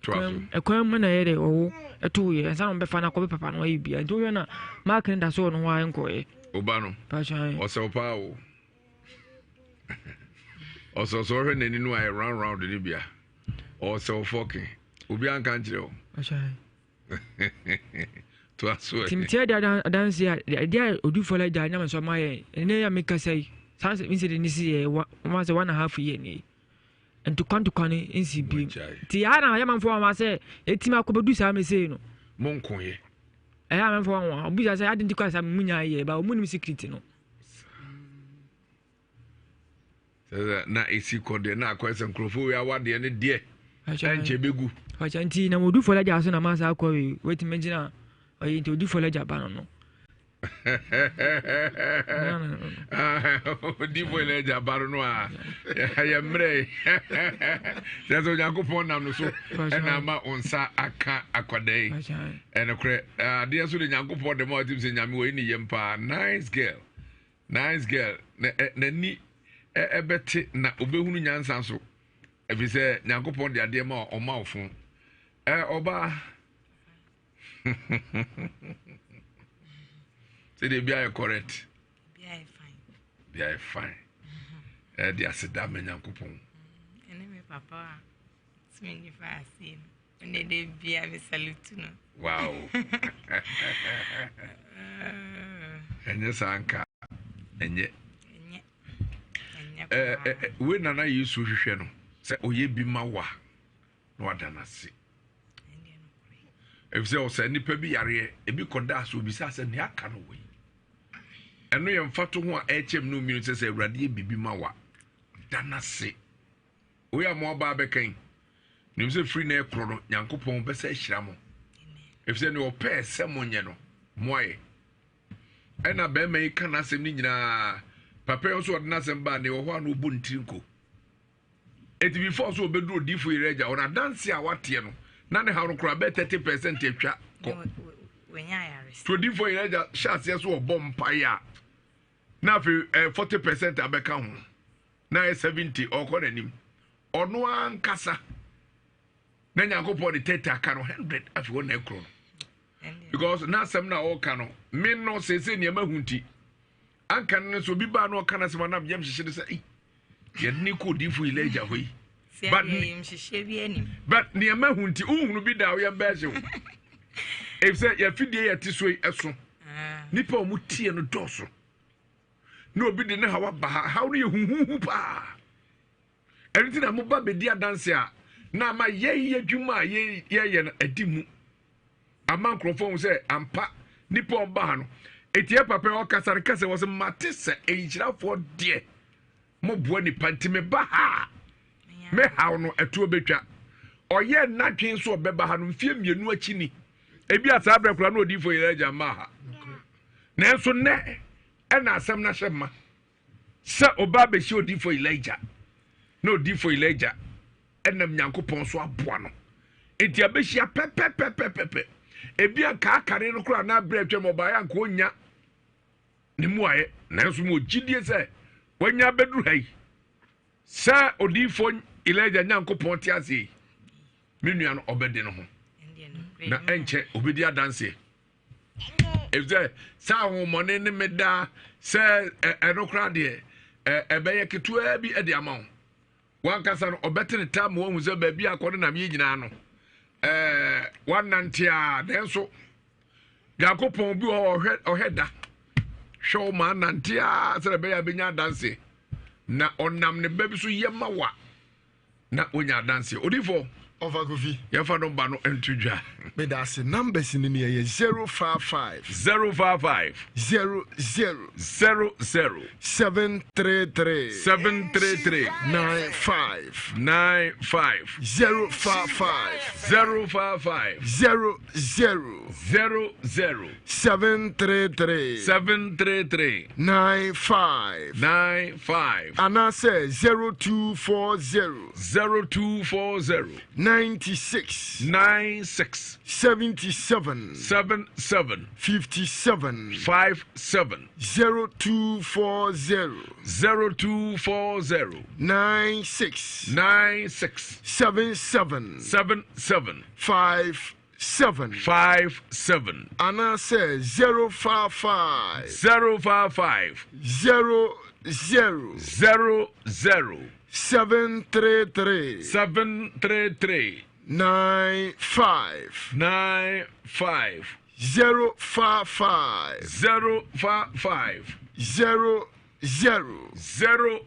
Ɛkwan mu na ɛyɛ dɛ ɔwo ɛto yɛ ɛnsa na ɔbɛfa no akɔbɛ papa no ayɛ bia nti wohwɛ na mark no da so wɔ no ho ara nkɔɛ. Oba no ɔsɛ paa o ɔsɛ ɔsɛ ɔhwɛ n'ani no ayɛ round round ne bia ɔsɛ ɔfɔke obi anka nkyerɛ o. To aso ɛ. Tìmitiɛ de adansi a ɛde a odifoɔ la gya nyame nso ama yɛ ɛnɛ yɛ mekasa yi saa incident ne si yɛ wɔn sɛ one and a half year ni. Ntokwa ntokwa no nsi bi. Nti yɛa na yɛ manfoɔ wɔn sɛ ɛtumi akɔbɛdu saa mesei no. Mo nkoyɛ. Ɛyɛ amanfoɔ wɔn wɔn bisa sɛ adi nti kɔ asa mu nya yɛ ba wɔn nim secret no. Sɛ na esi kɔ deɛ na akɔyɛ sɛ nkurɔfoɔ wei awadeɛ ne deɛ ɛnkyɛ bɛgu. Ɔkyɛ nti na mo odifoɔ lagya so na ma saa akɔ wei wetumi gyina ɔyi nti odifoɔ lagya ba no no. Odifoɔ lagya ba no no a yɛ mmerɛ sɛ sɛ Onyankopɔn nam no so ɛna ama wo nsa aka akwadaa yi ɛnokorɛ adeɛ so de Nyankopɔn de ma ɔtim sɛ Nyame wɔ ne yam paa. Nice girl, nice girl. N'ani ɛbɛte na obɛhunu nyansa so ɛfiri sɛ Nyankopɔn de adeɛ ma ɔma wo fo ɔbaa sɛdeɛ bi ayɛ correct, bi ayɛ fine, ɛde aseda ma Nyankopɔn. Ɛne me papa a tumi nifa aseɛ no ɛne de bia me salute no. Wow, ɛnyɛ saa nka ɛnyɛ wei nana Yesu hwehwɛ no sɛ ɔyɛ bi ma wa na wada no ase efisɛ ɔsɛ nipa bi yareɛ ebi kɔda so obisa sɛ nea aka no wɔ yi ɛno yɛ mfato ho a ɛkyɛm no mmienu sɛ sɛ awurade yɛ biribi ma wa da no ase. Wei a mo aba abɛka yi nim sɛ firi na ɛkorɔ no Nyankopɔn bɛsɛ ahyira mo efisɛ nea ɔpɛɛ sɛ monyɛ no mo ayɛ. Ɛna bɛrima yi ka n'asɛm no nyinaa papa yi nso ɔde n'asɛm baa nea ɔwɔ hɔ a na ɔbɔ ne tiri nko. Eti before so obedu odifo yere agya hɔ no adanse a wateɛ no na ne haw no koraa bɛyɛ 30% atwa kɔ. To odifo yere agya hyɛ aseɛ so ɔbɔ mpaeɛ a na afei 40% abɛka ho na ayɛ 70 ɔkɔ n'anim ɔno ankasa na Nyankopɔn de 30 aka no 100 afei wɔn na ɛkorɔ no because n'asɛm na ɔreka no me no seesei nneɛma hu nti anka no nso obi baa na ɔka n'asɛm anam yam hyehye no sɛ ei yɛde ne kɔ odiyifo Elijah hɔ yi but but nneɛma hu nti wohunu bi da woyɛ bɛɛ hye wo efisɛ yɛfidie yɛte so yi ɛso ah. nipa a wɔn tie no dɔɔso na obi de ne haw aba ha haw no yɛ huhuhu paa ɛno ti na mo ba bɛdi adanse a na ama yɛyɛ adwuma a yɛyɛ no adi mu ama nkurɔfoɔ hu sɛ ampa nipa ɔba ha no etie papa ɔkasa no kasa wɔ sɛ mate sɛ nhyirafoɔ deɛ moboa nipa nti meba ha a me haw no ɛtoɔ bɛtwa. Ɔyɛ n'adwene nso ɔbɛba ha no mfeɛ mmienu akyi ni ebi a saa berɛ koraa na odiyifoɔ Elijah mmaa ha nanso nnɛ ɛna asɛm no ahyɛ ma sɛ ɔba abɛhyia odiyifoɔ Elijah na odiyifoɔ Elijah ɛnam Nyankopɔn so aboa no nti abɛhyia pɛpɛpɛpɛpɛ ebi a kaakane no koraa na aberɛ atwam ɔbaeɛ anka ɔnya ne mmuaeɛ nanso mewɔ gyidie sɛ wanya abɛduru ha yi sɛ odiyifoɔ Elijah Nyankopɔn te aseɛ yi me nua no ɔbɛde no ho na ɛnkyɛ ɔbɛdi adanseɛ ɛfisɛ sɛ ahohommɔne ne me daa sɛ ɛno koraa deɛ ɛbɛyɛ ketewaa bi de ama wo wankasa no ɔbɛte ne taa ma wahu sɛ baabi a akɔde nam yɛ nyinaa no ɛɛ wanante a nanso Nyankopɔn bi wɔ hɔ ɔhwɛ ɔhwɛ da hwɛ wo ma anante a sɛ ɛbɛyɛ a bɛnya adanseɛ na ɔnam ne ba bi so yɛ ma wa na wonya adanseɛ odifoɔ ɔfa kofi yɛmfa nɔmba no nto dwa. Meda ase numbers no ni ɛyɛ 055 055 00 00 733 733 95 95 055 055 00 00 733 733 95 95 anaasɛ 0240 0240. 96. 96. 77. 77. 57. 57. 0240. 0240. 96. 96. 77. 77. 57. 57. Anaasɛ 055. 055. 00. 00. 733. 733. 95. 95. 055. 055. 00. 00.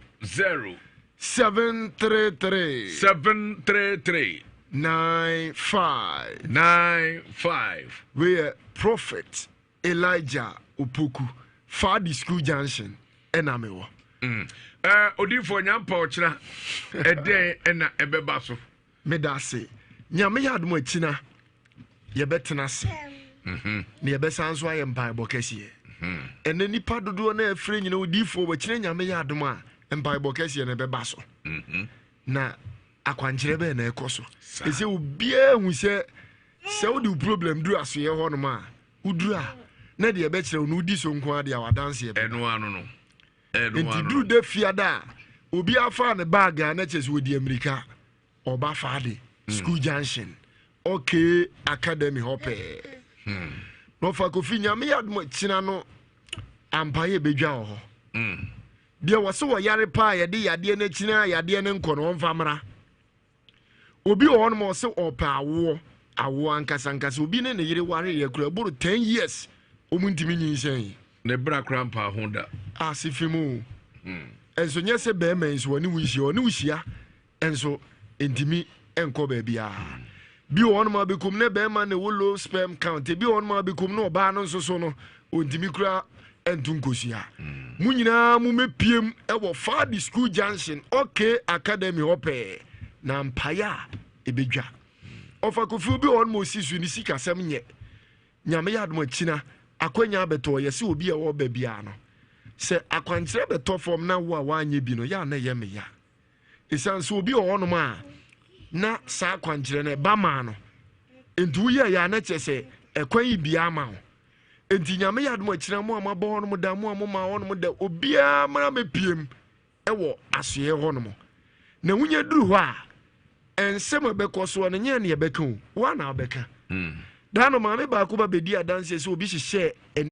733. 733. 95. 95. Wei yɛ Prophet Elijah Opoku, Fadi School Junction ɛna mewɔ. Mm. Uh, Odiyifoɔ Nyampa ɔkyena ɛdɛn ɛna ɛbɛba so? Meda ase. Nyame yɛ adom akyina yɛbɛtena ase mhm. na yɛbɛsan nso ayɛ mpaebɔ kɛseɛ. Mhm. Ɛnɛ nipa dodoɔ no ɛfrɛ nyina odiyifoɔ wɔkyerɛ Nyame yɛ adom a mpaebɔ kɛseɛ no ɛbɛba so. Mhm. Na akwankyerɛ bɛɛ na ɛkɔ so. Ɛsɛ obiara hu sɛ sɛ wode wo problem duru asoeɛ hɔnom a woduru a na deɛ ɛbɛkyerɛ wo no wodi so nko ara deɛ a wadanseɛ bɛba. Ɛno ano no. Nti duru da fiada a obi afa ne bag a na kyerɛ sɛ wɔdi amirika ɔba faade hmm. school junction okay academy hɔ pɛɛ hmm. na ɔfa kofi nyame yɛ adom akyina no ampa yɛ bɛdwa wɔ hɔ hmm. deɛ wɔ se wɔyare paa yɛde yadeɛ no akyina yadeɛ no nkɔ no ɔmfa mmra Obi wɔ hɔnom a ɔse ɔpɛ awoɔ, awoɔ ankasa ankasa. Obi ne ne yere wareeɛ koraa ɛboro 10 years wɔn ntumi nyinsɛn. Ne bra koraa mpaa ho da. Ase fi mu. Hmm. Nso nyɛ sɛ bɛrima yi nso ɔne wo nhyia, ɔne wo hyia nso ntumi nkɔ baabiara. Hmm. Bi wɔ hɔnom a bɛkum ne bɛrima na ɛwɔ low sperm count. Ebi wɔ hɔnom a bɛkum ne ɔbaa no nso so no ɔntumi koraa nto nkosua. Mo nyinaa mo mɛpiem wɔ Fadi School Junction OK Academy hɔ pɛɛ na mpaeɛ a ɛbɛdwa. Ɔfa Kofi obi wɔ hɔ nom ɔsi so ne sikasɛm nyɛ. Nyame yɛ adom akyina akwanya abɛtɔ yɛ sɛ obi a ɛwɔ ba biara no sɛ akwankyerɛ bɛtɔ fam na wo a woanyɛ bi no yɛ a na ɛyɛ meya. Ɛsiane sɛ obi wɔ hɔnom a na saa akwankyerɛ no ɛba maa no nti woyɛ yɛ a na kyerɛ sɛ ɛkwan yi biara ma wo. Enti Nyame yɛ adom akyina mo a moabɔ hɔnom da, mo a momaa hɔnom da, obiara mmra mɛpiem wɔ asoɛɛ hɔnom. Na wonya duru hɔ a, nsɛm a ɛbɛkɔ soɔ no nyɛ ne ɛbɛka o, wo a na wobɛka. Hmm. Daa no maame baako ba bɛdi adanseɛ sɛ obi hyehyɛɛ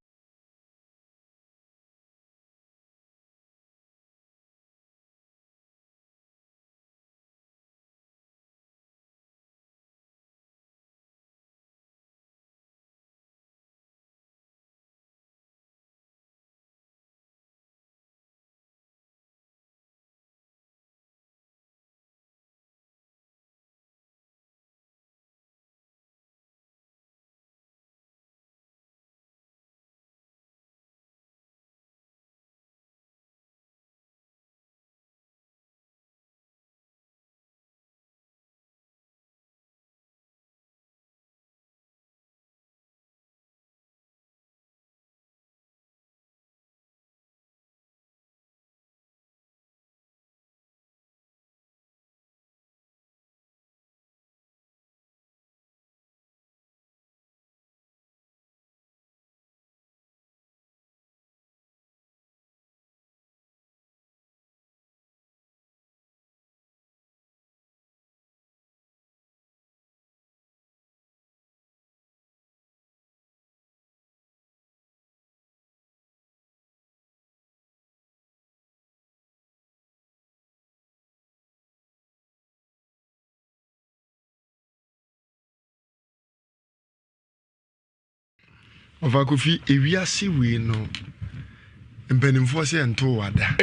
Ɔfa Kofi, ewiase wei no, mpanimfoɔ sɛ ɛnto wo ada.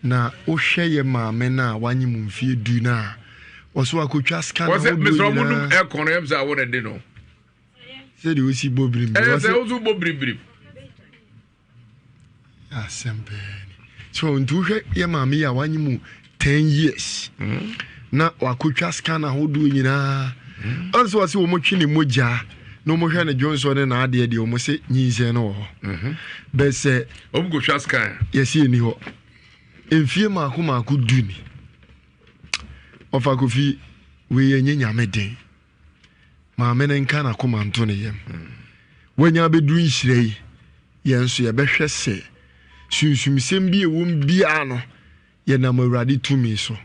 Na wohwɛ yɛ maame no a wanye mu mfeɛ du no a, ɔso akɔtwa scan ahodoɔ nyinaa. Wɔsɛ mesrɛ mo ɛkɔn no ɛm sɛ awo na ɛde no. Sɛdeɛ wosi bɔ birim. Ɛyɛ sɛ woso bɔ biribiri. Asɛm pɛɛ ni. So nti wohwɛ yɛ maame yi a wanye mu ten years mm. na wakotwa scan ahodoɔ nyinaa mm. ɔnso wɔse wɔn twe ne mogya na wɔn hwɛ ne dwonsɔ ne n'adeɛ deɛ wɔn se nyinsɛn no wɔ hɔ mhm. bɛ sɛ wɔn kotwa scan yɛsi ɛni hɔ mfie mako mako du ni ɔfa kofi. Wei ɛnyɛ Nyame den. Maame no nka n'akoma nto ne yam. Wanya abɛduru nhyira yi, yɛn nso yɛbɛhwɛ sɛ sunsumsɛm bi a ɛwom biara no, yɛnam Awurade tumi so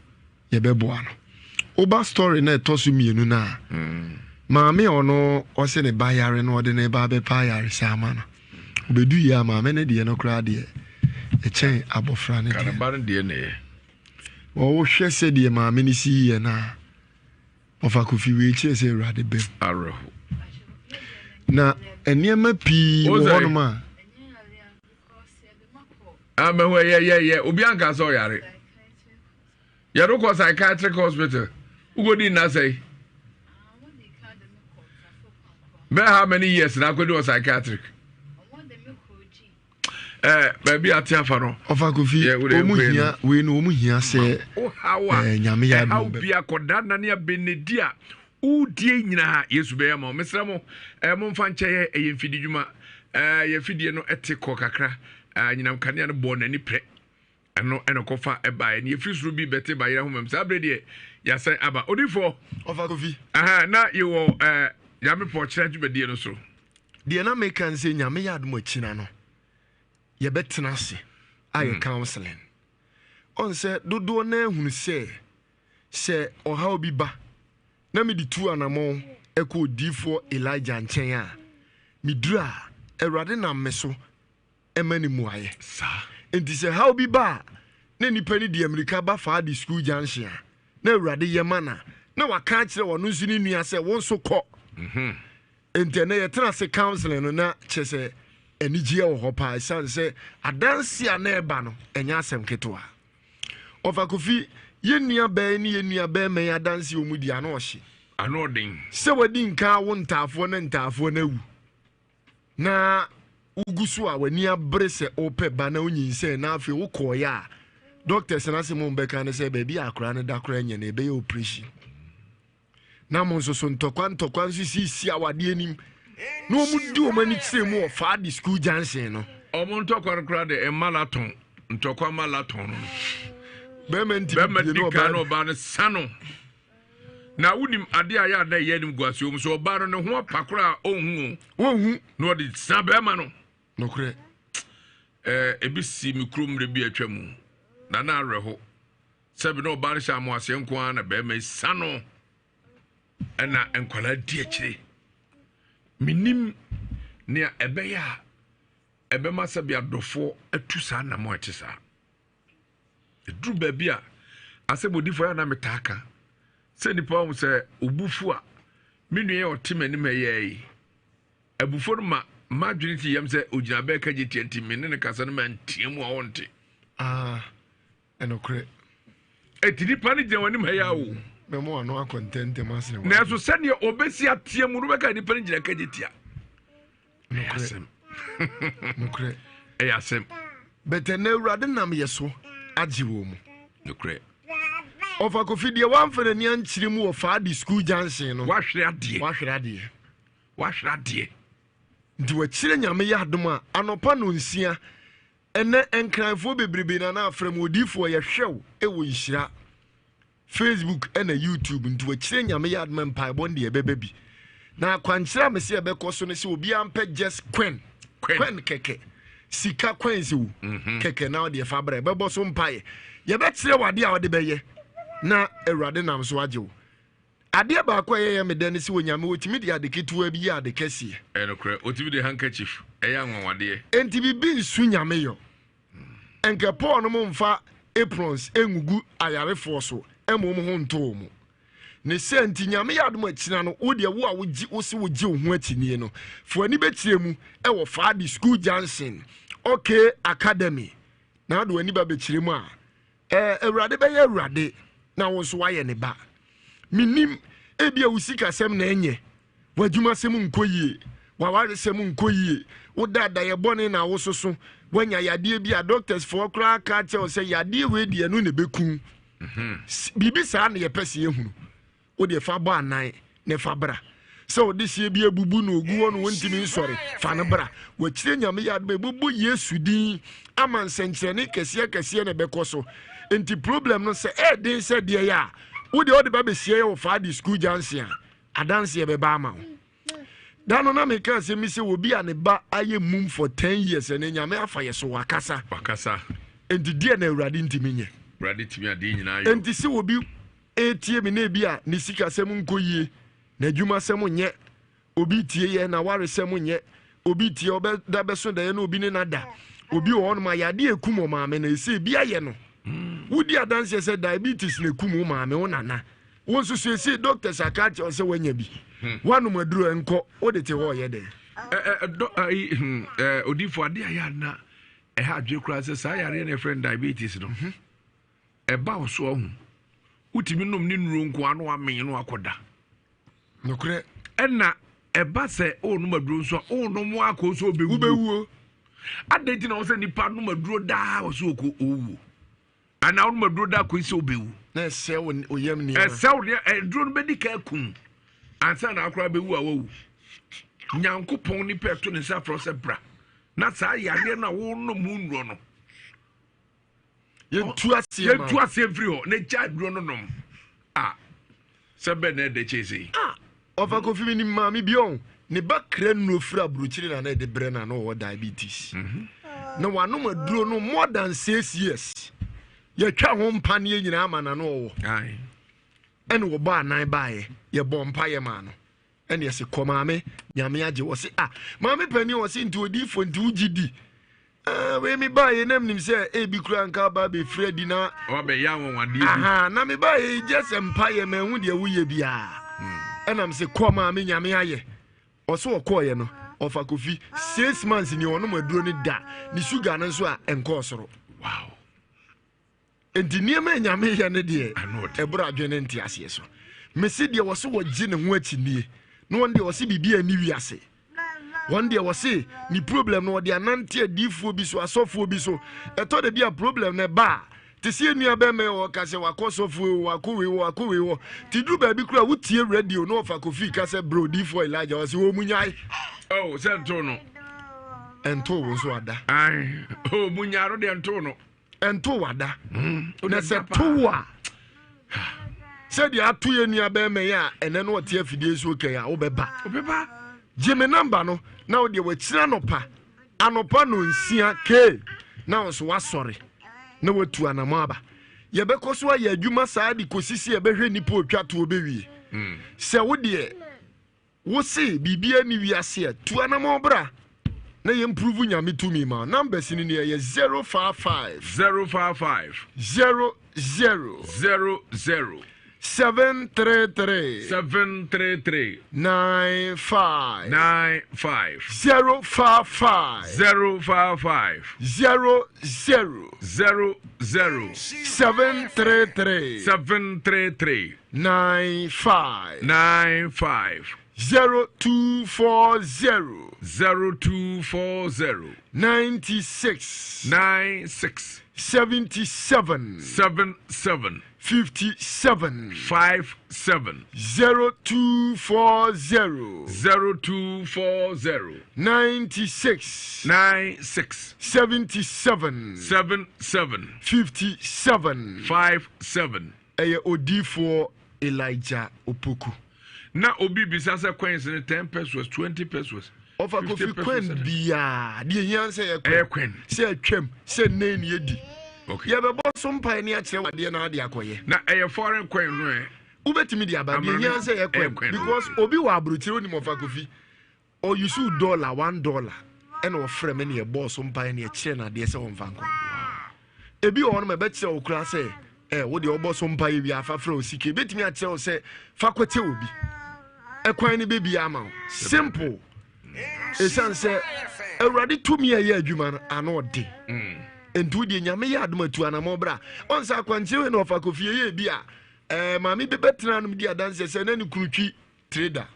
yɛbɛboa no. Woba story no a ɛtɔ so mmienu no a, maame a ɔno ɔse ne ba yare no ɔde ne ba abɛpɛ ayaresa ama no. Ɔbɛdu yie a maame no deɛ no koraa deɛ ɛkyɛn abɔfra no deɛ. Kanaba no deɛ na ɛyɛ. Wɔwohwɛ sɛdeɛ maame no si yɛ no a, ɔfa Kofi wei kyerɛ sɛ Awurade bɛm. Awerɛho. Na nneɛma pii wɔ hɔnom a. Amahu ɛyɛ yɛ yɛ obi anka sɛ ɔyare. Yɛde kɔ psychiatric hospital. Wokɔdi nna sɛe. Bɛɛ how many years na akɔdi wɔ psychiatric? Eh, baabi ate afa no. Ɔfa kofi wɔn hia wei no wɔn hia sɛ eh, nyame yɛ adum bɛ. Ɛhaw bi akɔda nane abɛnedi a wodie nyinaa Yesu bɛyɛ ma wo. Mesrɛ mo, eh, momfa nkyɛ yɛ ɛyɛ mfidi dwuma. Eh, yɛ fidie no ɛte kɔ kakra. Eh, nyinam kanea no bɔɔ n'ani prɛ. Ɛno ɛna kɔfa ɛbaeɛ. Ne yɛfiri soro bi bɛte bayerɛ ahoma mu. Saa berɛ deɛ yɛasan aba. Odifoɔ. Ɔfa kofi. Aha, na yɛwɔ eh, Nyame pɔ ɔkyerɛ dwumadie no so. Deɛ na meka ne sɛ Nyame yɛ adom akyina no yɛbɛtena ase ayɛ hmm. counseling. Ɔn sɛ dodoɔ no ahunu sɛ sɛ ɔhaw bi ba na mede tu anamɔn ɛkɔ odiifoɔ Elijah nkyɛn a meduru a Awurade nam me so ɛma no mmuaeɛ. Saa. Enti sɛ haw bi ba a, na nnipa no di ammirika ba Faadi School Junction a, na Awurade yɛ ma no a, na waka akyerɛ ɔno nso ne nua sɛ, Wo nso kɔ. Mhm. Enti ɛnɛ yɛtena ase counseling no na kyerɛ sɛ anigyeɛ wɔ hɔ paa ɛsiane sɛ adanse a na ɛba no ɛnyɛ asɛm ketewa. Ɔfa Kofi, yɛn nua bɛn ne yɛn nua bɛrima yi adanse a wɔn di ano ɔhye. Ano ɔden. Sɛ wadi nka awo ntaafoɔ na ntaafoɔ no awu. na wogu so a w'ani abere sɛ wopɛ ba na wonyinsɛn na afei wokɔɔeɛ a doctors no ase mo bɛka no sɛ baabi a akora no da koraa nyɛ no ɛbɛyɛ operation na mo nso so ntɔkwa ntɔkwa nso sisi awadeɛ anim na wɔn di wɔn ani kyerɛ mu wɔ faadi school junction no. wɔn ntɔkwa no koraa de ɛma latɔn ntɔkwa ma latɔn no. bɛrima nti bɛrima di kan na ɔbaa no sa no. Na wonim adeɛ a ɛyɛ a na ɛyɛ animguaseɛ wɔ mu sɛ ɔbaa no ne ho apa koraa a ɔnhu o. Wɔnhu. Na ɔde sa bɛrima no. Nokorɛ. Ɛɛ ebi si me kurom mmerɛ bi atwa mu na na awerɛho sɛbi na ɔbaa no hyɛ amoaseɛ nko ara na bɛrima yi sa no ɛna nkwadaa di akyire. Menim nea ɛbɛyɛ a ɛbɛma sɛbi adɔfoɔ atu saa nnamɔ a ɛte saa. Ɛduru baabi a, asɛm odifoɔ yɛ na metaa ka sɛ nipa ɔhu sɛ obu fu a, me nua yɛ ɔte m'anim ɛyɛ yi. Abufuo no ma m'adwene ti yam sɛ ogyina bɛɛ ka gye tia nti me ne no kasa no ma ntia mu a ɔnte. Ah, ɛnokorɛ. Eti nipa no gyina w'anim ha yi awo. Mɛmo ano akɔ ntɛntɛm asene wa. Nanso sɛdeɛ ɔbɛsi ateɛ mu no bɛka nipa no gyina ka gye tia. Ɛyɛ asɛm. Nokorɛ. Ɛyɛ asɛm. But ɛnɛ Awurade nam yɛ so agye wɔ mu. Nokorɛ. Ɔfa Kofi deɛ wamfa n'ani ankyerɛ mu wɔ Faadi School Junction no. Wahwere adeɛ. Wahwere adeɛ. Wahwere adeɛ. Nti wakyerɛ Nyame yɛ adom a anɔpa nonsia ɛnɛ Nkranfoɔ bebrebe na na afrɛ mu odiifoɔ yɛhwɛ wo ɛwɔ nhyira. Facebook ɛna YouTube nti wakyire nyame yɛ adoma mpaebɔ no deɛ ɛbɛba bi na akwankyerɛ a mese ɛbɛkɔ so no sɛ obiara mpɛ just kwen kwen kɛkɛ sika kwen sɛ o mhm. kɛkɛ na ɔde ɛfa brɛ ɛbɛbɔ so mpaeɛ yɛbɛkyerɛ wade a ɔde bɛyɛ na awurade nam so agye wo adeɛ baako a ɛyɛ me dɛ ne sɛ onyame wɔtumi de ade ketewa bi yɛ ade kɛseɛ ɛnokorɛ ɔtumi de handkerchief ɛyɛ anwanwadeɛ enti biribi nsu nyame yɔ Ɛnkɛ Paul nom mfa aprons ngugu ayarefoɔ so ma wɔn ho ntɔ wɔn. Ne saa nti, Nyame yɛ adom akyina no, wo deɛ wo a wogye wo se wogye wo ho akyinie no, fa w'ani bɛkyerɛ mu wɔ Faadi School Junction, OK Academy, na wode w'ani ba bɛkyerɛ mu a, Ɛɛ, Awurade bɛyɛ Awurade na wo nso woayɛ ne ba. Mennim, ebia wo sikasɛm na ɛnyɛ, w'adwumasɛm nkɔ yie, w'awaresɛm nkɔ yie, woda adayɛ bɔne na wososo, woanya yadeɛ bi a doctors foɔ koraa ka akyerɛ wo sɛ yadeɛ wei deɛ ɛno na ɛbɛku wo. Mhm. Biribi saa na yɛpɛ sɛ yɛhunu. Wo deɛ fa bɔ anan na fa bra. Sɛ ɔde seɛ bi abubu na ogu hɔ na wɔntumi nsɔre, fa no bra. Wakyire Nyame yɛ adom ɛbɛbɔ Yesu din ama nsɛnkyerɛnne kɛseɛ kɛseɛ na ɛbɛkɔ so. Nti problem no sɛ ɛɛden sɛ deɛ yɛ a, Wo deɛ wode ba bɛhyia yɛ wɔ Faadi School Junction a, adanseɛ bɛba ama wo. Da no na meka asɛm bi sɛ obi a ne ba ayɛ mum for 10 years ɛnɛ Nyame afa yɛ so wakasa. Wakasa. Enti deɛ na Awurade ntumi nyɛ. Awurade tumi adeɛ nyinaa yɔ. Enti sɛ obi ɛretie me na ebi a ne sikasɛm nkɔ yie, n'adwumasɛm nyɛ, Obi tie yɛ na waresɛm nyɛ. Obi tie ɔbɛda bɛso daeɛ na obi ne no ada. Obi wɔ hɔnom a yadeɛ ekum ɔmaame no ɛsɛ ebi ayɛ no. Wodi adanseɛ sɛ diabetes na ekum wo maame wo nana. Wo nso so ɛsɛ doctors aka akyerɛ wo sɛ woanya bi. Woanom aduro ɛnkɔ wode te hɔ ɔyɛ dɛn? Odifo adeɛ a yɛ ana ɛha adwene koraa sɛ saa yareɛ na ɛfrɛ no diabetes no ɛba wo so ahu wotumi nom ne nnuro nko ano amee no akɔda. Nokorɛ. Ɛna ɛba sɛ ɔrenom aduro nso a ɔrenom akɔ nso ɔbɛwuo. Wobɛwuo. Adɛn nti na wɔ sɛ nipa nom aduro daa wɔ sɛ ɔkɔ ɔwuo anaa ɔnom aduro daa kɔ sɛ ɔbɛwu. Na ɛsɛ wo yam nneɛma. Ɛsɛ wo nneɛma aduro no bɛdi ka akum ansa na akora bɛwu a wawu. Nyankopɔn nipa ɛto ne nsa frɛ sɛ bra na saa yareɛ no a wonom ho nnuro no yɛntu aseɛ yɛntu aseɛ mfiri hɔ na gya aduro no nom a sɛ bɛn na ɛdɛ kyɛ sei. Ah, ɔfa kofi mi ni maame bi ɔn ne ba kra nnuro firi aburokyire na na ɛde brɛ na na ɔwɔ diabetes mhm. na wanom aduro no more than six years yɛtwa ho mpaneɛ nyinaa ma na na ɔwɔ ɛna wɔbɔ anan baeɛ yɛbɔ mpaeɛ maa no Ɛna yɛse kɔ maame nyame agye wɔ se ah maame panin wɔ se nti odiifo nti wogye di ah wei me baa yɛ nam nim sɛ ebi kura nka aba abɛfiri adi na wabɛyɛ anwanwadeɛ bi aha na me baa yɛ gye sɛ mpa yɛ ma ɛho deɛ woyɛ biara hmm. ɛnam se kɔ maame nyame ayɛ ɔso ɔkɔɔyɛ no ɔfa kofi six months ni ɔnom aduro no da ne sugar no nso a ɛnkɔɔ soro wow Enti nneɛma a Nyame yɛ no deɛ, ɛboro adwene ne nteaseɛ so. Mese deɛ wɔse wɔgye ne ho akyinnye, na wɔn deɛ wɔse biribi a ɛni wiase. Wɔn deɛ wɔse ne problem no wɔde anante adiifoɔ bi so, asɔfoɔ bi so. Ɛtɔ da bi a problem no ɛba a, te sɛ nua bɛrima yi ɔka sɛ wakɔ sɔfoɔ yi wakɔ wei wɔ wakɔ wei wɔ. Te duru baabi koraa wotie radio na ɔfa kofi ka sɛ bro diifoɔ Elijah ɔse wɔn mu nyae. Oh, sɛ nto no. Ɛnto wo nso ada. Ae, oh, mu nyae no deɛ nto no. ɛnto wada hmm. na sɛ to wo a sɛdeɛ ato yɛ nua bɛrima yi a ɛnɛ no ɔte afidie so kɛn a wobɛba gye me namba no na wodeɛ wakyiri anɔpa anɔpa no nsia kee na wo nso woasɔre na watu anamɔ aba yɛbɛkɔ so ayɛ adwuma saa de kɔsi sɛ yɛbɛhwɛ nnipa ɔtwa toɔ bɛwie hmm. sɛ wodeɛ Wo se biribiara nni wiase a, tu anamɔn bra na yɛn prove Nyame tumi ma wo. Numbers no ni, ɛyɛ 055. 055. 00. 00. 733. 733. 95. 95. 055. 055. 00. 00. 733. 733. 95. 95. 0240. 0240. 96. 96. 77. 77. 57. 57. 0240. 0240. 96. 96. 77. 77. 57. 57. Ɛyɛ odiyifoɔ Elijah Opoku. Na obi bisa sɛ coins no ten pesos, 20 pesos. Ɔfa kofi coin biara deɛ hia sɛ yɛ coin. Sɛ atwam sɛ nnɛ ni edi. Okay. Yɛbɛbɔ so mpae ne akyerɛ wadeɛ na ade akɔyɛ. Na ɛyɛ foreign coin no ɛ. Wobɛtumi de aba deɛ hia sɛ yɛ coin because obi wɔ aburokyire onim ɔfa kofi. Ɔyusuu dɔla, one dollar, ɛna ɔfrɛ me na yɛbɔɔ so mpaeɛ na yɛkyerɛ no adeɛ sɛ ɔmfa nkɔ. Ebi wɔ hɔ nom ɛbɛkyerɛ wo koraa sɛ ɛ wo deɛ ɔbɔ so mpaeɛ wie afa frɛ wo sika. Ebɛtumi akyerɛ wo sɛ fa kɔkyɛ obi. Ɛkwan no bɛbi ama wo. Simple. Ɛsiane sɛ Awurade tumi a ɛyɛ adwuma no ano ɔden. Mm. Nti wo deɛ Nyame yɛ adom atu anamɔ bra. Ɔn sɛ akwankyerɛ wei na ɔfa kɔfie yɛ bi a ɛɛ maame bi bɛtena nom di adanseɛ sɛ na ne kunu twi trader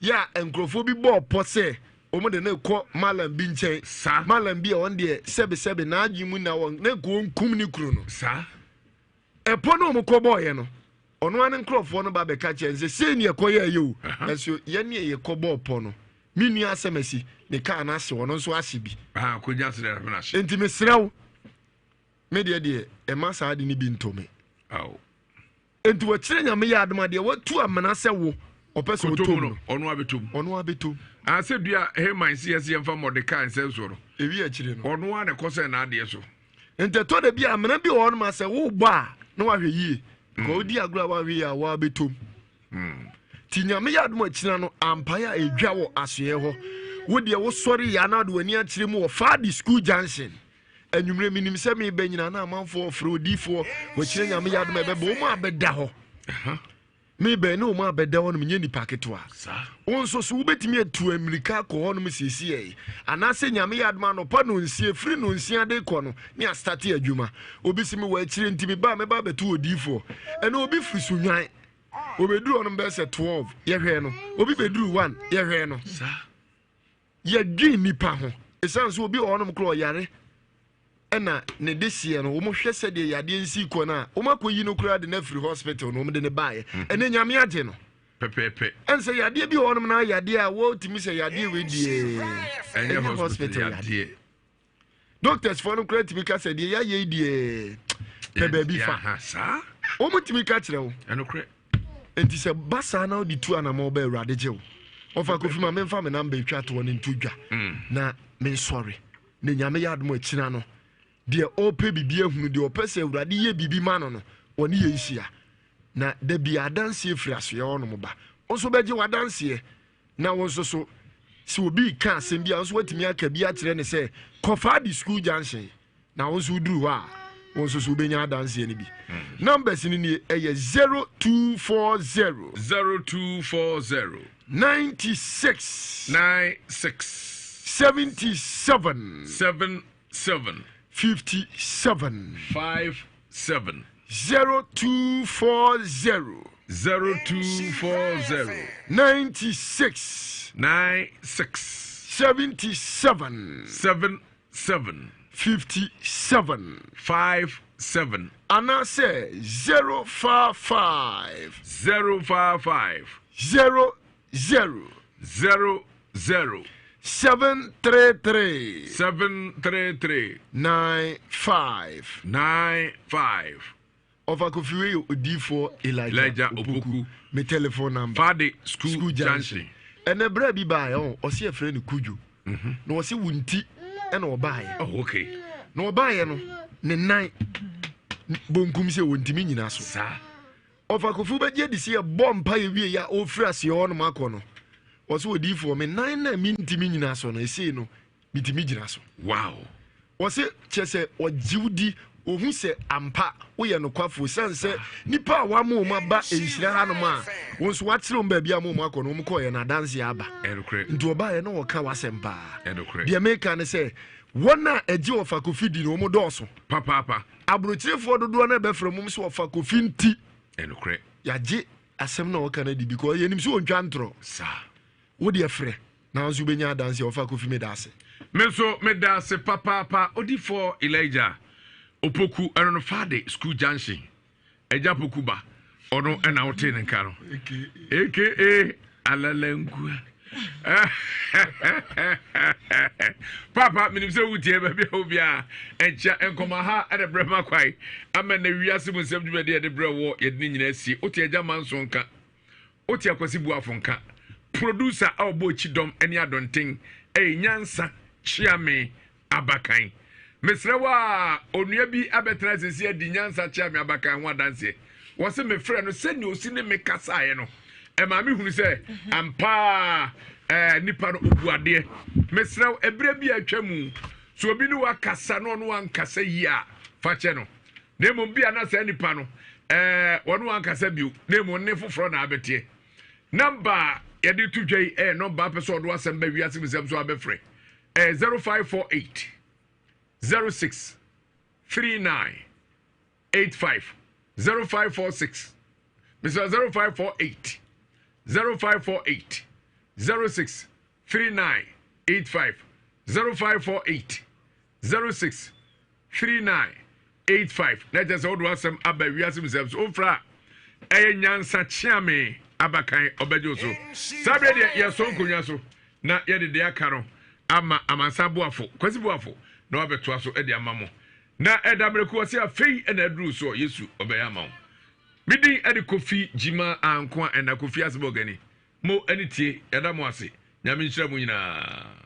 yɛ a nkurɔfoɔ bi bɔɔ pɔ sɛ wɔn de no rekɔ malam bi nkyɛn Sa. Malam bi a wɔn deɛ sɛbesɛbe n'adwene mu na wɔn na nka wɔnkum ne kunu no. Sa. Ɛpɔ no wɔn kɔ bɔɔyɛ no, ɔno ara ne nkurɔfoɔ no ba bɛka kyerɛ no sɛ sei ne ɛkɔ yɛ ɛyɛ o. Nanso yɛn ne yɛkɔ bɔɔ pɔ no, me nua asɛm asi ne kaa no ahye, ɔno nso ahye bi. Ah, kogya srɛ na fena ahye. Enti mesrɛ wo, me deɛ deɛ ɛma saa ade no bi nto me. Aw. Enti wɔkyerɛ Nyame yɛ adom a deɛ watu amena sɛ wo ɔpɛ sɛ ɔtɔ mu no, ɔno abɛtɔ mu. Ɔno abɛtɔ mu. Ah, sɛ dua Haman si yɛsɛ yɛmfa Mordecai nsɛnsoɔ no. Ewi akyire no. Ɔno ara na ɛkɔ sɛ n'adeɛ so. Nti ɛtɔ da bi a amena bi wɔ hɔnom a sɛ wobɔ a na wahwɛ yie. Ka wodi agorɔ a wahwɛ yie a woabɛtɔ mu. Nti Nyame yɛ adom akyina no ampaeɛ a ɛdwa wɔ asoɛɛ hɔ. Wo deɛ wosɔre yɛ anaa de w'ani akyerɛ mu wɔ Fadi School Junction. Anwummerɛ menim sɛ meba nyina na amanfoɔ ɔfrɛ odiifoɔ wɔkyerɛ Nyame yɛ adom a ɛbɛba wɔn abɛda hɔ. Mebɛn ne wɔn abɛda hɔ nom nyɛ nipa ketewa. Wo nso so wobɛtumi atu mmirika akɔ hɔ nom seesei anaasɛ Nyame yɛ adom anɔpa nonsia firi nonsia de kɔ no ne astate adwuma. Obi se mewɔ akyire nti meba a mɛba abɛto odiifoɔ. Ɛna obi firi so nwan. Obɛduru hɔ nom bɛyɛ sɛ 12 yɛhwɛɛ no. Obi bɛduru 1 yɛhwɛɛ no. Yɛdwen nnipa ho. Ɛsiane sɛ obi wɔ hɔnom koraa ɔyare ɛna ne de seɛ no wɔn hwɛ sɛdeɛ yadeɛ nsi kɔ no a wɔn akɔyi no koraa de no afiri hospital no wɔn de no baeɛ mhm. ɛnɛ nyame agye no pɛpɛɛpɛ ɛnsɛ yadeɛ bi wɔ hɔnom na yadeɛ a wɔtumi sɛ yadeɛ wei deɛ ɛnyɛ hospital yadeɛ doctors foɔ no koraa tumi ka sɛ deɛ yɛayɛ yi deɛ pɛ baabi fa wɔn tumi ka kyerɛ wo nti sɛ ba saa na wode tu anamɔ bɛ awurade gye wo ɔfa kofi ma memfa me namba ɛtwa toɔ no nto dwa mm. na mensɔre na nyame yɛ adom akyina no deɛ ɔpɛ biribi ahunu deɛ ɔpɛ sɛ awurade yɛ biribi ma no no ɔne yɛ nhyia na da bi adanseɛ firi asoɛ hɔ nom ba wo nso bɛgye w'adanseɛ Na wo nso so, sɛ obi reka asɛm bi a, wo nso woatumi aka bi akyerɛ no sɛ, kɔfa de school junction. Na wo nso woduru hɔ a, wo nso so wobɛnya adanseɛ no bi. Hmm. Numbers no nie, ɛyɛ 0240. 0240. 96. 96. 77. 77. 57. 57. 0240. 0240. 96. 96. 77. 77. 57. 57. Anaasɛ 055. 055. 00. 00. 733. 733. 95. 95. Ɔfa Kofi wei yɛ odiifoɔ Elijah, Elijah Opoku. Me telephone number. Fade School, School Junction. Ɛnɛ berɛ bi baeɛ ɔ ɔse yɛfrɛ no Kudwo. Mhm. Na ɔse wo nti ɛna ɔbaeɛ. Oh, okay. Na ɔbaeɛ no ne nan bonkum sɛ wɔntumi nyina so. Saa. Ɔfa Kofi wobɛgye adi sɛ yɛbɔ mpa yɛ wie yɛ a ɔfiri aseɛ hɔ nom akɔ no ɔse odiifoɔ me nan na mentumi nyina so no ɛsei no metumi gyina so. Wow. Ɔse kyerɛ sɛ ɔgye wo di ohu sɛ ampa woyɛ nokwafoɔ siane sɛ nipa a wama wɔn aba nhyira hanom a wɔn nso wakyerɛ wɔn baabi ama wɔn akɔ no wɔn kɔɔ yɛ no adanseɛ aba nti ɔbaeɛ na ɔka w'asɛm paa deɛ meka ne sɛ wɔn a ɛgye ɔfa kofi di no wɔn dɔɔso papaapa aburokyerefoɔ dodoɔ no ɛbɛfrɛ mom sɛ ɔfa kofi nti ɛnokorɛ yɛagye asɛm na ɔka no adi because yɛnim sɛ ɔntwa ntorɔ saa wo deɛ frɛ na nso wobɛnya adanseɛ ɔfa kofi meda ase. Me nso meda ase papaapa odifoɔ Elijah Opoku ɛno no Fade school junction Agya Poku ba ɔno ɛna wotee ne nka no aka Alalankua papa menim sɛ wotie baabi a wobiaa ɛnkyia nkɔma ha ɛna brɛ ma kwae ama na wiase mu nsɛm dwumadi ɛde brɛ wɔ yɛde ne nyinaa sie wote agya manso nka Wote Akwasi Boafo nka. Producer a ɔbɔ kyidɔm ne adɔnten ɛyɛ Nyansa Kyeame Abakan. Mesrɛ wo a, onua bi abɛtena sisi adi Nyansa Kyeame Abakan ho adanseɛ. Wɔse mefrɛ no sɛnea osi ne me kasaeɛ no, ɛmaa me hunu sɛ ampaa ɛɛ nipa no obu adeɛ. Mesrɛ wo, ɛberɛ bi a atwa mu, so obi ne wo akasa na ɔno ankasa yie a, fa kyɛ no. Na mmom bia na saa nipa no ɛɛ wɔn ankasa bio na mmom ne foforɔ na abɛteɛ. Namba a yɛde to dwa yi ɛyɛ nɔmba apɛ sɛ ɔdo asɛm bɛ wiase mu nsɛm so abɛfrɛ ɛyɛ 0548 06 39 85 0546 mesɛ 0548 0548 06 39 85 0548 06 3985 na kyerɛ sɛ wode w'asɛm aba wiase mu sɛm so wofrɛ a ɛyɛ nyansa kyeame abakan ɔbɛgye wo so saa berɛ deɛ yɛsɔ nkonnwa so na yɛde deɛ aka no ama amansa boafo kwasi boafo na wabɛtoa so de ama mo na ɛda mmerɛku wɔ sɛ afei ɛna aduru soɔ yesu ɔbɛyɛ ama wo. Me din ɛde Kofi Gyima Ankoa ɛna Kofi Asebɔgani. Mo ɛne tie, yɛda mo ase. Nyame nhyira mo nyinaa.